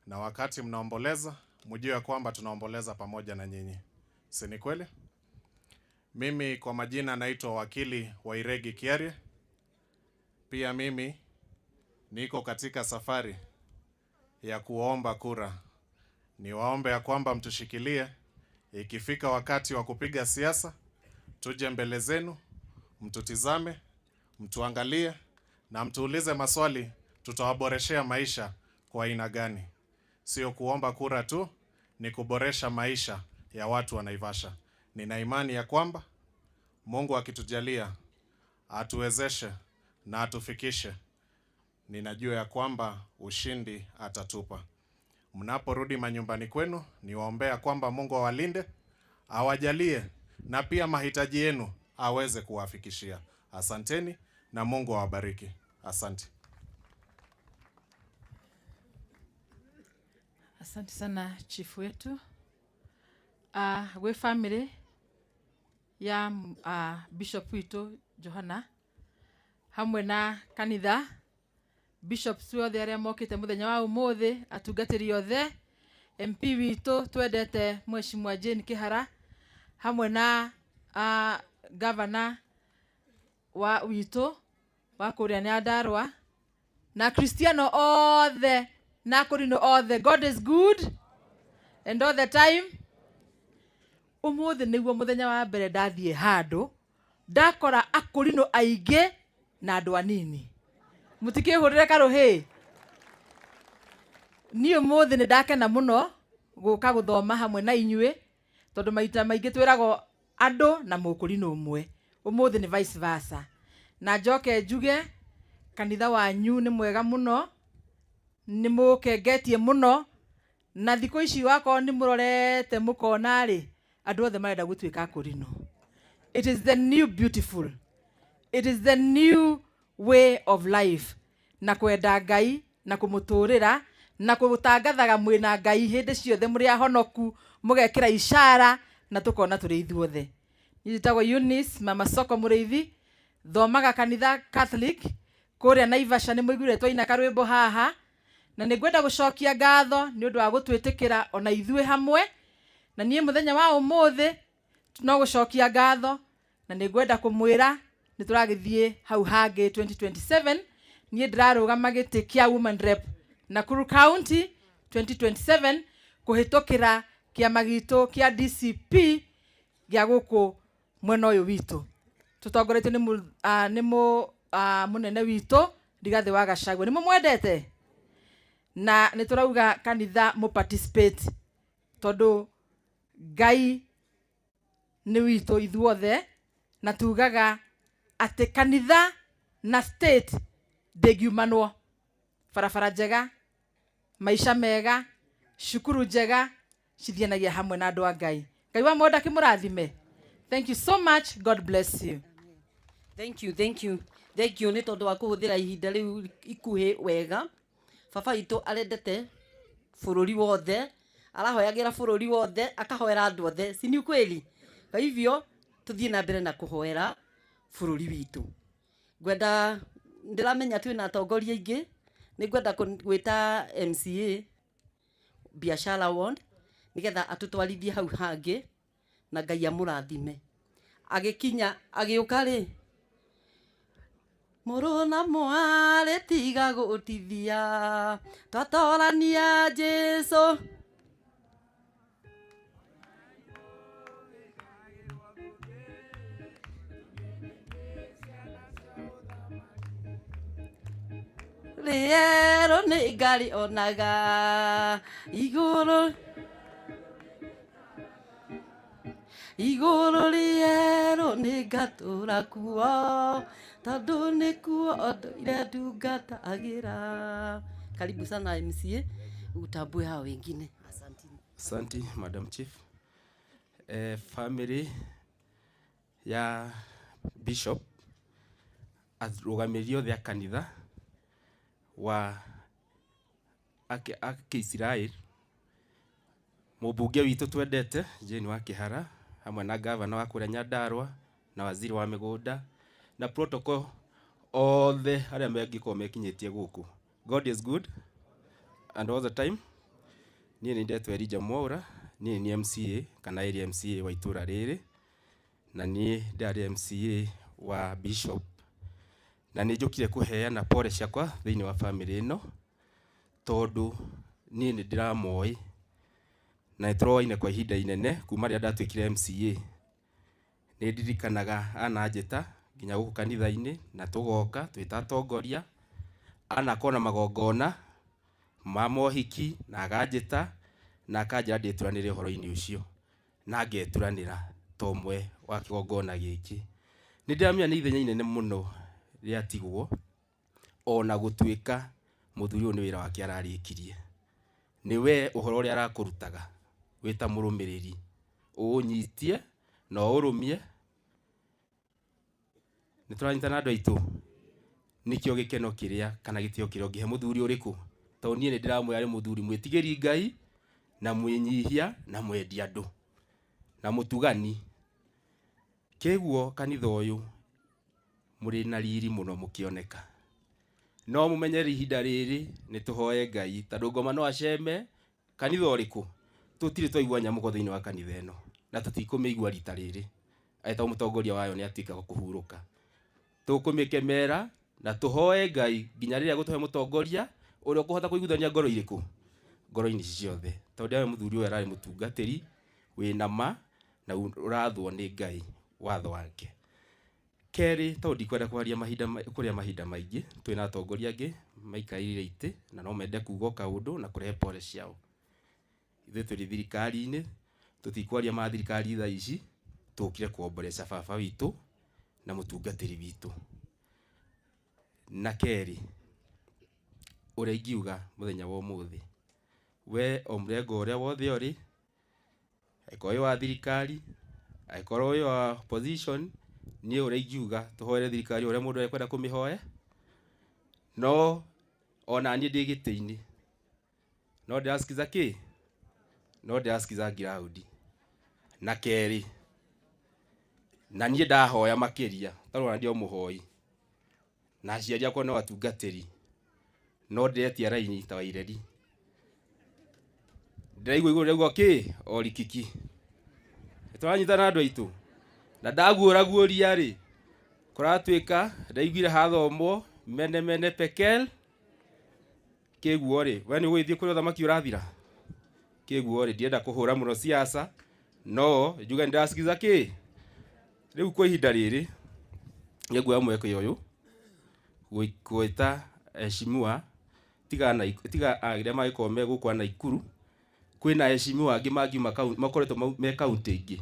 na wakati mnaomboleza, mjue kwamba tunaomboleza pamoja na nyinyi. Si ni kweli? Mimi kwa majina naitwa Wakili Wairegi Kiarie. Pia mimi niko katika safari ya kuomba kura. Niwaombe ya kwamba mtushikilie, ikifika wakati wa kupiga siasa, tuje mbele zenu, mtutizame, mtuangalie na mtuulize maswali, tutawaboreshea maisha kwa aina gani. Sio kuomba kura tu, ni kuboresha maisha ya watu wa Naivasha. Nina imani ya kwamba Mungu akitujalia, atuwezeshe na atufikishe, ninajua ya kwamba ushindi atatupa. Mnaporudi manyumbani kwenu, niwaombea kwamba Mungu awalinde, awajalie na pia mahitaji yenu aweze kuwafikishia. Asanteni na Mungu awabariki. Asante. Asante sana chief wetu. Gwe family ya Bishop witũ Johana hamwe na kanitha, bishops othe arĩa mokĩte mũthenya wa ũmũthĩ, atungatĩri othe, MP witũ twendete Mheshimiwa Jane Kihara hamwe na governor wa witũ wa kũrĩa Nyandarua na Kristiano othe na kũrinũ othe. God is good and all the time. Ũmũthĩ nĩguo mũthenya wa mbere ndathiĩ handũ Ndakora akũrinũ aingĩ na andũ anini. Mũtikĩhũrĩre karũhĩ. Niĩ ũmũthĩ nĩ ndakena mũno gũka gũthoma hamwe na inyuĩ, tondũ maita maingĩ twĩragwo andũ na mũkũrinũ ũmwe. Ũmũthĩ nĩ vice versa. Na njoke njuge kanitha wanyu nĩ mwega mũno, nĩ mũkengetie mũno, na thikũ ici wakorwo nĩ mũrorete mũkona rĩ, andũ othe marenda gũtuĩka akũrinũ. It is the new beautiful. It is the new way of life. Na kwenda Ngai, na kũmũtũrĩra, na kũtangathaga mwĩna Ngai hĩndĩ ciothe mũrĩ ahonoku, mũgekĩra ishara, na tũkona tũrĩ ithuothe. Niĩ njĩtagwo Eunice Mama Soko Mũrĩithi, thomaga kanitha Catholic kũrĩa Naivasha. Nĩ mũiguire twaina karwĩmbo haha, na nĩ ngwenda gũcokia ngatho nĩ ũndũ wa gũtwĩtĩkĩra ona ithuĩ hamwe. Na niĩ mũthenya wa ũmũthĩ no gũcokia ngatho, na nĩ ngwenda kũmwĩra nĩ tũragĩthiĩ hau hangĩ 2027. Niĩ ndĩrarũgama gĩtĩ kĩa Women Rep Nakuru County 2027 kũhĩtũkĩra kĩama gitũ kĩa DCP gĩa gũkũ mwena ũyũ witũ, tũtongoretio nĩ mũnene witũ Rigathĩ wa Gachagua. Nĩ mũmwendete, na nĩ tũrauga kanitha mũ participate, tondũ Ngai nĩ witũ ithuothe, na tugaga atĩ kanitha na state ndĩngiumanwo. Barabara njega, maisha mega, cukuru njega cithianagia hamwe na andũ a Ngai. Ngai wa mwenda kĩmũrathime. Thank you so much. God bless you. Thank you, thank you, thank you nĩ tondũ wa kũhũthĩra ihinda rĩu ikuhĩ wega. Baba witũ arendete bũrũri wothe, arahoyagĩra bũrũri wothe, akahoera andũ othe, si ni ukweli? Kwa hivyo tuthiĩ na mbere na kũhoera bũrũri witũ. Ngwenda, ndĩramenya twĩna atongoria aingĩ, nĩ ngwenda gwĩta MCA Biashara Ward nĩgetha atũtwarithie hau hangĩ, na Ngai amũrathime. Agĩkinya agĩũka rĩ, mũrũ na mwarĩ tiga gũtithia, twatorania Jesũ. Rĩero nĩ ngari onaga igũrũ, igũrũ rĩero nĩ ngatũra kuo, tondũ nĩkuo ndũire ndungatagĩra. Karibu sana MCA, utambue hao wengine. Asante. Asante Madam Chief. Family ya Bishop, arũgamĩrĩri othe a kanitha wa Akĩisiraeli, mũmbunge witũ twendete Jane wa Kĩhara, hamwe na gavana wa kũrĩa Nyandarua na waziri wa mĩgũnda na protocol othe arĩa mangĩkorwo mekinyĩtie gũkũ. God is good and all the time. Niĩ nĩ ndetwo Elijah Mwaura, niĩ nĩ MCA kana area MCA wa itũra rĩrĩ, na niĩ ndarĩ MCA wa Bishop, na nĩ njũkire kũheana pole ciakwa thĩinĩ wa family ĩno, tondũ niĩ nĩ ndĩramoĩ na nĩ tũroaine kwa ihinda inene kuma rĩrĩa ndatuĩkire MCA. Nĩ ndirikanaga ananjĩta nginya gũkũ kanitha-inĩ na tũgoka twĩ ta atongoria, anakorwo na magongona ma mohiki na aganjĩta na akanjĩra ndĩturanĩre ũhoro-inĩ ũcio, na ngeturanĩra ta ũmwe wa kĩgongona gĩkĩ. Nĩ ndĩramenya nĩ ithenya inene mũno rĩatigwo, ona gũtuĩka mũthuri ũyũ nĩ wĩra wake ararĩkirie. Nĩ we ũhoro ũrĩa arakũrutaga wĩ ta mũrũmĩrĩri, ũũnyitie na ũũrũmie. Nĩ tũranyitana andũ aitũ, nĩkĩo gĩkeno kĩrĩa kana gĩtĩo kĩrĩa ũngĩhe mũthuri ũrĩkũ, tondũ niĩ nĩ ndĩramwĩra arĩ mũthuri mwĩtigĩri Ngai na mwĩnyihia na mwendi andũ na mũtugani. Kĩguo kanitha ũyũ mũrĩ na riri mũno mũkĩoneka, no mũmenye ihinda rĩrĩ nĩ tũhoe Ngai, tondũ ngoma no aceme kanitha ũrĩkũ. Tũtirĩ twaigua nyamũko thĩinĩ wa kanitha ĩno, na tũtikũmĩigua rita rĩrĩ, etagwo mũtongoria wayo nĩ atuĩka wa kũhurũka. Tũkũmĩkemera na tũhoe Ngai nginya rĩrĩa gũtũhe mũtongoria ũrĩa ũkũhota kũiguithania ngoro irĩkũ, ngoro-inĩ ici ciothe, tondũ ndĩramenya mũthuri ũyũ ararĩ mũtungatĩri wĩna ma na ũrathwo nĩ Ngai watho wake. Kerĩ, tondũ ndikwenda kwaria mahinda kũrĩa mahinda maingĩ, twĩna atongoria angĩ maikarĩire itĩ na no mende kuga o kaũndũ na kũrehe pore ciao. Ithuĩ tũrĩ thirikari-inĩ, tũtikwaria ma thirikari thaa ici, tũkire kuomboreca baba witũ na mũtungatĩri witũ. Na kerĩ, ũrĩa ingiuga mũthenya wa ũmũthĩ, we o mũrengo ũrĩa wothe ũrĩ, angĩkorwo wĩ wa thirikari, angĩkorwo wĩ wa opposition, niĩ ũrĩa ingiuga tũhoere thirikari ũrĩa mũndũ ekwenda kũmĩhoya, no ona niĩ ndĩ gĩtĩ-inĩ no ndĩrasikiza kĩ? No ndĩrasikiza ground. Na kerĩ, na niĩ ndahoya makĩria, tondũ ona ndĩ o mũhoi, na aciari akwa no atungatĩri, no ndĩretia raini ta Waireri. Ndĩraigua igũrũ rĩauga kĩ? Orikiki. Nĩtũranyitana andũ aitũ? Na ndaguũraguũria rĩ, kũratuĩka ndaiguire hathomwo mene mene pekel kĩguo rĩ, we nĩ ũgũgĩthiĩ kũrĩa ũthamaki ũrathira? Kĩguo rĩ, ndirenda kũhũra mũno siasa, no njuge nĩndĩrasikiza kĩ? Rĩu kwa ihinda rĩrĩ, nĩnguoya mweke ũyũ gwĩta heshimiwa tiga tiga arĩa mangĩkorwo me gũkũ a Naikuru, kwĩna heshimiwa angĩ mangiuma makoretwo me kaunti ingĩ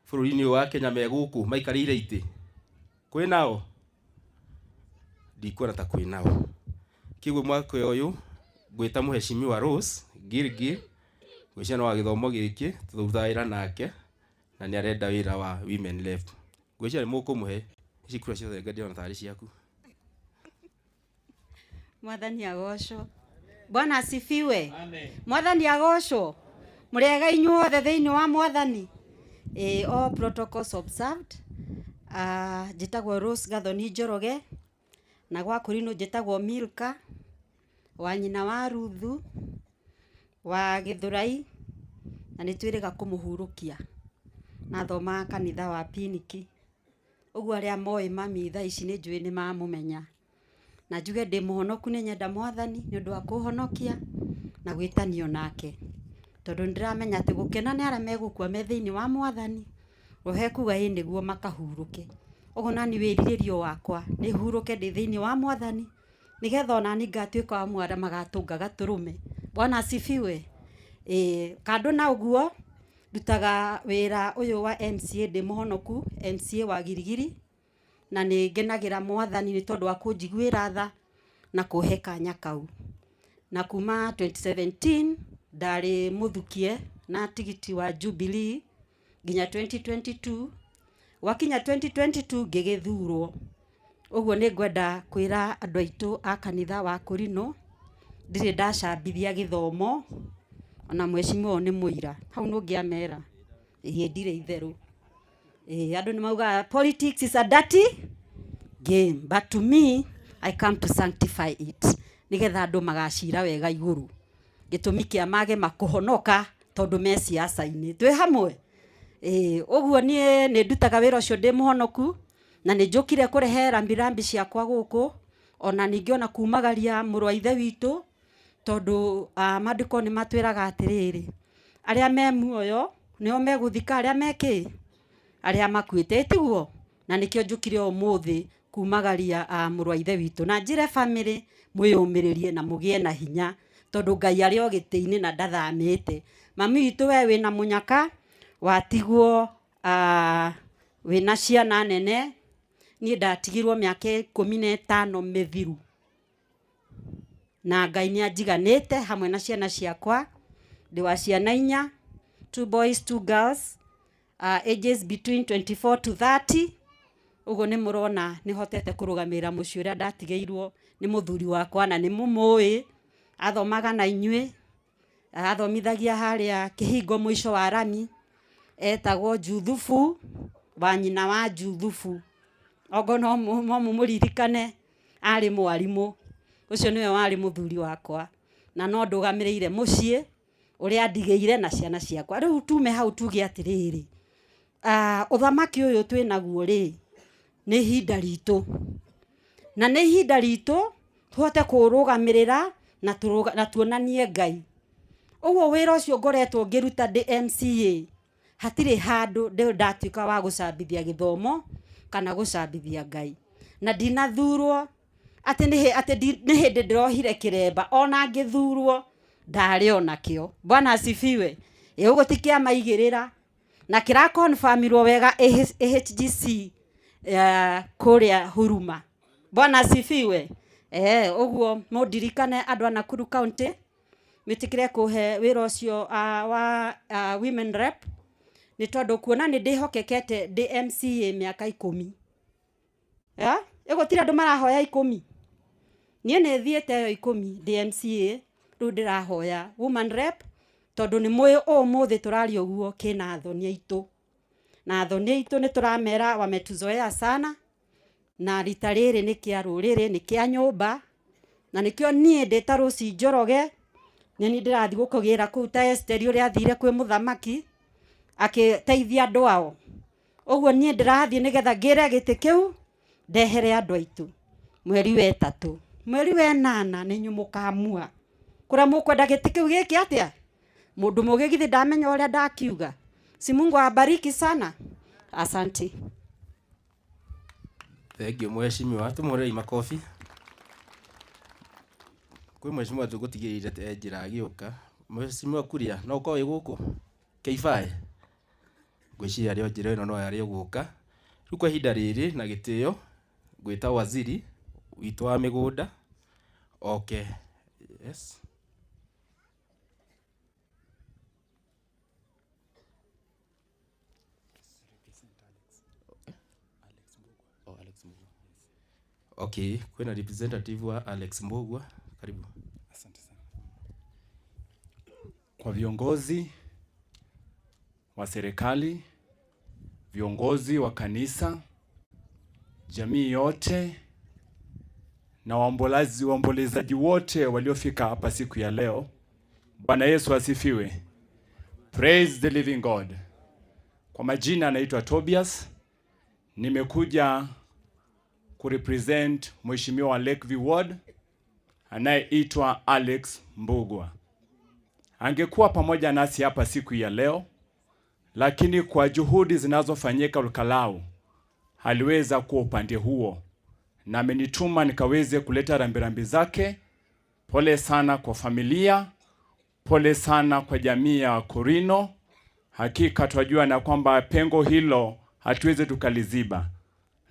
bũrũri-inĩ ũyũ wa Kenya me gũkũ maikarĩire itĩ, kwĩnao? Ndikuona ta kwĩnao. Kĩguo mwaka ũyũ ngwĩta mũheshimiwa Rose Gilgil, ngwĩciria no wa gĩthomo gĩkĩ tũrutaga wĩra nake na nĩ arenda wĩra wa women rep. Ngwĩciria nĩ mũkũmũhe ici kura ciothe ndĩrona tarĩ ciaku. Mwathani agocwo. Bwana asifiwe. Mwathani agocwo. Mũrĩega inyuothe thĩinĩ wa Mwathani. All protocols observed. Njĩtagwo Rose Gathoni Njoroge na gwa kũrinũ njĩtagwo Milka wa nyina wa Ruthu wa Gĩthũrai na nĩ twĩrĩga kũmũhurũkia. Na thomaga kanitha wa Piniki. Ũguo arĩa moĩ mami thaa ici nĩ njũĩ nĩ mamũmenya. Na njuge ndĩ mũhonoku nĩ nyenda Mwathani nĩ ũndũ wa kũhonokia na gwĩtanio nake. Tondũ nĩ ndĩramenya atĩ gũkena nĩ arĩa megũkua me thĩinĩ wa Mwathani, roho ekuga ĩ nĩguo makahurũke. Ũguo nani wĩrirĩrio wakwa nĩ hurũke ndĩ thĩinĩ wa Mwathani nĩgetha onani ngatuĩka wa amwe arĩa magatũnga gatũrũme. Bwana asifiwe. Kando na ũguo ndutaga wĩra ũyũ wa MCA ndĩ mũhonoku, MCA wa Girigiri, na nĩ ngenagĩra Mwathani nĩ tondũ wa kũnjiguĩra tha na kũhe kanya kau. Na kuma 2017 ndarĩ mũthukie na tigiti wa Jubilee nginya 2022. Gwakinya 2022 ngĩgĩthurwo. Ũguo nĩ ngwenda kwĩra andũ aitũ a kanitha wa Kũrinũ, ndirĩ ndacambithia gĩthomo, ona mheshimiwa ũyũ nĩ mũira. Hau nũngĩamera, ĩĩ ndirĩ itherũ. Andũ nĩ maugaga politics is a dirty game, but to me I come to sanctify it. Nĩgetha andũ magacira wega igũrũ. Gĩtũmi kĩa mage makũhonoka tondũ me siasa-inĩ. Twĩ hamwe? Ũguo niĩ nĩ ndutaga wĩra ũcio ndĩ mũhonoku na nĩ njũkire kũrehe rambirambi ciakwa gũkũ, ona ningĩ ona kumagaria mũrũ wa ithe witũ, tondũ maandĩko nĩ matwĩraga atĩrĩrĩ, arĩa me muoyo nĩo megũthika arĩa me kĩ? Arĩa makuĩte, tiguo? Na nĩkĩo njũkire ũmũthĩ kumagaria mũrũ wa ithe witũ. Na njĩre family mwĩyũmĩrĩrie na mũgĩe na hinya, tondũ Ngai arĩ o gĩtĩ-inĩ na ndathamĩte. Mami witũ we wĩna mũnyaka, watigwo wĩna ciana nene, niĩ ndatigirwo mĩaka 15 mĩthiru. Na Ngai nĩ anjiganĩte hamwe na ciana ciakwa, ndĩ wa ciana 4, 2 boys, 2 girls, ages between 24 to 30. Ũguo nĩ mũrona nĩ hotete kũrũgamĩrĩra mũciĩ ũrĩa ndatigĩirwo nĩ mũthuri wakwa na nĩ mũmũĩ, athomaga na inyuĩ, athomithagia harĩa kĩhingo mũico wa rami, etagwo Juthubu, wa nyina wa Juthubu. Ogo no mũmũririkane, arĩ mwarimũ. Ũcio nĩwe warĩ mũthuri wakwa, na no ndũgamĩrĩire mũciĩ ũrĩa ndigĩire na ciana ciakwa. Rĩu tume hau tuge atĩrĩrĩ, ũthamaki ũyũ twĩnaguo rĩ, nĩ ihinda ritũ. Na nĩ ihinda ritũ tũhote kũrũgamĩrĩra na tuonanie Ngai. Ũguo wĩra ũcio ngoretwo ngĩruta ndĩ MCA, hatirĩ handũ ndĩ ndatuĩka wa gũcambithia gĩthomo, kana gũcambithia Ngai. Na ndinathurwo atĩ nĩ hĩndĩ ndĩrohire kĩremba, ona ngĩthurwo ndarĩ ona kĩo. Bwana asifiwe. Ũguo ti kĩama igĩrĩra na kĩrakonfamirwo wega AHGC kũrĩa Huruma. Bwana asifiwe. Ũguo mũndirikane andũ a Nakuru County, mĩtĩkĩre kũhe wĩra ũcio wa women rep, nĩ tondũ kuona nĩ ndĩhokekete ndĩ MCA mĩaka 10. Ĩgũtirĩ andũ marahoya 10. Niĩ nĩ thiĩte ĩyo 10 ndĩ MCA, rĩu ndĩrahoya woman rep tondũ nĩ mũĩ ũmũthĩ tũraria ũguo kĩna athoni aitũ. Na athoni aitũ nĩ tũramera wametuzoea sana, na rita rĩrĩ nĩ kĩa rũrĩrĩ, nĩ kĩa nyũmba, na nĩkĩo niĩ ndĩ ta Rũci Njoroge, nĩ niĩ ndĩrathiĩ gũkũgĩra kũu ta Esteri ũrĩa athire kwĩ mũthamaki akĩteithia andũ ao. Ũguo niĩ ndĩrathiĩ nĩgetha ngĩre gĩtĩ kĩu ndehere andũ aitũ. Mweri wa 3, mweri wa 8 nĩ inyuĩ mũkamua kũrĩa mũkwenda gĩtĩ kĩu gĩke atĩa. Mũndũ mũgĩ githĩ ndamenya ũrĩa ndakiuga. Si Mungu awabariki sana. Asante. Thank you mheshimiwa, tumuhũrĩrei makobi. Kwĩ mheshimiwa tũgũtigĩrĩire njĩra agĩũka. Mheshimiwa Kuria, no ũkorwo wĩ gũkũ K5? Ngwĩciria arĩ o njĩra ĩno no arĩ gũka. Rĩu kwa ihinda rĩrĩ na gĩtĩo ngwĩta waziri witũ wa mĩgũnda oke. Yes. Okay, kuna representative wa Alex Mbugua. Karibu. Asante sana. Kwa viongozi wa serikali, viongozi wa kanisa, jamii yote na waombolezaji wote waliofika hapa siku ya leo. Bwana Yesu asifiwe. Praise the living God. Kwa majina naitwa Tobias. Nimekuja kurepresent Mheshimiwa Lakeview Ward anayeitwa Alex Mbugua. Angekuwa pamoja nasi hapa siku ya leo, lakini kwa juhudi zinazofanyika Olkalau aliweza kuwa upande huo, na amenituma nikaweze kuleta rambirambi zake. Pole sana kwa familia, pole sana kwa jamii ya Korino. Hakika twajua na kwamba pengo hilo hatuwezi tukaliziba,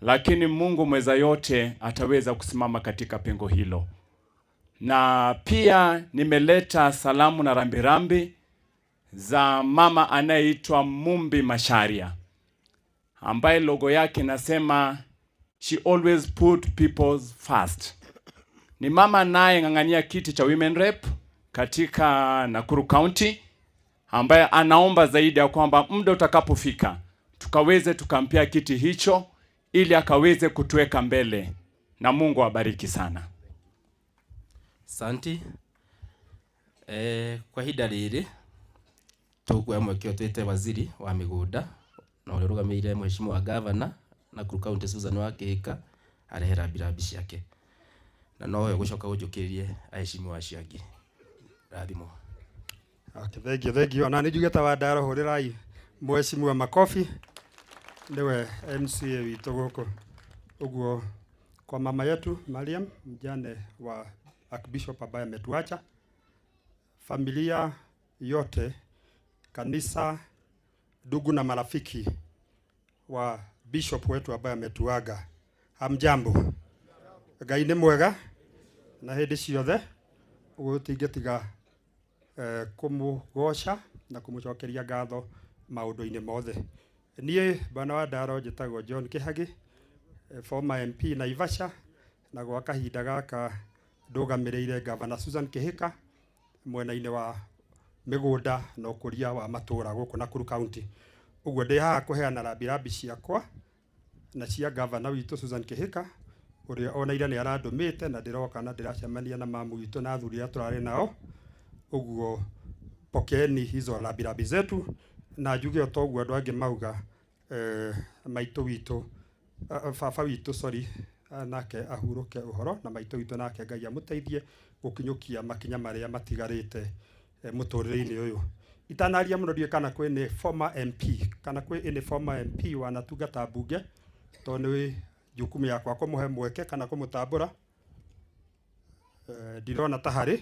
lakini Mungu mweza yote ataweza kusimama katika pengo hilo. Na pia nimeleta salamu na rambirambi za mama anayeitwa Mumbi Masharia, ambaye logo yake nasema she always put people first. Ni mama naye ng'ang'ania kiti cha women rep katika Nakuru County, ambaye anaomba zaidi ya kwamba muda utakapofika tukaweze tukampia kiti hicho ili akaweze kutuweka mbele, na Mungu awabariki sana. Santi. Kwa ihinda rĩrĩ tũkuoya mweke ũyũ twĩte waziri wa mĩgũnda na ũrĩa ũrũgamĩrĩire mheshimiwa gavana Nakuru County Susan Wakĩhĩka arehe rambirambi ciake, na nowe ũgũcoka ũnjũkĩrie aheshimiwa acio angĩ. Rathimwo. Okay, thank you, thank you. Ona nĩ njugĩte wa ndaro hũrĩrai mheshimiwa makobi, niwe MCA witũ gũkũ. Ũguo kwa mama yetu Mariam, mjane wa Archbishop ambaye ametuacha, familia yote, kanisa, ndugu na marafiki wa bishop wetu ambaye ametuaga, hamjambo. Ngai nĩ mwega na hĩndĩ ciothe, ũguo tũtingĩtiga kũmũgoca na kũmũcokeria ngatho maũndũ-inĩ mothe. Niĩ bwana wa ndaro njĩtagwo John Kĩhagĩ, former MP Naivasha, na gwa kahinda gaka ndũgamĩrĩire Governor Susan Kĩhĩka mwena-inĩ wa mĩgũnda na ũkũria wa matũũra gũkũ Nakuru County. Ũguo ndĩ haha kũheana rambirambi ciakwa na cia Governor witũ Susan Kĩhĩka, ũrĩa ona ira nĩ arandũmĩte na ndĩroka na ndĩracemania na mamu witũ na athuri arĩa tũrarĩ nao. Ũguo pokeeni hizo rambirambi zetu, na njuge o toguo andũ angĩ mauga, maitũ witũ, baba witũ, sorry, nake ahurũke ũhoro, na maitũ witũ nake Ngai amũteithie gũkinyũkia makinya marĩa matigarĩte mũtũrĩre-inĩ ũyũ. Itanaria mũno ndiũĩ kana kwĩ nĩ former MP, kana kwĩ nĩ former MP wanatungata mbunge Tondũ nĩ jukumu yakwa kũmũhe mweke kana kũmũtambũra. Ndirona ta harĩ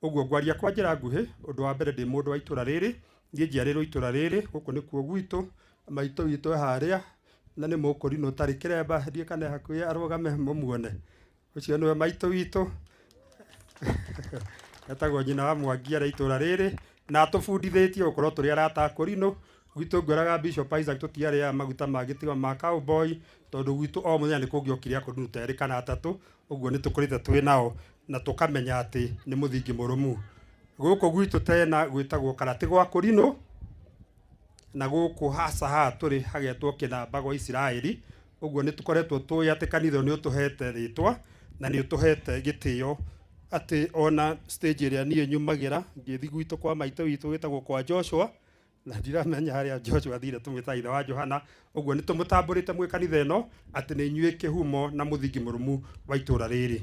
ũguo ngwaria kwa njĩra nguhĩ. Ũndũ wa mbere, ndĩ mũndũ wa itũra rĩrĩ, niĩ njiarĩrwo itũra rĩrĩ, gũkũ nĩkuo gwitũ, maitũ witũ e harĩa, na nĩ mũkũrinũ ũtarĩ kĩremba, ndiĩ kana e hakuhĩ arũgame mũmuone. Ũcio nĩwe maitũ witũ, etagwo nyina wa Mwangi, arĩ itũra rĩrĩ, na atũbundithĩtie gũkorwo tũrĩ arata a kũrinũ. Gwitũ ngwĩraga Bishop Isaac tũtiarĩaga maguta mangĩ tiga ma cowboy, tondũ gwitũ o mũthenya nĩ kũngĩokire akũrinũ ta erĩ kana atatũ. Ũguo nĩ tũkũrĩte twĩ nao na tũkamenya atĩ nĩ mũthingi mũrũmu. Gũkũ gwitũ tena gwĩtagwo Karatĩ gwa Kũrinũ, na gũkũ haca haha tũrĩ hagetwo Kĩnamba gwa Isiraeli. Ũguo nĩ tũkoretwo tũĩ atĩ kanitha nĩ ũtũhete rĩtwa na nĩ ũtũhete gĩtĩo, atĩ ona stage ĩrĩa niĩ nyumagĩra ngĩthiĩ gwitũ kwa maitũ witũ wĩtagwo kwa Joshua, na ndiramenya harĩa Joshua athire, tũmwĩtaga ithe wa Johana. Ũguo nĩ tũmũtambũrĩte mwĩ kanitha ĩno atĩ nĩ inyuĩ kĩhumo na mũthingi mũrũmu wa itũra rĩrĩ.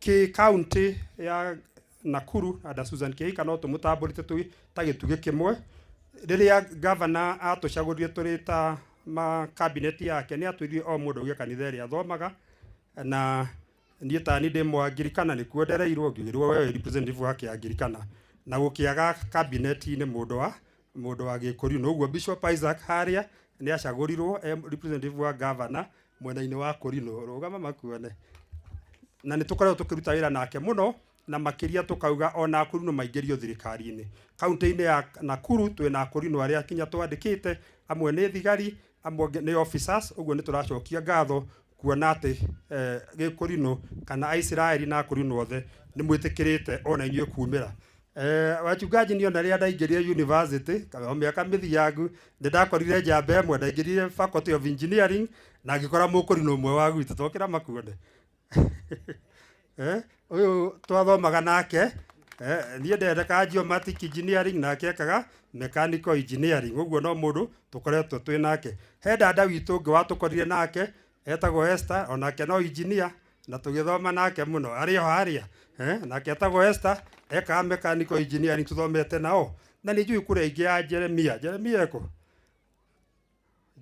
Kĩ county ya Nakuru ada Susan Kihika no tũmũtambũrĩte twĩ ta gĩtugĩ kĩmwe. Rĩrĩa gavana atũcagũrire tũrĩ ta ma cabinet yake, nĩ atwĩrire o mũndũ auge kanitha ĩrĩa athomaga, na niĩ tani ndĩ Mwangirikana, nĩkuo ndereirwo, ngĩrwo we wĩ representative wa Kĩangirikana, na gũkĩaga cabinet-inĩ mũndũ wa Gĩkũrinũ. Ũguo Bishop Isaac harĩa nĩ acagũrirwo e representative wa governor mwena-inĩ wa Kũrinũ, rũgama makuone, na nĩ tũkoretwo tũkĩruta wĩra nake mũno, na makĩria tũkauga ona Akũrinũ maingĩrio thirikari-inĩ. Kaunti-inĩ ya Nakuru twĩna Akũrinũ arĩa kinya twandĩkĩte, amwe nĩ thigari, amwe nĩ officers. Ũguo nĩ tũracokia ngatho kuona atĩ Gĩkũrinũ kana Aisiraeli na Akũrinũ othe nĩ mwĩtĩkĩrĩte ona inyuĩ kumĩra. Wachungaji, niĩ ona rĩrĩa ndaingĩrire university kana o mĩaka mĩthiangu, nĩ ndakorire njamba ĩmwe. Ndaingĩrire faculty of engineering na ngĩkora mũkũrinũ ũmwe wa gwitũ, tokĩra makuone, ũyũ twathomaga nake. Niĩ ndendekaga geomatic engineering, nake ekaga mechanical engineering. Ũguo no mũndũ tũkoretwo twĩ nake. He dada witũ ũngĩ watũkorire nake etagwo Esther, onake no engineer na tũgĩthoma nake mũno, arĩ o harĩa, nake etagwo Esther, ekaga mechanical engineering, tũthomete nao. Na nĩ njũĩ kũrĩa ingĩ ya Jeremia. Jeremia eko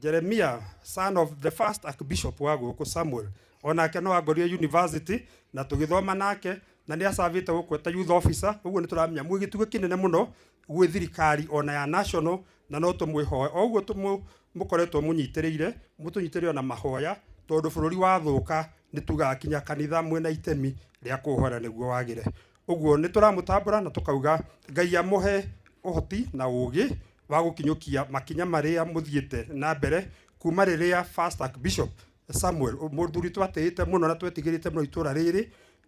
Jeremia, son of the first archbishop wa gũkũ Samuel, onake no angorire university na tũgĩthoma nake, na nĩ acabĩte gũkũ ta youth officer. Ũguo nĩ tũramenya mwĩ gĩtugĩ kĩnene mũno gwĩ thirikari ona ya national, na no tũmwĩhoe o ũguo mũkoretwo mũnyitĩrĩire, mũtũnyitĩrĩre ona mahoya, tondũ bũrũri wathũka nĩ tugaga kinya kanitha mwĩna itemi rĩa kũũhora nĩguo wagĩre. Ũguo nĩ tũramũtambũra na tũkauga Ngai amũhe ũhoti na ũgĩ wa gũkinyũkia makinya marĩa mũthiĩte na mbere kuma rĩrĩa first archbishop Samuel, mũthuri twatĩĩte mũno na twetigĩrĩte mũno itũra rĩrĩ,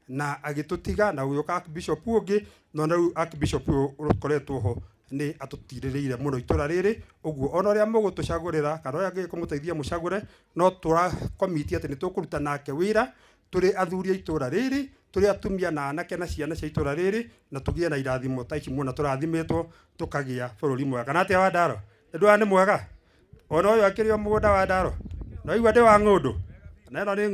na agĩtũtiga na gũgĩũka archbishop ũngĩ, no na rĩu archbishop ũyũ ũkoretwo ho nĩ atũtirĩrĩire mũno itũra rĩrĩ. Ũguo ona ũrĩa mũgũtũcagũrĩra kana ũrĩa angĩkũmũteithia mũcagũre, no tũrakomiti atĩ nĩ tũkũruta nake wĩra tũrĩ athuri a itũra rĩrĩ, tũrĩ atumia na anake na ciana cia itũra rĩrĩ, na tũgĩe na irathimo ta ici muona tũrathimĩtwo, tũkagĩa bũrũri mwega. Kana atĩa wa Ndaro? Nĩ nĩ mwega ona ũyũ akĩrĩ o mũgũnda wa Ndaro, no igua ndĩ wa ng'ũndũ, na ĩno nĩ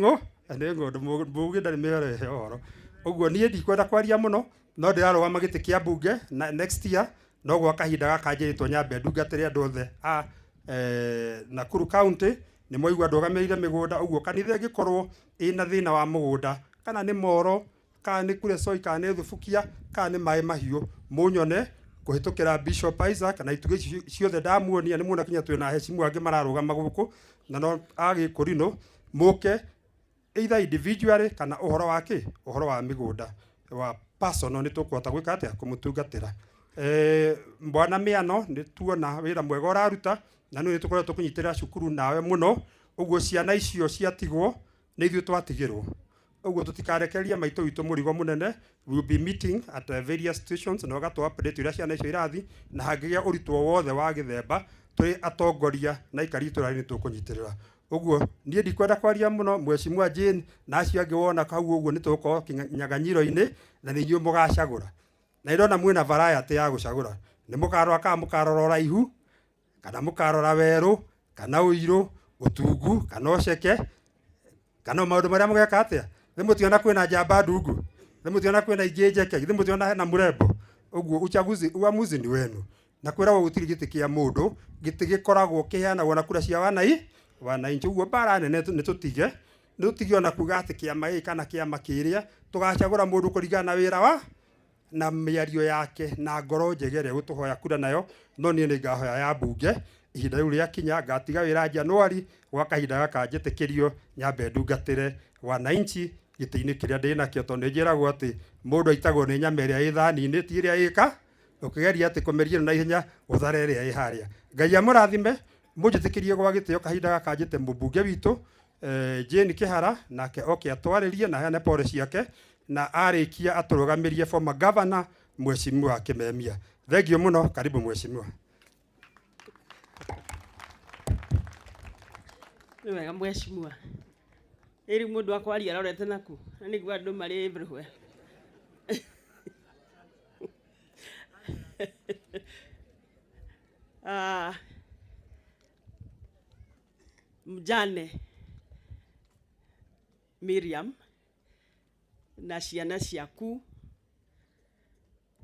ng'ũndũ, mũgĩ ndarĩ mĩhoro ya ũhoro. Ũguo niĩ ndikwenda kwaria mũno, no ndĩrarũgama gĩtĩ kĩa mbunge na next year, no gwa kahinda gaka njĩrĩtwo nyambe ndungatĩre andũ othe a Nakuru County. Nĩ mwaigua ndũgamĩrĩire mĩgũnda. Ũguo kanitha ĩngĩkorwo ĩna thĩna wa mũgũnda, kana nĩ moro, kana nĩ kuresoi, kana nĩ thubukia, kana nĩ maĩ mahiũ, mũnyone kũhĩtũkĩra Bishop Isaac na itugĩ ici ciothe ndamuonia. Nĩ muona kinya twĩna heshimu angĩ mararũgama gũkũ na no a Gĩkũrinũ, mũke either individually kana ũhoro wa kĩ, ũhoro wa mĩgũnda wa personal, nĩ tũkũhota gwĩka atĩa kũmũtungatĩra. Bwana Mĩano, nĩ tuona wĩra mwega ũraruta, na nĩ tũkoretwo tũkĩnyitĩrĩra cukuru nawe mũno. Ũguo ciana icio ciatigwo nĩ ithuĩ twatigĩrwo, ũguo tũtikarekereria maitũ witũ mũrigo mũnene. We will be meeting at various stations na ũgatũ update ũrĩa ciana icio irathi, na hangĩgĩa ũritũ o wothe wa gĩthemba, tũrĩ atongoria na aikari itũra nĩ tũkũnyitĩrĩra. Ũguo niĩ ndikwenda kwaria mũno. Mheshimiwa Jane na acio angĩ wona hau ũguo, nĩ tũgũkorwo kĩnyang'anyiro-inĩ na nĩ inyuĩ mũgacagũra, na ndĩrona mwĩna variety ya gũcagũra. Nĩ mũkarora kana mũkarora ũraihu, kana mũkarora werũ, kana ũirũ, ũtungu, kana ũceke, kana maũndũ marĩa mũgeka atĩa. Nĩ mũtiona kwĩna njamba ndungu, nĩ mũtiona kwĩna ingĩ njeke, nĩ mũtiona hena mũrembo. Ũguo uchaguzi, uamuzi ni wenu, na kwĩragwo gũtirĩ gĩtĩ kĩa mũndũ, gĩtĩ gĩkoragwo kĩheanagwo na kura cia wanai. Wananchi. Ũguo mbara nene nĩ tũtige, nĩ tũtige ona kuga atĩ kĩama gĩkĩ kana kĩama kĩrĩa, tũgacagũra mũndũ kũringana na wĩra wa na mĩario yake na ngoro njega ĩrĩa gũtũhoya kura nayo. No niĩ nĩ ngahoya ya mbunge ihinda rĩu rĩakinya, ngatiga wĩra Januari, gwa kahinda gaka njĩtĩkĩrio nyambe ndungatĩre wananchi gĩtĩ-inĩ kĩrĩa ndĩ nakĩo, tondũ nĩ njĩragwo atĩ mũndũ aitagwo nĩ nyama ĩrĩa ĩ thani-inĩ, ti ĩrĩa ĩka ũkĩgeria atĩ kũmeria na ihenya ũthare ĩrĩa ĩ harĩa. Ngai amũrathime, mũnjĩtĩkĩrie gwa gĩtĩo kahinda gaka njĩte mũmbunge witũ Jane Kihara, nake oke atwarĩrie na aheane pole ciake, na arĩkia atũrũgamĩrie former governor Mheshimiwa Kimemia. Thank you mũno, karibu mheshimiwa. Nĩ wega mheshimiwa. Ĩ rĩu mũndũ akwaria arorete naku na nĩguo andũ marĩ everywhere. Ah, mjane Miriam na ciana ciaku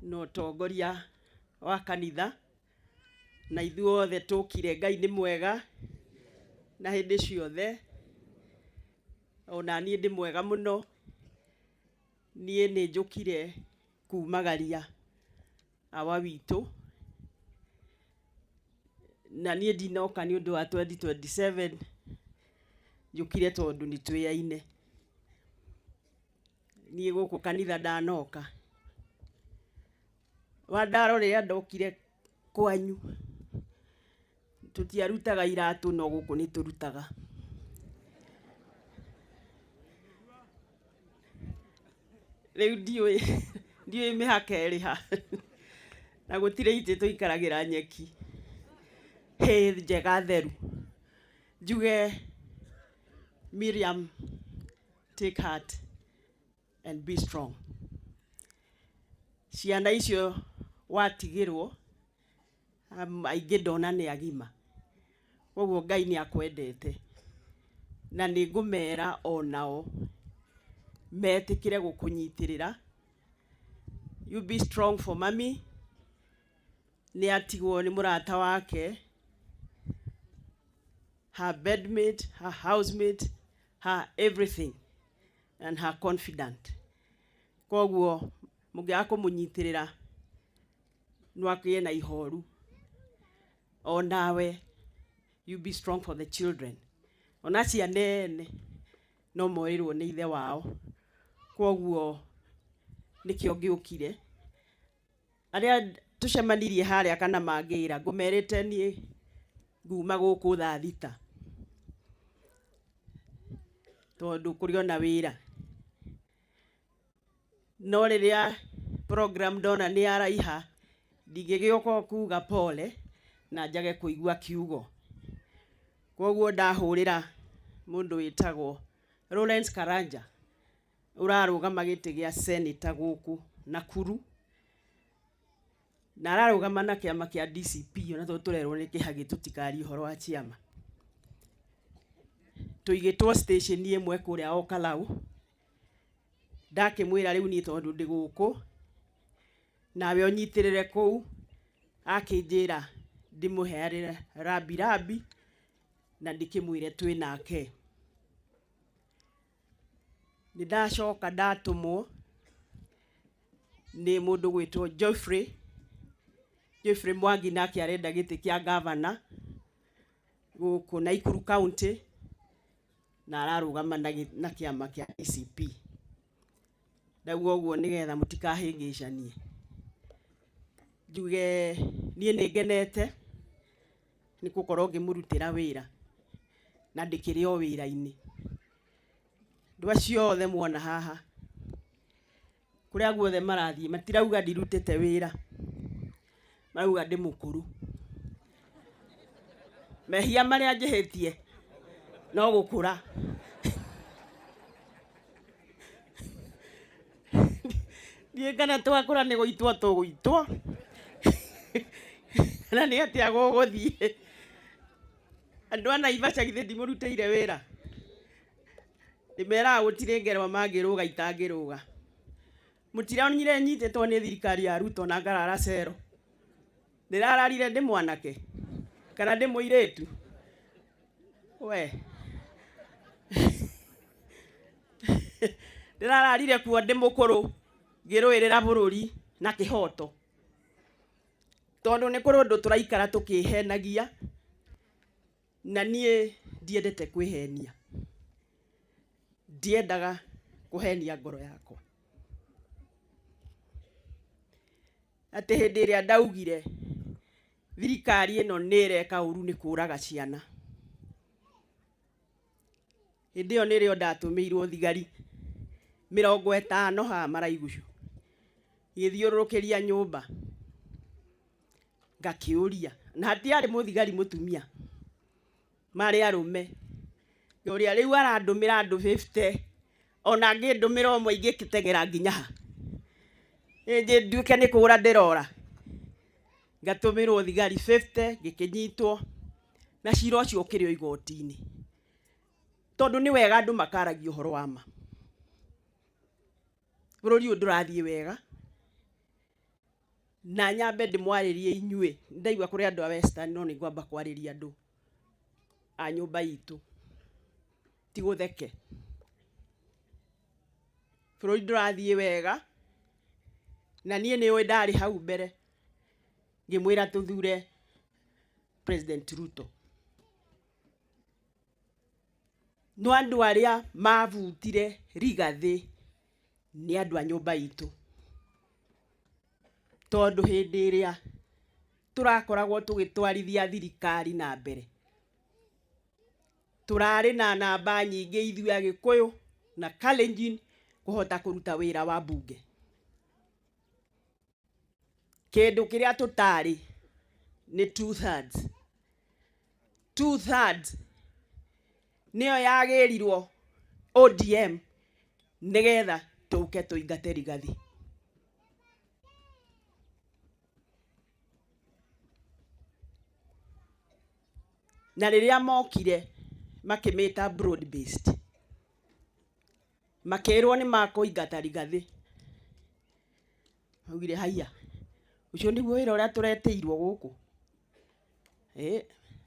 na ũtongoria wa kanitha na ithuothe tũkire. Ngai nĩ mwega na hĩndĩ ciothe, ona niĩ ndĩ mwega mũno. Niĩ nĩ njũkire kumagaria awa witũ, na niĩ ndinoka nĩ ũndũ wa 2027, njũkire tondũ nĩ twĩyaine. Niĩ gũkũ kanitha ndanoka wa ndarora rĩrĩa ndokire kwanyu tũtiarutaga iratũ, no gũkũ nĩ tũrutaga. Rĩu ndiũĩ mĩhaka ĩrĩ ha, na gũtirĩ itĩ tũikaragĩra nyeki hĩ njega theru. Njuge Miriam, take heart and be strong. Ciana icio watigĩrwo aingĩ ndona nĩ agima, koguo Ngai nĩ akwendete, na nĩ ngũmera onao metĩkĩre gũkũnyitĩrĩra. You be strong for mami. Nĩ atigwo nĩ mũrata wake, her bedmate, her housemate, her everything and her confidant. Koguo mũngĩaga kũmũnyitĩrĩra no akĩe na ihoru. O nawe you be strong for the children. Ona ciana ene no morirwo nĩ ithe wao, koguo nĩkĩo ngĩũkire. Arĩa tũcemanirie harĩa kana mangĩra ngũmerĩte niĩ nguma gũkũ thaa 6 tondũ kũrĩ ona wĩra. No rĩrĩa program ndona nĩ yaraiha ndingĩgĩũka kuga pole na njage kũigua kiugo. Koguo ndahũrĩra mũndũ wĩtagwo Lawrence Karanja ũrarũgama gĩtĩ gĩa senator gũkũ Nakuru, na ararũgama na kĩama kĩa DCP, ona tondũ tũrerwo nĩ kĩhagĩ tũtikarie ũhoro wa ciama. Tũigĩtwo station ĩmwe kũrĩa Olkalau. Ndakĩmwĩra rĩu niĩ tondũ ndĩ gũkũ nawe ũnyitĩrĩre kũu, akĩnjĩra ndĩmũheanĩre rambi rambi na ndĩkĩmwĩre twĩ nake. Nĩ ndacoka ndatũmwo nĩ mũndũ gwĩtwo Geoffrey Mwangi, nake arenda gĩtĩ kĩa gavana gũkũ Nakuru County na ararũgama na kĩama kĩa DCP. Ndauga ũguo nĩgetha mũtikahĩngĩcanie. Njuge niĩ nĩ ngenete nĩ gũkorwo ngĩmũrutĩra wĩra na ndĩkĩrĩ o wĩra-inĩ. Andũ acio othe muona haha kũrĩa guothe marathiĩ matirauga ndirutĩte wĩra, marauga ndĩ mũkũrũ. Mehia marĩa njĩhĩtie no gũkũra. Ndiũĩ kana twakũra nĩ gũitwo tũgũitwo kana nĩ atĩa gũgũthiĩ. Andũ a Naivasha githĩ ndimũrutĩire wĩra? Ndĩmeraga gũtirĩ ngerwa mangĩrũga itangĩrũga. Mũtironire nyitĩtwo nĩ thirikari ya Ruto na ngarara cero. Ndĩrararire ndĩ mwanake kana ndĩ mũirĩtu? We ndĩrararire kuo ndĩ mũkũrũ ngĩrũĩrĩra bũrũri na kĩhoto, tondũ nĩ kũrĩ ũndũ tũraikara tũkĩhenagia, na niĩ ndiendete kwĩhenia, ndiendaga kũhenia ngoro yakwa. Atĩ hĩndĩ ĩrĩa ndaugire thirikari ĩno nĩ ĩreka ũru nĩ kũraga ciana, hĩndĩ ĩyo nĩrĩo ndatũmĩirwo thigari 50 haha Maraigucu igĩthiũrũrũkĩria nyũmba, ngakĩũria, na hatiarĩ mũthigari mũtumia, marĩ arũme. Ngĩũria rĩu arandũmĩra andũ 50, ona angĩndũmĩra ũmwe ingĩteng'era nginya ha, ĩnjĩ nduĩke nĩ kũra ndĩrora. Ngatũmĩrwo thigari 50, ngĩkĩnyitwo, na cira ũcio ũkĩrĩ o igoti-inĩ, tondũ nĩ wega andũ makaragia ũhoro wa ma. Bũrũri ũyũ ndũrathiĩ wega, na nyambe ndĩmwarĩrie inyuĩ. Ndaigua kũrĩ andũ a Western, no nĩ ngwamba kwarĩria andũ a nyũmba itũ, ti gũtheke. Bũrũri ndũrathiĩ wega, na niĩ nĩũĩ ndarĩ hau mbere ngĩmwĩra tũthure President Ruto. No andũ arĩa mavutire Rigathĩ nĩ andũ a nyũmba itũ, tondũ hĩndĩ ĩrĩa tũrakoragwo tũgĩtwarithia thirikari na mbere, tũrarĩ na namba nyingĩ ithuĩ Agĩkũyũ na Kalenjin kũhota kũruta wĩra wa mbunge. Kĩndũ kĩrĩa tũtarĩ nĩ 2/3. 2/3 nĩyo yagĩrirwo ODM nĩgetha tũke tũingate Rigathĩ. Na rĩrĩa mokire makĩmĩta broad based, makĩrwo nĩ makũingata Rigathĩ. Maugire haiya, ũcio nĩguo wĩra ũrĩa tũretĩirwo gũkũ.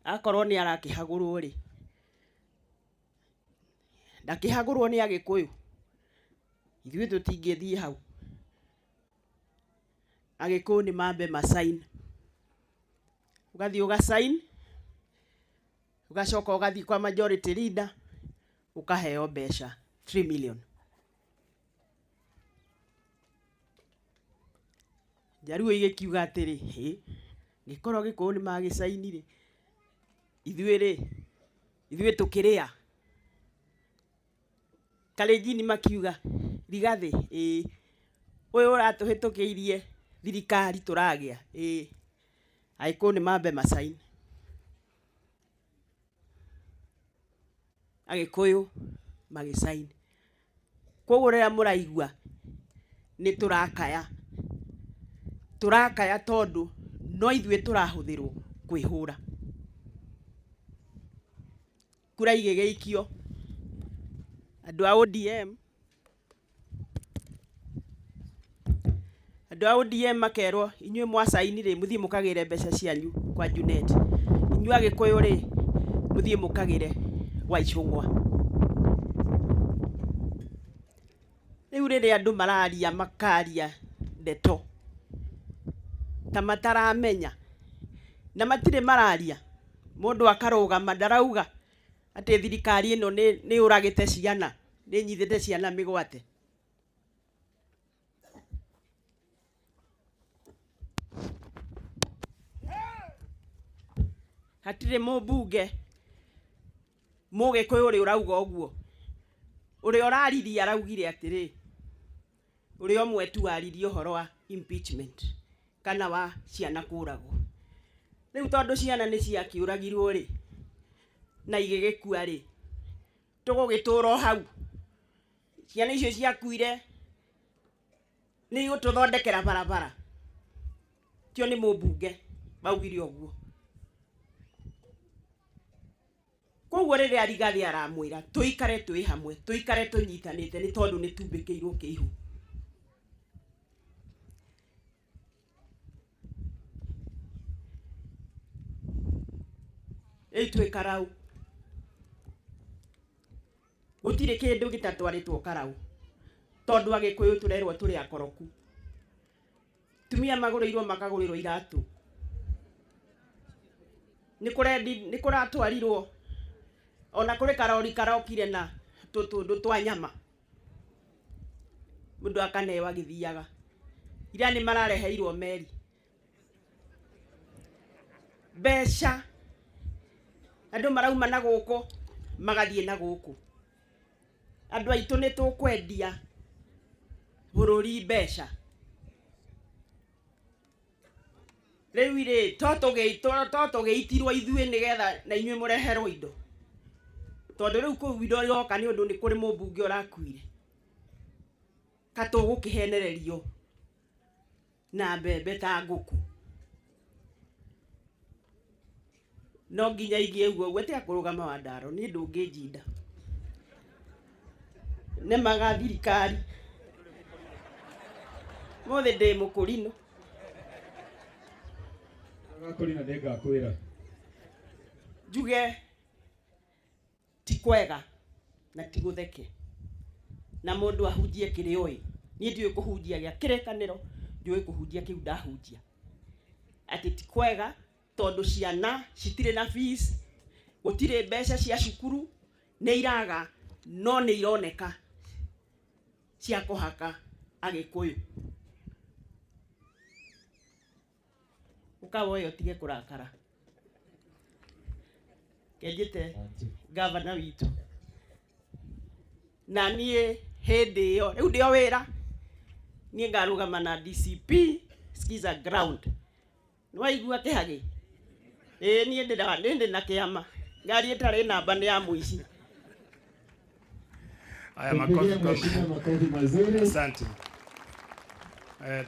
Akorwo nĩ arakĩhagũrwo rĩ, ndakĩhagũrwo nĩ Agĩkũyũ, ithuĩ tũtingĩthiĩ hau. Agĩkũyũ nĩ mambe masign, ũgathiĩ ũgasign, ũgacoka ũgathiĩ kwa majority leader ũkaheo mbeca 3 million. Njaruo igĩkiuga atĩrĩ, hĩ, gĩkorwo Gĩkũyũ nĩ magĩcaini rĩ, ithuĩ rĩ, ithuĩ tũkĩrĩa. Kalenjin makiuga Rigathĩ, ĩĩ, ũyũ ũratũhĩtũkĩirie thirikari tũragĩa, ĩĩ, Agĩkũyũ nĩ mambe masign. Agĩkũyũ magĩsign. Koguo rĩrĩa mũraigua nĩ tũrakaya, tũrakaya tondũ no ithuĩ tũrahũthĩrwo kwĩhũra. Kura igĩgĩikio, andũ a ODM, andũ a ODM makerwo inyuĩ mwacaini rĩ, mũthiĩ mũkagĩre mbeca cianyu kwa Junet, inyuĩ Agĩkũyũ rĩ, mũthiĩ mũkagĩre gwa Icũng'wa. Rĩu rĩrĩa andũ mararia makaria ndeto ta mataramenya, na matirĩ mararia, mũndũ akarũgama ndarauga atĩ thirikari ĩno nĩ yũragĩte ciana, nĩ ĩnyitĩte ciana mĩgwate. Hatirĩ mũmbunge mũgĩkũyũ ũrĩa ũrauga ũguo. Ũrĩa ũraririe araugire atĩrĩ, ũrĩa ũmwe tu aririe ũhoro wa impeachment kana wa ciana kũragwo. Rĩu tondũ ciana nĩ ciakĩũragirwo rĩ, na igĩgĩkua rĩ, tũgũgĩtũra o hau. Ciana icio ciakuire nĩ igũtũthondekera barabara. Tio nĩ mũmbunge maugire ũguo. Koguo rĩrĩa Rigathĩ aramwĩra tũikare twĩ hamwe, tũikare tũnyitanĩte, nĩ tondũ nĩ tumbĩkĩirwo kĩihu. Rĩu twĩ karau. Gũtirĩ kĩndũ gĩtatwarĩtwo karau. Tondũ Agĩkũyũ tũrerwo tũrĩ akoroku. Tumia magũrĩirwo makagũrĩrwo iratũ. Nĩ kũratwarirwo ona kũrĩ karori karokire na tũtũndũ twa nyama. Mũndũ akanewa agĩthiaga. Ira nĩ marareheirwo meri. Mbeca andũ marauma na gũkũ magathiĩ na gũkũ. Andũ aitũ nĩ tũkwendia bũrũri mbeca. Rĩu rĩ to tũgĩitirwo ithuĩ nĩgetha na inyuĩ mũreherwo indo. Tondũ rĩu kũu indo iroka nĩ ũndũ nĩ kũrĩ mũmbunge ũrakuire. Ka tũgũkĩhenererio na mbembe ta ngũkũ. No nginya igie ũguo ũguo tiga kũrũgama wa ndaro niĩ ndũngĩnjinda. Nĩmaga thirikari. Mũthĩ ndĩ mũkũrinũ. Agakũrina nĩngakwĩra. Njuge ti kwega na ti gũtheke. Na mũndũ ahunjie kĩrĩa oĩ. Niĩ ndiũĩ kũhunjia gĩa kĩrĩkanĩro, ndiũĩ kũhunjia kĩu ndahunjia. Atĩ ti kwega tondũ ciana citirĩ na fees, gũtirĩ mbeca cia cukuru, nĩ iraga no nĩ ironeka cia kũhaka Agĩkũyũ. Ũkawoya ũtige kũrakara. Kenjĩte gavana witũ. Na niĩ hĩndĩ ĩyo rĩu ndĩ o wĩra, niĩ ngarũgama na DCP skiza ground. Nĩwaigua kĩhagĩ? Ĩĩ niĩ ndĩ na kĩama. Ngari ĩtarĩ namba nĩ ya mũici. Haya, makofi kwa makofi mazuri. Asante.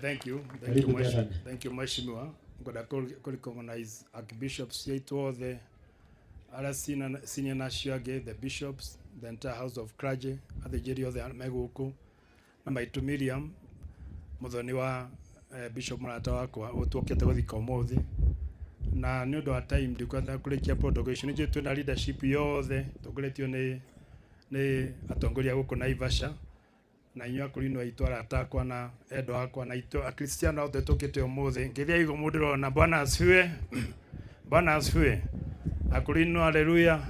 Thank you. Thank you, mheshimiwa. Thank you, mheshimiwa. Ngoda recognize archbishops yetu othe ara senior nacio angĩ, the bishops, the entire house of clergy, athĩnjĩri othe me gũkũ na maitũ Miriam mũthoni wa bishop mũrata wakwa ũtuokĩte gũthika ũmũthĩ. Na nĩ ũndũ wa time ndikwenda kũrĩkia protocol icio, nĩ njũĩ twĩna leadership yothe tongoretio nĩ atongoria gũkũ Naivasha na inyuĩ akũrinũ aitũ arata akwa na endwa akwa na itũ akristiano othe tũkĩte ũmũthĩ. Ngĩthia igũ mũndũ ndĩrona. Bwana asifiwe. Bwana asifiwe. Akũrinũ haleluya.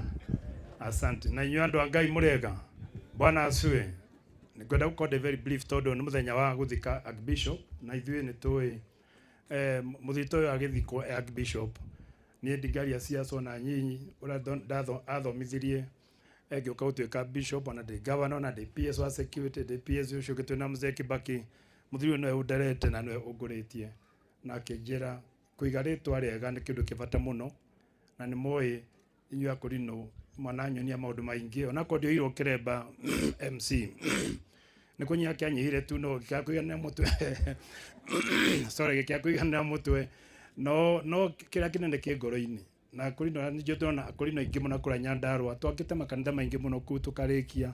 Asante. Na inyuĩ andũ a Ngai mũrĩega. Bwana asifiwe. Nĩngwenda gũkorwo ndĩ very brief tondũ nĩ mũthenya wa gũthika Archbishop na ithuĩ nĩ tũĩ mũthito ũyũ agĩthikwo Archbishop. Niĩ ndingaria siasa ona nyinyi ũrĩa athomithirie ngĩũka gũtuĩka bishop, ona ndĩ governor, ona ndĩ PS wa security, ndĩ PS ũcio ũngĩ twĩna Mzee Kibaki. Mũthuri ũyũ nĩwe ũnderete na nĩwe ũngũrĩtie na akĩnjĩra kũiga rĩtwa rĩega nĩ kĩndũ kĩa bata mũno, na nĩ mũĩ inyuĩ akũrinũ mwananyonia maũndũ maingĩ onakorwo ndioirwo kĩremba MC nĩ kũnyiha kĩanyihire tu no gĩkĩakũiganĩra mũtwe sorry gĩkĩakũiganĩra mũtwe no kĩrĩa kĩnene kĩ ngoro-inĩ. Na akũrinũ nĩnjũĩ ndĩrona akũrinũ aingĩ mũno kũrĩa Nyandarũa twakĩte makanitha maingĩ mũno kũu tũkarĩkia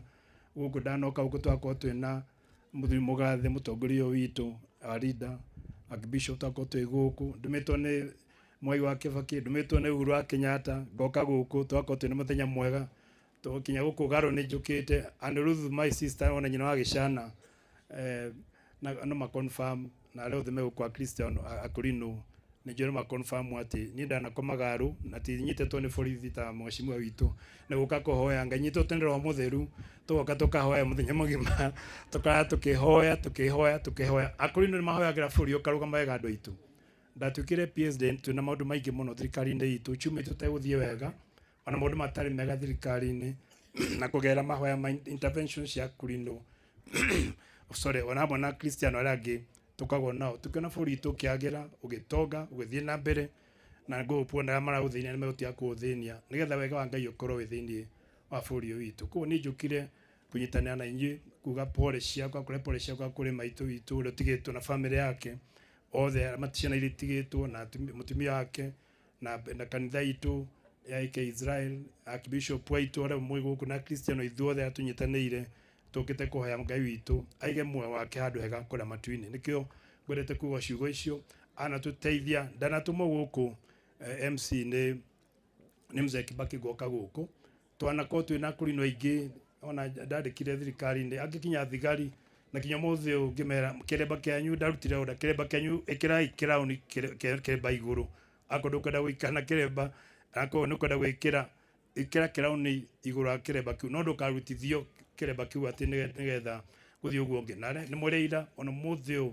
gũkũ ndanoka gũkũ twakorwo twĩna mũthuri mũgathe mũtongoria ũyũ witũ our leader Archbishop twakorwo twĩ gũkũ ndũmĩtwo nĩ Mwai wa Kibaki, ndũmĩtwo nĩ Uhuru wa Kenyatta ngoka gũkũ twakorwo twĩna mũthenya mwega tũkinya gũkũ Garo nĩ njũkĩte and Ruth my sister ona nyina wa Gĩcana na no ma confirm na arĩa othe me gũkũ Akristiano akũrinũ nĩ njũĩ no ma confirm atĩ niĩ ndanakoma Garo na ti nyitĩtwo nĩ borithi ta mheshimiwa witũ nĩ gũka kũhoya Ngai nyitĩtwo nĩ Roho Mũtheru tũgoka tũkahoya mũthenya mũgima tũkara tũkĩhoya tũkĩhoya tũkĩhoya. Akũrinũ nĩ mahoyagĩra bũrũri ũkarũgama wega andũ aitũ. Ndatuĩkire PSD twĩna maũndũ maingĩ mũno thirikari-inĩ itũ uchumi tũtegũthiĩ wega ona maũndũ matarĩ mega thirikari-inĩ na kũgerera mahoya ma intervention cia akũrinũ sorry ona hamwe na Kristiano arĩa angĩ tũkagwo nao tũkĩona bũrũri witũ ũkĩagĩra ũgĩtonga ũgĩthiĩ na mbere na ngũhũpwo na arĩa maragũthĩnia nĩ megũtiga kũũthĩnia nĩgetha wega wa Ngai ũkorwo wĩ thĩiniĩ wa bũrũri ũyũ witũ. Koguo niĩ njũkire kũnyitanĩra na inyuĩ kuga pole ciakwa kũrĩ pole ciakwa kũrĩ maitũ witũ ũrĩa ũtigĩtwo na bamĩrĩ yake othe ciana iria itigĩtwo na mũtumia wake na kanitha itũ ya AK Israel Archbishop waitũ arĩa mwĩ gũkũ na Kristiano ithuothe atũnyitanĩire tũkĩte kũhoya Ngai witũ aige muoyo wake handũ hega kũrĩa matu-inĩ. Nĩkĩo ngwendete kuga ciugo icio anatũteithia ndanatũmwo gũkũ MC nĩ Mzee Kibaki goka gũkũ twanakorwo twĩna akũrinũ aingĩ Ona ndandĩkire thirikari-inĩ angĩkinya thigari na kinya mũthĩ ũyũ ngĩmera kĩremba kĩanyu ndarutire order kĩremba kĩanyu ĩkĩrai kĩraũni kĩremba igũrũ akorwo ndũkwenda gũikara na kĩremba akorwo nĩũkwenda gwĩkĩra ĩkĩra kĩraũni igũrũ wa kĩremba kĩu no ndũkarutithio kĩremba kĩu atĩ nĩgetha gũthiĩ ũguo ũngĩ na nĩ mũrĩ ira ona mũthĩ ũyũ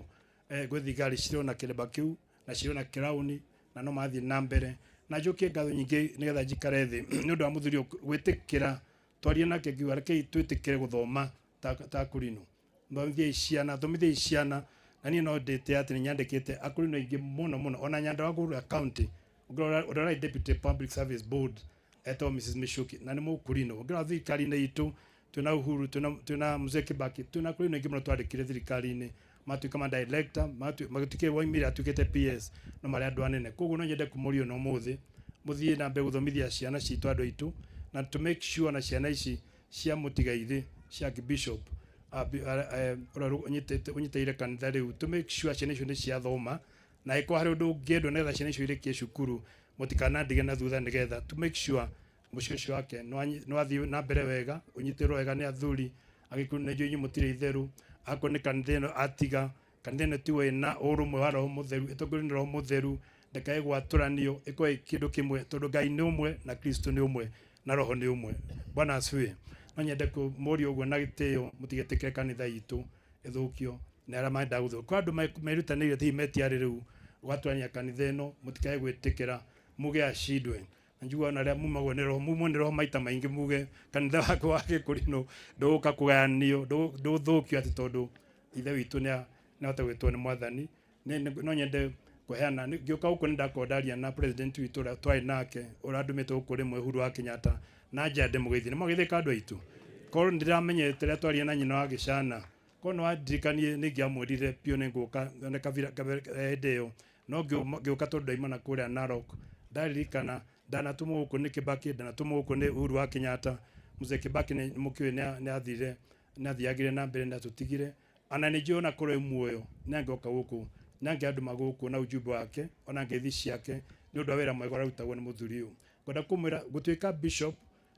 gwĩ thigari cirona kĩremba kĩu na cirona kĩraũni na no mathiĩ na mbere na njokie ngatho nyingĩ nĩgetha njikare thĩ nĩ ũndũ wa mũthuri ũyũ gwĩtĩkĩra twarie nake ngiuga rekei twĩtĩkĩre gũthoma ta akũrinũ thomithiai ciana thomithiai ciana na niĩ no ndĩte atĩ nĩ nyandĩkĩte akũrinũ aingĩ mũno mũno ona Nyandarua kũrĩa county ũngĩrora ũrĩa deputy public service board etagwo Mrs Michuki na nĩ mũkũrinũ ũngĩrora thirikari-inĩ itũ twĩna Uhuru twĩna Mzee Kibaki twĩna akũrinũ aingĩ mũno twandĩkire thirikari-inĩ matuĩka ma director magĩtuĩka waimire atuĩkĩte PS no marĩ andũ anene koguo no nyende kũmũria ona ũmũthĩ mũthiĩ na mbere gũthomithia ciana citũ andũ aitũ na to make sure na ciana ici cia mũtigairĩ cia bishop ũrĩa ũnyitĩrĩire kanitha rĩu to make sure ciana icio nĩ ciathoma na ĩkorwo harĩ ũndũ ũngĩendwo nĩgetha ciana icio irĩkie cukuru mũtikanandige na thutha nĩgetha to make sure mũciĩ ũcio wake nĩ wathiĩ na mbere wega ũnyitĩrwo wega nĩ athuri agĩkũyũ nĩ inyuĩ mũtirĩ itherũ akorwo nĩ kanitha ĩno atiga kanitha ĩno tiwe ĩna ũrũmwe wa roho mũtheru ĩtongorio nĩ roho mũtheru ndĩkae gwatũranio ĩkorwo ĩ kĩndũ kĩmwe tondũ Ngai nĩ ũmwe na Kristo nĩ ũmwe na roho nĩ ũmwe. Bwana asifiwe. No nyende kũmũria ũguo na gĩtĩo mũtigetĩkĩre kanitha itũ ĩthũkio nĩ arĩa mendaga gũthũkia. Kwĩ andũ merutanĩirie hihi metiarĩ rĩu gwatũrania kanitha ĩno mũtikae gwĩtĩkĩra muge acindwe. Na njiguaga ona arĩa mumagwo nĩ roho mumwo nĩ roho maita maingĩ muge kanitha wakwa wa Gĩkũrinũ ndũgũka kũgayanio ndũgũthũkio atĩ tondũ ithe witũ nĩahota gwĩtwo nĩ mwathani. No nyende kũheana ngĩũka gũkũ nĩ ndakorwo ndaria na president witũ ũrĩa twarĩ nake ũrĩa andũmĩte gũkũ rĩmwe Uhuru wa Kenyatta na nja ndĩmũgeithie. Nĩ mwageithĩka andũ aitũ? Korwo nĩndĩramenyete rĩrĩa twaria na nyina wa Gĩcana korwo nĩ wandirikanie nĩ ingĩamwĩrire biũ nĩ ngũka one kabira hĩndĩ ĩyo no ngĩũka tondũ ndauma na kũrĩa Narok ndaririkana ndanatũmwo gũkũ nĩ Kibaki ndanatũmwo gũkũ nĩ Uhuru wa Kenyatta. Mzee Kibaki nĩ mũkĩũĩ nĩ athire nĩ athiagire na mbere nĩ atũtigire ana nĩ njũĩ ona korwo e muoyo nĩ angĩoka gũkũ nĩ angĩandũma gũkũ na ujumbe wake ona ngeithi ciake nĩ ũndũ wa wĩra mwega ũrarutagwo nĩ mũthuri ũyũ. Ngwenda kũmwĩra gũtuĩka bishop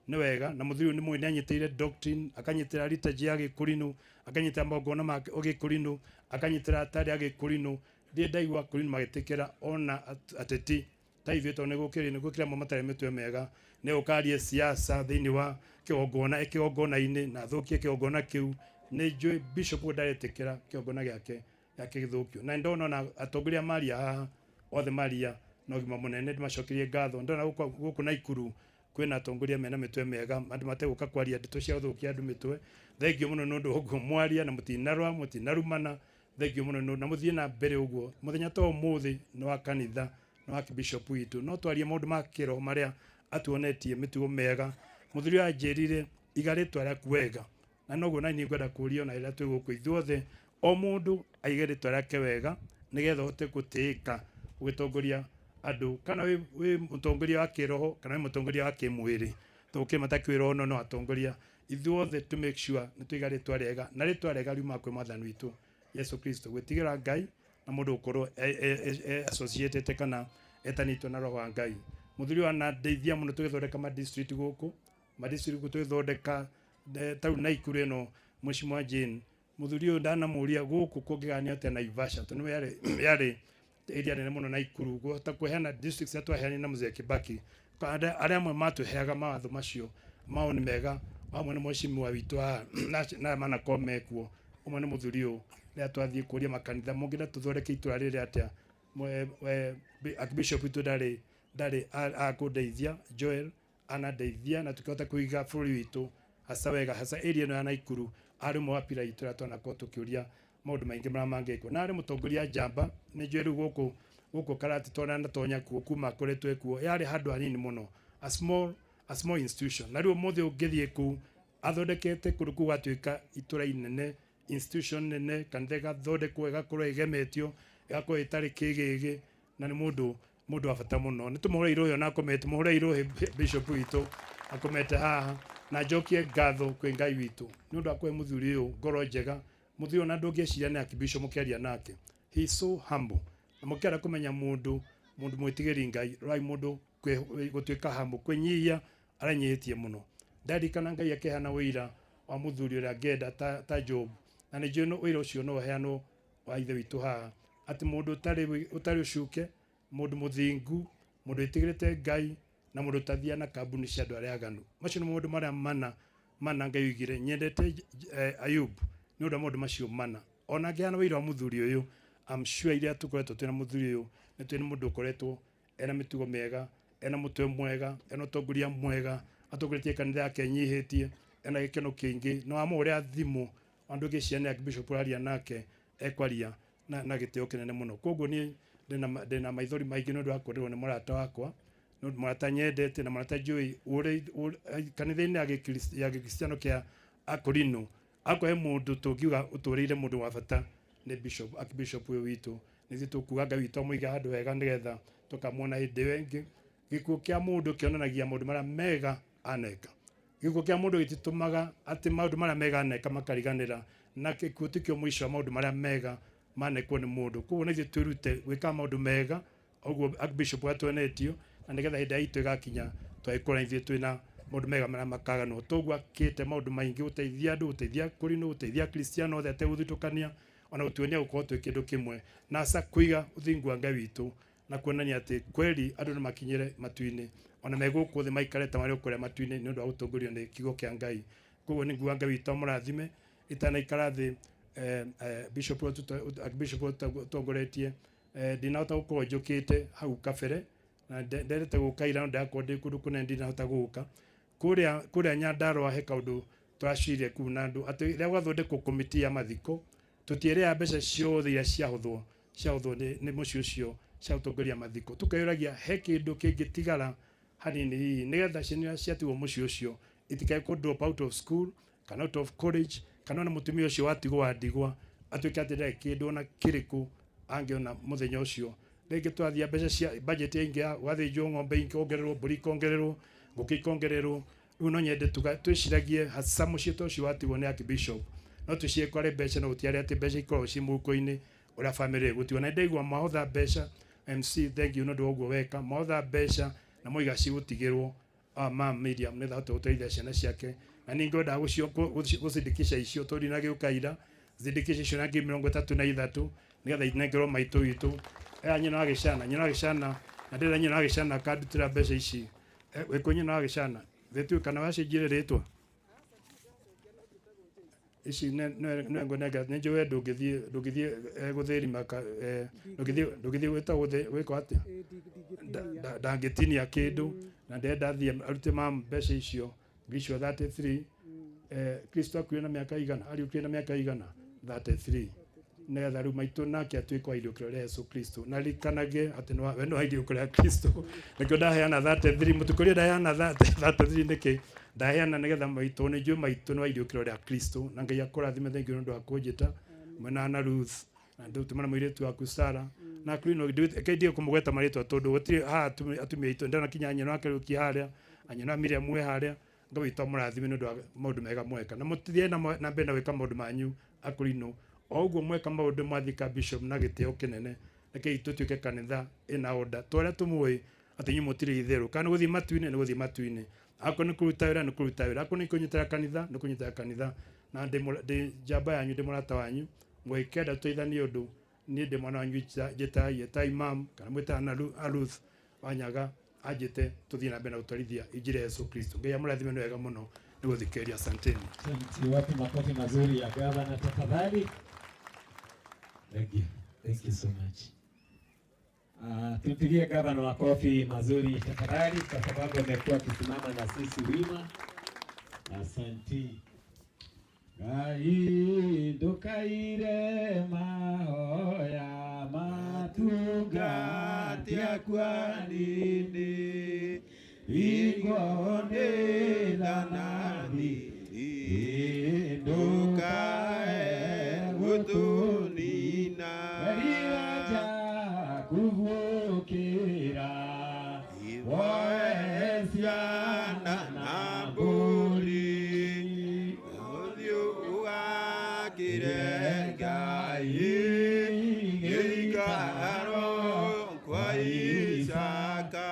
nĩ wega na mũthuri ũyũ nĩ mũĩ nĩ anyitĩrĩire doctrine akanyitĩrĩra liturgy ya Gĩkũrinũ akanyitĩrĩra magongona ma Gĩkũrinũ akanyitĩrĩra atari a Gĩkũrinũ ndirĩ ndaigua Akũrinũ magĩtĩkĩra ona ateti ta ithuĩ tondũ nĩ gũkĩrĩ amwe matarĩ mĩtwe mĩega nĩ ũkarie siasa thĩinĩ wa kĩgongona kĩgongona-inĩ na athũkie kĩgongona kĩu. Nĩ njũĩ bishop ũyũ ndaretĩkĩra kĩgongona gĩake gĩthũkio na ndona ona atongoria maria haha othe maria na ũgima mũnene ndĩmacokerie ngatho. Ndona gũkũ Naikuru kwĩna atongoria mena mĩtwe mĩega andũ mategũka kwaria ndeto cia gũthũkia andũ mĩtwe. Thengiũ mũno nĩ ũndũ wa ũguo mwaria na mũtinarũa mũtinarumana. Thengiũ mũno na mũthiĩ na mbere ũguo mũthenya ta ũmũthĩ nĩ wa kanitha nĩ wa bishop witũ no twarie maũndũ ma kĩroho marĩa atuonetie mĩtugo mĩega. Mũthuri ũyũ anjĩrire iga rĩtwa rĩaku wega na noguo na niĩ ngwenda kũũria ona rĩrĩa twĩ gũkũ ithuothe o mũndũ aige rĩtwa rĩake wega nĩgetha ũhote gũtĩĩka ũgĩtongoria andũ kana wĩ mũtongoria wa kĩroho kana wĩ mũtongoria wa kĩmwĩrĩ tondũ kĩ matakĩũĩ roho no atongoria ithuothe to make sure nĩ twaiga rĩtwa rĩega na rĩtwa rĩega riumaga kwĩ mwathani witũ Yesu Kristo gwĩtigĩra Ngai na mũndũ gũkorwo associated kana etanĩtio na roho wa Ngai. Mũthuri ũyũ anandeithia mũno tũgĩthondeka ma district gũkũ ma district gũkũ tũgĩthondeka tarĩu Naikuru ĩno Mheshimiwa Jane mũthuri ũyũ ndanamũria gũkũ kũngĩganio atĩa Naivasha tondũ nĩwe yarĩ area nene mũno Naikuru guhota kũheana districts iria twaheanire na Mzee Kibaki arĩa amwe matũheaga mawatho macio mawoni mega hamwe na mheshimiwa witũ haha na arĩa manakorwo mekuo ũmwe nĩ mũthuri ũyũ rĩrĩa twathiĩ kũria makanitha mũngĩenda tũthondeke itũra rĩrĩ atĩa Archbishop witũ ndarĩ akũndeithia Joel anandeithia na tũkĩhota kũiga bũrũri witũ hasa wega hasa area ĩno ya Naikuru arĩ ũmwe wa pira itũ ĩrĩa twanakorwo tũkĩũria maũndũ maingĩ marĩa mangĩkwo na arĩ mũtongoria njamba nĩ njũĩ rĩu gũkũ Karati twanatonya kuo kuma akoretwo ekuo yarĩ handũ hanini mũno a small institution na rĩu ũmũthĩ ũngĩthiĩ kũu athondekete kũndũ kũu gwatuĩka itũra inene institution nene kanitha ĩgathondekwo ĩgakorwo ĩgemetio ĩgakorwo ĩtarĩ kĩgĩgĩ na nĩ mũndũ wa bata mũno. Nĩ tũmũhũre irũhĩ ona akomete mũhũre irũhĩ bishop witũ akomete haha na njokie ngatho kwĩ Ngai witũ nĩ ũndũ wa kũhe mũthuri ũyũ ngoro njega. Mũthuri ũyũ ona ndũngĩciria nĩ archbishop mũkĩaria nake he is so humble na mũkĩenda kũmenya mũndũ mwĩtigĩri Ngai rorai mũndũ gũtuĩka humble kwĩnyihia arenyihĩtie mũno. Ndarikana Ngai akĩheana ũira wa muthuri uria ngenda ta Job na nĩ njũĩ wĩra ũcio no ũheanwo wa ithe witũ haha atĩ mũndũ ũtarĩ ũcuke, mũndũ mũthingu, mũndũ wĩtigĩrĩte Ngai na mũndũ ũtathiaga na kambuni cia andũ arĩa aganu. Macio nĩ maũndũ marĩa mana Ngai oigire nyendete Ayub nĩ ũndũ wa maũndũ macio mana. Ona ngĩheana wĩra wa mũthuri ũyũ, I'm sure iria tũkoretwo twĩna mũthuri ũyũ nĩ twĩ nĩ mũndũ ũkoretwo ena mĩtugo mĩega, ena mũtwe mwega, ena ũtongoria mwega, atongoretie kanitha yake enyihĩtie, ena gĩkeno kĩingĩ. Na wamũhũrĩra thimũ andũ ngĩciria nĩ Archbishop ũraria nake ekwaria na gĩtĩo kĩnene mũno. Koguo niĩ ndĩna maithori maingĩ nĩ ũndũ wa kũrĩrwo nĩ mũrata wakwa, nĩ ũndũ mũrata nyendete na mũrata njũĩ kanitha-inĩ ya gĩkristiano kĩa Akorino akorwo he mũndũ tũngiuga ũtũrĩire mũndũ wa bata nĩ Bishop, Archbishop ũyũ witũ. Nĩ ithuĩ tũkuga Ngai witũ amũige handũ hega nĩgetha tũkamuona hĩndĩ ĩyo ĩngĩ. Gĩkuũ kĩa mũndũ kĩonanagia maũndũ marĩa mega aneka. Gĩkuũ kĩa mũndũ gĩtitũmaga atĩ maũndũ marĩa mega aneka makariganĩra, na gĩkuũ tikĩo mũico wa maũndũ marĩa mega manekwo nĩ mũndũ. Koguo nĩ ithuĩ twĩrute gwĩka maũndũ mega ũguo Archbishop atuonetio, na nĩgetha hĩndĩ itũ ĩgakinya twagĩkora ithuĩ twĩna maũndũ mega marĩa makaganwo. Toguo akĩte maũndũ maingĩ gũteithia andũ, gũteithia kũrinũ, gũteithia Kristiano othe ategũthutũkania, ona gũtuonia gũkorwo twĩ kĩndũ kĩmwe, na aca kũiga ũthingu wa Ngai witũ na kuonania atĩ kweli andũ nĩ makinyĩre matu-inĩ, ona me gũkũ thĩ maikare ta marĩ o kũrĩa matu-inĩ nĩ ũndũ wa gũtongorio nĩ kiugo kĩa Ngai. Koguo nĩ nguga Ngai witũ amũrathime. Itanaikara thĩ Bishop Archbishop ũtongoretie, ndinahota gũkorwo njũkĩte hau kabere na ndendete gũka ira no ndakorwo ndĩ kũndũ kũnene ndinahota gũka. Kũrĩa Nyandarũa he kaũndũ tũracirie kũu na andũ atĩ rĩrĩa gwathondekwo komiti ya mathiko tũtiĩrĩaga mbeca ciothe iria ciahũthwo nĩ mũciĩ ũcio cia gũtongoria mathiko. Tũkeyũragia he kĩndũ kĩngĩtigara hanini hihi nĩgetha ciana iria ciatigwo mũciĩ ũcio itikae kũ drop out of school kana out of college, kana ona mũtumia ũcio watigwo wa ndigwa atuĩke atĩ ndarĩ kĩndũ ona kĩrĩkũ angĩona mũthenya ũcio. Rĩngĩ twathia mbeca cia budget ingĩ ya gwathĩnjwo ng'ombe ikongererwo, mbũri ikongererwo, ngũkũ ikongererwo. Rĩu no nyende twĩciragie hasa mũciĩ ta ũcio watigwo nĩ Archbishop, no twĩcirie kwarĩ mbeca no gũtiarĩ atĩ mbeca ikoragwo ciĩ mũhuko-inĩ ũrĩa bamĩrĩ ĩgũtigwo. Na nĩndaigua mahotha mbeca, MC thank you nĩ ũndũ wa ũguo weka, mahotha mbeca na moiga cigũtigĩrwo ma Miriam nĩgetha ahote gũteithia ciana ciake. Na ningĩ ngwendaga gũcindikisha icio tondũ ndinagĩũka ira, zindikisha icio na ngiri 33 nĩgetha inengerwo maitũ witũ. Nyina wa gĩcana, nyina wa gĩcana, na ndĩrenda nyina wa gĩcana akandutĩra mbeca ici. Wĩkũ nyina wa gĩcana, thĩtue kana wacenjire rĩtwa ici nĩ ngũnengera nĩ njũĩ ndũngĩthiĩ gũthĩrima ndũngĩthiĩ gwĩta gwĩkwo atĩa, ndangĩtinia kĩndũ na ndĩrenda athiĩ arute ma mbeca icio ngiri icio 33. Kristo akuire na mĩaka igana, ariũkire na mĩaka igana 33, nĩgetha rĩu maitũ nake atuĩke wa iriũkĩro rĩa Yesu Kristo. Na ririkanage atĩ we nĩ wa iriũkĩro rĩa Kristo, nĩkĩo ndaheana 33. Mũtukũ ndaheana 33 nĩkĩ? Ndaheana nĩgetha maitũ, nĩ njũĩ maitũ nĩ wa iriũkĩro rĩa Kristo. Na Ngai akũrathime, thank you nĩ ũndũ wa kũnjĩta mwena na Ruth na ndũtũmana mũirĩtu waku Sara na Krino. Reke ndige kũmũgweta marĩtwa tondũ gũtirĩ haha atumia aitũ, ndĩrona kinya nyina wa Kariũki harĩa, anyina wa Miriam we harĩa. Ngai witũ amũrathime nĩ ũndũ wa maũndũ mega mweka, na mũtithiĩ na mbere na gwĩka maũndũ manyu Akorino o ũguo mweka maũndũ mwathika Bishop na gĩtĩo kĩnene. Rekei tũtuĩke kanitha ĩna order, to arĩa tũmũĩ atĩ inyuĩ mũtirĩ itherũ, kana nĩ gũthiĩ matu-inĩ nĩ gũthiĩ matu-inĩ, akorwo nĩ kũruta wĩra nĩ kũruta wĩra, akorwo nĩ kũnyitĩra kanitha nĩ kũnyitĩra kanitha. Na ndĩ njamba yanyu, ndĩ mũrata wanyu, mũgĩkenda tũteithanie ũndũ, niĩ ndĩ mwana wanyu, njĩtai etai mam kana mwĩtaga na Ruth Wanyaga anjĩte tũthiĩ na mbere na gũtwarithia injiri ya Yesu Kristo. Ngai amũrathime, nĩ wega mũno nĩ gũthikĩrĩria. Asanteni. Asante. Wapi makofi mazuri ya gavana tafadhali. Thank you. Thank you so much. Tumpigie gavana makofi mazuri tafadhali kwa sababu amekuwa akisimama na sisi wima. Asante. Ngai ndukaire mahoya matungatia kwa nini igonde nani ndukae gutunina riaja kuvukira woesiana na mburi uthiũ wakire Ngai gĩikaro kwa Isaka.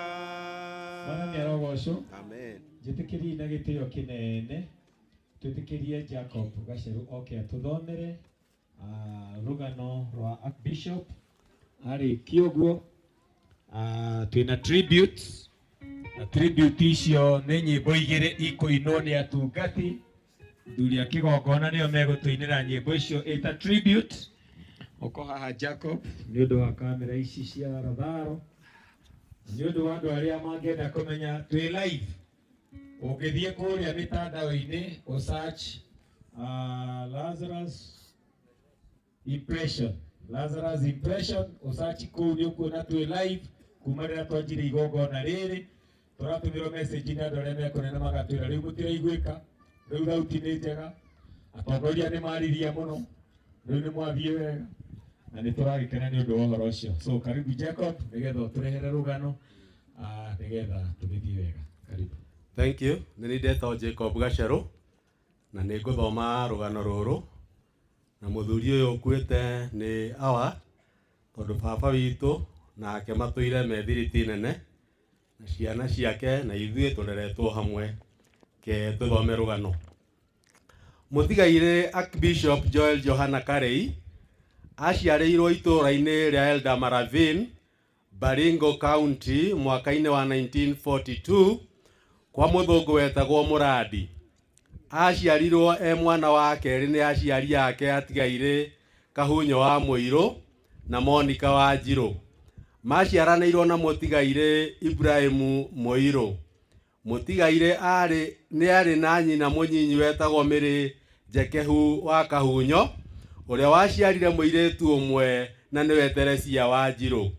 Mwathani arogocwo. Amen. Njĩtĩkĩrie na gĩtĩo kĩnene Twĩtĩkĩrie Jacob Gaceru oke atũthomere rũgano rwa Archbishop. Arĩkia ũguo, twĩna tributes, na tribute icio nĩ nyĩmbo igĩrĩ ikũinwo nĩ atungati. Athuri a kĩgongona nĩo megũtũinĩra nyĩmbo icio ĩta tribute. Ũko haha Jacob nĩ ũndũ wa kamera ici cia Ratharo, nĩ ũndũ wa andũ arĩa mangĩenda kũmenya twĩ live. Ũngĩthiĩ kũrĩa mĩtandao-inĩ ũ search Lazarus Impression, Lazarus Impression, ũ search kũu nĩ ũkuona twĩ live kuma rĩrĩa twanjirie igongona rĩrĩ. Tũratũmĩrwo message nĩ andũ arĩa me kũnene magatwĩra rĩu gũtiraiguĩka, rĩu thauti nĩ njega, atongoria nĩ maririe mũno, rĩu nĩ mwathiĩ wega, na nĩ tũragĩkena nĩ ũndũ wa ũhoro ũcio. So karibu Jacob, nĩgetha ũtũrehere rũgano, nĩgetha tũgĩthiĩ wega. Karibu. Thank you. Nĩ niĩ ndetwo Jacob Gacerũ na nĩ ngũthoma rũgano rũrũ, na mũthuri ũyũ ũkuĩte nĩ awa, tondũ baba witũ nake matũire me thiriti nene, na ciana ciake na ithuĩ tũreretwo hamwe. Ke tũthome rũgano. Mũtigairĩ Archbishop Joel Johana Karei aciarĩirwo itũũra-inĩ rĩa Eldama Ravine, Baringo County mwaka-inĩ wa 1942 kwa mũthũngũ wetagwo Mũrandi. Aciarirwo e mwana wa kerĩ nĩ aciari ake atigairĩ Kahunyo wa Mũirũ na Monica wa Njirũ. Maciaranĩirwo na mũtigairĩ Ibrahimu Mũirũ. Mũtigairĩ nĩ arĩ na nyina mũnyinyi wetagwo Mĩrĩ Njekehu wa Kahunyo, ũrĩa waciarire mũirĩtu ũmwe na nĩwe Teresia wa Njirũ.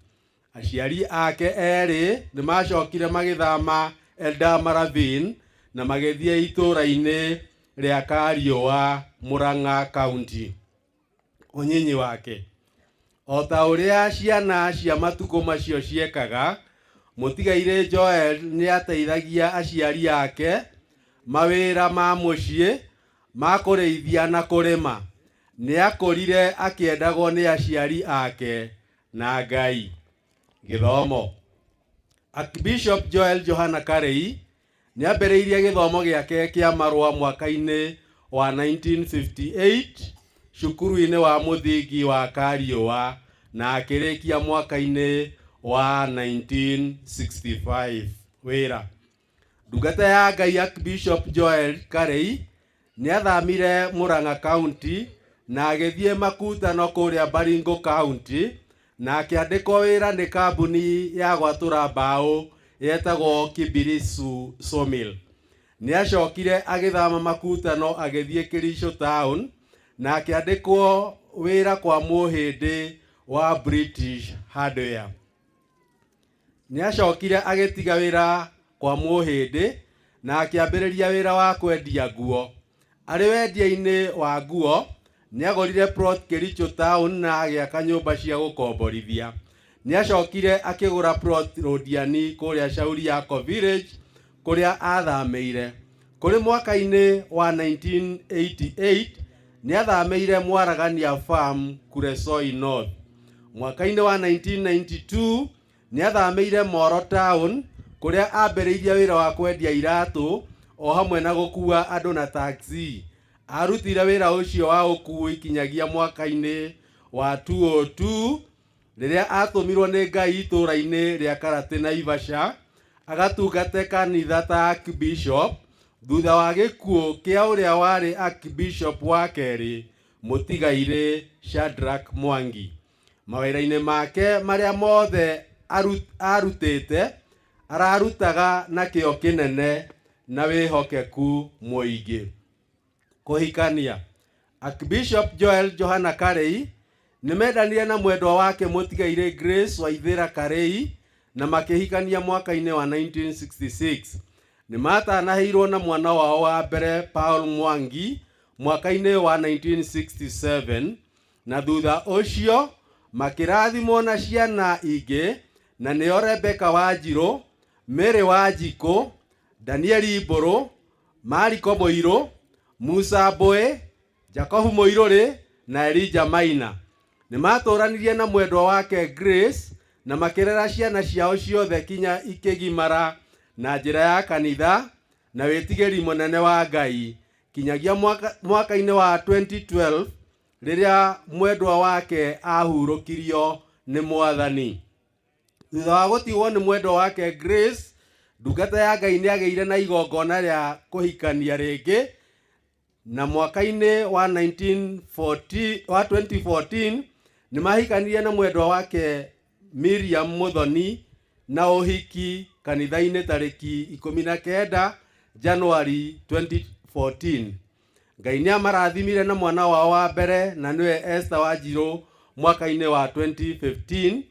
Aciari ake erĩ nĩ macokire magĩthama Eldama Ravine na magĩthiĩ itũũra-inĩ rĩa Kariũa, Murang'a County. Ũnyinyi wake. O ta ũrĩa ciana cia matukũ macio ciekaga, mũtigairĩ Joel nĩ ateithagia aciari ake mawĩra ma mũciĩ ma kũrĩithia na kũrĩma. Nĩ akũrire akĩendagwo nĩ aciari ake na Ngai. Gĩthomo. Archbishop Joel Johana Karei nĩ ambĩrĩirie gĩthomo gĩake kĩa marũa mwaka-inĩ wa 1958 cukuru-inĩ wa mũthingi wa Kariũa na akĩrĩkia mwaka-inĩ wa 1965. Wĩra. Ndungata ya Ngai Archbishop Joel Karei nĩ athamire Murang'a County na agĩthiĩ Makutano kũrĩa Baringo County na akĩandĩkwo wĩra nĩ kambuni ya gwatũra mbaũ yetagwo Kibirisu Sawmill. Nĩ acokire agĩthama Makutano agĩthiĩ Kericho Town na akĩandĩkwo wĩra kwa mũhĩndĩ wa British Hardware. Nĩ acokire agĩtiga wĩra kwa mũhĩndĩ na akĩambĩrĩria wĩra wa kwendia nguo. Arĩ wendia-inĩ wa nguo, nĩ agũrire plot Kericho Town na agĩaka nyũmba cia gũkomborithia. Nĩ acokire akĩgũra plot Londiani kũrĩa Shauri Yako Village kũrĩa athamĩire. Kũrĩ mwaka-inĩ wa 1988 nĩ athamĩire Mwaragania Farm Kuresoi North. Mwaka-inĩ wa 1992 nĩ athamĩire Moro Town kũrĩa ambĩrĩirie wĩra wa kwendia iratũ o hamwe na gũkua andũ na taxi. Arutire wĩra ũcio wa ũkuui kinyagia mwaka-inĩ wa 2002 rĩrĩa atũmirwo nĩ Ngai itũũra-inĩ rĩa Karate Naivasha agatungate kanitha ta Archbishop thutha wa gĩkuũ kĩa ũrĩa warĩ Archbishop wa kerĩ mũtigairĩ Shadrack Mwangi. Mawĩra-inĩ make marĩa mothe arutĩte ararutaga na kĩyo kĩnene na wĩhokeku mũingĩ. Kũhikania. Archbishop Joel Johana Karei nĩ mendanire na mwendwa wake mũtigairĩ Grace Waithĩra Karei na makĩhikania mwaka-inĩ wa 1966. Nĩ matanahĩirwo na mwana wao wa mbere Paul Mwangi mwaka-inĩ wa 1967 na thutha ũcio makĩrathimwo na ciana ingĩ na nĩo Rebecca Wanjirũ, Mary Wanjikũ, Danieli Mbũrũ, Mariko Mũirũ, Musa Mbũĩ, Jacob Mũirũrĩ na Elijah Maina. Nĩ matũranirie na mwendwa wake Grace na makĩrera ciana ciao ciothe kinya ikĩgimara na njĩra ya kanitha na wĩtigĩri mũnene wa Ngai Kinyagia mwaka-inĩ wa 2012 rĩrĩa mwendwa wake ahurũkirio nĩ Mwathani. Thutha wa gũtigwo nĩ mwendwa wake Grace, ndungata ya Ngai nĩ agĩire na igongona rĩa kũhikania rĩngĩ, na mwaka-inĩ wa 1940 wa 2014 nĩ mahikanirie na mwendwa wake Miriam Muthoni na ũhiki kanitha-inĩ tarĩki 19 Januari 2014. Ngai nĩ amarathimire na mwana wao wa mbere na nĩwe Esther Wanjirũ mwaka-inĩ wa 2015,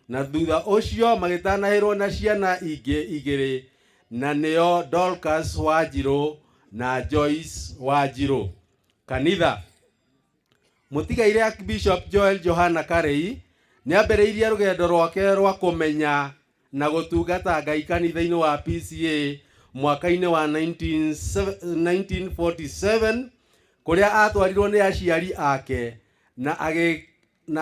na thutha ũcio magĩtanahĩrwo na ciana ingĩ igĩrĩ na nĩo Dorcas Wanjirũ na Joyce Wanjirũ. Kanitha. Mũtigaire Archbishop Joel Johana Karei nĩambĩrĩirie rũgendo rwake rwa kũmenya na gũtungata Ngai kanitha-inĩ wa PCA mwaka-inĩ wa 1947 kũrĩa atwarirwo nĩ aciari ake na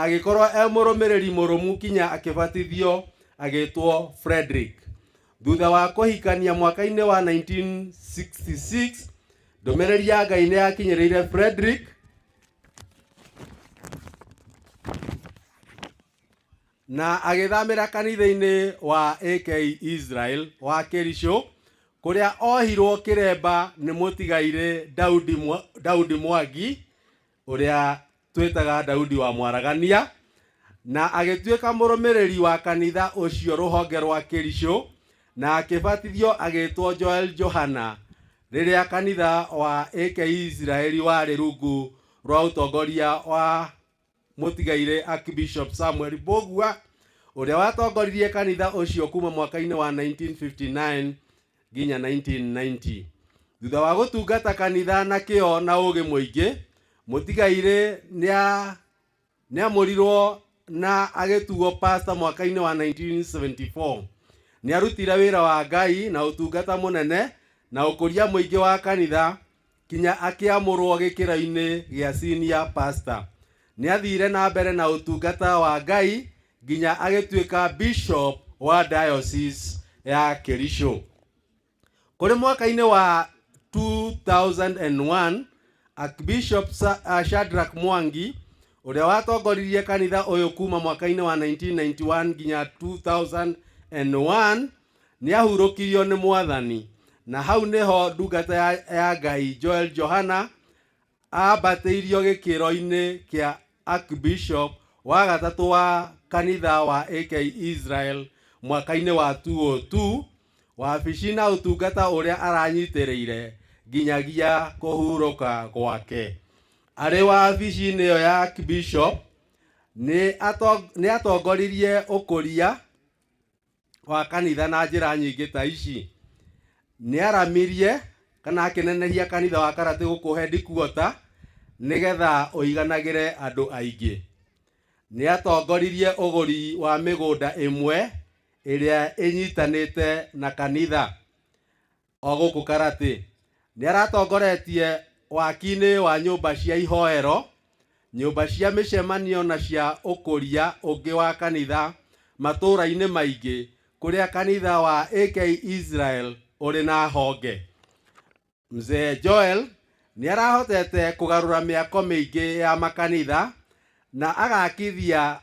agĩkorwo e mũrũmĩrĩri mũrũmu kinya akĩbatithio agĩtwo Frederick. Thutha wa kũhikania mwaka-inĩ wa 1966 ndũmĩrĩri ya Ngai nĩ yakinyĩrĩire Frederick na agĩthamĩra kanitha-inĩ wa AK Israel wa Kericho kũrĩa ohirwo kĩremba nĩ mũtigairĩ Daudi Mwangi ũrĩa twĩtaga Daudi wa Mwaragania, na agĩtuĩka mũrũmĩrĩri wa kanitha ũcio rũhonge rwa Kericho na akĩbatithio agĩtwo Joel Johana rĩrĩa kanitha wa AK Israel warĩ rungu rwa ũtongoria wa mũtigairĩ Archbishop Samuel Mbũgua ũrĩa watongoririe kanitha ũcio kuma mwaka-inĩ wa 1959 nginya 1990. Thutha wa gũtungata kanitha na kĩo na ũgĩ mũingĩ, mũtigairĩ nĩamũrirwo na agĩtuo pastor mwaka-inĩ wa 1974. Nĩarutire wĩra wa Ngai na ũtungata mũnene na ũkũria mũingĩ wa kanitha kinya akĩamũrwo gĩkĩro-inĩ gĩa senior pastor. Nĩathire na mbere na ũtungata wa Ngai nginya agĩtuĩka bishop wa diocese ya Kericho. Kũrĩ mwaka-inĩ wa 2001 Archbishop Shadrack Mwangi ũrĩa watongoririe kanitha ũyũ kuma mwaka-inĩ wa 1991 nginya 2001 nĩahurũkirio nĩ Mwathani, na hau nĩho ndungata ya Ngai Joel Johana ambatĩirio gĩkĩro-inĩ kĩa Archbishop wa gatatũ wa kanitha wa AK Israel mwaka-inĩ wa 2002, wabici na ũtungata ũrĩa aranyitĩrĩire nginyagia kũhurũka gwake. Arĩ wabici-inĩ ĩyo ya Archbishop nĩatongoririe ũkũria wa kanitha na njĩra nyingĩ ta ici. Nĩaramirie kana akĩneneria kanitha wa Karate gũkũ headquarter nĩgetha ũiganagĩre andũ aingĩ. Nĩatongoririe ũgũri wa mĩgũnda ĩmwe ĩrĩa ĩnyitanĩte na kanitha o gũkũ Karate. Nĩaratongoretie waki-inĩ wa nyũmba cia ihoero, nyũmba cia mĩcemanio na cia ũkũria ũngĩ wa kanitha matũũra-inĩ maingĩ kũrĩa kanitha wa AK Israel ũrĩ na honge. Mzee Joel nĩarahotete kũgarũra mĩako mĩingĩ ya makanitha na agakithia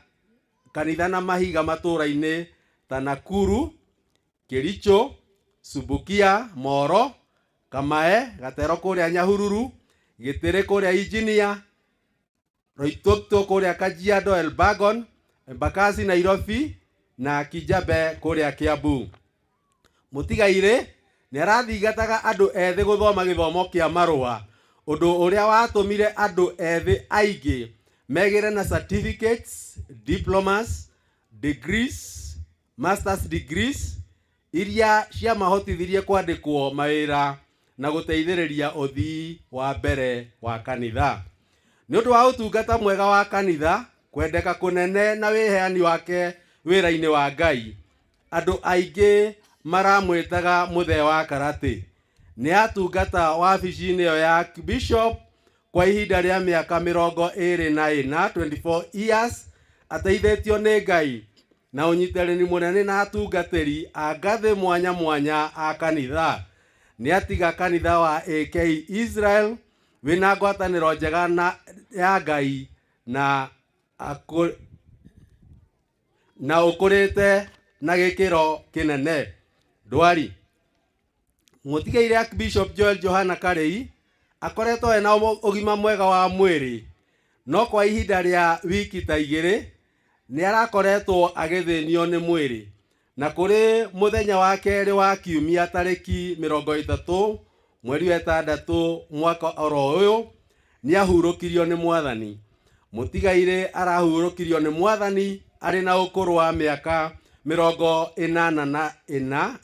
kanitha na mahiga matũũra-inĩ ta Nakuru, Kericho, Subukia, Moro, Kamae, Gatero kũrĩa Nyahururu, Gĩtĩrĩ kũrĩa Engineer, Roitoktok kũrĩa Kajiado Elbagon, Embakasi Nairobi na Kijabe kũrĩa Kiambu. Mũtigairĩ nĩarathingataga andũ ethĩ gũthoma gĩthomo kĩa marũa, ũndũ ũrĩa watũmire andũ ethĩ aingĩ megĩre na certificates, diplomas, degrees, masters degrees iria ciamahotithirie kwandĩkwo mawĩra na gũteithĩrĩria ũthii wa mbere wa kanitha. Nĩ ũndũ wa ũtungata mwega wa kanitha, kwendeka kũnene na wĩheani wake wĩra-inĩ wa Ngai, andũ aingĩ maramwĩtaga mũthee wa Karate. Nĩatungata wabici-inĩ ĩyo ya Bishop kwa ihinda rĩa mĩaka 24, 24 years, ateithĩtio nĩ Ngai na ũnyitĩrĩri mũnene na atungatĩri a ngathĩ mwanya mwanya a kanitha. Nĩatiga kanitha wa AK Israel Wĩna ngwatanĩro njega na ya Ngai na na ũkũrĩte na gĩkĩro kĩnene. Ndwari. Mũtigaire Archbishop Joel Johana Karei akoretwo ena ũgima mwega wa mwĩrĩ, no kwa ihinda rĩa wiki ta igĩrĩ nĩ arakoretwo agĩthĩnio nĩ mwĩrĩ, na kũrĩ mũthenya wa kerĩ wa kiumia tarĩki 30 mweri wa 6 mwaka oro ũyũ nĩ ahurũkirio nĩ Mwathani. Mũtigaire arahurũkirio nĩ Mwathani arĩ na ũkũrũ wa mĩaka 84,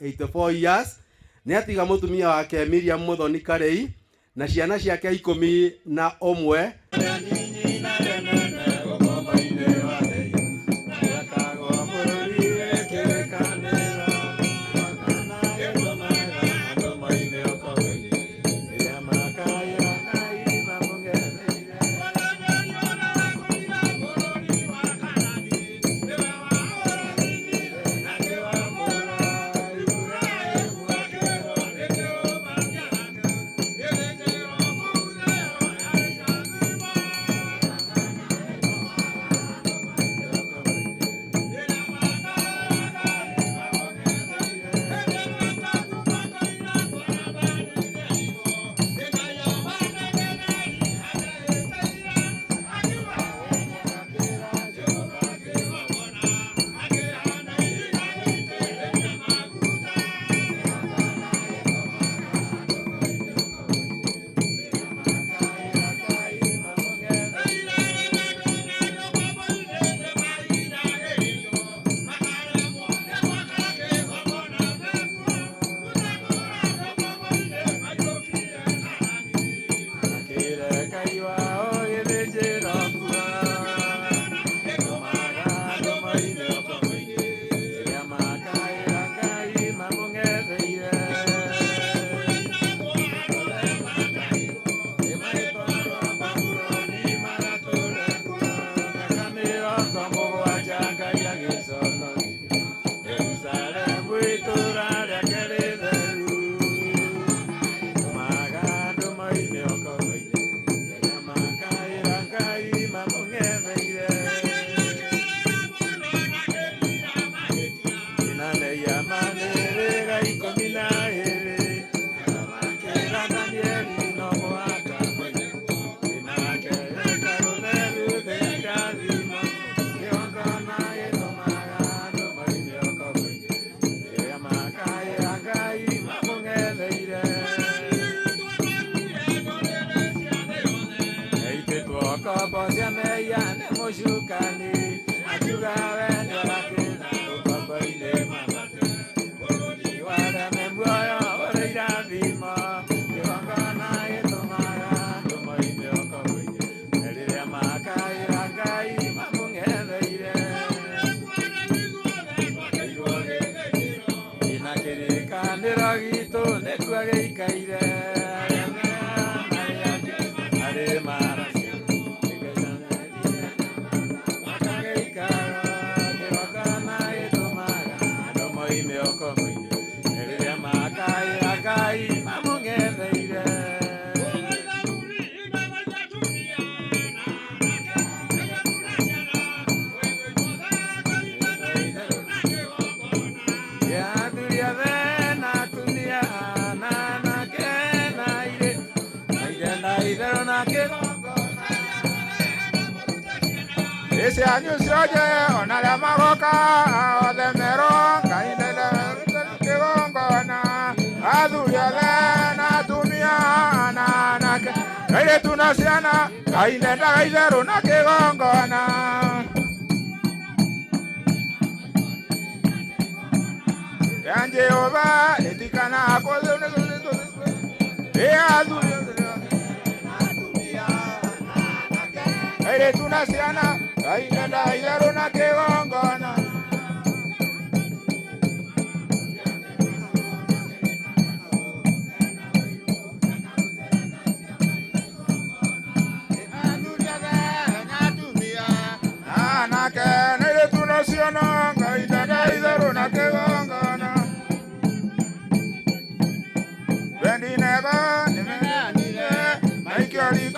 84 years. Nĩ atiga mũtumia wake Miriam Muthoni Karei na ciana ciake 11.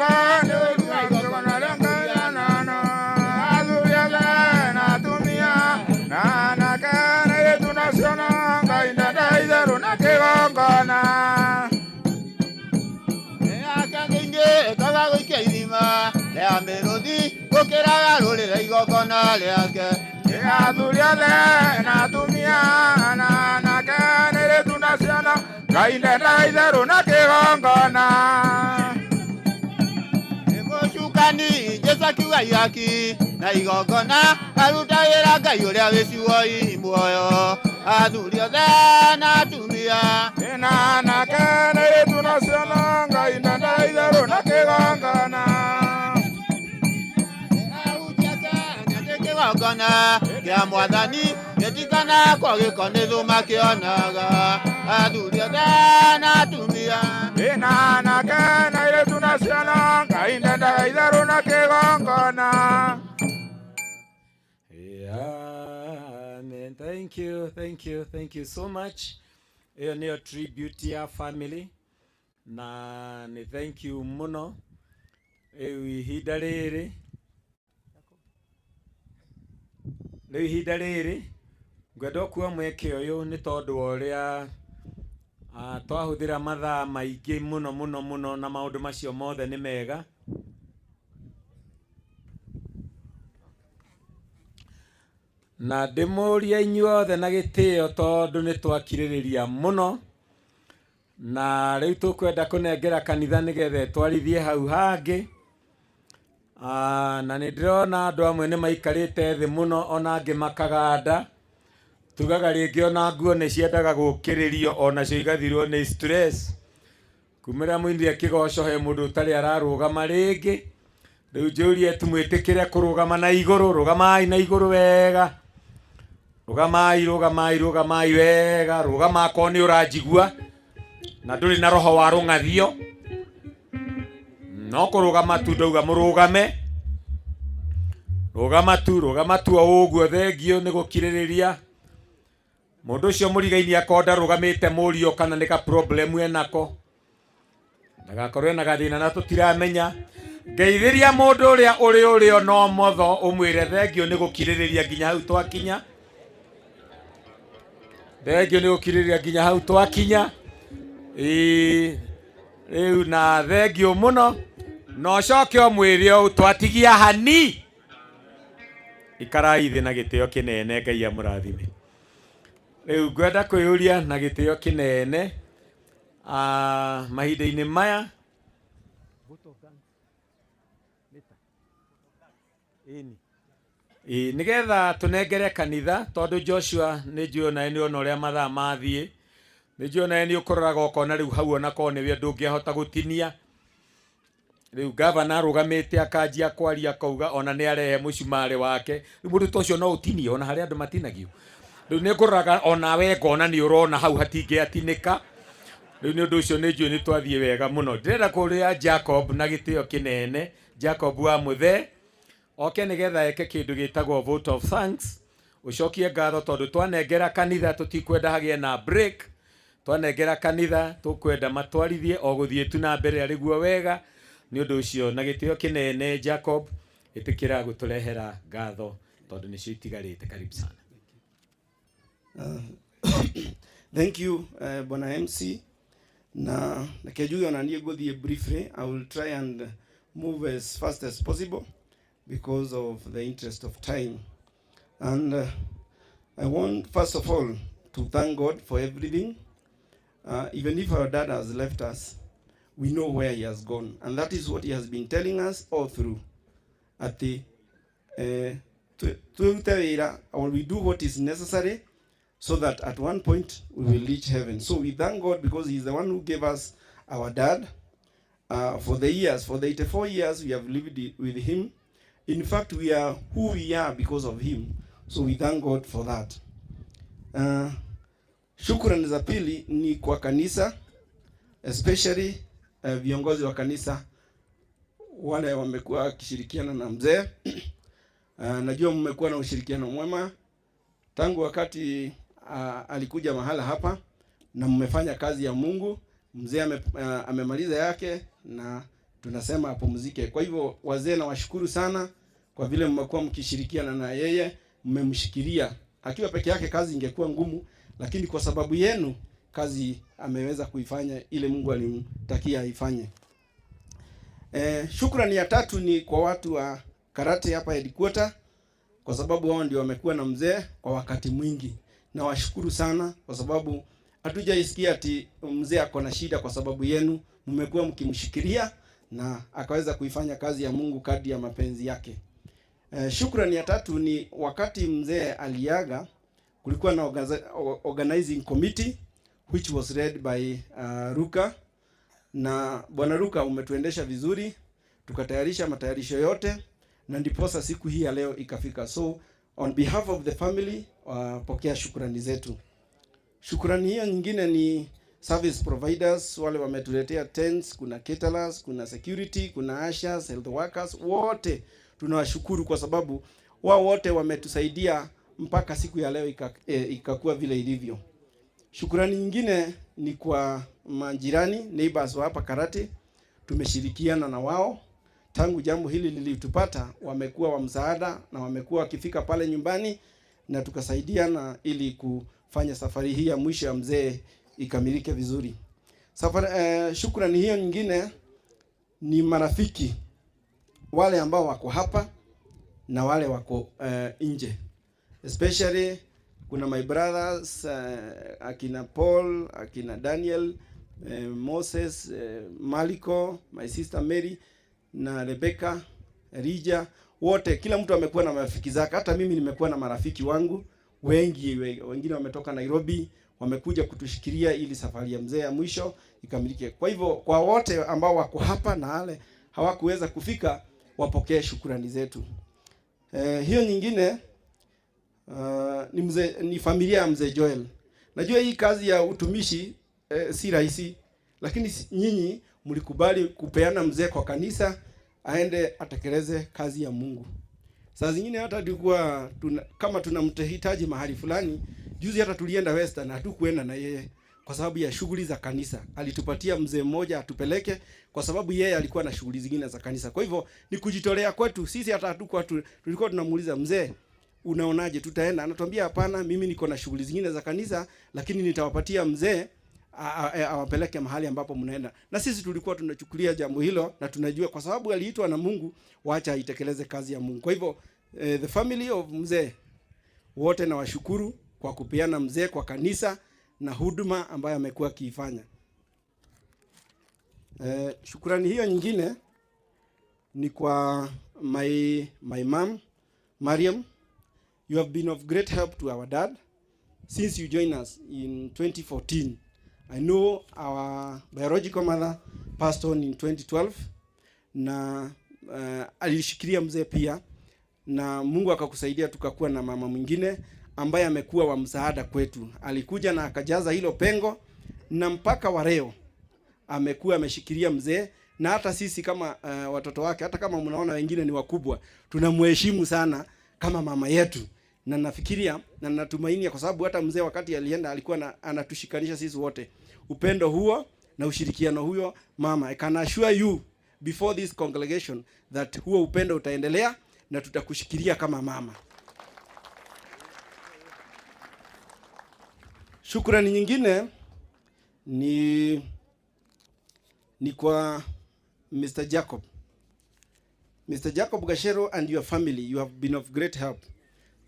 gĩko nĩ ũru wa igongona rĩa mũhianano. Athuri othe na atumia na anake na airĩtu na ciana, Ngai ndendaga itherũ na kĩgongona. Mĩaka mĩingĩ ĩkaga gũikia irima rĩa mĩrũthi gũkĩraga rũrĩra igongona rĩake. Athuri othe na atumia na anake na airĩtu na ciana, Ngai ndendaga itherũ na kĩgongona. Mũcukani Jesũ akiuga ihaki na igongona arutagĩra Ngai ũrĩa wĩ ciugo-inĩ muoyo. Athuri othe na atumia na anake na airĩtu na ciana, Ngai ndendaga itherũ na kĩgongona. Kĩgongona kĩa Mwathani gĩtikanakwo gĩko nĩ thũma kĩonaga. Athuri othe na atumia na anake na airĩtu na ciana, Ngai ndendaga itherũ na kĩgongona. Amen. Thank you, thank you, thank you so much. Ĩyo nĩyo tribute ya family na nĩ thank you mũno. Rĩu ihinda rĩrĩ rĩu ihinda rĩrĩ ngwenda kuoya mweke ũyũ nĩ tondũ wa ũrĩa twahũthĩra mathaa maingĩ mũno mũno mũno na maũndũ macio mothe nĩ mega. Na ndĩmũrie inyuothe na gĩtĩo tondũ nĩ twakirĩrĩria mũno na rĩu tũkwenda kũnengera kanitha nĩgetha ĩtwarithie hau hangĩ. Na nĩ ndĩrona andũ amwe nĩ maikarĩte thĩ mũno ona angĩ makaganda. Tugaga rĩngĩ ona nguo nĩ ciendaga gũkĩrĩrio onacio igathirwo nĩ stress. Kumĩra mũinire kĩgoco he mũndũ ũtarĩ ararũgama rĩngĩ. Rĩu njũrie tũmwĩtĩkĩre kũrũgama na igũrũ, rũgamai na igũrũ wega. Rũgamai, rũgamai, rũgamai wega, rũgama akorwo nĩ ũranjigua na ndũrĩ na roho wa rũng'athio. No kũrũgama tu ndauga mũrũgame. Rũgama tu o ũguo, thengio nĩ gũkirĩrĩria. Mũndũ ũcio mũrigainie akorwo ndarũgamĩte mũrio kana nĩ ka problem enako. Ndagakorwo ena gathĩna na tũtiramenya. Ngeithĩria mũndũ ũrĩa ũrĩ ũrĩo no motho ũmwĩre thengio nĩ gũkirĩrĩria nginya hau twakinya. Thengio nĩ gũkirĩrĩria nginya hau twakinya. Ĩĩ rĩu na thengio mũno na ũcoke ũmwĩre ũũ twatigia hani. Ikarai thĩ na gĩtĩo kĩnene, Ngai amũrathime. Rĩu ngwenda kwĩyũria na gĩtĩo kĩnene mahinda-inĩ maya nĩgetha tũnengere kanitha tondũ Joshua nĩ njũĩ onawe nĩ ona ũrĩa mathaa mathiĩ, nĩ njũĩ onawe nĩ ũkũroraga ũkona rĩu hau onakorwo nĩwe ndũngĩahota gũtinia. Rĩu gavana arũgamĩte akanjia kwaria akauga ona nĩ arehe mũcumarĩ wake. Rĩu mũndũ ta ũcio no ũtinie ona harĩa andũ matinagio. Rĩu nĩ ngũroraga onawe ngona nĩ ũrona hau hatingĩatinĩka. Rĩu nĩ ũndũ ũcio nĩ njũĩ nĩ twathiĩ wega mũno. Ndĩrenda kũrĩa Jacob na gĩtĩo kĩnene, Jacob wa Mũthee oke nĩgetha eke kĩndũ gĩtagwo vote of thanks. Ũcokie ngatho tondũ twanengera kanitha tũtikwenda hagĩe na break. Twanengera kanitha tũkwenda matwarithie o gũthiĩ tu na mbere arĩguo wega. Nĩ ũndũ ũcio na gĩtĩo kĩnene Jacob, ĩtĩkĩra gũtũrehera ngatho tondũ nĩcio itigarĩte. Karibu sana. Thank you, Bwana MC. Na reke njuge ona niĩ ngũthiĩ briefly. I will try and move as fast as possible because of the interest of time. And I want, first of all, to thank God for everything. Even if our dad has left us, we know where he has gone. And that is what he has been telling us all through. At the or we do what is necessary so that at one point we will reach heaven. So we thank God because he is the one who gave us our dad. For the years, for the 84 years we have lived with him. In fact, we are who we are because of him. So we thank God for that. Shukrani za pili ni kwa kanisa, especially viongozi wa kanisa wale wamekuwa wakishirikiana na mzee. Najua mmekuwa na ushirikiano mwema tangu wakati alikuja mahala hapa, na mmefanya kazi ya Mungu. Mzee amemaliza yake na Tunasema apumzike. Kwa hivyo wazee, nawashukuru sana kwa vile mmekuwa mkishirikiana na yeye, mmemshikilia. Akiwa peke yake kazi ingekuwa ngumu, lakini kwa sababu yenu kazi ameweza kuifanya ile Mungu alimtakia aifanye. Shukrani ya tatu ni kwa watu wa Karate hapa headquarter, kwa sababu wao ndio wamekuwa na mzee kwa wakati mwingi. Na washukuru sana kwa sababu hatujaisikia ati mzee ako na shida kwa sababu yenu, mmekuwa mkimshikilia na akaweza kuifanya kazi ya Mungu kadri ya mapenzi yake. Shukrani ya tatu ni wakati mzee aliaga, kulikuwa na organizing committee which was led by Ruka. Na Bwana Ruka, umetuendesha vizuri, tukatayarisha matayarisho yote na ndiposa siku hii ya leo ikafika. So on behalf of the family, pokea shukrani zetu. Shukrani hiyo nyingine ni service providers, wale wametuletea tents, kuna caterers, kuna security, kuna ushers, health workers, wote tunawashukuru kwa sababu wao wote wametusaidia mpaka siku ya leo ikakuwa vile ilivyo. Shukrani nyingine ni kwa majirani, neighbors wa hapa Karate, tumeshirikiana na wao tangu jambo hili lilitupata, wamekuwa wa msaada na wamekuwa wakifika pale nyumbani na tukasaidiana ili kufanya safari hii ya mwisho ya mzee ikamilike vizuri. Shukrani hiyo nyingine ni marafiki wale ambao wako hapa na wale wako nje. Especially kuna my brothers akina Paul, akina Daniel, Moses, Maliko, my sister Mary na Rebecca, Rija, wote kila mtu amekuwa na marafiki zake. Hata mimi nimekuwa na marafiki wangu wengi, wengine wametoka Nairobi, wamekuja kutushikilia ili safari ya mzee ya mwisho ikamilike. Kwa hivyo kwa wote ambao wako hapa na wale hawakuweza kufika, wapokee shukrani zetu. Hiyo nyingine ni familia ya mzee Joel. Najua hii kazi ya utumishi si rahisi, lakini nyinyi mlikubali kupeana mzee kwa kanisa aende atekeleze kazi ya Mungu. Saa zingine hata tulikuwa kama tunamhitaji mahali fulani, juzi hata tulienda Western hatukuenda na yeye kwa sababu ya shughuli za kanisa. Alitupatia mzee mmoja atupeleke kwa sababu yeye alikuwa na shughuli zingine za kanisa. Kwa hivyo ni kujitolea kwetu sisi, hata hatukuwa tulikuwa tunamuuliza mzee, unaonaje tutaenda? Anatuambia hapana, mimi niko na shughuli zingine za kanisa, lakini nitawapatia mzee awapeleke mahali ambapo mnaenda. Na sisi tulikuwa tunachukulia jambo hilo na tunajua kwa sababu aliitwa na Mungu, waacha aitekeleze kazi ya Mungu. Kwa hivyo the family of mzee wote nawashukuru kwa kupeana mzee kwa kanisa na huduma ambayo amekuwa akiifanya. Shukrani hiyo nyingine ni kwa my mom Mariam. You have been of great help to our dad since you joined us in 2014. I know our biological mother passed on in 2012 na alishikilia mzee pia, na Mungu akakusaidia tukakuwa na mama mwingine ambaye amekuwa wa msaada kwetu. Alikuja na akajaza hilo pengo, na mpaka wa leo amekuwa ameshikilia mzee, na hata sisi kama watoto wake, hata kama mnaona wengine ni wakubwa, tunamheshimu sana kama mama yetu. Na nafikiria na natumaini kwa sababu hata mzee wakati alienda alikuwa anatushikanisha sisi wote. Upendo huo na ushirikiano huo, mama, I can assure you before this congregation that huo upendo utaendelea na tutakushikilia kama mama. Shukrani nyingine ni kwa Mr. Jacob. Mr. Jacob Gashero and your family, you have been of great help.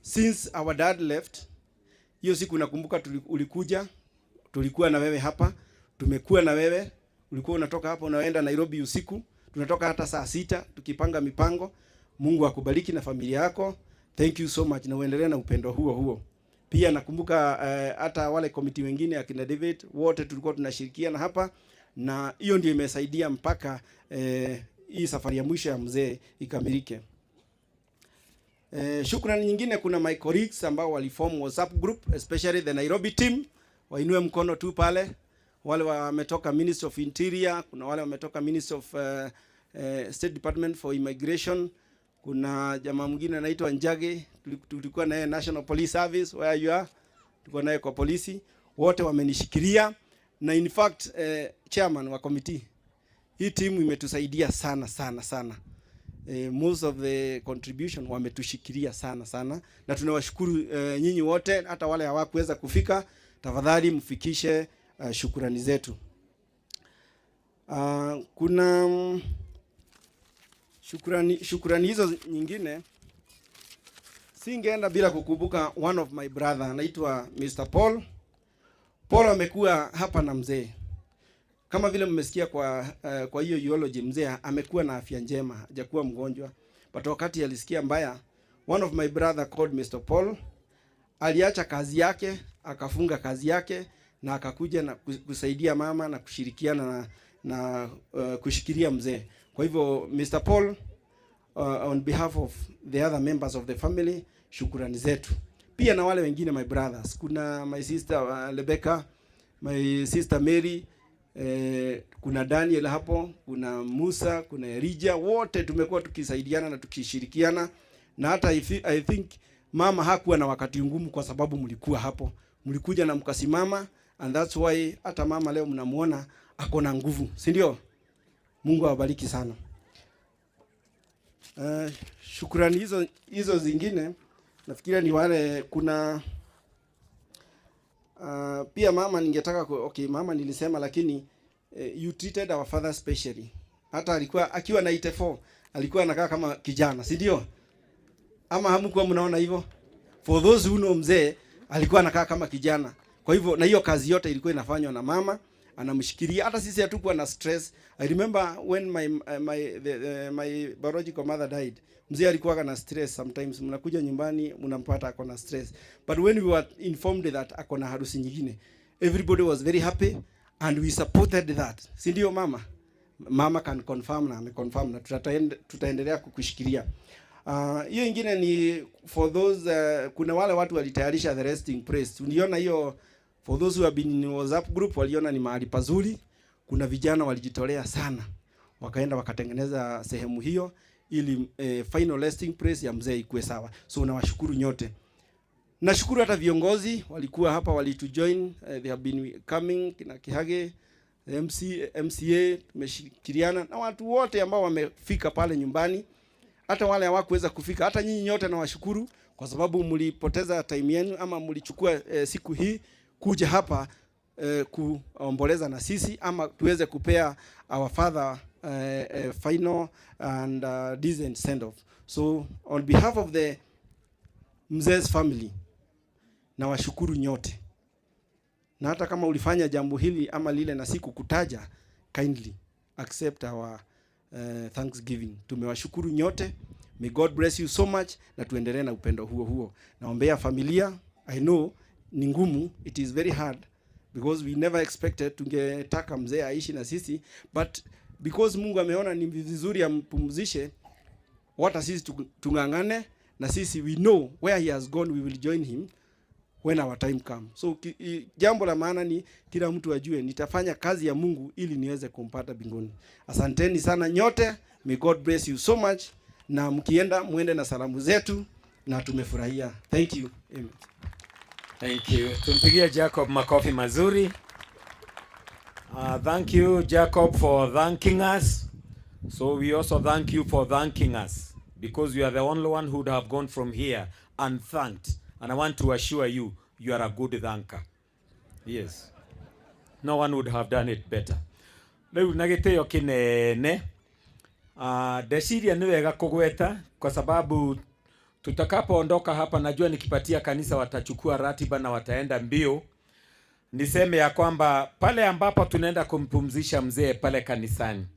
Since our dad left, hiyo siku nakumbuka ulikuja, tulikuwa na wewe hapa, tumekuwa na wewe, ulikuwa unatoka hapa unaenda Nairobi usiku, tunatoka hata saa 6 tukipanga mipango. Mungu akubariki na familia yako. Thank you so much, na uendelee na upendo huo huo. Pia nakumbuka hata wale committee wengine akina David, wote tulikuwa tunashirikiana hapa, na hiyo ndio imesaidia mpaka hii safari ya mwisho ya mzee ikamilike. Shukrani nyingine, kuna my colleagues ambao waliform WhatsApp group, especially the Nairobi team. Wainue mkono tu pale. Wale wametoka Ministry of Interior, kuna wale wametoka Ministry of State Department for Immigration, kuna jamaa mwingine anaitwa Njage, tulikuwa naye National Police Service, where you are, tulikuwa naye kwa polisi. Wote wamenishikilia, na in fact chairman wa committee, Hii timu imetusaidia sana sana sana. Most of the contribution wametushikilia sana sana, na tunawashukuru nyinyi wote, hata wale hawakuweza kufika, tafadhali mfikishe shukurani zetu. Kuna shukurani hizo nyingine, singeenda bila kukumbuka one of my brother anaitwa Mr. Paul. Paul amekuwa hapa na mzee. Kama vile mmesikia kwa hiyo eulogy, mzee amekuwa na afya njema, hajakuwa mgonjwa. But wakati alisikia mbaya, one of my brother called Mr. Paul aliacha kazi yake, akafunga kazi yake na akakuja na kusaidia mama na kushirikiana na kushikilia mzee. Kwa hivyo Mr. Paul, on behalf of the other members of the family, shukurani zetu. Pia na wale wengine my brothers, kuna my sister Rebecca, my sister Mary, kuna Daniel hapo, kuna Musa, kuna Elijah, wote tumekuwa tukisaidiana na tukishirikiana, na hata I think mama hakuwa na wakati ngumu kwa sababu mlikuwa hapo, mlikuja na mkasimama, and that's why hata mama leo mnamuona ako na nguvu, si ndio? Mungu awabariki sana. Shukrani hizo zingine nafikiria ni wale kuna pia mama ningetaka okay, mama nilisema, lakini you treated our father specially. Hata alikuwa akiwa na 84 alikuwa anakaa kama kijana, si ndio? Ama hamkuwa mnaona hivyo? For those who know, mzee alikuwa anakaa kama kijana. Kwa hivyo na hiyo kazi yote ilikuwa inafanywa na mama, anamshikilia. Hata sisi hatukuwa na stress. I remember when my biological mother died, mzee alikuwa na stress sometimes. Mnakuja nyumbani mnampata ako na stress. But when we were informed that ako na harusi nyingine, everybody was very happy and we supported that. Si ndio mama? Mama can confirm na ameconfirm, na tutaendelea kukushikilia. Hiyo ingine ni for those kuna wale watu walitayarisha the resting place. Uliona hiyo, for those who have been in WhatsApp group waliona ni mahali pazuri. Kuna vijana walijitolea sana, wakaenda wakatengeneza sehemu hiyo ili final resting place ya mzee ikuwe sawa. So nawashukuru nyote. Nashukuru hata viongozi walikuwa hapa, walitujoin, they have been coming, kina Kihage, MC, MCA, tumeshirikiana na watu wote ambao wamefika pale nyumbani, hata wale hawakuweza kufika, hata nyinyi nyote nawashukuru kwa sababu mlipoteza time yenu ama mlichukua siku hii kuja hapa kuomboleza na sisi ama tuweze kupea our father final and decent send off. So on behalf of the mzee's family, nawashukuru nyote, na hata kama ulifanya jambo hili ama lile na sikukutaja, kindly accept our thanksgiving. Tumewashukuru nyote. May God bless you so much, na tuendelee na upendo huo huo. Naombea familia. I know ni ngumu, it is very hard because we never expected, tungetaka mzee aishi na sisi, but because Mungu ameona ni vizuri ampumzishe, hata sisi tung'ang'ane na sisi we know where he has gone, we will join him when our time come. So jambo la maana ni kila mtu ajue nitafanya kazi ya Mungu ili niweze kumpata mbinguni. Asanteni sana nyote. May God bless you so much. Na mkienda muende na salamu zetu na tumefurahia. Thank you. Amen. Thank you. Tumpigie Jacob makofi mazuri. Thank you, Jacob, for thanking us. So we also thank you for thanking us, because you are the only one who would have gone from here unthanked. And I want to assure you, you are a good thanker. Yes. No one would have done it better. Rĩu na gĩtĩo kĩnene, ndeciria nĩ wega kũgweta kwa sababu tutakapoondoka hapa, najua nikipatia kanisa watachukua ratiba na wataenda mbio. Niseme ya kwamba pale ambapo tunaenda kumpumzisha mzee pale kanisani,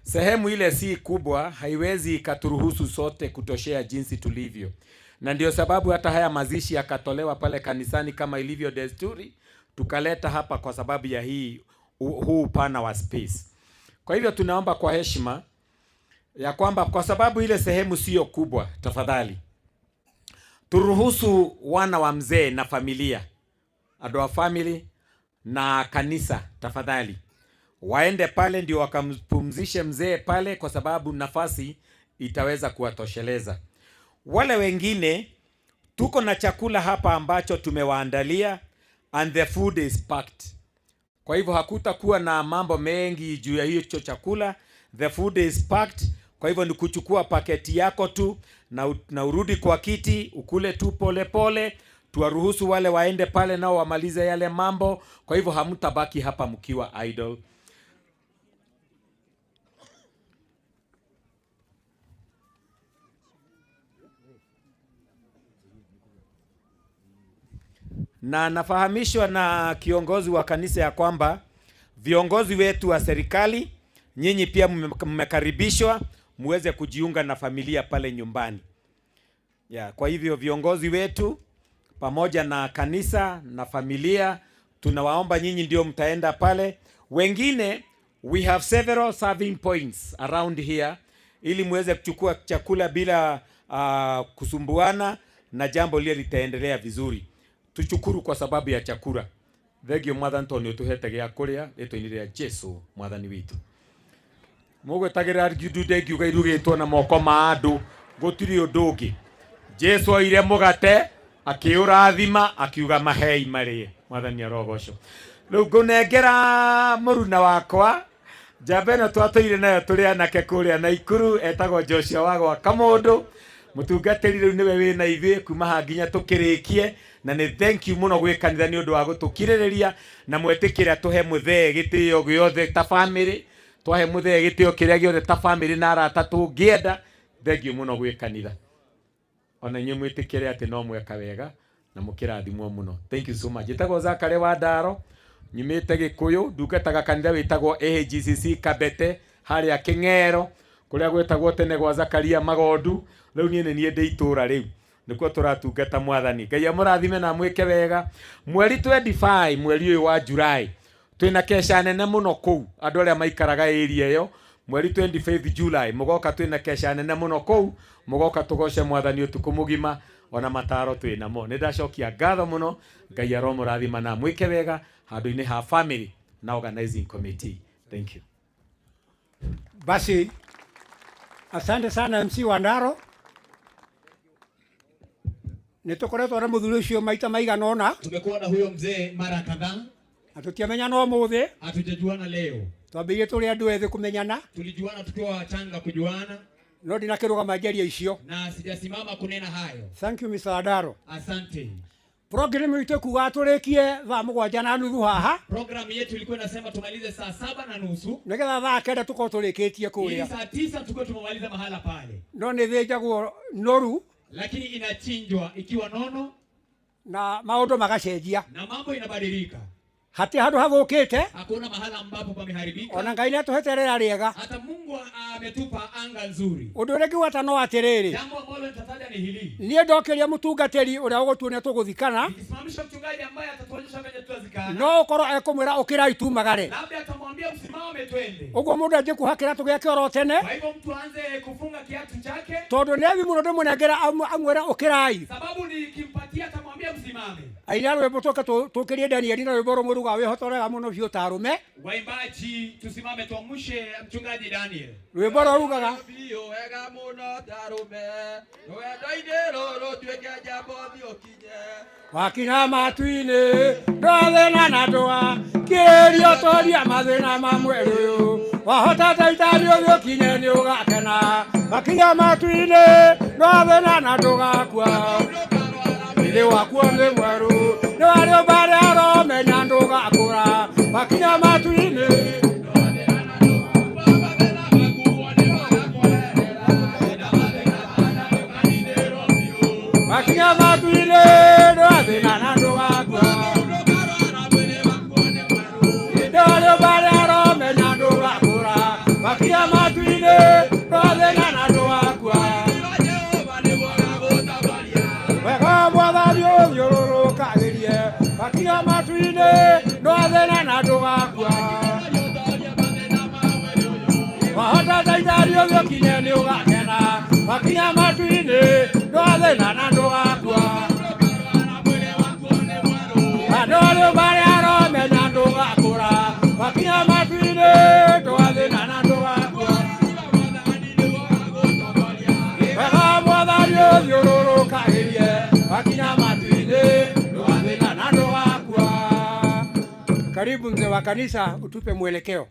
sehemu ile si kubwa, haiwezi ikaturuhusu sote kutoshea jinsi tulivyo, na ndio sababu hata haya mazishi yakatolewa pale kanisani kama ilivyo desturi, tukaleta hapa kwa sababu ya huu upana wa space. Kwa hivyo tunaomba kwa heshima ya kwamba kwa sababu ile sehemu sio kubwa, tafadhali turuhusu wana wa mzee na familia, Adoa family na kanisa, tafadhali waende pale ndio wakampumzishe mzee pale, kwa sababu nafasi itaweza kuwatosheleza. Wale wengine tuko na chakula hapa ambacho tumewaandalia, and the food is packed. Kwa Kwa hivyo hakutakuwa na mambo mengi juu ya hicho chakula. The food is packed. Kwa hivyo ni kuchukua paketi yako tu na urudi kwa kiti ukule tu pole pole, tuwaruhusu wale waende pale nao wamalize yale mambo. Kwa hivyo hamtabaki hapa mkiwa idle. Na nafahamishwa na kiongozi wa kanisa ya kwamba viongozi wetu wa serikali, nyinyi pia mmekaribishwa muweze kujiunga na familia pale nyumbani. Ya, kwa hivyo viongozi wetu pamoja na kanisa na familia tunawaomba nyinyi ndio mtaenda pale. Wengine, we have several serving points around here ili muweze kuchukua chakula bila kusumbuana na jambo lile litaendelea vizuri. Tuchukuru kwa sababu ya chakula. Thengio Mwathani tondũ nĩ ũtũhete gĩa kũrĩa rĩtwa-inĩ rĩa Jesu Mwathani witũ. Mũgwĩtagĩra ndude ngiuga irugĩtwo na moko ma andũ, gũtirĩ ũndũ ũngĩ. Jesu oire mũgate akĩũrathima akiuga mahei marĩe. Mwathani arogocwo. Rĩu ngũnengera mũruna wakwa njamba ĩno twatũire nayo tũrĩ anake kũrĩa Naikuru, etagwo Joshua wa gwaka mũndũ. Mũtungatĩri rĩu nĩwe wĩna ithuĩ kuma haha nginya tũkĩrĩkie, na nĩ thank you mũno gwĩ kanitha nĩ ũndũ wa gũtũkirĩrĩria na mwetĩkĩra tũhe mũthee gĩtĩo gĩothe ta family, twahe mũthee gĩtĩo kĩrĩa gĩothe ta family na arata tũngĩenda. Thank you mũno gwĩ kanitha. Ona inyuĩ mwĩtĩkĩre atĩ no mweka wega na mũkĩrathimwo mũno. Thank you so much. Njĩtagwo Zakare wa Ndaro, nyumĩte Gĩkũyũ, ndungataga kanitha wĩtagwo AGCC Kabete harĩa Kĩng'ero, kũrĩa gwĩtagwo tene gwa Zakaria Magondu. Rĩu niĩ nĩ niĩ ndĩ itũũra rĩu, nĩkuo tũratungata Mwathani. Ngai amũrathime na amwĩke wega. Mweri 25, mweri ũyũ wa July, twĩna kesha nene mũno kũu, andũ arĩa maikaraga area ĩyo. Mweri 25 July mũgoka twĩna kesha nene mũno kũu, mũgoka tũgoce Mwathani ũtukũ mũgima, ona mataro twĩnamo. Nĩ ndacokia ngatho mũno, Ngai aromũrathima na amwĩke wega handũ-inĩ ha family na organizing committee. Thank you. Basi asante sana MC wa Ndaro. Nĩtũkoretwo na mũthuri ũcio maita maigana ũna. Tumekuwa na huyo mzee mara kadhaa. Na tũtiamenyana ũmũthĩ. Hatujajuana leo. Twambĩrĩirie tũrĩ andũ ethĩ kũmenyana. Tulijuana tukiwa wachanga kujuana. No ndinakĩrũgama njarie icio. Na sijasimama kunena hayo. Thank you Mr. Wandaro. Asante. Program itũ kuga tũrĩkie thaa 7:30 haha. Program yetu ilikuwa inasema tumalize saa 7:30. Nĩgetha thaa 9 tukorwo tũrĩkĩtie kũrĩa. Ili saa 9 tukuwe tumemaliza mahala pale. No nĩthĩnjagwo noru. Lakini inachinjwa ikiwa nono. Na maũndũ magacenjia. Na mambo inabadilika. Hati handũ hathũkĩte. Hakuna mahala ambapo pameharibika. Ona Ngai nĩatũhete rĩera rĩega. Hata Mungu ametupa anga nzuri. Ũndũ ũrĩa ngiuga ta no atĩrĩrĩ. Jambo ambalo nitataja ni hili. Niĩ ndokĩria mũtungatĩri ũrĩa ũgũtuonia tũgũthikana. Nikisimamisha mchungaji ambaye atatuonyesha venye tutazikana. No ũkorwo ekũmwĩra ũkĩrai tumagare. Labda atamwambia usimame twende. Ũguo mũndũ anjie kuoha kĩratũ gĩake oro tene. Kwa hivyo mtu aanze kufunga kiatu chake. Tondũ nĩ ethi mũno ndĩmũnengera amwĩra ũkĩrai. Sababu nikimpatia atamwambia msimame. Aina rwĩmbo tũke tũkĩrie Danieli na rwĩmbo rũmwe rugaga wĩhotorega mũno biũ ta arũme. Waimbaji tusimame tuamshe mchungaji Daniel. Rwĩmbo rũrugaga biũ wega mũno ta arũme, rwendo-inĩ rũrũ tuĩke njamba ũthiĩ ũkinye. Wakinya matu-inĩ ndwathĩna na ndũa kĩrĩrio toria mathĩna ma mwĩrĩ ũyũ wahota ta itari ũthiĩ ũkinye nĩ ũgakena. Wakinya matu-inĩ ndwathĩna na ndũgakua mwĩrĩ wakuo nĩ mwerũ nĩ warĩ ũmbarĩ aromenya ndũgakũra. Wakinya matu-inĩ wakinya matu-inĩ ndwathĩna na ndũgakua nĩ warĩ ũmbarĩ aromenya ndũgakũra. Wakinya matu-inĩ ndwathĩna na ndũgakua wega Mwathani ũthiũrũrũkagĩrie. Wakinya matu-inĩ ndwathĩna na ndũgakua wahota ta itari ũthiĩ ũkinye nĩ ũgakena. Wakinya matu-inĩ ndwathĩna na ndũgakua andũ arĩa marĩ aromenya ndũgakũra. Wakinya matu-inĩ ndwathĩna na ndũgakua wega Mwathani ũthiũrũrũkagĩrie. Wakinya matu-inĩ ndwathĩna na ndũgakua. Karibu mzee wa kanisa, utupe mwelekeo.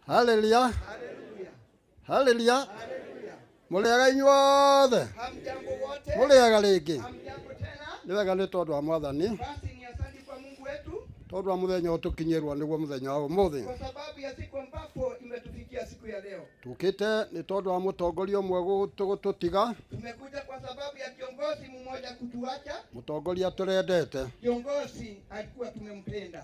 Haleluya. Haleluya. Mũrĩega inyuothe. Mũrĩega rĩngĩ. Nĩ wega nĩ tondũ wa Mwathani. Tondũ wa mũthenya ũtũkinyĩrwo nĩguo mũthenya wa ũmũthĩ. Kwa sababu ya siku ambapo imetufikia siku ya leo. Tũkĩte nĩ tondũ wa mũtongoria ũmwe gũtũtiga. Tumekuja kwa sababu ya kiongozi mmoja kutuacha. Mũtongoria tũrendete. Kiongozi alikuwa tumempenda.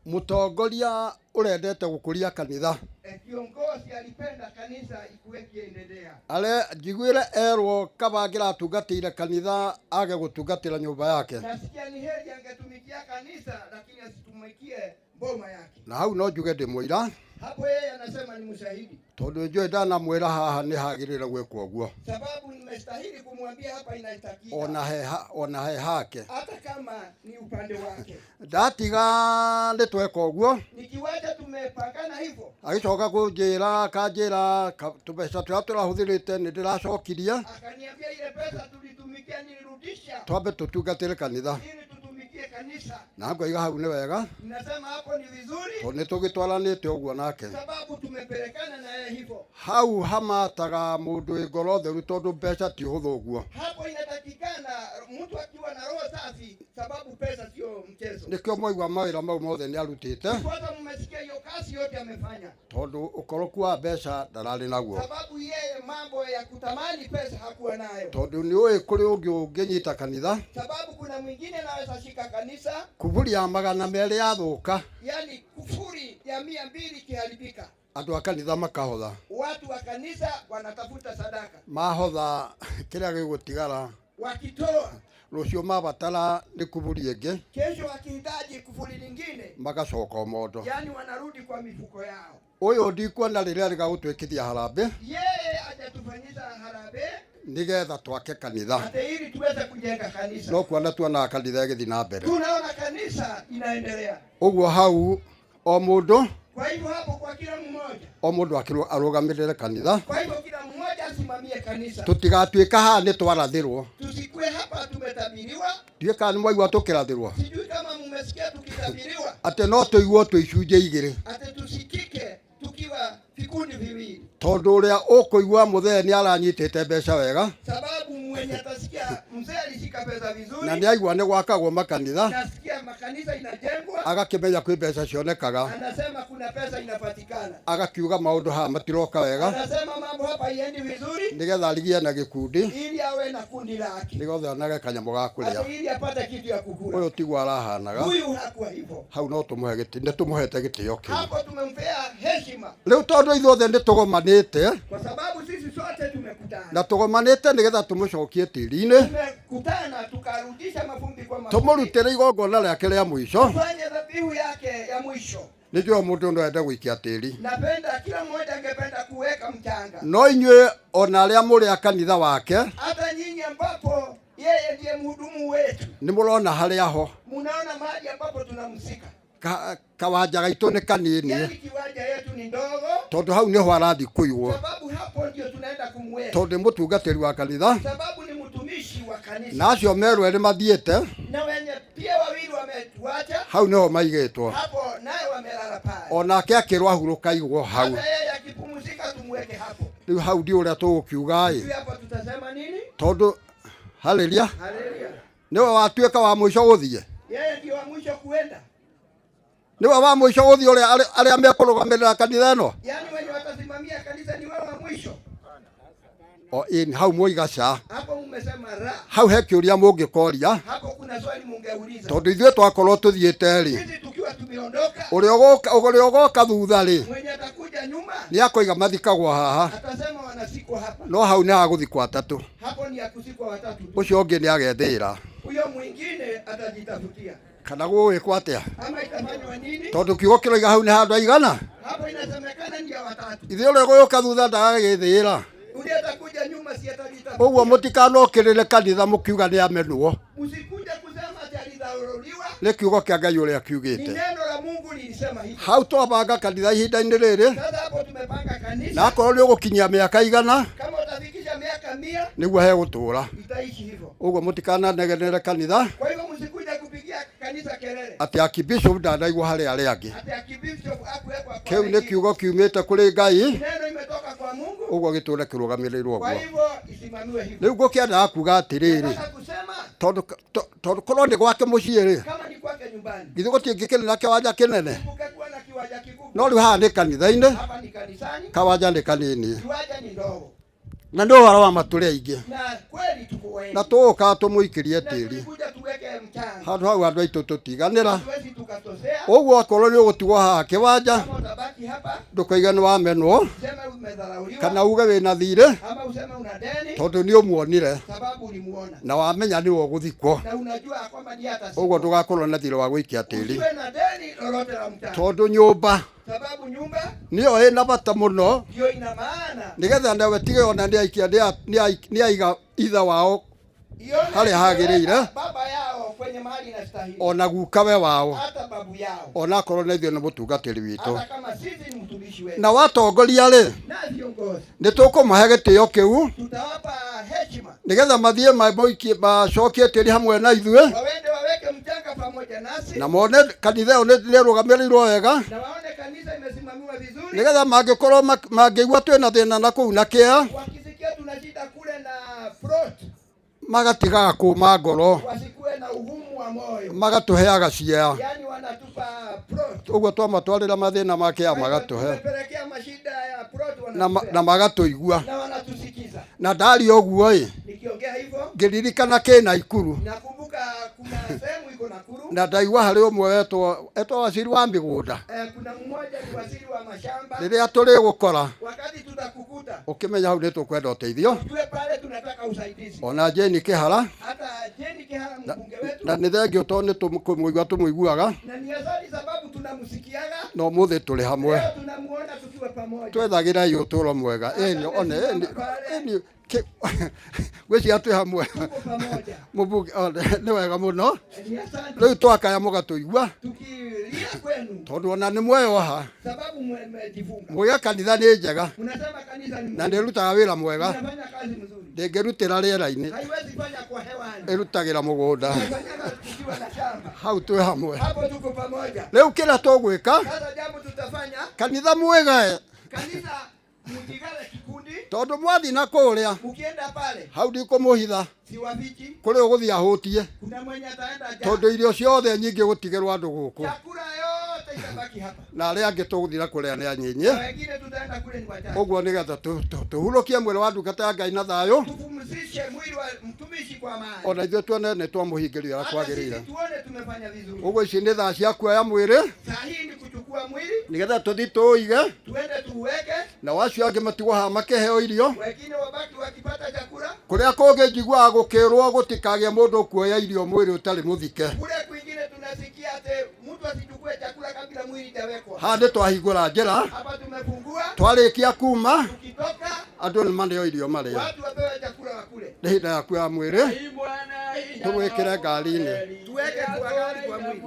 Mũtongoria ũrendete gũkũria kanitha. Kiongozi alipenda kanisa ikuwe ikiendelea. Ale njiguĩre erwo kaba angĩratungatĩire kanitha age gũtungatĩra nyũmba yake. Nasikia ni heri angetumikia kanisa lakini asitumikie boma yake. Na hau no njuge ndĩ mũira. Hapo yeye anasema ni mshahidi. Tondũ njũĩ ndanamwĩra haha nĩ hagĩrĩire gwĩkwo ũguo. Sababu nimestahili kumwambia hapa inahitajika. Ona he hake. Hata kama ni upande wake. Ndatiga nĩ tweka ũguo. Nikiwacha tumepangana hivyo. Agĩcoka kũnjĩra akanjĩra tũbeca tũrĩa tũrahũthĩrĩte nĩ ndĩracokirie. Akaniambia ile pesa tulitumikia nilirudisha. Twambe tũtungatĩre kanitha. Ili tutumikie kanisa. Na ngoiga hau nĩ wega. Ninasema hapo ni vizuri. Tondũ nĩ tũgĩtwaranĩte ũguo nake. Sababu tumepelekana na yeye hivyo. Hau hamataga mũndũ wĩ ngoro theru tondũ mbeca ti hũthũ ũguo. Hapo inatakikana mtu akiwa na roho safi, sababu pesa sio mchezo. Nĩkĩo mwaigua mawĩra mau mothe nĩ arutĩte. Kwanza mmesikia hiyo kazi yote amefanya. Tondũ ũkoroku wa mbeca ndararĩ naguo. Sababu yeye mambo ya kutamani pesa hakuwa nayo. Tondũ nĩ ũĩ kũrĩ ũngĩ ũngĩnyita kanitha. Sababu kuna mwingine anaweza shika kanisa. Kuburi ya 200 yathũka. Yani kufuri ya 200 ikiharibika. Andũ a kanitha makahotha. Watu wa kanisa wanatafuta sadaka. Mahotha kĩrĩa gĩgũtigara. Wakitoa. Rũciũ mabatara nĩ kuburi ĩngĩ. Kesho wakihitaji kufuri lingine. Magacoka o mondo. Yani wanarudi kwa mifuko yao. Ũyũ ndikuona rĩrĩa rĩgagũtwĩkithia harambee. Yeye hajatufanyiza harambee. Nĩgetha twake kanitha. Ate ili tuweze kujenga kanisa. No kuona tuonaga kanitha ĩgĩthiĩ na mbere. Tunaona kanisa inaendelea. Ũguo hau o mũndũ. Kwa hivyo hapo kwa kila mmoja. O mũndũ arũgamĩrĩre kanitha. Kwa hivyo kila mmoja asimamie kanisa. Tũtigatuĩka haha nĩ twarathĩrwo. Tusikue hapa tumetabiriwa. Ndiũĩ kana nĩ mwaigua tũkĩrathĩrwo. Sijui kama mmesikia tukitabiriwa. Atĩ no tũiguo twĩ icunjĩ igĩrĩ. Ate tusikike tukiwa vikundi viwili. Tondũ ũrĩa ũkũigua mũthee nĩ aranyitĩte mbeca wega. Sababu mwenye atasikia mzee alishika pesa vizuri. Na nĩ aigua nĩ gwakagwo makanitha. Nasikia makanisa inajengwa. Agakĩmenya kwĩ mbeca cionekaga. Anasema kuna pesa inapatikana. Agakiuga maũndũ haha matiroka wega. Anasema mambo hapa haiendi vizuri. Nĩgetha arigie na gĩkundi. Ili awe na kundi lake. Nĩgetha onage kanyamũ ga kũrĩa. Ate ili apate kitu ya kukula. Ũyũ tiguo arahanaga. Huyu hakuwa hivyo. Hau no tũmũhe gĩtĩ, nĩ tũmũhete gĩtĩo kĩu. Hapo tumempea heshima. Rĩu tondũ ithuothe nĩ tũgomanĩte. Kwa sababu sisi sote tumekutana. Na tũgomanĩte nĩgetha tũmũcokie tĩri-inĩ. Tumekutana tukarudisha mafumbi kwa mafumbi. Tũmũrutĩre igongona rĩake rĩa mũico. Tufanye dhabihu yake ya mwisho. Nĩ njũĩ mũndũ no ende gũikia tĩri. Napenda kila mmoja angependa kuweka mchanga. No inyuĩ ona arĩa mũrĩ a kanitha wake. Hata nyinyi ambapo yeye ndiye mhudumu wetu. Nĩ mũrona harĩa ho. Munaona mahali ambapo tunamsika. Kawanja gaitũ nĩ kanini. Yani kiwanja yetu ni ndogo. Tondũ hau nĩho arathiĩ kũigwo. Sababu hapo ndio tunaenda kumweka. Tondũ nĩ mũtungatĩri wa kanitha. Sababu ni mtumishi wa kanisa. Na acio merwo erĩ mathiĩte. Na wenye pia wawili wametuacha. Hau nĩho maigĩtwo. Hapo naye wamelala pale. Onake akĩrwo ahurũka aigwo hau. Hata yeye akipumzika tumweke hapo. Rĩu hau ndiũ ũrĩa tũgũkiuga ĩ. Sijui hapo tutasema nini? Tondũ haleluya. Haleluya. Nĩwe watuĩka wa mũico gũthiĩ. Yeye ndio wa mwisho kuenda. Nĩwe wa mũico gũthiĩ ũrĩa arĩa mekũrũgamĩrĩra kanitha ĩno. Yaani wenye watasimamia kanisa ni wewe wa mwisho. O in hau mwoiga ca. Hapo umesema ra. Hau he kĩũria mũngĩkoria. Hapo kuna swali mungeuliza. Tondũ ithuĩ twakorwo tũthiĩte rĩ. Sisi tukiwa tumeondoka. Ũrĩa ũgoka thutha rĩ. Mwenye atakuja nyuma. Nĩ akoiga mathikagwo haha. Atasema wanasikwa hapa. No hau nĩ hagũthikwo atatũ. Hapo ni ya kusikwa watatu. Ũcio ũngĩ nĩ agethĩra. Huyo mwingine atajitafutia. Kana gũgwĩkwo atĩa? Ama itafanywa nini? Tondũ kiugo kĩroiga hau nĩ handũ aigana. Hapo inasemekana ni ya watatu. Ithuĩ ũrĩa ũgũka thutha ndagagĩthĩĩra. Ule atakuja nyuma si atajitafutia. Ũguo mũtikanokĩrĩre kanitha mũkiuga nĩ amenwo. Msikuja kusema ati alidharauliwa. Nĩ kiugo kĩa Ngai ũrĩa Ni kiugĩte. neno la Mungu lilisema hivi. Hau twabanga kanitha ihinda-inĩ rĩrĩ. Sasa hapo tumepanga kanisa. Na akorwo nĩ ũgũkinyia mĩaka igana. Kama utafikisha miaka 100 Nĩguo hegũtũũra. itaishi hivyo. Ũguo mũtikananegenere kanitha. Kwa hivyo msikuja kupigia kanisa kanisa kelele atĩ akibishop ndanaigwo harĩ arĩa angĩ. Ati akibishop hakuwekwa kwa Kĩu nĩ wengine. kiugo kiumĩte kũrĩ Ngai, Neno imetoka kwa Mungu, ũguo gĩtũre kĩrũgamĩrĩirwo kwa ũguo. hivyo isimamiwe hivyo. Rĩu ngũkĩendaga kuga atĩrĩrĩ, Nataka kusema tondũ korwo nĩ gwake mũciĩ rĩ, kama ni kwake nyumbani, githĩ gũtingĩkĩrĩ na kĩwanja kĩnene? kungekuwa na kiwanja kikubwa. No rĩu haha nĩ kanitha-inĩ, Hapa ni kanisani, kawanja nĩ kanini, kiwanja ni ndogo, na nĩ ũhoro wa ma tũrĩ aingĩ, na kweli tuko wengi, na tũgũkaga tũmũikĩrie na tĩri tulikuja tuweke mchanga, handũ hau andũ aitũ tũtiganĩra. hatuwezi tukatosea. Ũguo akorwo nĩ ũgũtigwo haha kĩwanja, Kama utabaki hapa, ndũkoige nĩ wamenwo useme umedharauliwa kana uge wĩna thirĩ, ama useme una deni, tondũ nĩ ũmuonire sababu ulimuona na wamenya nĩwe ũgũthikwo. Na unajua ya kwamba ndiye atazikwa. Ũguo ndũgakorwo na thirĩ wa gũikia tĩri, Usiwe na deni lolote la mchanga, tondũ nyũmba sababu nyumba nĩyo ĩna bata mũno, ndio ina maana. nĩgetha nawe tige ona nĩ aikia nĩ aiga ithe wao Ione harĩa hagĩrĩire, baba yao kwenye mahali inastahili, ona gukawe wao, hata babu yao, ona akorwo na ithuĩ nĩ mũtungatĩri witũ. Hata kama sisi ni mtumishi wetu Na watongoria rĩ, na viongozi, nĩ tũkũmahe gĩtĩo kĩu tutawapa heshima nĩgetha mathiĩ mamũikie macokie tĩri hamwe na ithuĩ, wawende waweke mchanga pamoja nasi, na mone kanitha ĩyo nĩ ĩrũgamĩrĩirwo wega, na waone kanisa imesimamiwa vizuri. Nĩgetha mangĩkorwo mangĩigua twĩna thĩna na kũu na kĩa, Wakisikia tuna shida kule na plot, magatigaga kũma ngoro, wasikuwe na ugumu wa moyo, magatũheaga cia yani wanatupa plot, ũguo twamatwarĩra mathĩna ma kĩa magatũhe tumepelekea mashida ya plot, na wanatupea na magatũigua. Na wanatusikiza. Na ndaria ũguo ĩ, Nikiongea hivyo ngĩririkana kĩna Ikuru, nakumbuka kuna sehemu iko Nakuru, na ndaigua harĩ ũmwe wetwo etwo waziri wa mĩgũnda. Kuna mmoja ni waziri wa mashamba. Rĩrĩa tũrĩgũkora, Wakati tutakukuta, ũkĩmenya hau nĩ tũkwenda ũteithio. Tujue pale tunataka usaidizi. Ona Jane Kĩhara, Hata Jane Kihara mbunge wetu, na nĩ thengio tondũ nĩ kũmũigua tũmũiguaga, na ni asante sababu tunamsikiaga na ũmũthĩ tũrĩ hamwe. Leo tunamuona tukiwa pamoja. Twethagĩrai ũtũũro mwega. Ĩni one ĩni ĩni ngwĩciria twĩ hamwe, mũmbunge nĩ wega mũno. Ni asante Rĩu twakaya mũgatũigua, tukilia kwenu, tondũ ona nĩ mweyoha sababu mmejifunga. Mũiga kanitha nĩ njega Mnasema kanisa ni na mzuri, nĩ ĩrutaga wĩra mwega, mnafanya kazi mzuri, ndĩngĩrutĩra rĩera-inĩ, haiwezi fanya kwa hewani, ĩrutagĩra mũgũnda. Tunafanyaga tukiwa na shamba. Hau twĩ hamwe. Hapo tuko pamoja. Rĩu kĩrĩa tũgwĩka, Sasa jambo tutafanya, kanitha mwĩgae, kanisa mjigale kikundi, tondũ mwathiĩ na kũrĩa mkienda pale hau ndikũmũhitha, siwafichi, kũrĩ ũgũthiĩ ahũtie, kuna mwenye ataenda njaa, tondũ irio ciothe nyingĩ gũtigĩrwo andũ gũkũ, chakula yote itabaki hapa na arĩa angĩ tũgũthiĩ na kũrĩa nĩ anyinyi. Na wengine tutaenda kule ni wachache. Ũguo nĩgetha tũhurũkie mwĩrĩ wa ndungata ya Ngai na thayũ, Tupumzishe mwili wa mtumishi kwa amani, ona ithuĩ tuone nĩ twamũhingĩria ũrĩa hata sisi kwagĩrĩire. tuone tumefanya vizuri. Ũguo ici nĩ thaa cia kuoya mwĩrĩ, Saa hii ni kuchukua mwili nĩgetha tũthiĩ tũũige, tuende tuuweke, na wacio angĩ matigwo haha makĩheo irio. Wengine wabaki wakipata chakula. Kũrĩa kũngĩ njiguaga gũkĩrwo gũtikagĩe mũndũ ũkuoya irio mwĩrĩ ũtarĩ mũthike. Kule kwingine tunasikia ate mtu asichukue chakula kabla mwili hajawekwa. Haha nĩ twahingũra njĩra, Hapa tumefungua, twarĩkia kuma tukitoka andũ nĩ maneo irio marĩe. Watu wapewe chakula wakule. Nĩ ihinda ya kuoya mwĩrĩ tũwĩkĩre ngari-inĩ. Tuweke kwa gari kwa mwili.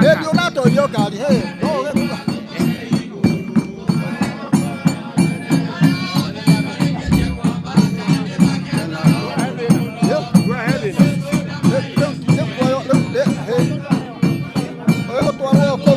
Ĩĩ ũratonyo ngari hĩ no ũgĩkuga. Ũgũtwarwo kũu.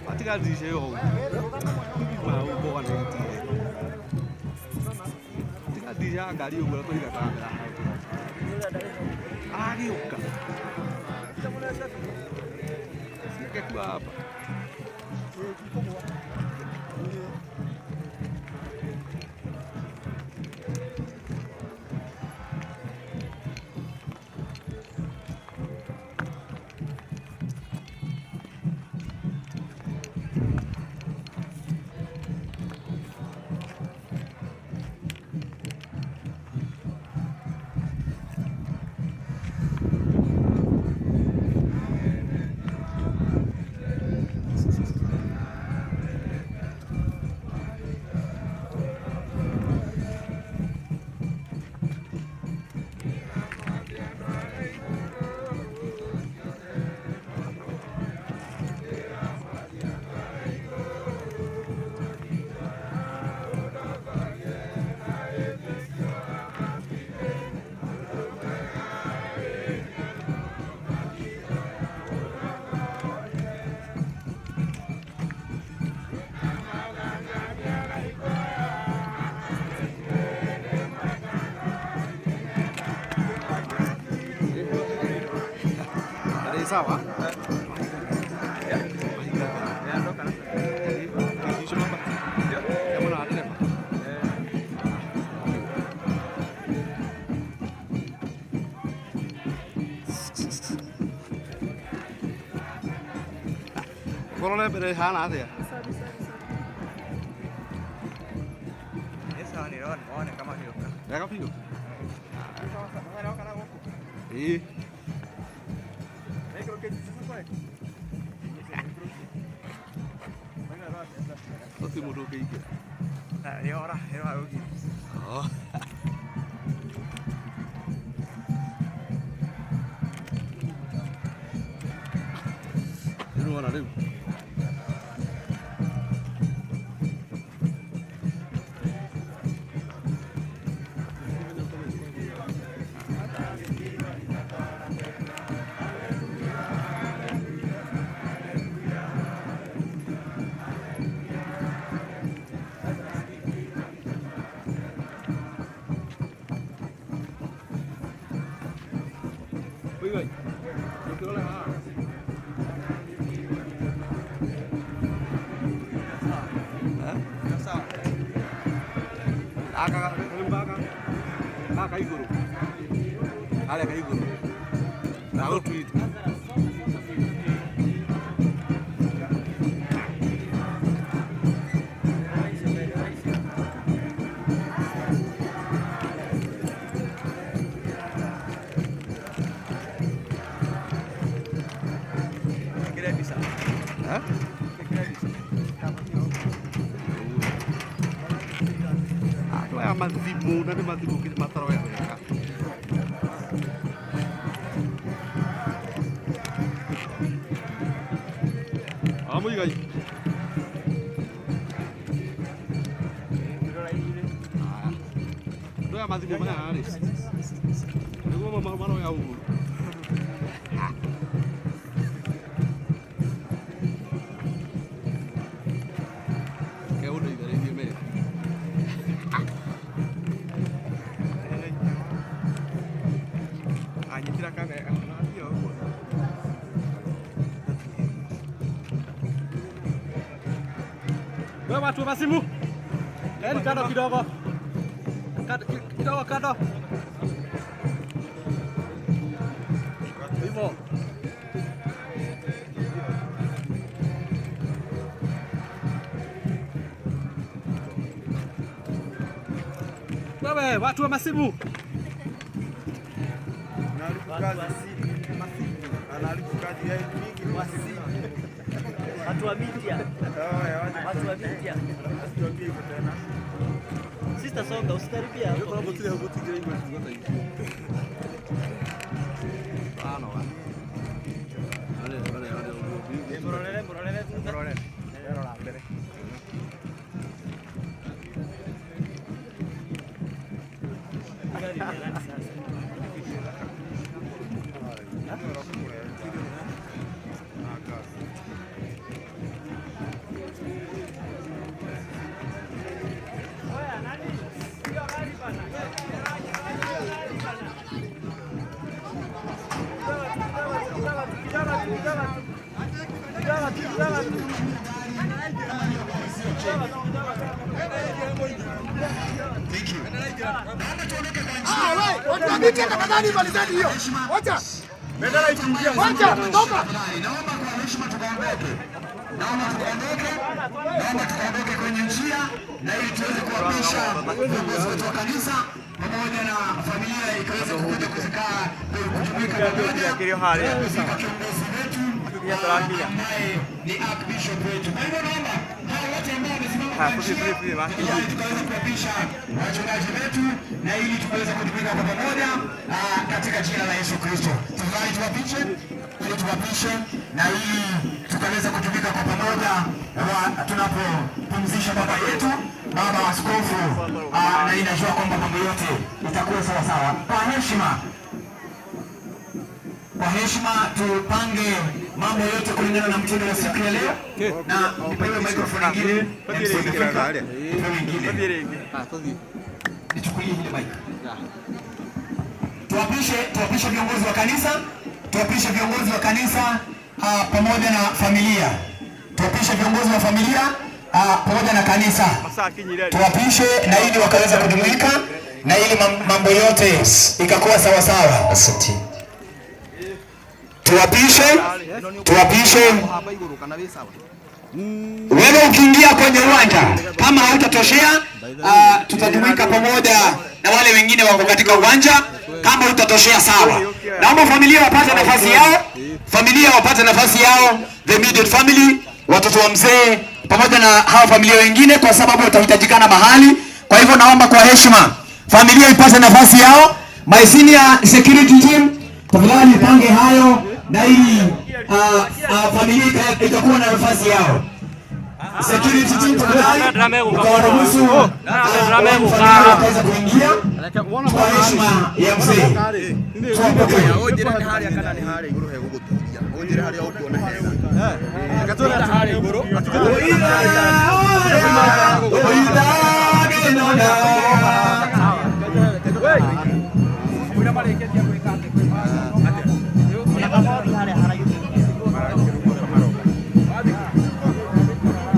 Watiga ndirisha ĩyo hau. Tiga ndirisha ya ngari ũguo tũiga kamera hau. Agĩũka. Siangekuwa hapa. Sawa. Korona mbere hana atia? Wega biũ. Ĩĩ. Gũtirĩ mũndũ ũngĩingĩra. Oh. Rĩu nĩwona rĩu. Kira bisa. Andũ aya mathimũ na nĩ mathimũ nginya mataroya wega. Ah, Muigai. Andũ aya mathimũ maya rĩ, nĩguo maroya ũguo. Ke ũndeitherĩrie mere. Anyitĩra kamera nathiĩ ũguo. Wewe watu wa simu. Kaeni kando kidogo. Kando kidogo kando. Hivyo. Wewe watu wa masimu. Watu wa media. Watu wa media. Sister songa usikaribia hapo. Murorere thutha. Rora mbere. Tafadhali malizeni hiyo. Wacha. Bendera ikiingia. Wacha, toka. Naomba kwa heshima tukaondoke. Naomba tukaondoke. Naomba tukaondoke kwenye njia na ili tuweze kuapisha viongozi wetu wa kanisa pamoja na familia ikaweze kuja kuzikaa kujumuika pamoja. Kuzika kiongozi wetu ambaye ni Archbishop wetu. Kwa hivyo naomba hao wote ambao wamesimama kwa njia ili tukaweze kuapisha wachungaji wetu na ili tuweze kujumuika kwa pamoja katika jina la Yesu Kristo. Tafadhali tuwapishe ili tuwapishe na ili tukaweze kujumuika kwa pamoja tunapopumzisha baba yetu, baba askofu, na inajua kwamba mambo yote itakuwa sawa sawa. Kwa heshima tupange mambo yote kulingana na mtindo wa siku ya leo, na nipewe microphone nyingine, nipewe nyingine. Nichukulie ile mic. Tuapishe viongozi wa kanisa, tuapishe viongozi wa kanisa pamoja na familia. Tuapishe viongozi wa familia pamoja na kanisa. Tuapishe na ili wakaweza kujumuika na ili mambo yote ikakuwa sawa sawa. Asante. Tuapishe. Wewe ukiingia kwenye uwanja kama hautatoshea, tutajumuika pamoja na wale wengine wako katika uwanja. Kama hutatoshea sawa. Naomba familia wapate nafasi yao. Familia wapate nafasi yao, the immediate family, watoto wa mzee pamoja na hawa familia wengine, kwa sababu watahitajikana mahali. Kwa hivyo naomba kwa heshima familia ipate nafasi yao. My senior security team, tafadhali pange hayo na ili familia itakuwa na nafasi yao. Security team tafadhali ukawaruhusu familia wakaweza kuingia kwa heshima ya mzee.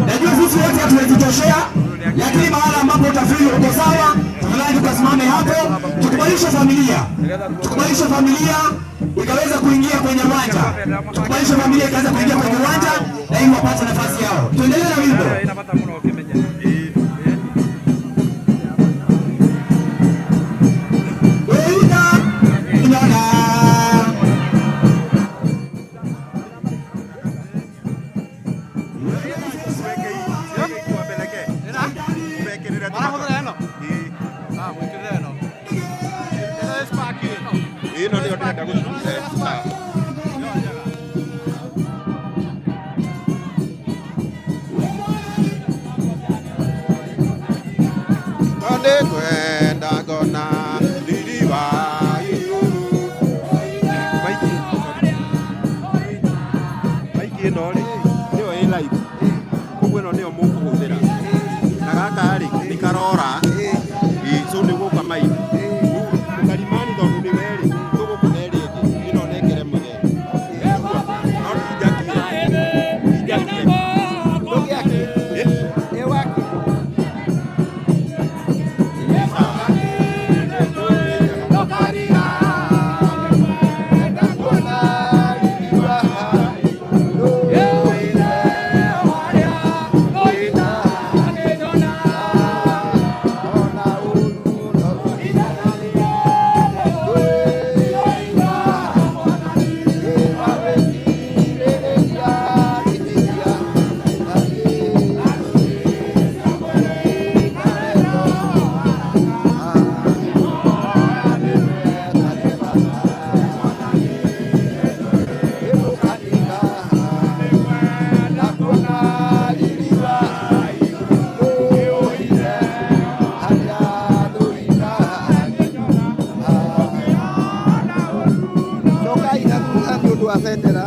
Najua sisi wote hatuwezi toshea, lakini mahala ambapo utafili uko sawa, tafadhali tukasimame hapo, tukubalishe familia. Tukubalishe familia ikaweza kuingia kwenye uwanja. Tukubalishe familia ikaweza kuingia kwenye uwanja na ili wapate nafasi yao. Tuendelee na wimbo. Nĩngwenda ngona riri wa igũrũ. Maiki, maiki ĩno rĩ nĩyo ĩ live, koguo ĩno nĩyo mũkũhũthĩra, na gaka rĩ nĩ karora. Ĩ, so nĩ gũka maiki mũkarimani tondũ nĩwe rĩ tũgũkũhe rĩngĩ ĩno nengere mũthee. No ndinjakie ndinjakie. Cokai na thutha nĩ ũndũ wa bendera.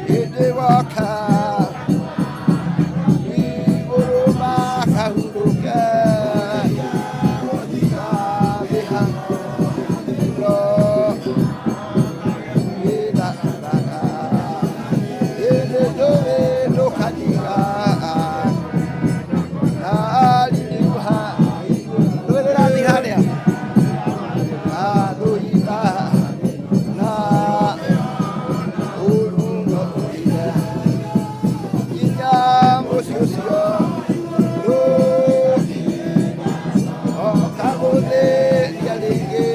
Hĩndĩ woka igũrũ makahurũke hĩndĩ njũĩ ndũkaniga na ririuha rũĩ rũrathiĩ harĩa athũita na ũruno ũrĩa nginya mũciĩ ũcio oka gũthĩria rĩngĩ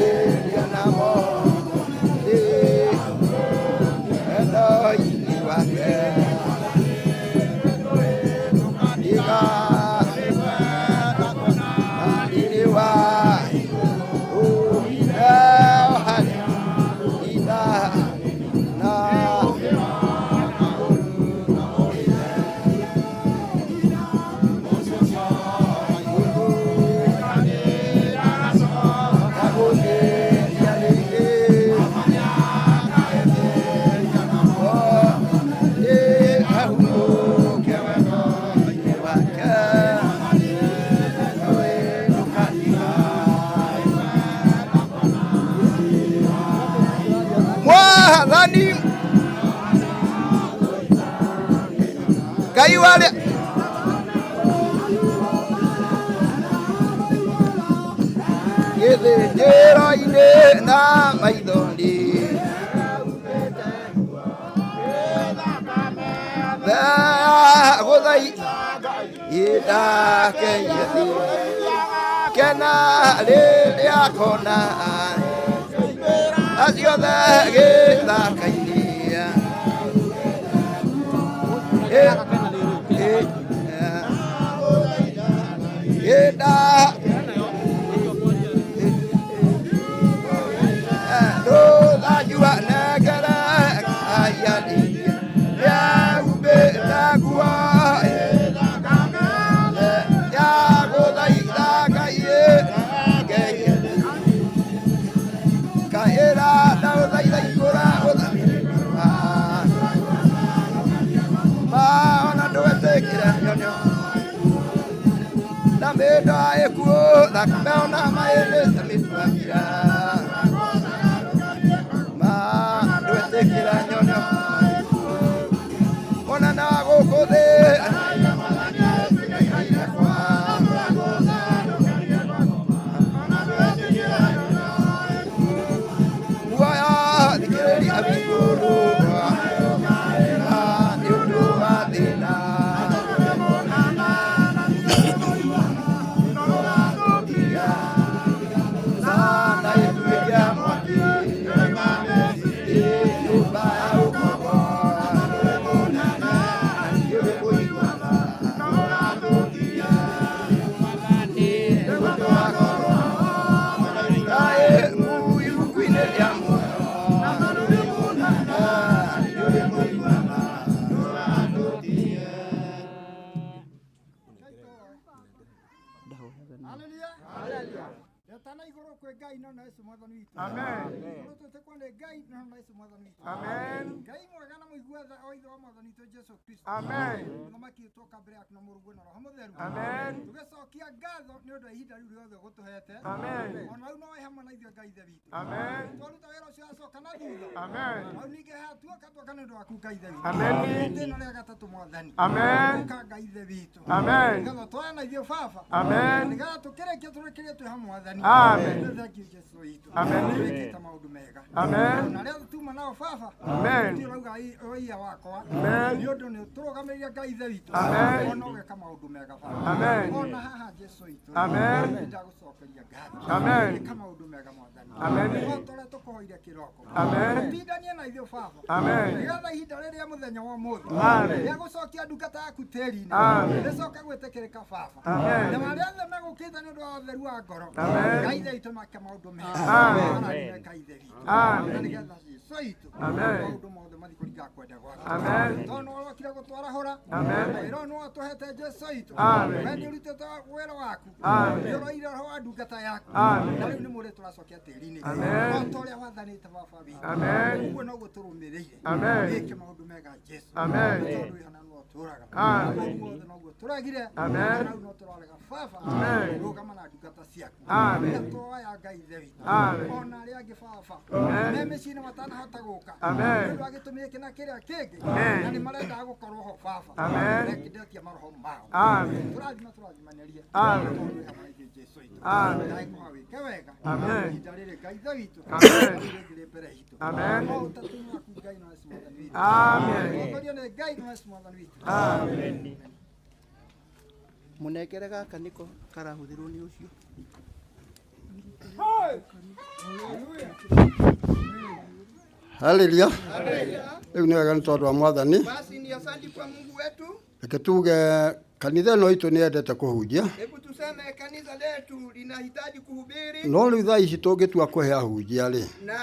ĩria namo rĩ wendo-inĩ wake iga ririwa Mwathani Ngai warĩa gĩthĩnjĩro-inĩ na maithori gũthai indakeire thĩ kena rĩrĩa kona acio othe gĩthaka-inĩ. Ĩnda rũthanjua nengere ayani rĩahumbĩte nguo ya gũthaitha Ngai ngeire kaĩra ndagũthaitha igũra ma ona ndũgetĩkĩre nyonyo na mĩndo ĩkuũ thakame ona maĩnĩte mĩtuamira ma ndũgetĩkĩre nyonyo ona na gũkũ thĩ muoyo thikĩrĩria wĩigũrũ nĩ ũndũ wa thĩna. Sana. na Yesu mwathani witũ. Amen. Igũrũ twĩtĩkwo nĩ Ngai na Yesu mwathani witũ. Amen. Ngai mwega na mũigua tha o ithe wa mwathani witũ Jesu Kristo. Amen. Mũthamaki twoka mbere yaku na mũrũguo na Roho Mũtheru. Amen. Tũgĩcokia ngatho nĩ ũndũ wa ihinda rĩu rĩothe ũgũtũhete. Amen. Ona rĩu no wĩ hamwe na ithuĩ Ngai ithe witũ. Amen. Twaruta wĩra ũcio acoka na thutha. Amen. Hau ningĩ hatuoka tuoka nĩ ũndũ waku Ngai ithe witũ. Amen. Itĩna rĩa gatatũ mwathani. Amen. Ũka Ngai ithe witũ. Amen. Nĩgetha twane na ithuĩ baba. Amen. Nĩgetha tũkĩrĩkie tũrĩkĩrie twĩ hamwe mwathani. Amen. Nĩ thank you Jesu witũ. Amen. Wĩkĩte maũndũ mega. Amen. Na arĩa tuma nao baba. Amen. Gũtirĩ ũrauga ũiya wakwa. Amen. Nĩ ũndũ nĩ ũtũrũgamĩrĩire Ngai ithe witũ. Amen. Ona ũgeka maũndũ mega baba. Amen. Ona haha Jesu witũ. Amen. Nĩndagũcokeria ngatho. Amen. Ĩka maũndũ mega mwathani. Amen. O ta ũrĩa tũkũhoire kĩroko. Amen. Ũtindanie na ithuĩ baba. Amen. Nĩgetha ihinda rĩrĩa mũthenya wa ũmũthĩ. Amen. Rĩa gũcokia ndungata yaku tĩri-inĩ. Amen. Rĩcoke gwĩtĩkĩrĩka baba. Amen. Na arĩa othe megũkĩte nĩ ũndũ wa ũtheru wa ngoro. Amen. Ngai ithe witũ make maũndũ mega. Amen. Marathime Ngai ithe witũ. Amen. Na nĩgetha Jesũ witũ. Amen. Maũndũ mothe mathiĩ kũringana kwenda gwaku. Amen. Tondũ nĩwe ũrokire gũtwarahũra. Amen. Wĩra ũyũ nĩwe ũtũhete Jesũ witũ. Amen. We nĩ ũrutĩte wĩra waku. Amen. Nĩ ũroire roho wa ndungata yaku. Amen. Na rĩu nĩ mũrĩ tũracokia tĩri-inĩ. Amen. O ta ũrĩa wathanĩte baba witũ. Amen. Ũguo noguo tũrũmĩrĩire. Amen. Wĩke maũndũ mega Jesũ. Amen. Nĩ tondũ wĩ hana no ũtũũraga. Amen. Ũguo noguo tũregire. Amen. Na rĩu no tũrarega baba. Amen. Rũgama na ndungata ciaku. Amen. Rĩrĩa twoya Ngai ithe witũ. Amen. Ona arĩa angĩ baba. Amen. Me mĩciĩ-inĩ matanahota gũka. Amen. Nĩ ũndũ wa gĩtũmi gĩkĩ na kĩrĩa kĩngĩ. Amen. Na nĩ marendaga gũkorwo ho baba. Amen. Rekendetie maroho mao. Amen. Tũrathima tũrathimanĩrie. Amen. Tondũ wĩ hamwe na ithuĩ Jesũ witũ. Amen. Ndagũkũhoya wĩke wega. Amen. Ihinda rĩrĩ Ngai ithe witũ. Amen. Rĩrĩ rĩ mbere itũ. Amen. O ũtatũ-inĩ waku Ngai na Yesu mwathani witũ. Amen. Ũtongorio nĩ Ngai na Yesu mwathani witũ. Amen. Mũnengere gaka nĩko karahũthĩrwo nĩ ũcio. Haleluya. Rĩu nĩ wega nĩ tondũ wa mwathani. Basi ni asante kwa Mungu wetu. Reke tuge kanitha ĩno itũ nĩ yendete kũhunjia. Hebu tuseme kanisa letu linahitaji kuhubiri No rĩu thaa ici tũngĩtua kũhe ahunjia rĩ, na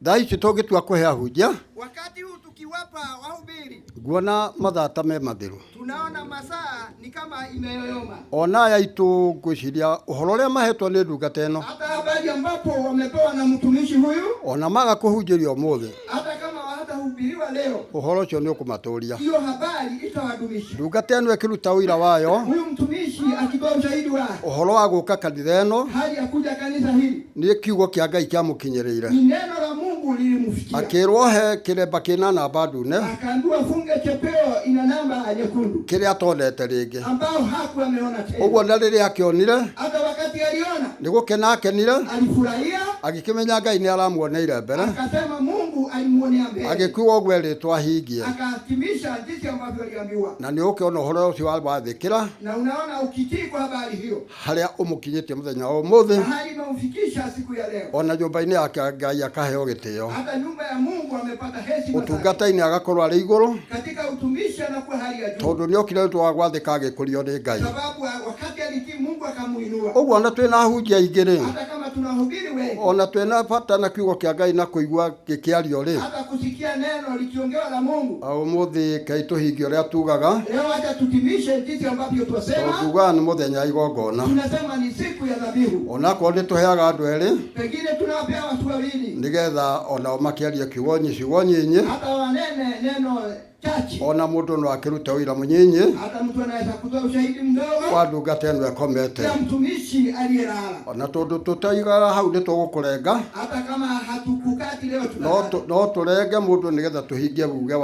thaa ici tũngĩtua kũhe ahunjia wakati huu tukiwapa wahubiri nguona mathaa ta me mathiru. tunaona masaa ni kama imeyoyoma. Ona aya aitũ ngwĩciria ũhoro ũrĩa mahetwo nĩ ndungata ĩno Hata habari ambapo wamepewa na mtumishi huyu, ona maga kũhunjĩrio ũmũthĩ hata kama hawatahubiriwa leo, ũhoro ũcio nĩ ũkũmatũria. hiyo habari itawadumisha. Ndungata ĩno ĩkĩruta ũira wayo Huyu mtumishi akitoa ushahidi wake, ũhoro wa gũka kanitha ĩno hali ya kuja kanisa hili nĩ kiugo kĩa Ngai kĩamũkinyĩrĩire. ni neno la Mungu lilimfikia, Akĩrwo he kĩremba kĩna namba ndune akaambiwa funge chepeo ina namba nyekundu kĩrĩa atonete rĩngĩ. ambao hakuwa ameona tena. Ũguo na rĩrĩa akĩonire Hata wakati aliona nĩ gũkena akenire alifurahia, agĩkĩmenya Ngai nĩ aramuoneire mbere akasema Mungu alimuonea mbele, agĩkiuga ũguo erĩtwo ahingie akathimisha jinsi ambavyo aliambiwa. na nĩ ũkĩona ũhoro ũcio wathĩkĩra Na unaona ukitii kwa habari hiyo, harĩa ũmũkinyĩtie mũthenya wa ũmũthĩ hali imemfikisha siku ya leo, ona nyũmba-inĩ yake Ngai akaheo gĩtĩo hata nyumba ya Mungu amepata heshima zake. ũtungata-inĩ agakorwo arĩ igũrũ Katika utumishi anakuwa hali ya juu, tondũ nĩ okire ũndũ wa gwathĩka agĩkũrio nĩ Ngai. sababu wakati alitii Mungu akamuinua. Ũguo ona twĩna ahunjia aingĩ rĩ Hata kama tunahubiri wengi, ona twĩna bata na kiugo kĩa Ngai na kũigua gĩkĩario rĩ hata kusikia neno likiongewa la Mungu ũmũthĩ Ngai tũhingie ũrĩa tugaga leo, acha tutimishe jinsi ambavyo tondũ twasema. tugaga nĩ mũthenya wa igongona Tunasema ni siku ya dhabihu, onakorwo nĩ tũheaga andũ erĩ pengine tunawapea watu wawili nĩgetha onao makĩarie kiugo ciugo nyinyi hata wanene neno chache, ona mũndũ no akĩrute ũira mũnyinyi hata mtu anaweza kutoa ushahidi mdogo wa ndungata ĩno ĩkomete ya mtumishi aliyelala. ona tondũ tũtaigaga hau nĩ tũgũkũrenga Hata kama hatukukati leo, tuna no tũrenge mũndũ nĩgetha tũhingie uge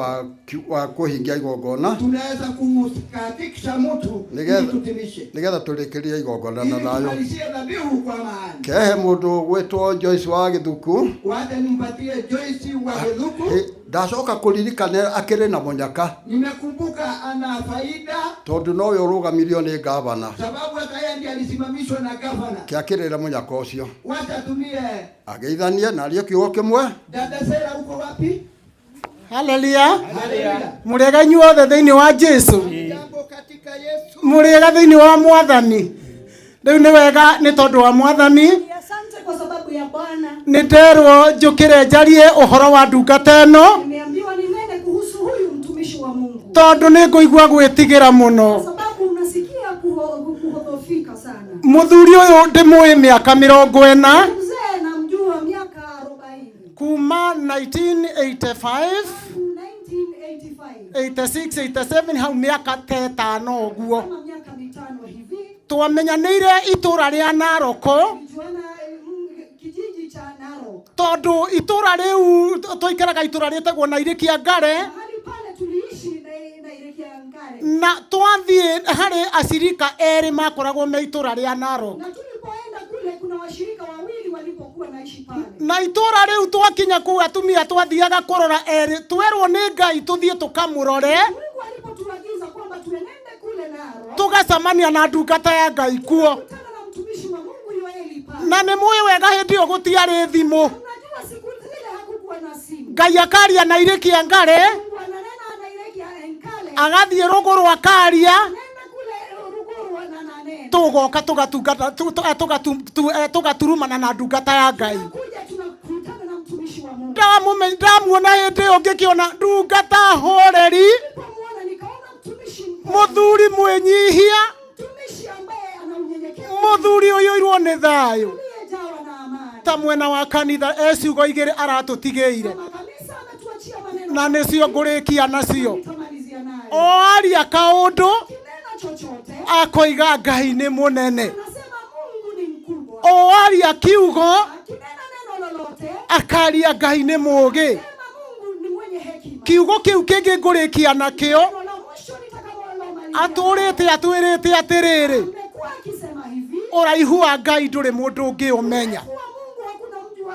wa kũhingia igongona tunaweza kukatikisha mtu ili nĩgetha tutimishe, nĩgetha tũrĩkĩrie igongona na ili thayũ tumalizie dhabihu kwa amani. kehe mũndũ gwĩtwo Joyce wa Gĩthuku Wacha nimpatie Joyce wa Githuku. Ndacoka kũririkana akĩrĩ na mũnyaka Nimekumbuka ana faida, tondũ nowe ũrũgamirio nĩ ngavana sababu hata yeye ndiye alisimamishwa na gavana. kĩakĩrĩre mũnyaka ũcio Wacha tumie ageithanie na arie kiugo kĩmwe dada Sera, uko wapi? Haleluya. Mũrĩega inyuothe thĩinĩ wa Jesu. Mũrĩega thĩinĩ wa Mwathani. Rĩu nĩ wega nĩ tondũ wa Mwathani. Asante kwa sababu ya Bwana. Nĩ nderwo njũkĩre njarie ũhoro wa ndungata ĩno Nimeambiwa ninene kuhusu huyu mtumishi wa Mungu. tondũ nĩ ngũigua gwĩtigĩra mũno. Kwa sababu unasikia kuhodhofika sana. Muthuri uyu ndimui miaka 40. Mzee namjua miaka 40. Kuma 1985 1985. 86 87 hau miaka ta ĩtano ũguo. Kama miaka 5 hivi. Twamenyanĩire itũra rĩa Naroko. Tulijuana kijiji cha Narok. Tondu itũra rĩu twaikaraga itũra rĩtagwo Nairikia Ngare. Mahali pale tuliishi Nairikia Ngare. Na twathiĩ harĩ acirika erĩ makoragwo me itũra rĩa Narok. Na tulipoenda kule kuna washirika wawili walipokuwa naishi pale. Na itũra rĩu twakinya kũu atumia twathiaga kũrora erĩ twerwo nĩ Ngai tũthiĩ tũkamũrore. Mungu alipotuagiza kwamba tuenende kule Narok. Tũgacemania na ndungata ya Ngai kuo. Kutana na mtumishi wa Mungu Yoeli pale. Na nĩ mũĩ wega hĩndĩ ĩyo gũtiarĩ thimũ. Unajua siku zile hakukuwa na simu. Ngai akaria Nairikia Ngare. Mungu ananena Nairikia Ngare. Agathiĩ rũgũrũ akaria. Nenda kule Ruguru na nanena. Tũgoka tũgatungata tũgaturumana na ndungata ya Ngai. Kuja tunakutana na mtumishi wa Mungu. Ndamuona hĩndĩ ĩyo ngĩkĩona ndungata horeri. Nilipomuona nikaona mtumishi mpole. Mũthuri mwĩnyihia. Mtumishi ambaye ana unyenyekevu. Mũthuri ũiyũirwo nĩ thayũ. Aliyejawa na amani. Ta mwena wa kanitha e ciugo igĩrĩ aratũtigĩire. Kama kanisa ametuachia maneno. Na nĩcio ngũrĩkia nacio. Nitamalizia nayo. O aria kaũndũ Kinena chochote. akoiga Ngai nĩ mũnene. Anasema Mungu ni mkubwa. O aria kiugo Akinena neno lolote. akaria Ngai nĩ mũũgĩ. Sema Mungu ni mwenye hekima. Kiugo kĩu kĩngĩ ngũrĩkia nakĩo Neno la mwisho nitakalolomalizia. atũrĩte atwĩrĩte atĩrĩrĩ. Amekuwa akisema hivi. Ũraihu wa Ngai ndũrĩ mũndũ ũngĩũmenya. Kuwa Mungu hakuna mtu wa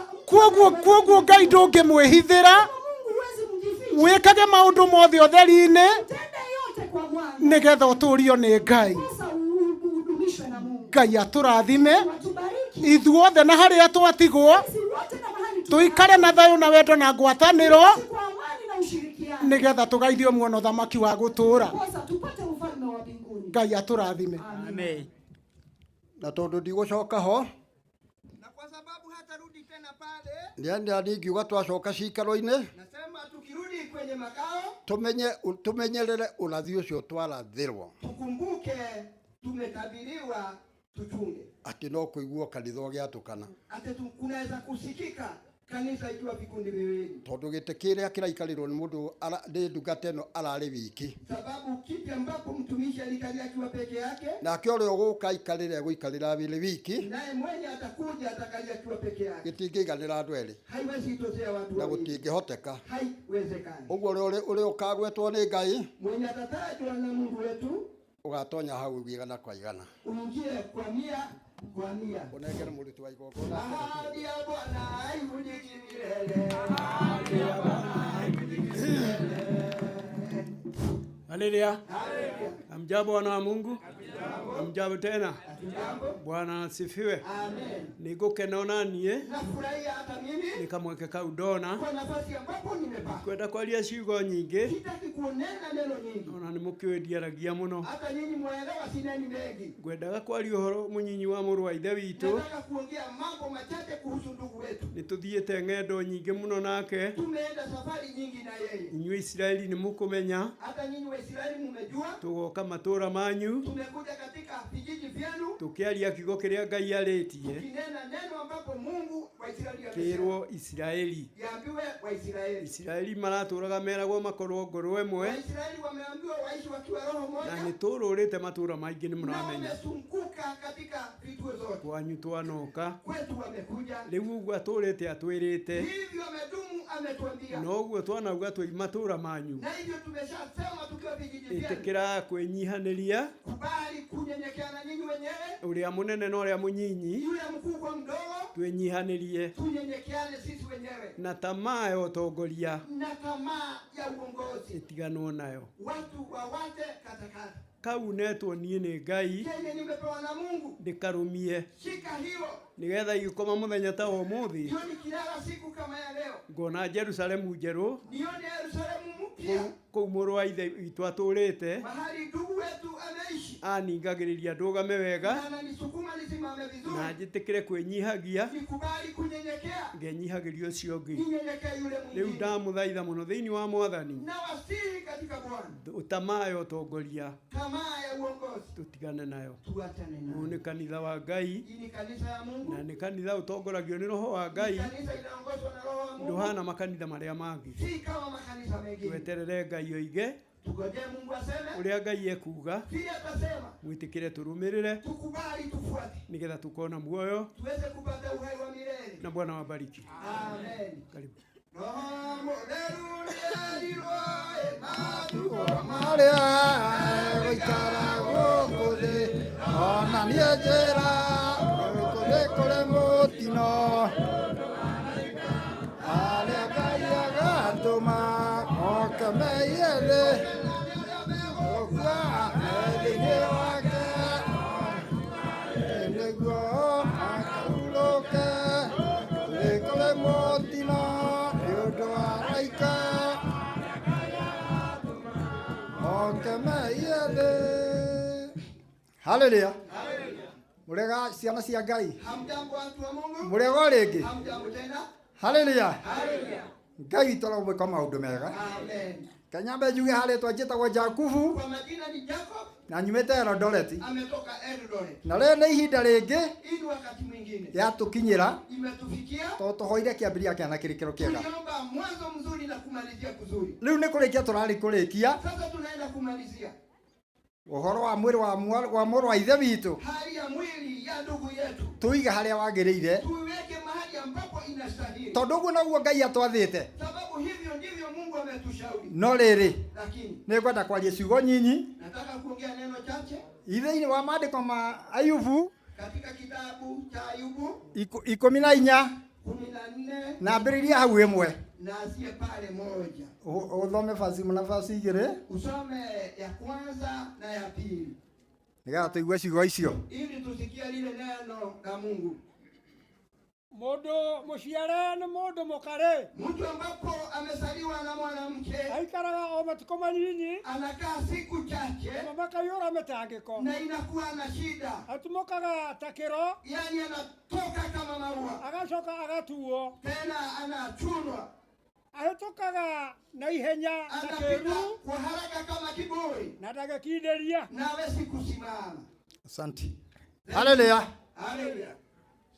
mtu Kuoguo Ngai ndũngĩmwĩhithĩra. Mungu huwezi mjificha. Wĩkage maũndũ mothe ũtheri-inĩ Tende yote kwa mwanga. nĩgetha ũtũrio nĩ Ngai. Sasa uhudumishwe na Mungu. Ngai atũrathime Watubariki ithuothe na harĩa twatigwo sisi wote na mahali tũikare na thayũ na wendo na ngwatanĩro kwa amani na ushirikiano. nĩgetha tũgaithio muono ũthamaki wa gũtũũra. Sasa tupate ufalme wa mbinguni. Ngai atũrathime. Amen. Na tondu ndigũcoka ho Na kwa sababu hatarudi tena pale, nĩania ningiuga twacoka cikaro-inĩ nasema tukirudi kwenye makao tumenyerere ũrathi ũcio twarathĩrwo tukumbuke tumetabiriwa, tuchunge atĩ no kũiguo kanitha ũgĩatũkana ati kunaweza kusikika kanisa ikiwa vikundi viwili, tondu gĩtĩ kĩrĩa kĩraikarĩrwo nĩ mũndũ nĩ ndungata ĩno ararĩ wiki sababu kiti ambapo mtumishi alikalia akiwa peke yake, nake ũrĩa ũgũka aikarĩre egũikarĩra wĩrĩ wiki naye mwenye atakuja atakalia akiwa peke yake. gĩtingĩiganĩra andũ erĩ Haiwezi itosea watu na wawili, gũtingĩhoteka haiwezekani. ũguo ũrĩa ũkagwetwo nĩ Ngai Mwenye atatajwa na Mungu wetu ũgatonya hau igana kwa igana uingie kwa mia kwa mia. ũnengere mũruti wa igongona. Ahadi ya Bwana haivunjiki milele. Ahadi ya Bwana haivunjiki milele. Haleluya. Hamjambo wana wa Mungu? Hamjambo tena. Bwana asifiwe. Amen. Nĩngũkena ona niĩ Nafurahia hata mimi nĩ kamweke kau ndona kwa nafasi ambapo nimepata. kwenda kwaria ciugo nyingĩ Sitaki kunena neno nyingi. ona nĩ mũkĩũĩ ndiaragia mũno. Hata nyinyi mwaelewa sineni mengi. Ngwendaga kwaria ũhoro mũnyinyi wa mũrũ wa ithe witũ. Nataka kuongea mambo machache kuhusu ndugu wetu. Nĩ tũthiĩte ng'endo nyingĩ mũno nake. Tumeenda safari nyingi na yeye. Inyuĩ Isiraeli nĩ mũkũmenya. Hata nyinyi Waisraeli mumejua. Tũgoka matũũra manyu Tumekuja katika vijiji vyenu tũkĩaria kiugo kĩrĩa Ngai arĩtie tukinena neno ambapo Mungu Waisraeli amesema. kĩrwo Isiraeli. Yaambiwe Waisraeli. Isiraeli maratũraga meragwo makorwo ngoro ĩmwe Waisraeli wameambiwa waishi wakiwa roho na moja nĩ tũrũrĩte matũũra maingĩ nĩ na mũramenya. wamezunguka katika vituo zote. Kwanyu twanoka Kwetu wamekuja. rĩu ũguo atũrĩte atwĩrĩte Hivyo amedumu ametuambia. na ũguo twanauga twĩ matũũra manyu Na hivyo tumeshasema tukiwa vijiji vyenu. ĩtĩkĩra kwĩnyihanĩria Kubali kunyenyekea na nyinyi wenyewe, ũrĩa mũnene na ũrĩa mũnyinyi yule mkuu kwa mdogo, twĩnyihanĩrie tunyenyekeane sisi wenyewe. na tamaa ya ũtongoria Na tamaa ya uongozi ĩtiganwo nayo. watu wawache katakata. Kau netwo niĩ nĩ Ngai Kenye nimepewa na Mungu, ndĩkarũmie shika hiyo. nĩgetha igĩkoma mũthenya ta wa ũmũthĩ Ndio nikilala siku kama ya leo, ngona Jerusalemu njerũ nione Yerusalemu mpya, kũu mũrũ wa ithe witũ atũrĩte mahali ndugu wetu ameishi, aningagĩrĩria ndũgame wega na ananisukuma nisimame nisimame vizuri, Na njĩtĩkĩre kwĩnyihagia, nikubali kunyenyekea, ngenyihagĩria ũcio ũngĩ. ninyenyekee yule Rĩu mwingine. ndamũthaitha mũno thĩinĩ wa Mwathani, Na wasihi katika Bwana, tamaa ya ũtongoria tamaa ya uongozi tũtigane nayo. tuachane Ũyũ nayo. nĩ kanitha wa Ngai, Hii ni kanisa ya Mungu, na nĩ kanitha ũtongoragio nĩ Roho wa Ngai, kanisa inaongozwa na Roho wa Mungu, ndũhana makanitha marĩa mangĩ. si kama makanisa mengine. Tweterere Ngai oige Tugojee Mungu aseme ũrĩa Ngai ekuga, vile atasema, mwĩtĩkĩre tũrũmĩrĩre, tukubali, tufuate, nĩgetha tukona muoyo, tuweze kupata uhai wa milele. na Bwana wabariki. Amen. Karibu. Roho Mũtheru nĩerirwo matukũ marĩa gũikara gũkũ thĩ ona niĩ njĩra gũkũ thĩ kũrĩ mũtino arĩa Ngai agatũma moke meiye thĩ gũkua me thĩinĩ wake nĩguo makahurũke thĩ kũrĩ mũtino nĩ ũndũ wa araika oke meiye thĩ. Haleluya. Mũrega ciana cia Ngai. Hamjambo watu wa Mungu, Mũrega o rĩngĩ. hamjambo tena. Haleluya. Haleluya. Ngai witũ aromwĩka maũndũ mega. Amen. Kanyambe njuge harĩtwa njĩtagwo Jakubu Kwa majina ni Jacob, na nyumĩte Eldoret. ametoka Eldoret. Na rĩrĩ nĩ ihinda rĩngĩ Hii ni wakati mwingine yatũkinyĩra imetufikia. tondũ tũhoire kĩambĩrĩria kĩa na kĩrĩkĩro kĩega. Tuliomba mwanzo mzuri na kumalizia kuzuri. Rĩu nĩ kũrĩkia tũrarĩ kũrĩkia Sasa tunaenda kumalizia ũhoro wa mwĩrĩ wa mũrũ wa ithe witũ, hali ya mwili ya ndugu yetu, tũige harĩa wagĩrĩire, tuiweke mahali ambapo inastahili, tondũ ũguo noguo Ngai atwathĩte. sababu hivyo ndivyo Mungu ametushauri. No rĩrĩ, Lakini nĩ ngwenda kwaria ciugo nyinyi nataka kuongea neno chache thĩinĩ wa maandĩko ma Ayubu katika kitabu cha Ayubu 14 14 na ambĩrĩria hau ĩmwe na asiye pale moja. Ũthome basi na basi igĩrĩ Usome ya kwanza na ya pili nĩgetha tũigue ciugo icio. ili tusikie lile neno la Mungu. Mũndũ mũciare nĩ mũndũ mũkarĩ, Mtu ambapo amezaliwa na mwanamke aikaraga o matukũ manyinyi, anakaa siku chache na makaiyũra mĩtangĩko, na inakuwa na shida, atumũkaga ta kĩro, yani anatoka kama maua, agacoka agatuo, tena anachunwa, ahĩtũkaga na ihenya ta anapita kĩruru, kwa haraka kama kiburi na ndagĩkindĩria. na hawezi kusimama. Asante. Haleluya. Haleluya.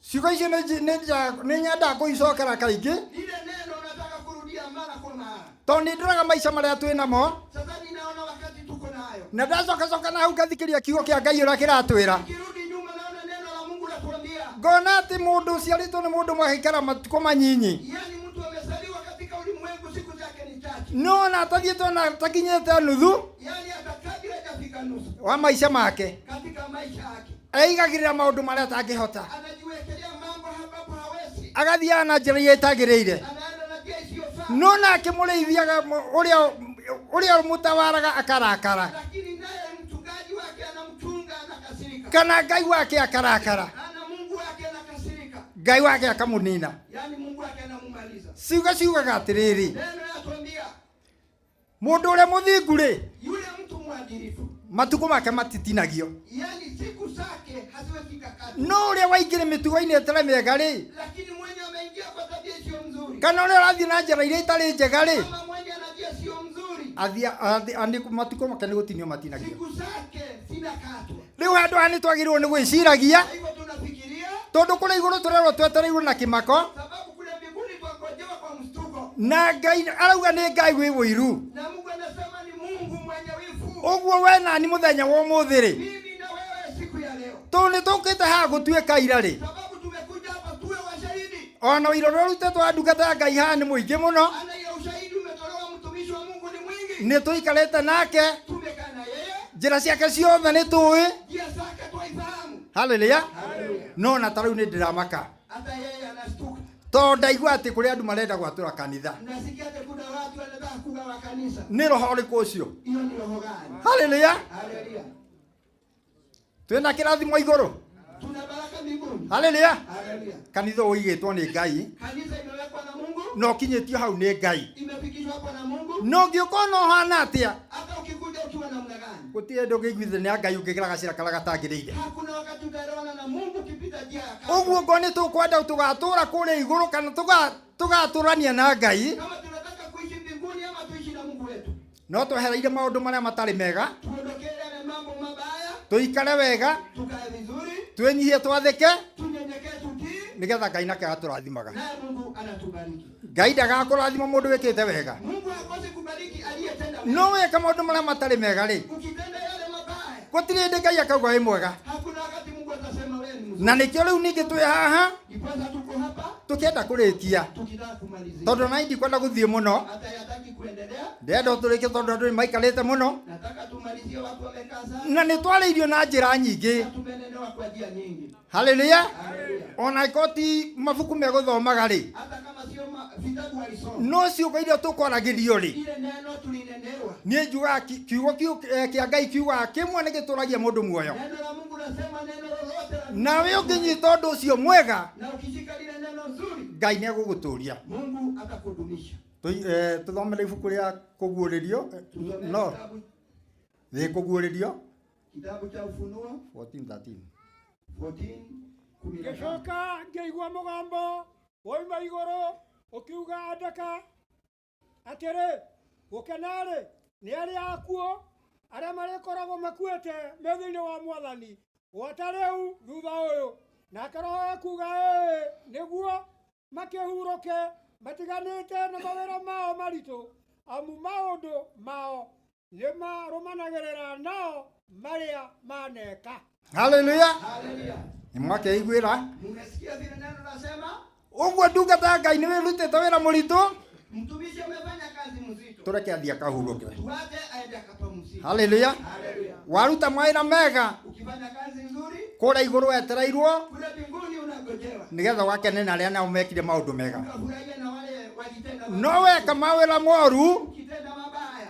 Ciugo icio nĩ nyendaga kũicokera kaingĩ Lile neno nataka kurudia mara kwa mara. tondũ nĩ ndoraga maica marĩa twĩ namo, Sasa ninaona wakati tuko nayo, na ndacokacoka na hau ngathikĩrĩria kiugo kĩa Ngai ũrĩa kĩratwĩra, kirudi nyuma naona neno la Mungu latuambia, ngona atĩ mũndũ ũciarĩtwo nĩ mũndũ mwagaikara matukũ manyinyi, yani mtu amezaliwa katika ulimwengu siku zake ni chache, no ona atathiĩte ona atakinyĩte nuthu yani hata kabla hajafika nusu wa maica make katika maisha yake eigagĩrĩra maũndũ marĩa atangĩhota, anajiwekelea mambo ambapo hawezi, agathiaga na njĩra iria itagĩrĩire, anaenda na njia isiyofaa, no nake mũrĩithiaga ũrĩa mũtawaraga akarakara, lakini naye mchungaji wake anamchunga, anakasirika, kana Ngai wake akarakara, ana Mungu wake anakasirika, Ngai wake akamũnina. yani Mungu wake anamumaliza. Ciugo ciugaga atĩrĩrĩ, Neno yatuambia mũndũ ũrĩa mũthingu rĩ, yule mtu mwadilifu, matukũ make matitinagio, yani siku zake haziwezi kakatwa, no ũrĩa waingĩre mĩtugo-inĩ ĩtarĩ mĩega rĩ, lakini mwenye ameingia kwa tabia isiyo mzuri, kana ũrĩa ũrathiĩ na njĩra iria itarĩ njega rĩ, kama mwenye ana njia isiyo mzuri, matukũ make nĩ gũtinio matinagio. siku zake zinakatwa. Rĩu handũ haha nĩ twagĩrĩirwo nĩ gwĩciragia, Kwa hivyo tunafikiria, tondũ kũrĩa igũrũ tũrerwo twetereirwo na kĩmako, sababu kule mbinguni twangojewa kwa mshtuko, na Ngai arauga nĩ Ngai wĩ wũiru. na Mungu anasema ni Mungu mwenye wivu. Ũguo we nani mũthenya wa ũmũthĩ rĩ, Mimi na wewe siku ya leo, tondũ nĩ tũkĩte haha gũtuĩka ira rĩ, sababu tumekuja hapa tuwe washahidi. ona ũira ũrĩa ũrutĩtwo wa ndungata ya Ngai haha nĩ mũingĩ mũno, Ana ya ushahidi umetolewa mtumishi wa Mungu ni mwingi, nĩ tũikarĩte nake, tumekaa na yeye, njĩra ciake ciothe nĩ tũĩ. njia zake twaifahamu. Haleluya. No na ta rĩu nĩ ndĩramaka Hata yeye anastuka. tondũ ndaigua atĩ kũrĩ andũ marenda gwatũra kanitha. Nasikia ati kuna watu wanataka kugawa kanisa. Nĩ roho ũrĩkũ ũcio? Hiyo ni roho gani? Haleluya. Haleluya. Twĩna kĩrathimo igũrũ. Tuna baraka mbinguni. Haleluya. Haleluya. Kanitha ũigĩtwo nĩ Ngai Kanisa imewekwa na Mungu, na ũkinyĩtio hau nĩ Ngai. imefikishwa hapa na Mungu. No ũngĩũka ona ũhana atĩa, Hata ukikuja ukiwa namna gani, gũtirĩ hĩndĩ ũngĩiguithania Ngai ũngĩgera gacĩra karĩa gatagĩrĩire. hakuna wakati utaelewana na Mungu. kupita njia ya kando. Ũguo ngo nĩ tũkwenda tũgatũra kũrĩa igũrũ kana tũgatũrania na Ngai. Kama tunataka kuishi mbinguni ama tuishi na Mungu wetu, No twehereire maũndũ marĩa matarĩ mega, tuondokee yale mambo mabaya, tũikare wega, tukae vizuri, twĩnyihie twathĩke, tunyenyekee, tutii, nĩgetha Ngai nake agatũrathimaga. naye Mungu anatubariki. Ngai ndagakũrathima mũndũ wĩkĩte wega. Mungu hakosi kubariki aliyetenda mema. No weka maũndũ marĩa matarĩ mega rĩ, Ukitenda yale mabaya, gũtirĩ hĩndĩ Ngai akauga wĩ mwega. hakuna wakati Mungu atasema wewe ni mzuri. Na nĩkĩo rĩu ningĩ twĩ haha Ndiposa tuko hapa tũkĩenda kũrĩkia, tukitaka kumalizia, tondũ na ndikwenda gũthiĩ mũno, hata yataki kuendelea. ndĩrenda tũrĩkie tondũ andũ nĩ maikarĩte mũno, Nataka tumalizie, watu wamekaa sana na nĩ twarĩirio na njĩra nyingĩ. na tumenenewa kwa njia nyingi. Haleluya. Ona ĩkorwo ti mabuku megũthomaga rĩ, Hata kama sio vitabu walisoma, no ciugo iria tũkwaragĩrio rĩ, ile neno tulinenewa, niĩ njugaga kiugo kĩa Ngai kiugaga kĩmwe nĩ gĩtũragia mũndũ muoyo. neno la Mungu nasema neno lolote la Nawe ũngĩnyita ũndũ ũcio mwega, na ukishika lile neno nzuri, Ngai nĩ egũgũtũria. Mungu atakudumisha. Tũthomere ibuku rĩa kũguũrĩrio, no thĩ kũguũrĩrio Kitabu cha Ufunuo 14:13. 14:15. Ngĩcoka ngĩigua mũgambo woima igũrũ ũkiuga andĩka atĩrĩ, gũkena-rĩ nĩ arĩa akuũ arĩa marĩkoragwo makuĩte me thĩinĩ wa Mwathani gwata rĩu thutha ũyũ. Nake Roho ekuuga ĩĩ, nĩguo makĩhurũke matiganĩte na mawĩra mao maritũ, amu maũndũ mao nĩmarũmanagĩrĩra nao marĩa maneka. Haleluya. Haleluya. Nĩ mwakeiguĩra Mumesikia vile neno nasema? ũguo ndungata ya Ngai nĩ wĩrutĩte wĩra mũritũ, Mtumishi amefanya kazi mzito, tũreke athiĩ akahurũke. tuache aende akapumzike. Haleluya. Haleluya. Waruta mawĩra mega Ukifanya kazi nzuri kũrĩa igũrũ wetereirwo kule mbinguni unangojewa, nĩgetha ũgakene na arĩa nao mekire maũndũ mega. ukafurahia na wale walitenda No weka mawĩra moru, ukitenda mabaya,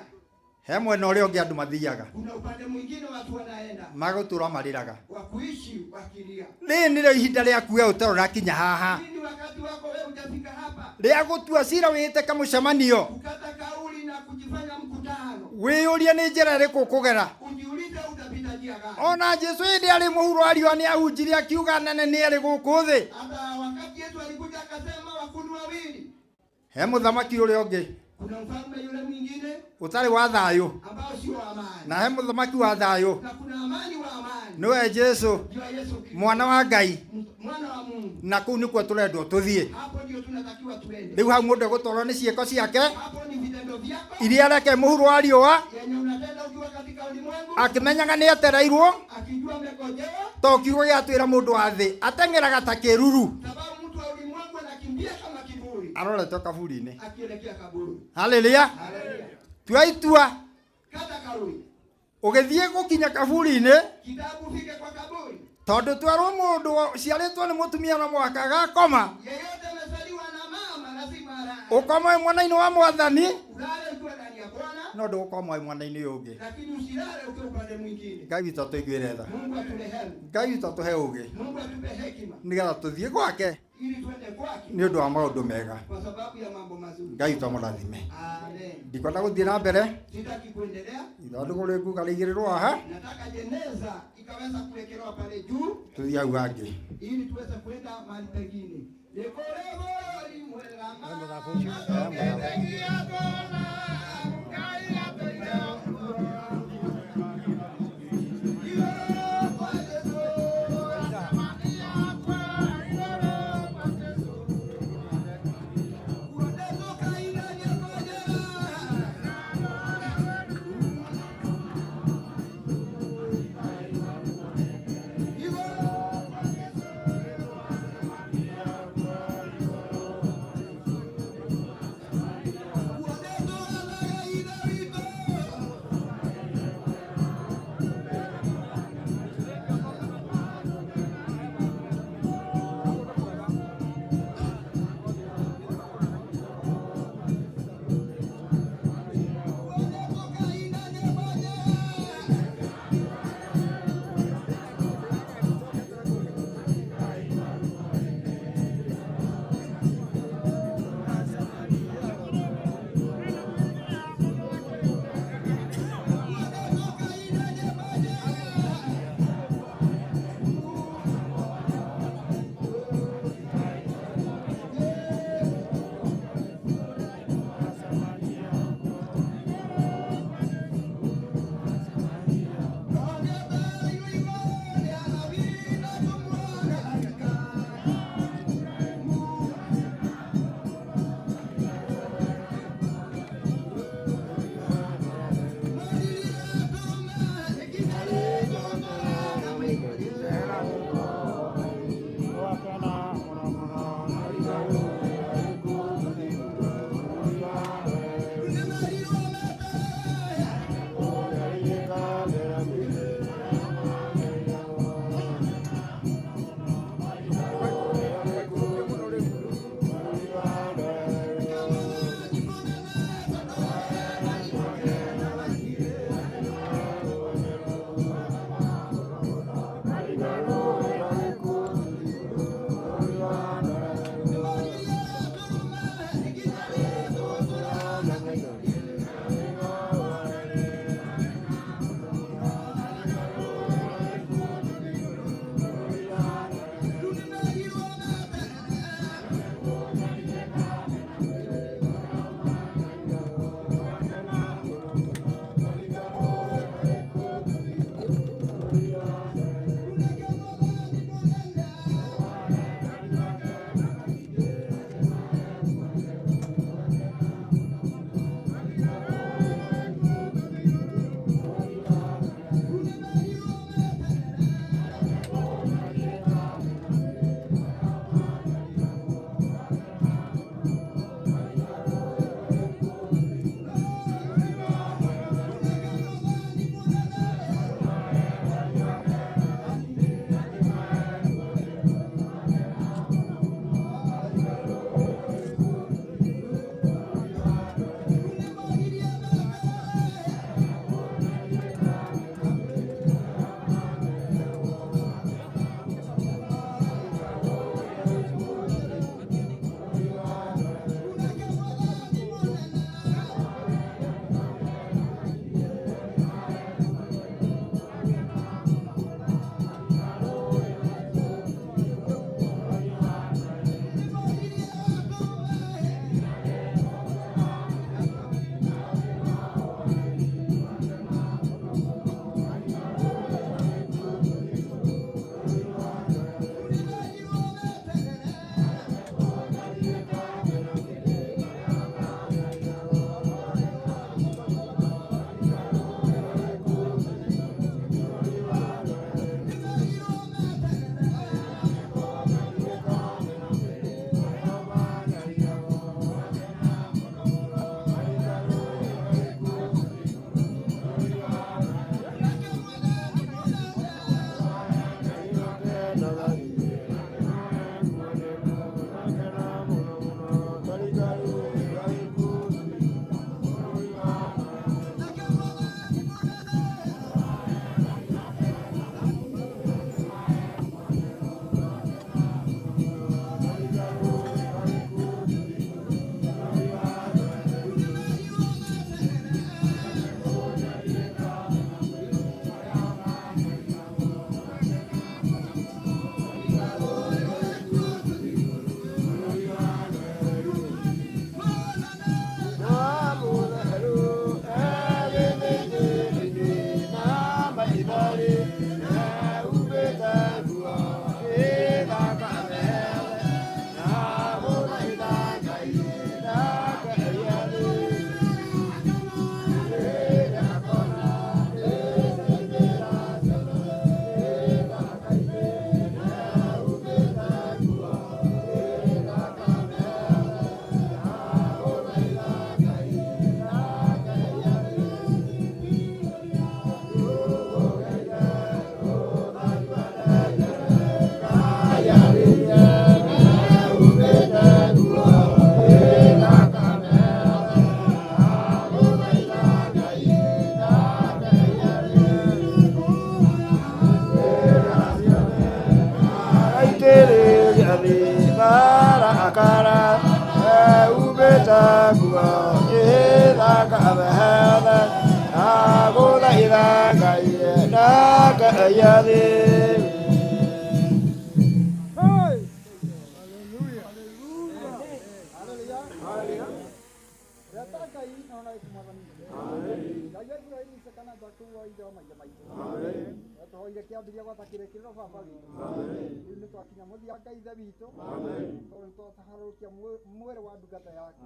he mwena ũrĩa ũngĩ andũ mathiaga kuna upande mwingine watu wanaenda magũtũra marĩraga. wa kuishi wakilia. Rĩrĩ nĩrĩo ihinda rĩaku we ũtarĩ ũrakinya haha, Hii ni wakati wako wewe hujafika hapa rĩa gũtua cira wĩte kamũcemanio, kukata kauli na kujifanya mkutano, wĩyũrie nĩ njĩra ĩrĩkũ ũkũgera. ujiulize utapita njia gani. Ona Jesũ hĩndĩ arĩ mũhuro wa riũa nĩ ahunjirie akiuga nene nĩ arĩ gũkũ thĩ. Hata wakati Yesu alikuja akasema wakundu wawili, He mũthamaki ũrĩa ũngĩ kuna mfalme yule mwingine ũtarĩ wa thayũ, ambao sio wa amani, na he mũthamaki wa thayũ na kuna amani wa amani, nĩwe Jesũ ndio Yesu Kristo mwana wa Ngai, mwana wa Mungu. na kũu nĩkuo tũrendwo tũthiĩ. Hapo ndio tunatakiwa tuende, Rĩu hau mũndũ egũtwarwo nĩ ciĩko ciake hapo ni vitendo vyako iria areke mũhuro wa riũa, yenye unatenda ukiwa katika ulimwengu, akĩmenyaga nĩ etereirwo, akijua amegojewa, to kiugo gĩatwĩra mũndũ wa thĩ ateng'eraga ta kĩruru sababu mtu wa ulimwengu anakimbia kama kiburi aroretwo kaburi-inĩ. akielekea kaburi. Haleluya. Haleluya. Tua itua Kata kauli, ũgĩthiĩ gũkinya kaburi-inĩ, kitabu ufike kwa kaburi. tondũ twerwo mũndũ ũciarĩtwo nĩ mũtumia no mũhaka agakoma, Yeyote amezaliwa na mama lazima alale, ũkoma wĩ mwena-inĩ wa Mwathani, ulale ukiwa ndani ya Bwana, no ndũgũkoma wĩ mwena-inĩ ũyũ ũngĩ. lakini usilale ukiwa upande mwingine. Ngai witũ atũiguĩre tha, Mungu aturehemu, Ngai witũ atũhe ũũgĩ Mungu atupe hekima nĩgetha tũthiĩ gwake ili tuende kwake nĩ ũndũ wa maũndũ mega. kwa sababu ya mambo mazuri. Ngai witũ amũrathime. Amen. Ndikwenda gũthiĩ na mbere, Sitaki kuendelea, ithandũkũ rĩnguga rĩigĩrĩrwo haha, nataka jeneza ikaweza kuwekelewa pale juu tũthiĩ hau hangĩ. ili tuweze kwenda mahali pengine. Ngai arĩ we. Twahoire kĩambĩrĩria gwata kĩrĩkĩrĩro baba witũ rĩu nĩ twakinya mũthia Ngai ithe witũ tondũ nĩ twataharũkia mwĩrĩ wa ndungata yaku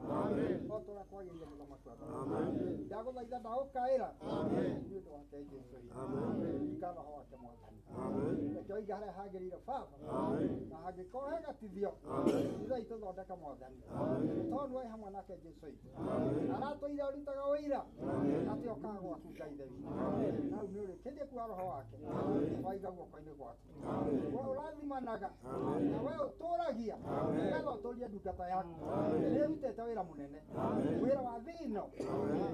o ta ũrĩa kwagĩrĩire mũthamaki wa ndagũthaitha ndagũkaĩra nĩ ũndũ wake Jesũ ririkana roho wake mwathani reke oige harĩa hagĩrĩire baba na hangĩkorwo he gatithio ithe itũ thondeka mwathani tondũ nĩwe hamwe nake Jesũ witũ aratũire ũrutaga ũira atĩ okaga gwaku Ngai ithe witũ na rĩu nĩ ũrĩkĩtie kuoya roho wake waiga guoko-inĩ gwaku we ũrathimanaga na we ũtũragia nĩgetha ũtũrie ndungata yaku nĩĩrutĩte wĩra mũnene wĩra wa thĩ ĩno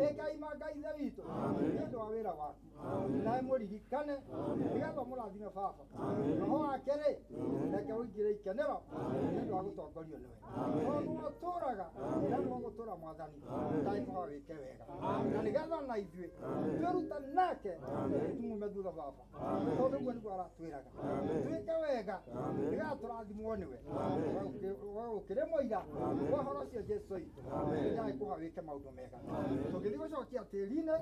ĩkaima Ngai ithe witũ nĩ ũndũ wa wĩra waku nawe mũririkane nĩgetha ũmũrathime baba roho wake rĩ reke ũingĩre ikenero nĩ ũndũ wa gũtongorio nĩwe tondũ nĩwe ũtũraga na nĩwe ũgũtũra mwathani ndagĩkũhoya wĩke wega na nĩgetha na ithuĩ twĩruta nake tumume thutha baba tondũ ũguo nĩguo aratwĩraga twĩke wega nĩgetha tũrathimwo nĩwe we ũkĩrĩ mũira wa ũhoro ũcio Jesũ witũ ndagĩkũhoya wĩke maũndũ mega tũngĩthiĩ gũcokia tĩri-inĩ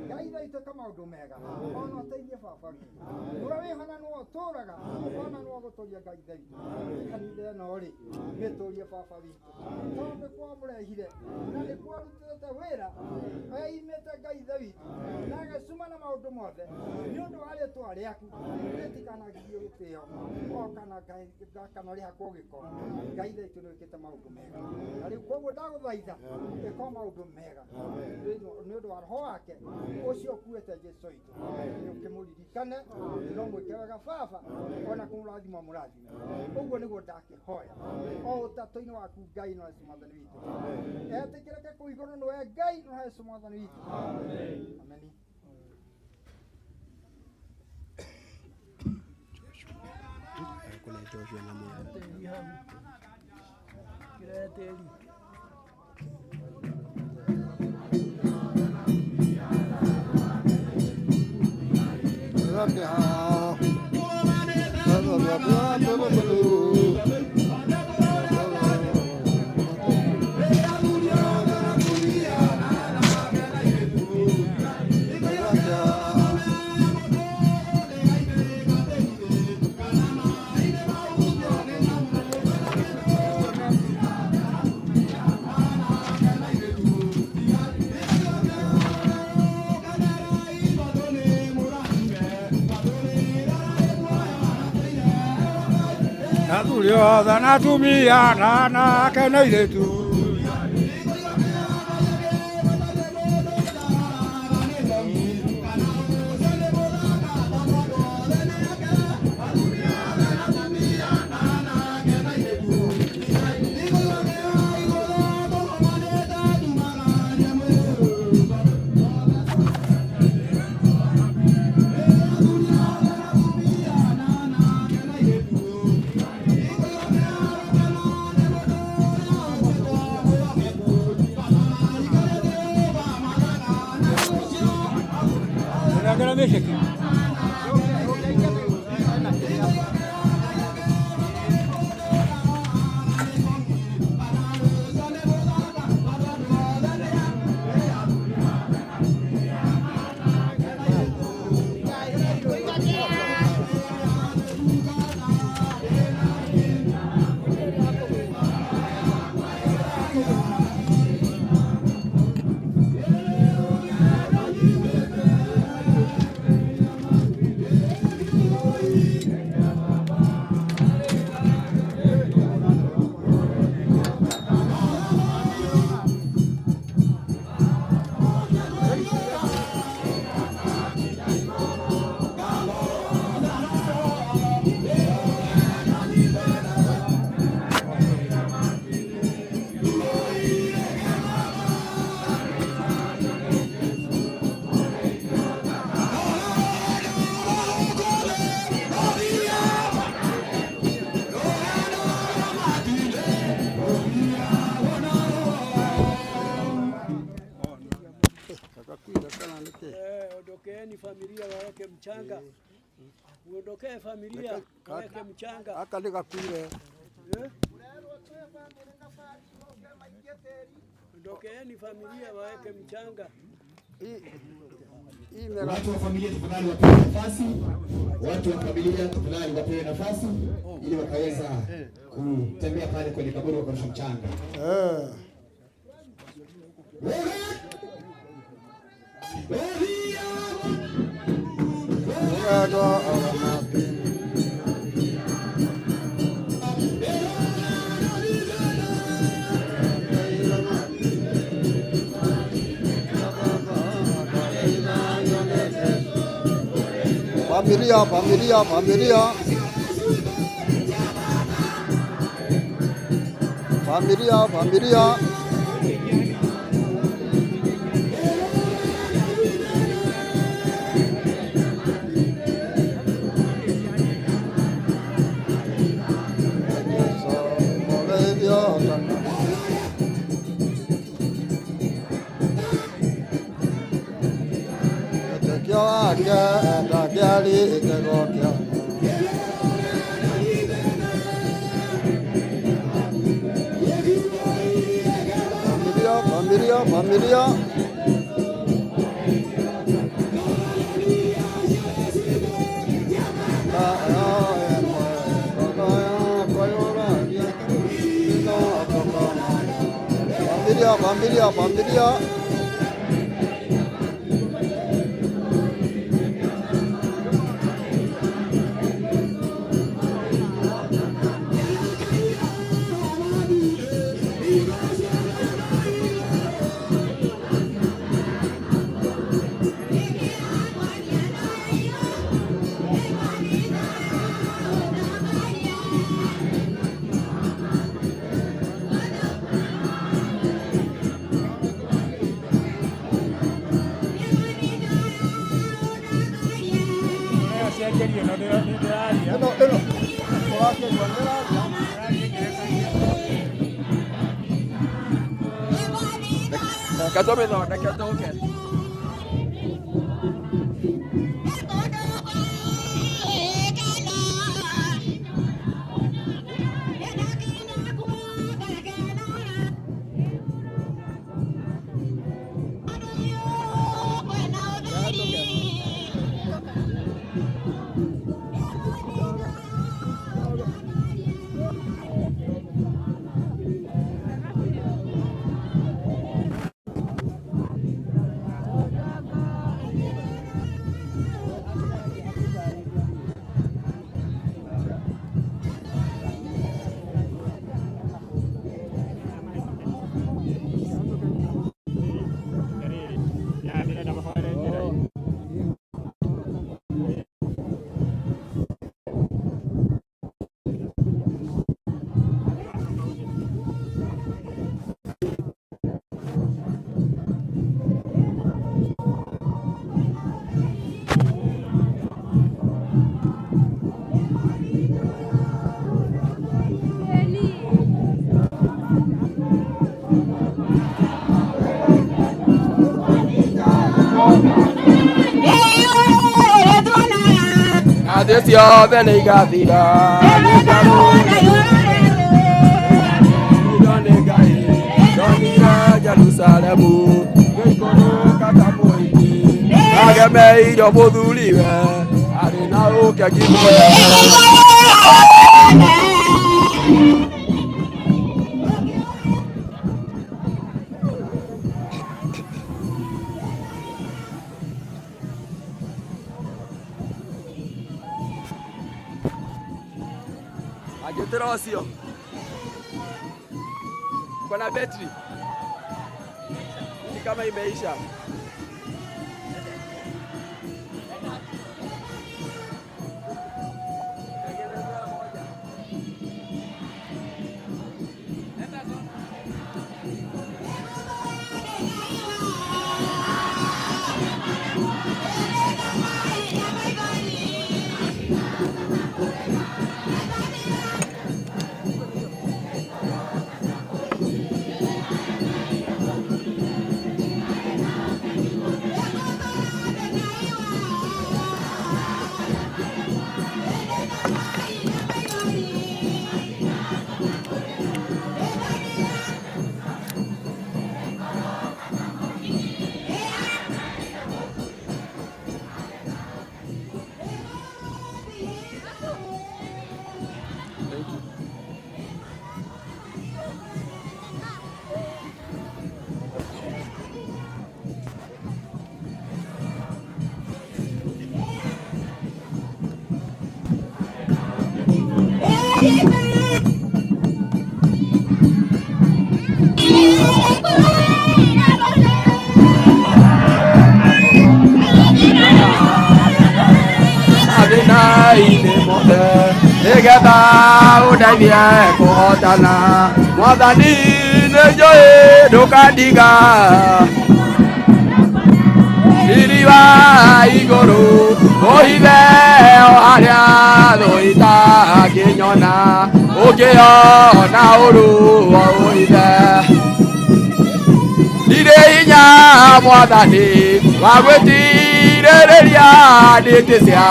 Ngai ithe witũ ĩka maũndũ mega ona ũteithie baba witũ nĩwe wĩho na nĩwe ũtũraga ona nĩwe ũgũtũria Ngai ithe witũ kanitha ĩno rĩ mĩtũrie baba witũ tondũ nĩkuo wamũrehire na nĩkuo arutĩte wĩra eimĩte Ngai ithe witũ na agĩcuma na maũndũ mothe nĩ ũndũ wa rĩtwa rĩaku rĩtikanagithio gĩtĩo o kana rĩhakwo gĩko Ngai ithe witũ nĩ wĩkĩte maũndũ mega na rĩu koguo ndagũthaitha ĩka maũndũ mega nĩ ũndũ wa roho wake ũcio ũkuĩte Jesũ witũ nĩ ũkĩmũririkane no mwĩke wega baba ona kũmũrathima mũrathime ũguo nĩguo ndakĩhoya o ũtatũ-inĩ waku Ngai na Jesũ mwathani witũ etĩkĩrĩke kũu igũrũ nĩwe Ngai na Jesũ mwathani witũ ameni. Kuna Joshua na Mungu. Athuri othe na atumia na anake na airĩtu Ondokeeni familia waweke mchanga. Uondokee familia, weke mchanga. Aka nĩ gakuire. Ondokeeni familia, waweke mchanga. Watu wa familia tafadhali wapewe nafasi. Watu wa familia tafadhali wapewe nafasi ili wakaweza kutembea pale kwenye kaburi wakarusha mchanga. Familia, familia, familia. Familia, familia. Familia, familia, familia. Familia, familia, familia. Thĩ ciothe nĩ igathira nĩ Ngai ndonire Jerusalemu ngĩikũrũka ta mũhiki agemeirio mũthuriwe arĩ na ũkegi mwega. Sio kuna betri ni kama imeisha. Nĩgetha ũndeithie kũhotana Mwathani nĩ njũĩ ndũkandiga Riri wa igũrũ ũhithe o harĩa thũ itangĩnyona ũngĩona ũru o ũhithe Ndirĩ hinya Mwathani wa gwĩtirĩrĩria ndĩtĩ cia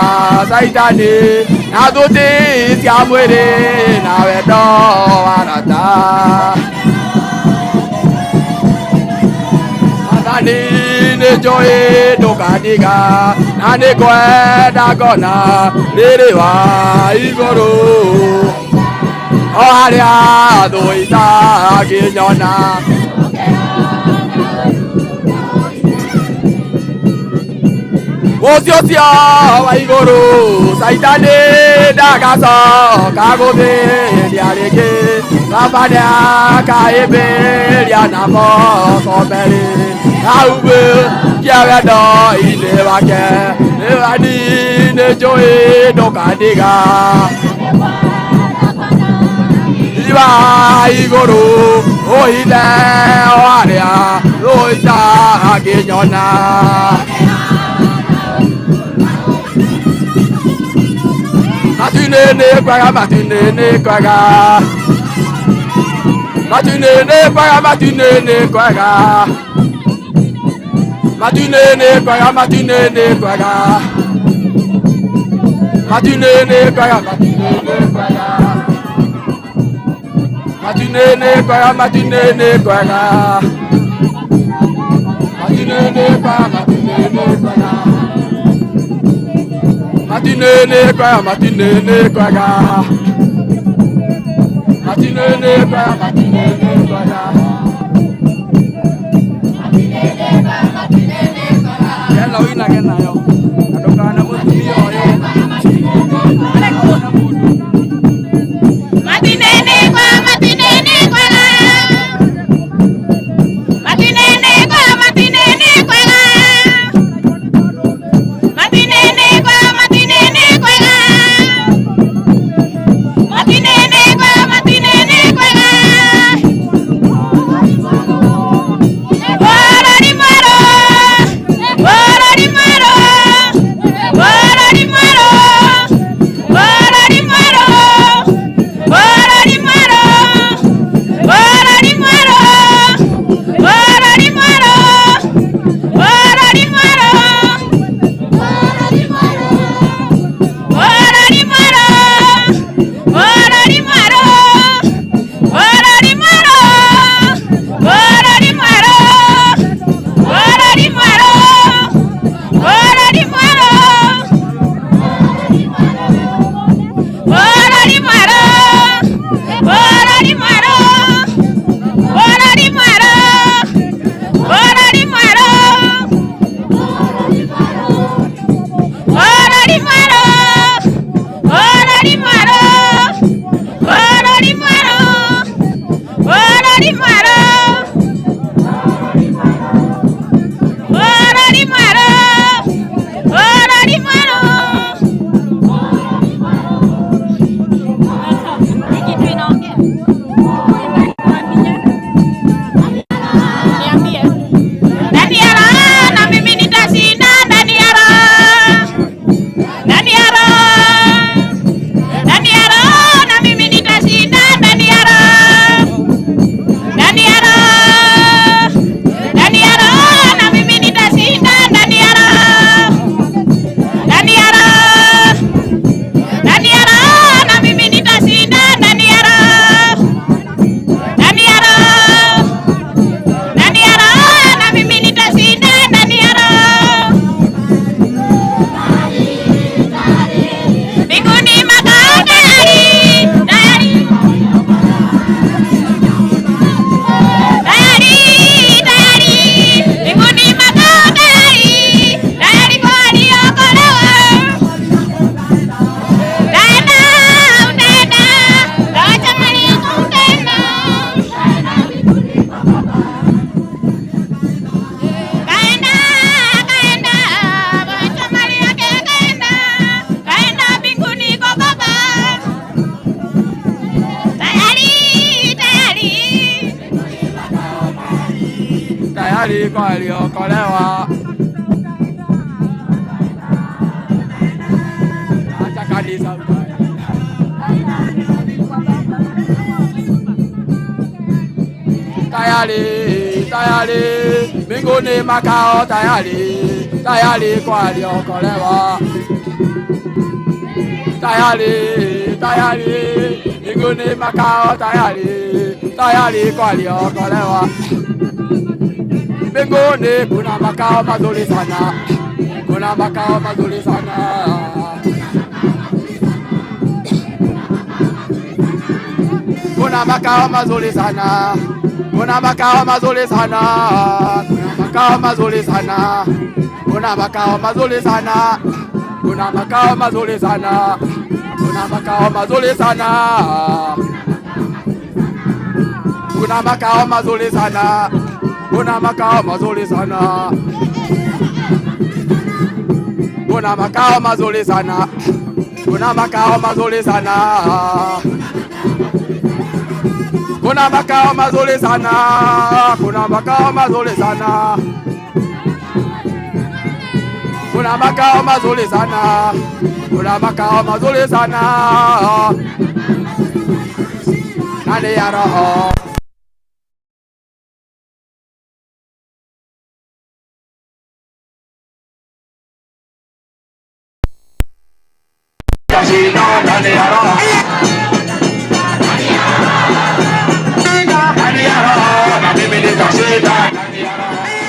Caitani na thuti cia mwĩrĩ na wendo wa arata Mwathani nĩ njũĩ ndũkandiga na nĩ ngwenda ngona riri wa igũrũ o harĩa thũ itangĩnyona Mũciĩ ũcio wa igũrũ Caitani ndagacoka gũthĩnia rĩngĩ Baba nĩakahĩmbĩria na moko merĩ Aumĩkia wendo-inĩ wake Mwathani nĩ njũĩ ndũkandiga Riri wa igũrũ ũhithe o harĩa thũ itangĩnyona Matu-inĩ nĩ kwega matu-inĩ nĩ kwega Matu-inĩ nĩ kwega matu-inĩ nĩ kwega Matu-inĩ nĩ kwega matu-inĩ nĩ kwega Matu-inĩ nĩ kwega matu-inĩ nĩ kwega Matu-inĩ nĩ kwega matu-inĩ nĩ kwega Matu-inĩ nĩ kwega matu-inĩ nĩ kwega Matu-inĩ nĩ kwega matu-inĩ nĩ kwega Matu-inĩ nĩ kwega matu-inĩ nĩ kwega Gena ũinage nayo na ndũkane mũtumia ũyũ Matu-inĩ nĩ kwega matu-inĩ nĩ kwega Matu-inĩ nĩ kwega matu-inĩ nĩ kwega Matu-inĩ nĩ kwega matu-inĩ nĩ kwega Matu-inĩ nĩ kwega matu-inĩ nĩ kwega Bũrũri mwerũ bũrũri mwerũ Tayari kwa waliokolewa. Acha kanisa tayari, tayari, mbinguni makao tayari, tayari kwa waliokolewa. Tayari, tayari, mbinguni makao tayari, tayari kwa waliokolewa. Mbinguni kuna makao mazuri sana, kuna makao mazuri sana. Kuna makao mazuri sana, kuna makao mazuri sana, kuna makao mazuri sana, kuna makao mazuri sana, kuna makao mazuri sana, kuna makao mazuri sana, kuna makao mazuri sana, kuna makao mazuri sana, kuna makao mazuri sana, kuna makao mazuri sana. Kuna makao mazuri sana, kuna makao mazuri sana, kuna makao mazuri sana, kuna makao mazuri sana. Ndani ya Roho. Tashinda ndani ya Roho. Ndani ya Roho, na mimi nitashinda ndani ya Roho.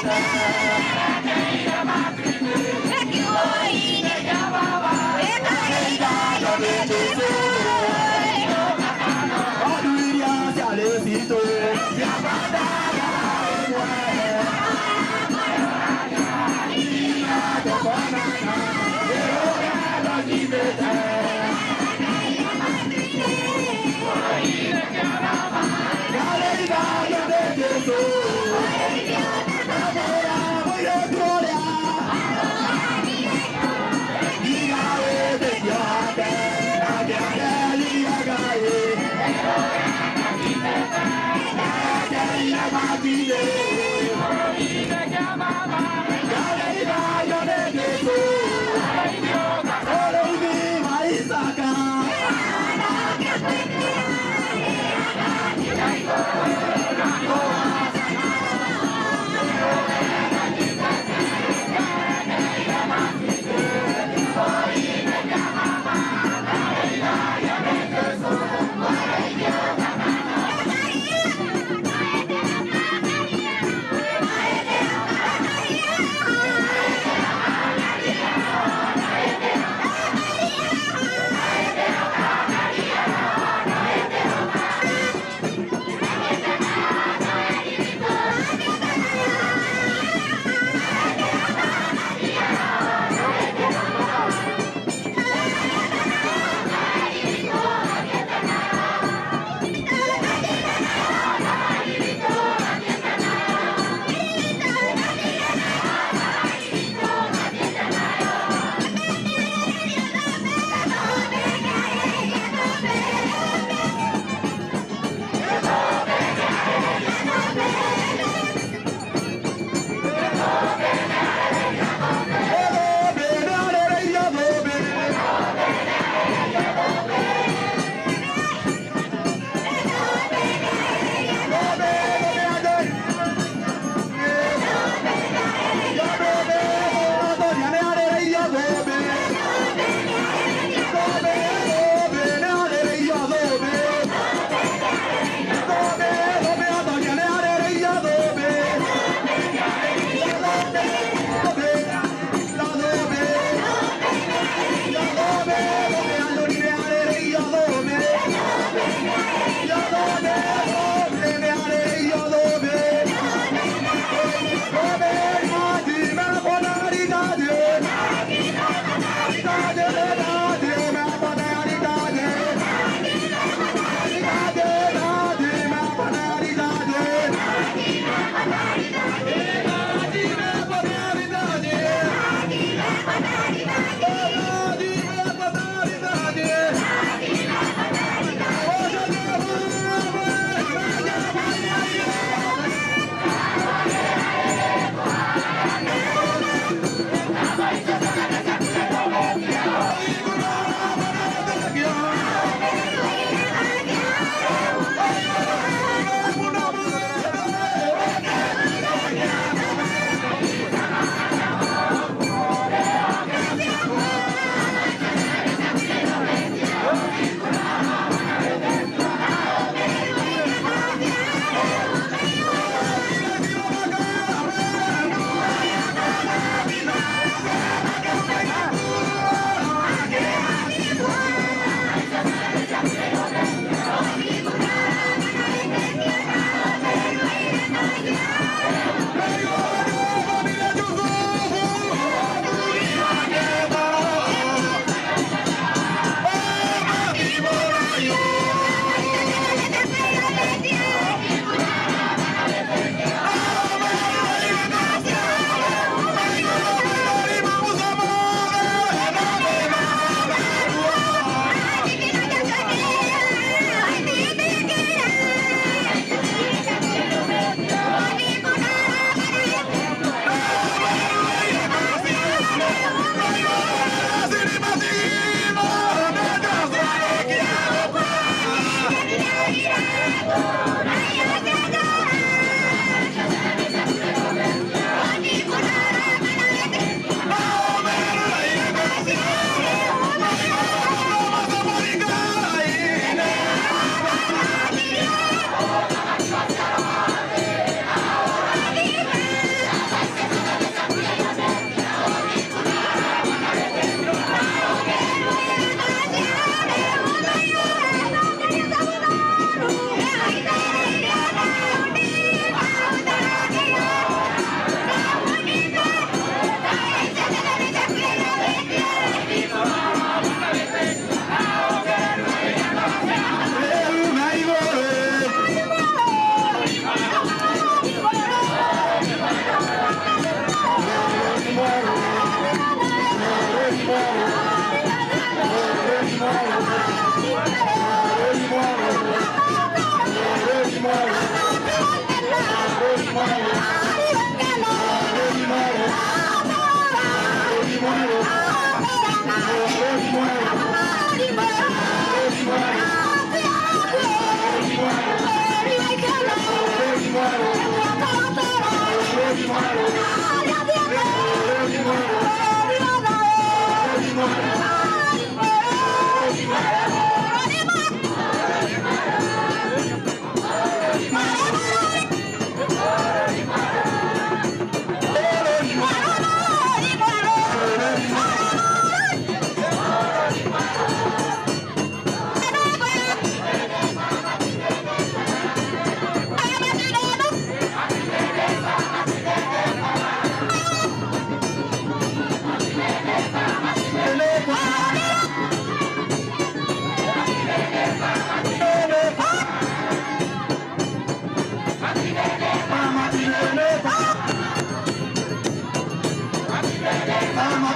Thank you. Yeah.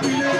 Thank you.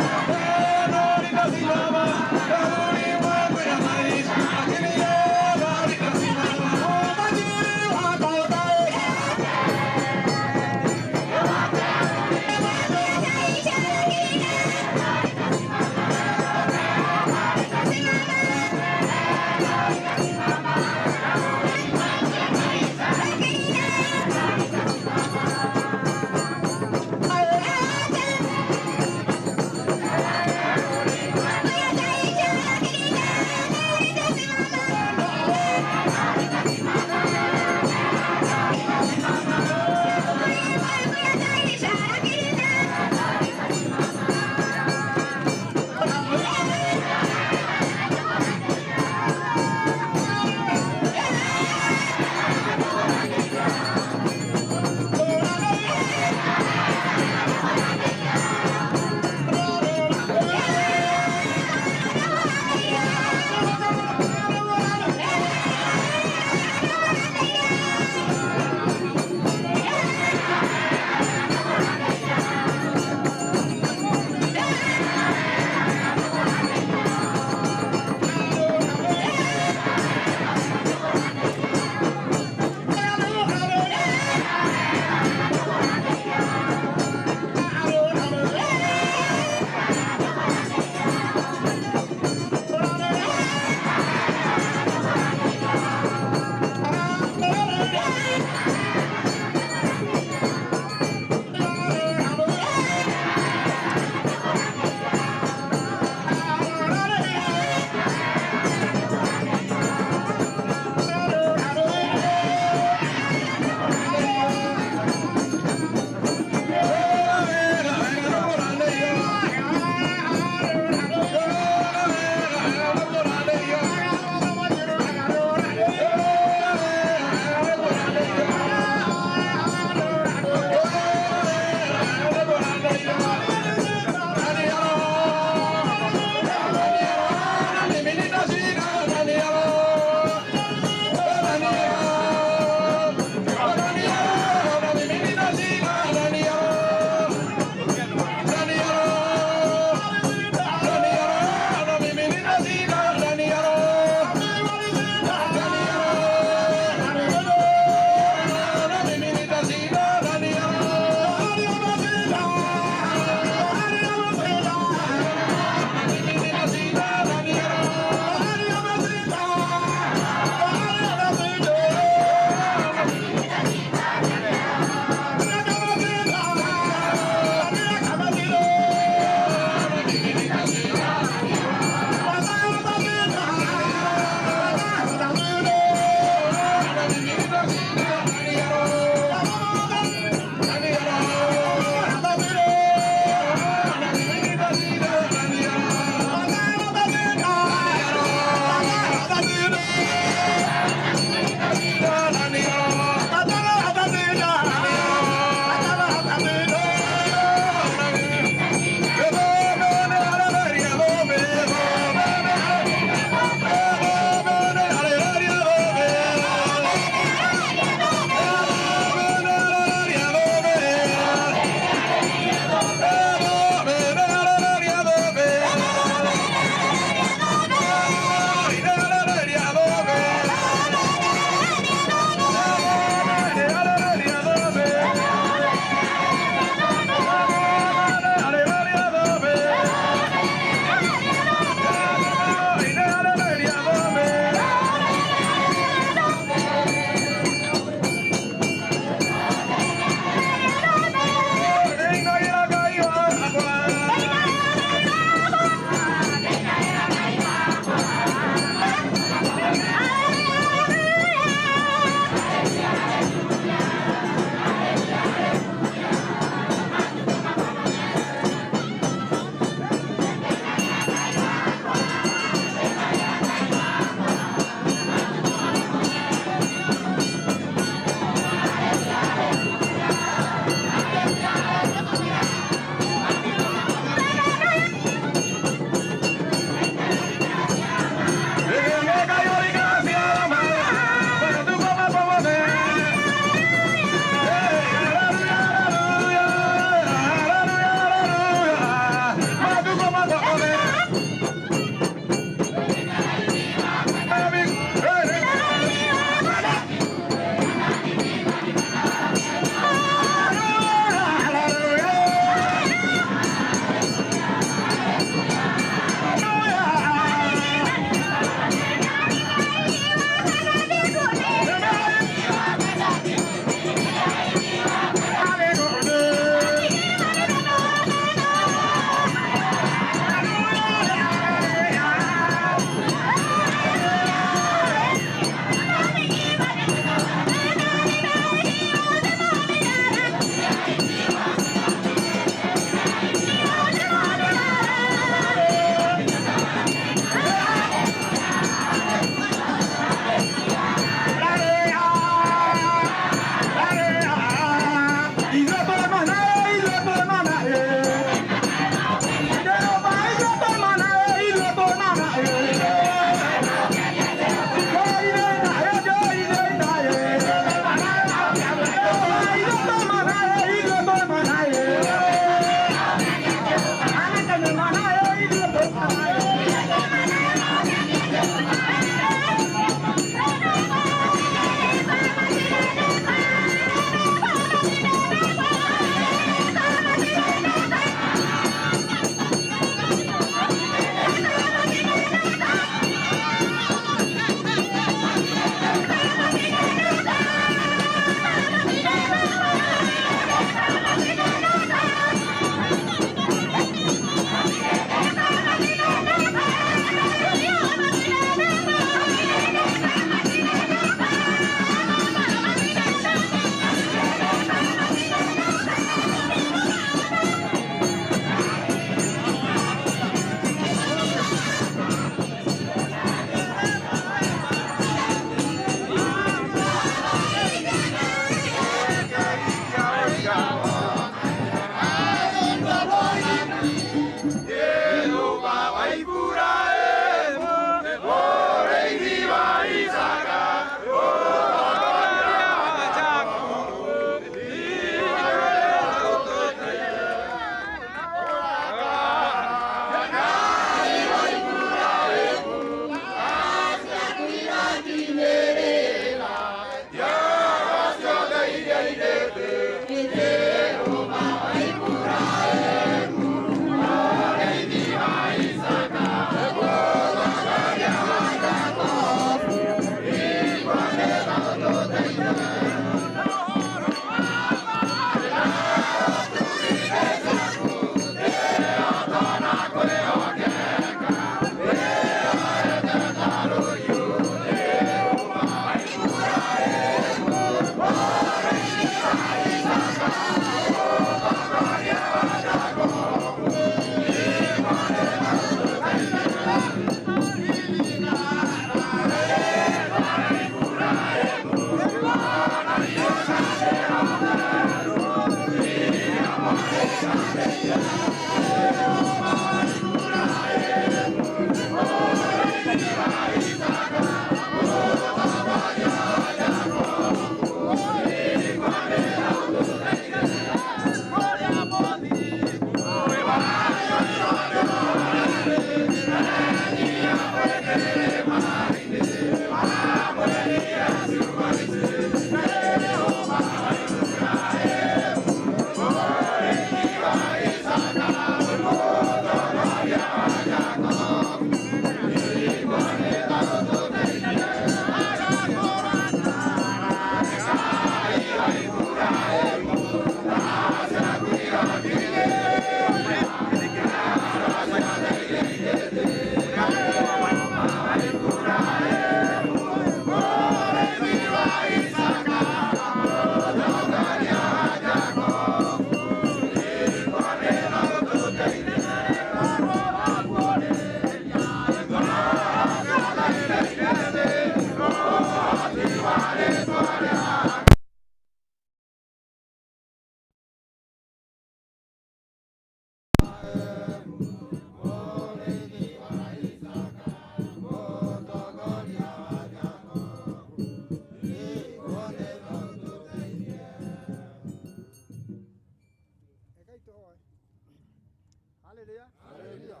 Haleluya. Haleluya.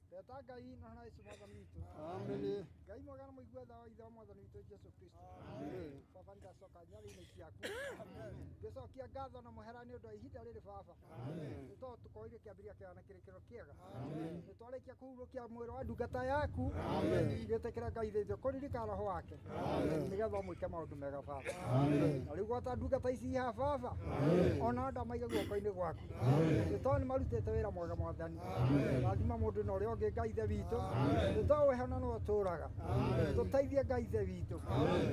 Teta Ngai na na Yesu mwathani witũ. Amen. Ngai mwega na mũigua tha wa ithe wa mwathani witũ Jesu Kristo. Amen. Baba ndacoka nyarĩ-inĩ ciaku. Ngĩcokia ngatho na mũhera nĩ ũndũ wa ihinda rĩrĩ baba. Nĩ tondũ tũkoire kĩambĩrĩria kĩega na kĩrĩkĩro kĩega. Nĩ twarĩkia kũhurũkia mwĩrĩ wa ndungata yaku. Gĩtĩkĩra Ngai ithe kũririkana roho wake. Nĩgetha ũmwĩke maũndũ mega baba. Na rĩu gwata ndungata ici haha baba. Ona ndamaiga guoko-inĩ gwaku. Nĩ tondũ nĩ marutĩte wĩra mwega mwathani. Rathima mũndũ na ũrĩa ũngĩ Ngai ithe witũ. Nĩ tondũ we hana nĩwe ũtũũraga. Tũteithie Ngai ithe witũ.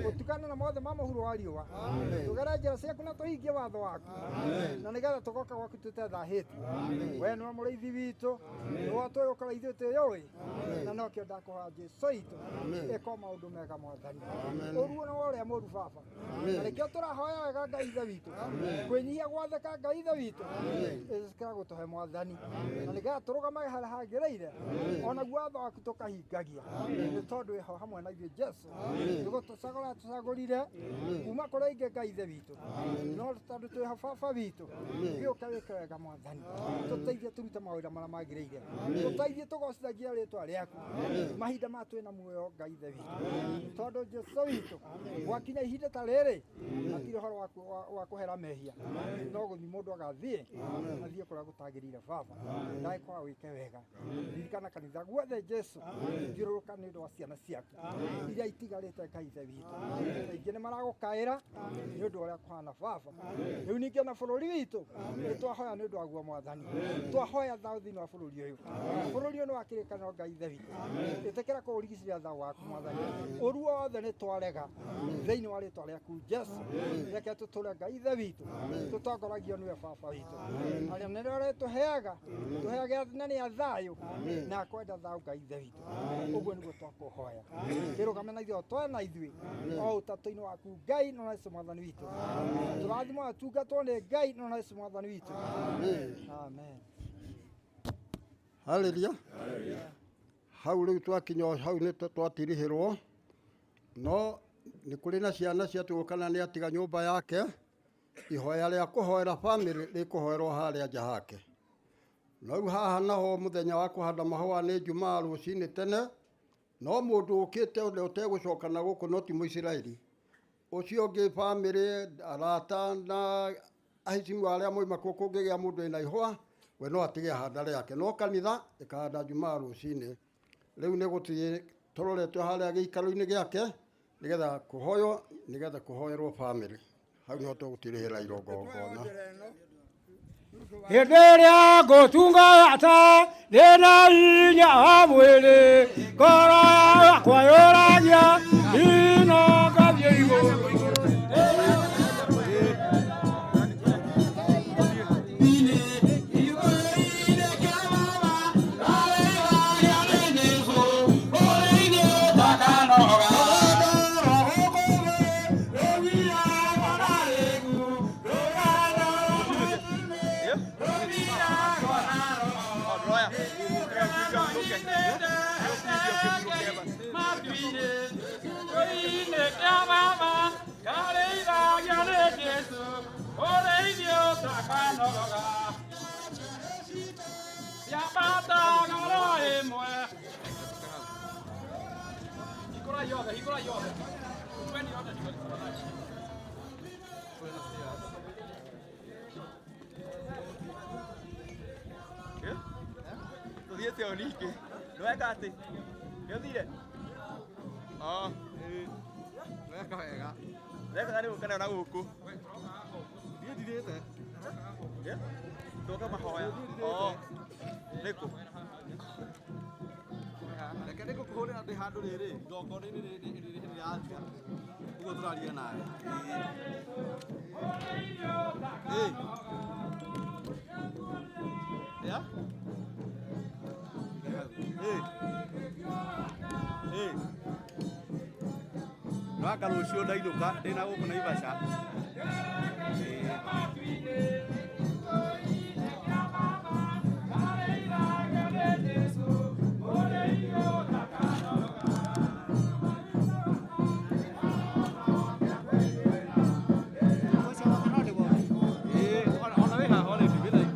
Gũtukana na mothe ma mũhuro wa riũa. Tũgere njĩra ciaku na tũhingie watho waku. Na nĩgetha tũgoka gwaku tũtethahĩtie. We nĩwe mũrĩithi witũ. Nĩwe tũĩ gũkorwo ithuĩ twĩyũĩ. Na nokĩo ndakũhoya Jesũ witũ. Ĩka maũndũ mega mwathani. Ũruo nĩ wa ũrĩa mũũru baba. Na nĩkĩo tũrahoya wega Ngai ithe witũ. Kwĩnyihia gwathĩka Ngai ithe witũ. Ĩtĩkĩra gũtũhe mwathani. Na nĩgetha tũrũgamage harĩa hagĩrĩire. Ona guo watho waku tũkahingagia. Nĩ tondũ wĩho hamwe na ithuĩ Jesũ. Nĩgũtũcagũra tũcagũrire kuma kũrĩ aingĩ Ngai ithe witũ. No tondũ twĩho baba witũ. Gĩũke wĩke wega mwathani. Tũteithie tũrute mawĩra marĩa magĩrĩire. Tũteithie tũgocithagie rĩtwa rĩaku. Mahinda maya twĩna muoyo Ngai ithe witũ. Tondũ Jesũ witũ gwakinya ihinda ta rĩrĩ hatirĩ ũhoro wa kũhera mehia. No gũthiĩ mũndũ agathiĩ athiĩ kũrĩa gũtagĩrĩire baba. Ndagĩkwaga wĩke wega. Ririkana kanitha guothe Jesũ. Thiũrũrũka nĩ ũndũ wa ciana ciaku iria itigarĩte Ngai ithe witũ. Aingĩ nĩ maragũkaĩra nĩ ũndũ wa ũrĩa kũhana baba. Rĩu ningĩ ona bũrũri witũ nĩ twahoya nĩ ũndũ waguo mwathani. Twahoya thayũ thĩinĩ wa bũrũri ũyũ. Bũrũri ũyũ nĩ wa kĩrĩkanĩro Ngai ithe witũ. Ĩtĩkĩra kũũrigicĩria thayũ waku mwathani. Ũru wothe nĩ twarega thĩinĩ wa rĩtwa rĩaku Jesũ. Reke tũtũre Ngai ithe witũ. Tũtongoragio nĩwe baba witũ. Arĩa nĩrĩo ũrĩtũheaga tũheage anene a thayũ na akwenda thayũ Ngai ithe witũ. Ũguo nĩguo twakũhoya. Kĩrũgame na ithuĩ o twana na ithuĩ o ũtatũ-inĩ waku Ngai na Yesu mwathani witũ. Tũrathimwo na tungatwo nĩ Ngai na Yesu mwathani witũ. Amen. Haleluya. Hau rĩu twakinya hau nĩ twatirihĩrwo no nĩ kũrĩ na ciana ciatuo kana nĩ atiga nyũmba yake ihoya rĩa kũhoera family rĩkũhoerwo harĩa nja hake. No rĩu haha naho mũthenya wa kũhanda mahũa nĩ Jumaa rũcinĩ tene no mũndũ ũkĩte ũrĩa ũtegũcoka na gũkũ no ti Mũisiraeli ũcio ũngĩ family arata na ahicimu arĩa moima kũu kũngĩgĩa mũndũ wĩna ihũa we no atige ahanda rĩake no kanitha ĩkahanda Jumaa rũcinĩ. Rĩu nĩ gũthiĩ tũroretwo harĩa gĩikaro-inĩ gĩake nĩgetha kũhoywo nĩgetha kũhoerwo family hau nĩho tũgũtirĩhĩra igongona. Hĩndĩ ĩrĩa ngũtungata ndĩna hinya wa mwĩrĩ ngoro yakwa yũragia ino ngathiĩ igũrũ. Tuthiĩte o ningĩ nĩweka atĩ nĩũthire Weka wega. Weka nĩ gũka nayo na gũkũ Niĩ ndirĩte. Tũka mahoya nĩkũ Reke nĩngũkũhũrĩra ndĩ handũ rĩrĩ igongona-inĩ rĩrĩ rĩrathira ũguo tũraria nawe. Ya? Nwaka rũciũ ndainũka ndĩna gũkũ Naivasha. Ona wĩ haha already wĩ thaa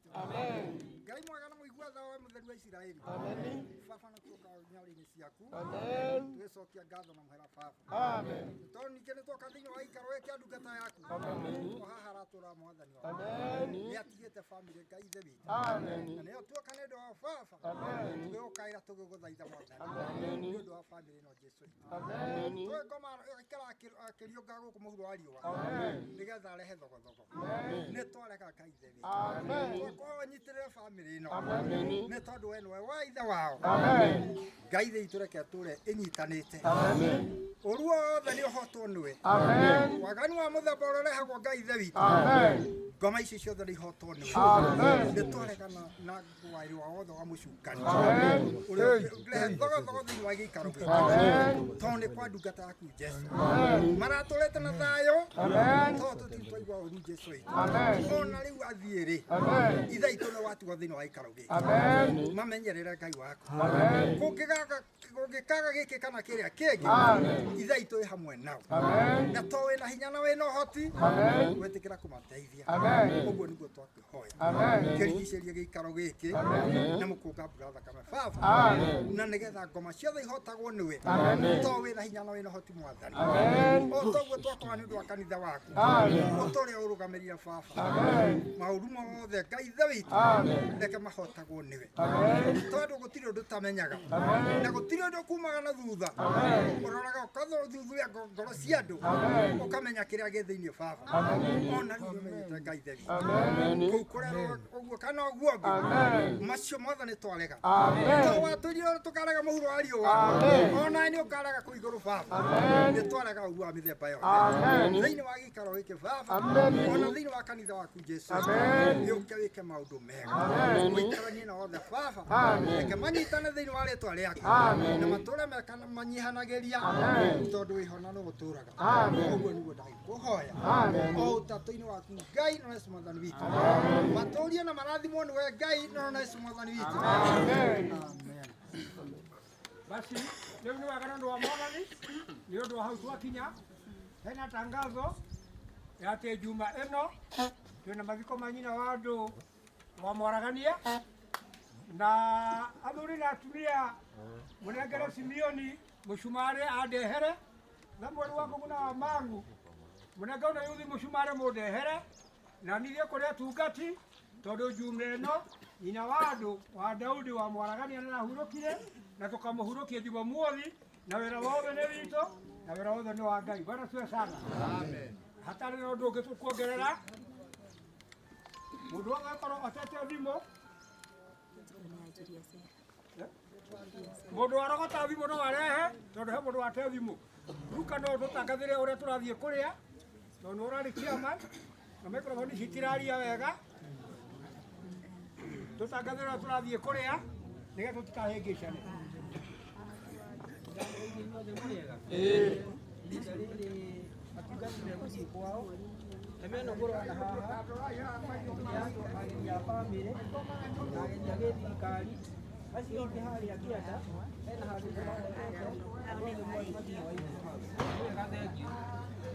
witũ. Amen. Ngai mwega na mũigua tha wa mũtheru wa Isiraeli. Amen. Baba na tuoka nyarĩ-inĩ ciaku. Amen. Twĩcokia ngatho na mũhera baba. Amen. Tondũ ningĩ nĩ twoka thĩinĩ wa gĩikaro gĩkĩ kĩa ndungata yaku. Amen. O haha aratũra mwathani waku. Amen. Nĩ atigĩte family Ngai ithe witũ. Amen. Na nĩyo tuoka nĩ ũndũ wa baba. Amen. Tũgĩgũkaĩra tũgĩgũthaitha mwathani. Amen. Nĩ ũndũ wa family ĩno Jesũ witũ. Amen. Twĩ ngoma aikara akĩriũnga gũkũ mũhuro wa riũa. Amen. Nĩgetha arehe thogothogo. Amen. Nĩ twarega Ngai ithe witũ. Amen. Twakohoya ũnyitĩrĩre family ĩno. Amen. Nĩ tondũ we nĩwe wa ithe wao. Amen. Ngai ithe witũ reke tũre ĩnyitanĩte. Amen. Ũru wothe nĩ ũhotwo nĩwe. Amen. Waganu wa mũthemba ũrĩa ũrehagwo Ngai ithe witũ. Amen. Ngoma ici ciothe nĩ ihotwo nĩwe. Amen. Nĩ twaregana na warĩ wa wothe wa mũcukani. Amen. Ũrĩa ũrehe thogothogo thĩinĩ wa gĩikaro gĩkĩ. Amen. Tondũ nĩ kwa ndungata yaku Jesũ. Amen. Maratũrĩte na thayũ. Amen. Tondũ tũtirĩ twaigua ũru Jesũ witũ. Amen. Ona rĩu athiĩ rĩ. Amen. Ithe itũ nĩ watigwo thĩinĩ wa gĩikaro gĩkĩ. Amen. Mamenyerere Ngai waku. Amen. Kũngĩkaga gĩkĩ kana kĩrĩa kĩngĩ. Amen. Ithe itũ ĩ hamwe nao. Amen. Na to wĩna hinya na wĩna ũhoti. Amen. Wetĩkĩra kũmateithia. Amen. Ũguo nĩguo twakĩhoya. Amen. Kĩrigicĩrie gĩikaro gĩkĩ. Amen. Na mũkũnga mbura thakame baba. Amen. Na nĩgetha ngoma ciothe ihotagwo nĩwe. Amen. To wĩna hinya na wĩna ũhoti mwathani. Amen. O toguo twakoha nĩ ũndũ wa kanitha waku. Amen. Ũtũrĩa ũrũgamĩrĩire baba. Amen. Maũru mothe Ngai ithe witũ. Amen. Reke mahotagwo nĩwe. Amen. Tondũ gũtirĩ ũndũ ũtamenyaga. Amen. Na gũtirĩ ũndũ kumaga na thutha. Amen. Ũroraga ũkathuthuria ngoro cia andũ. Amen. Ũkamenya kĩrĩa gĩ thĩinĩ baba. Amen. Ona rĩu nĩũmenyete Ngai ithe witũ. Amen. Kũu kũrerwo ũguo kana ũguo ũngĩ. Amen. Macio mothe nĩ twarega. Amen. To watũrire tũkarega mũhuro wa riũa. Amen. Ona nĩ ũkarega kũu igũrũ baba. Amen. Nĩ twarega ũru wa mĩthemba yothe. Amen. Thĩinĩ wa gĩikaro gĩkĩ baba. Amen. Ona thĩinĩ wa kanitha waku Jesũ. Amen. Gĩũke wĩke maũndũ mega. Amen. Ũikaranie na othe baba. Amen. Reke manyitane thĩinĩ wa rĩtwa rĩaku. Amen. Na matũre mekana manyihanagĩria. Amen. Tondũ wĩho na nĩgũtũraga. Amen. Ũguo nĩguo ndagĩkũhoya. Amen. O ũtatũ-inĩ waku Ngai na Yesu mwathani witũ. Amen. Matũrie na marathimwo nĩwe Ngai na Yesu mwathani witũ. Amen. Amen. Basi leo ni wagana ndo wa mwathani ni ũndũ wa hau twakinya hena tangazo ya atĩ Juma ĩno twĩna mathiko ma nyina wa andũ wa Mwaragania na athuri na atumia mũnengere Simeoni mũcumarĩ andehere na mweri wa Ngũngũ na wa Mang'u mũnengere na yuthi mũcumarĩ mũndehere na nithiĩ kũrĩ atungati tondũ Juma ĩno nyina wa andũ wa Daudi wa Mwaragania nĩarahurũkire na tũkamũhurũkia Jumamothi na wĩra wothe nĩ witũ na wĩra wothe nĩ wa Ngai. Bwana asifiwe sana. Amen. Hatarĩ na ũndũ ũngĩ tũkuongerera mũndũ wothe akorwo atete thimũ mũndũ warogota thimũ no arehe tondũ he mũndũ wate thimũ Ruka no tũtangathĩre ũrĩa tũrathiĩ kũrĩa tondũ nĩ ũrarĩ chairman na microphone ici itiraria wega tũtangathĩre ũrĩa tũrathiĩ kũrĩa nĩgetha tũtikahĩngĩcane.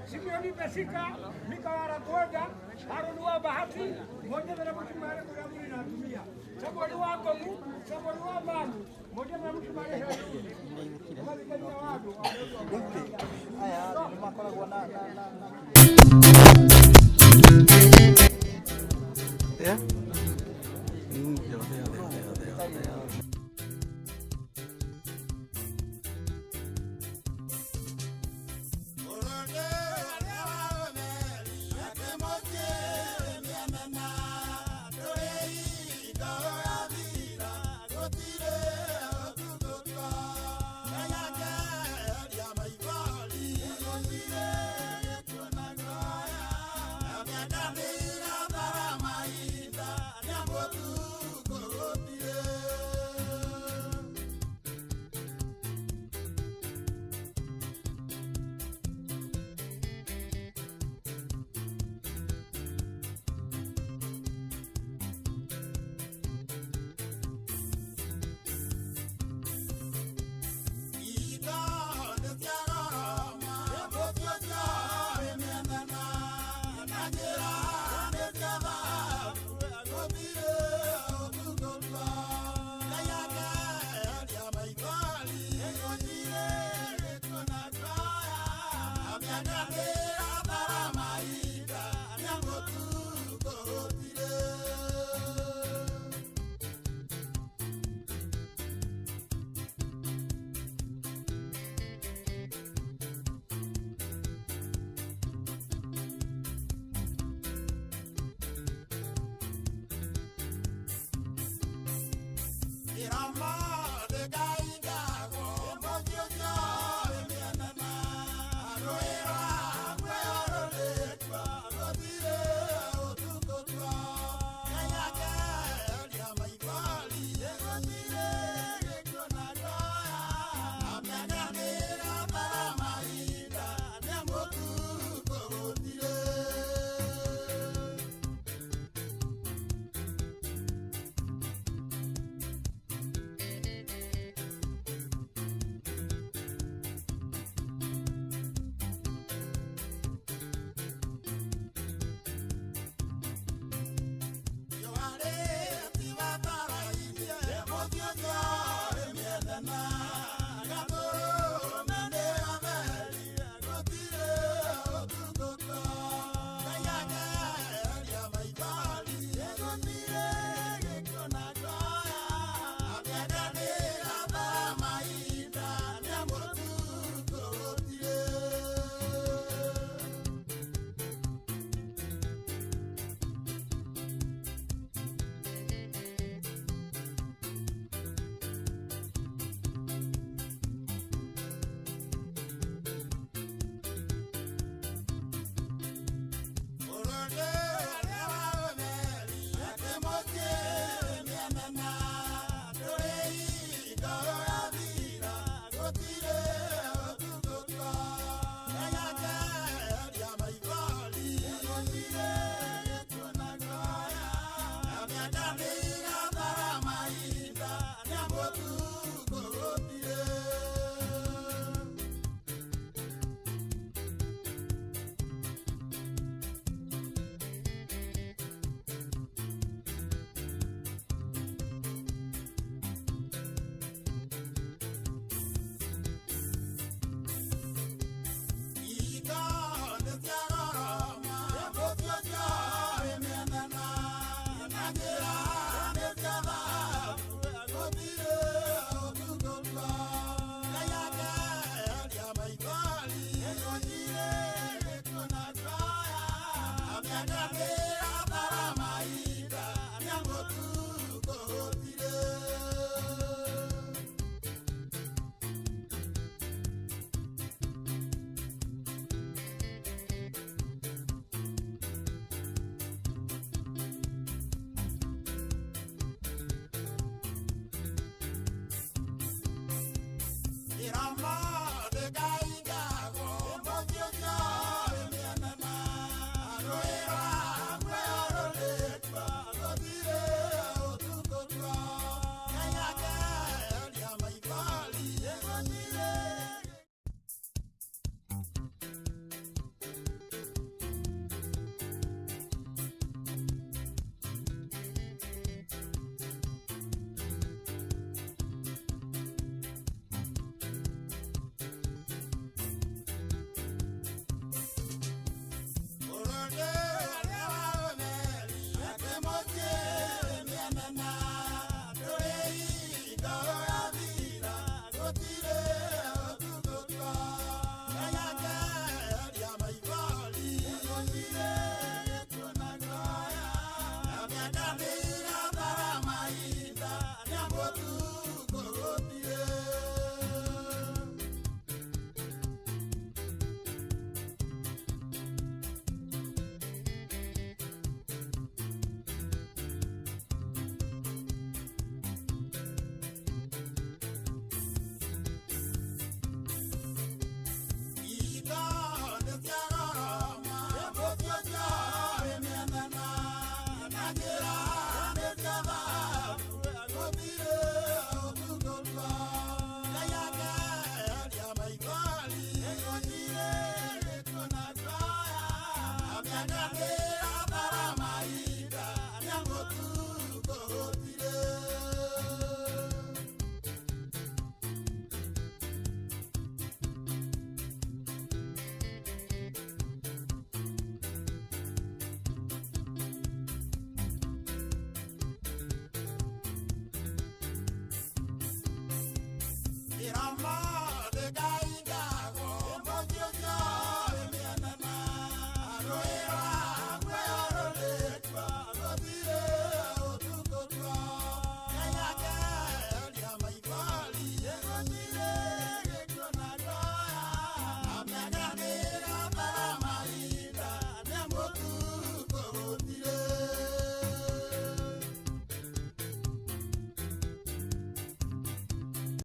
Simeoni Besika, Mika wa Ratwenda, Haruni wa Bahati, mmoja wa mshumari kule athuri na atumia. Samueli wa Ngomu, Samueli wa Mang'u, mmoja wa mshumari Haruni. Aya, nĩmakoragwo na Yeah? There.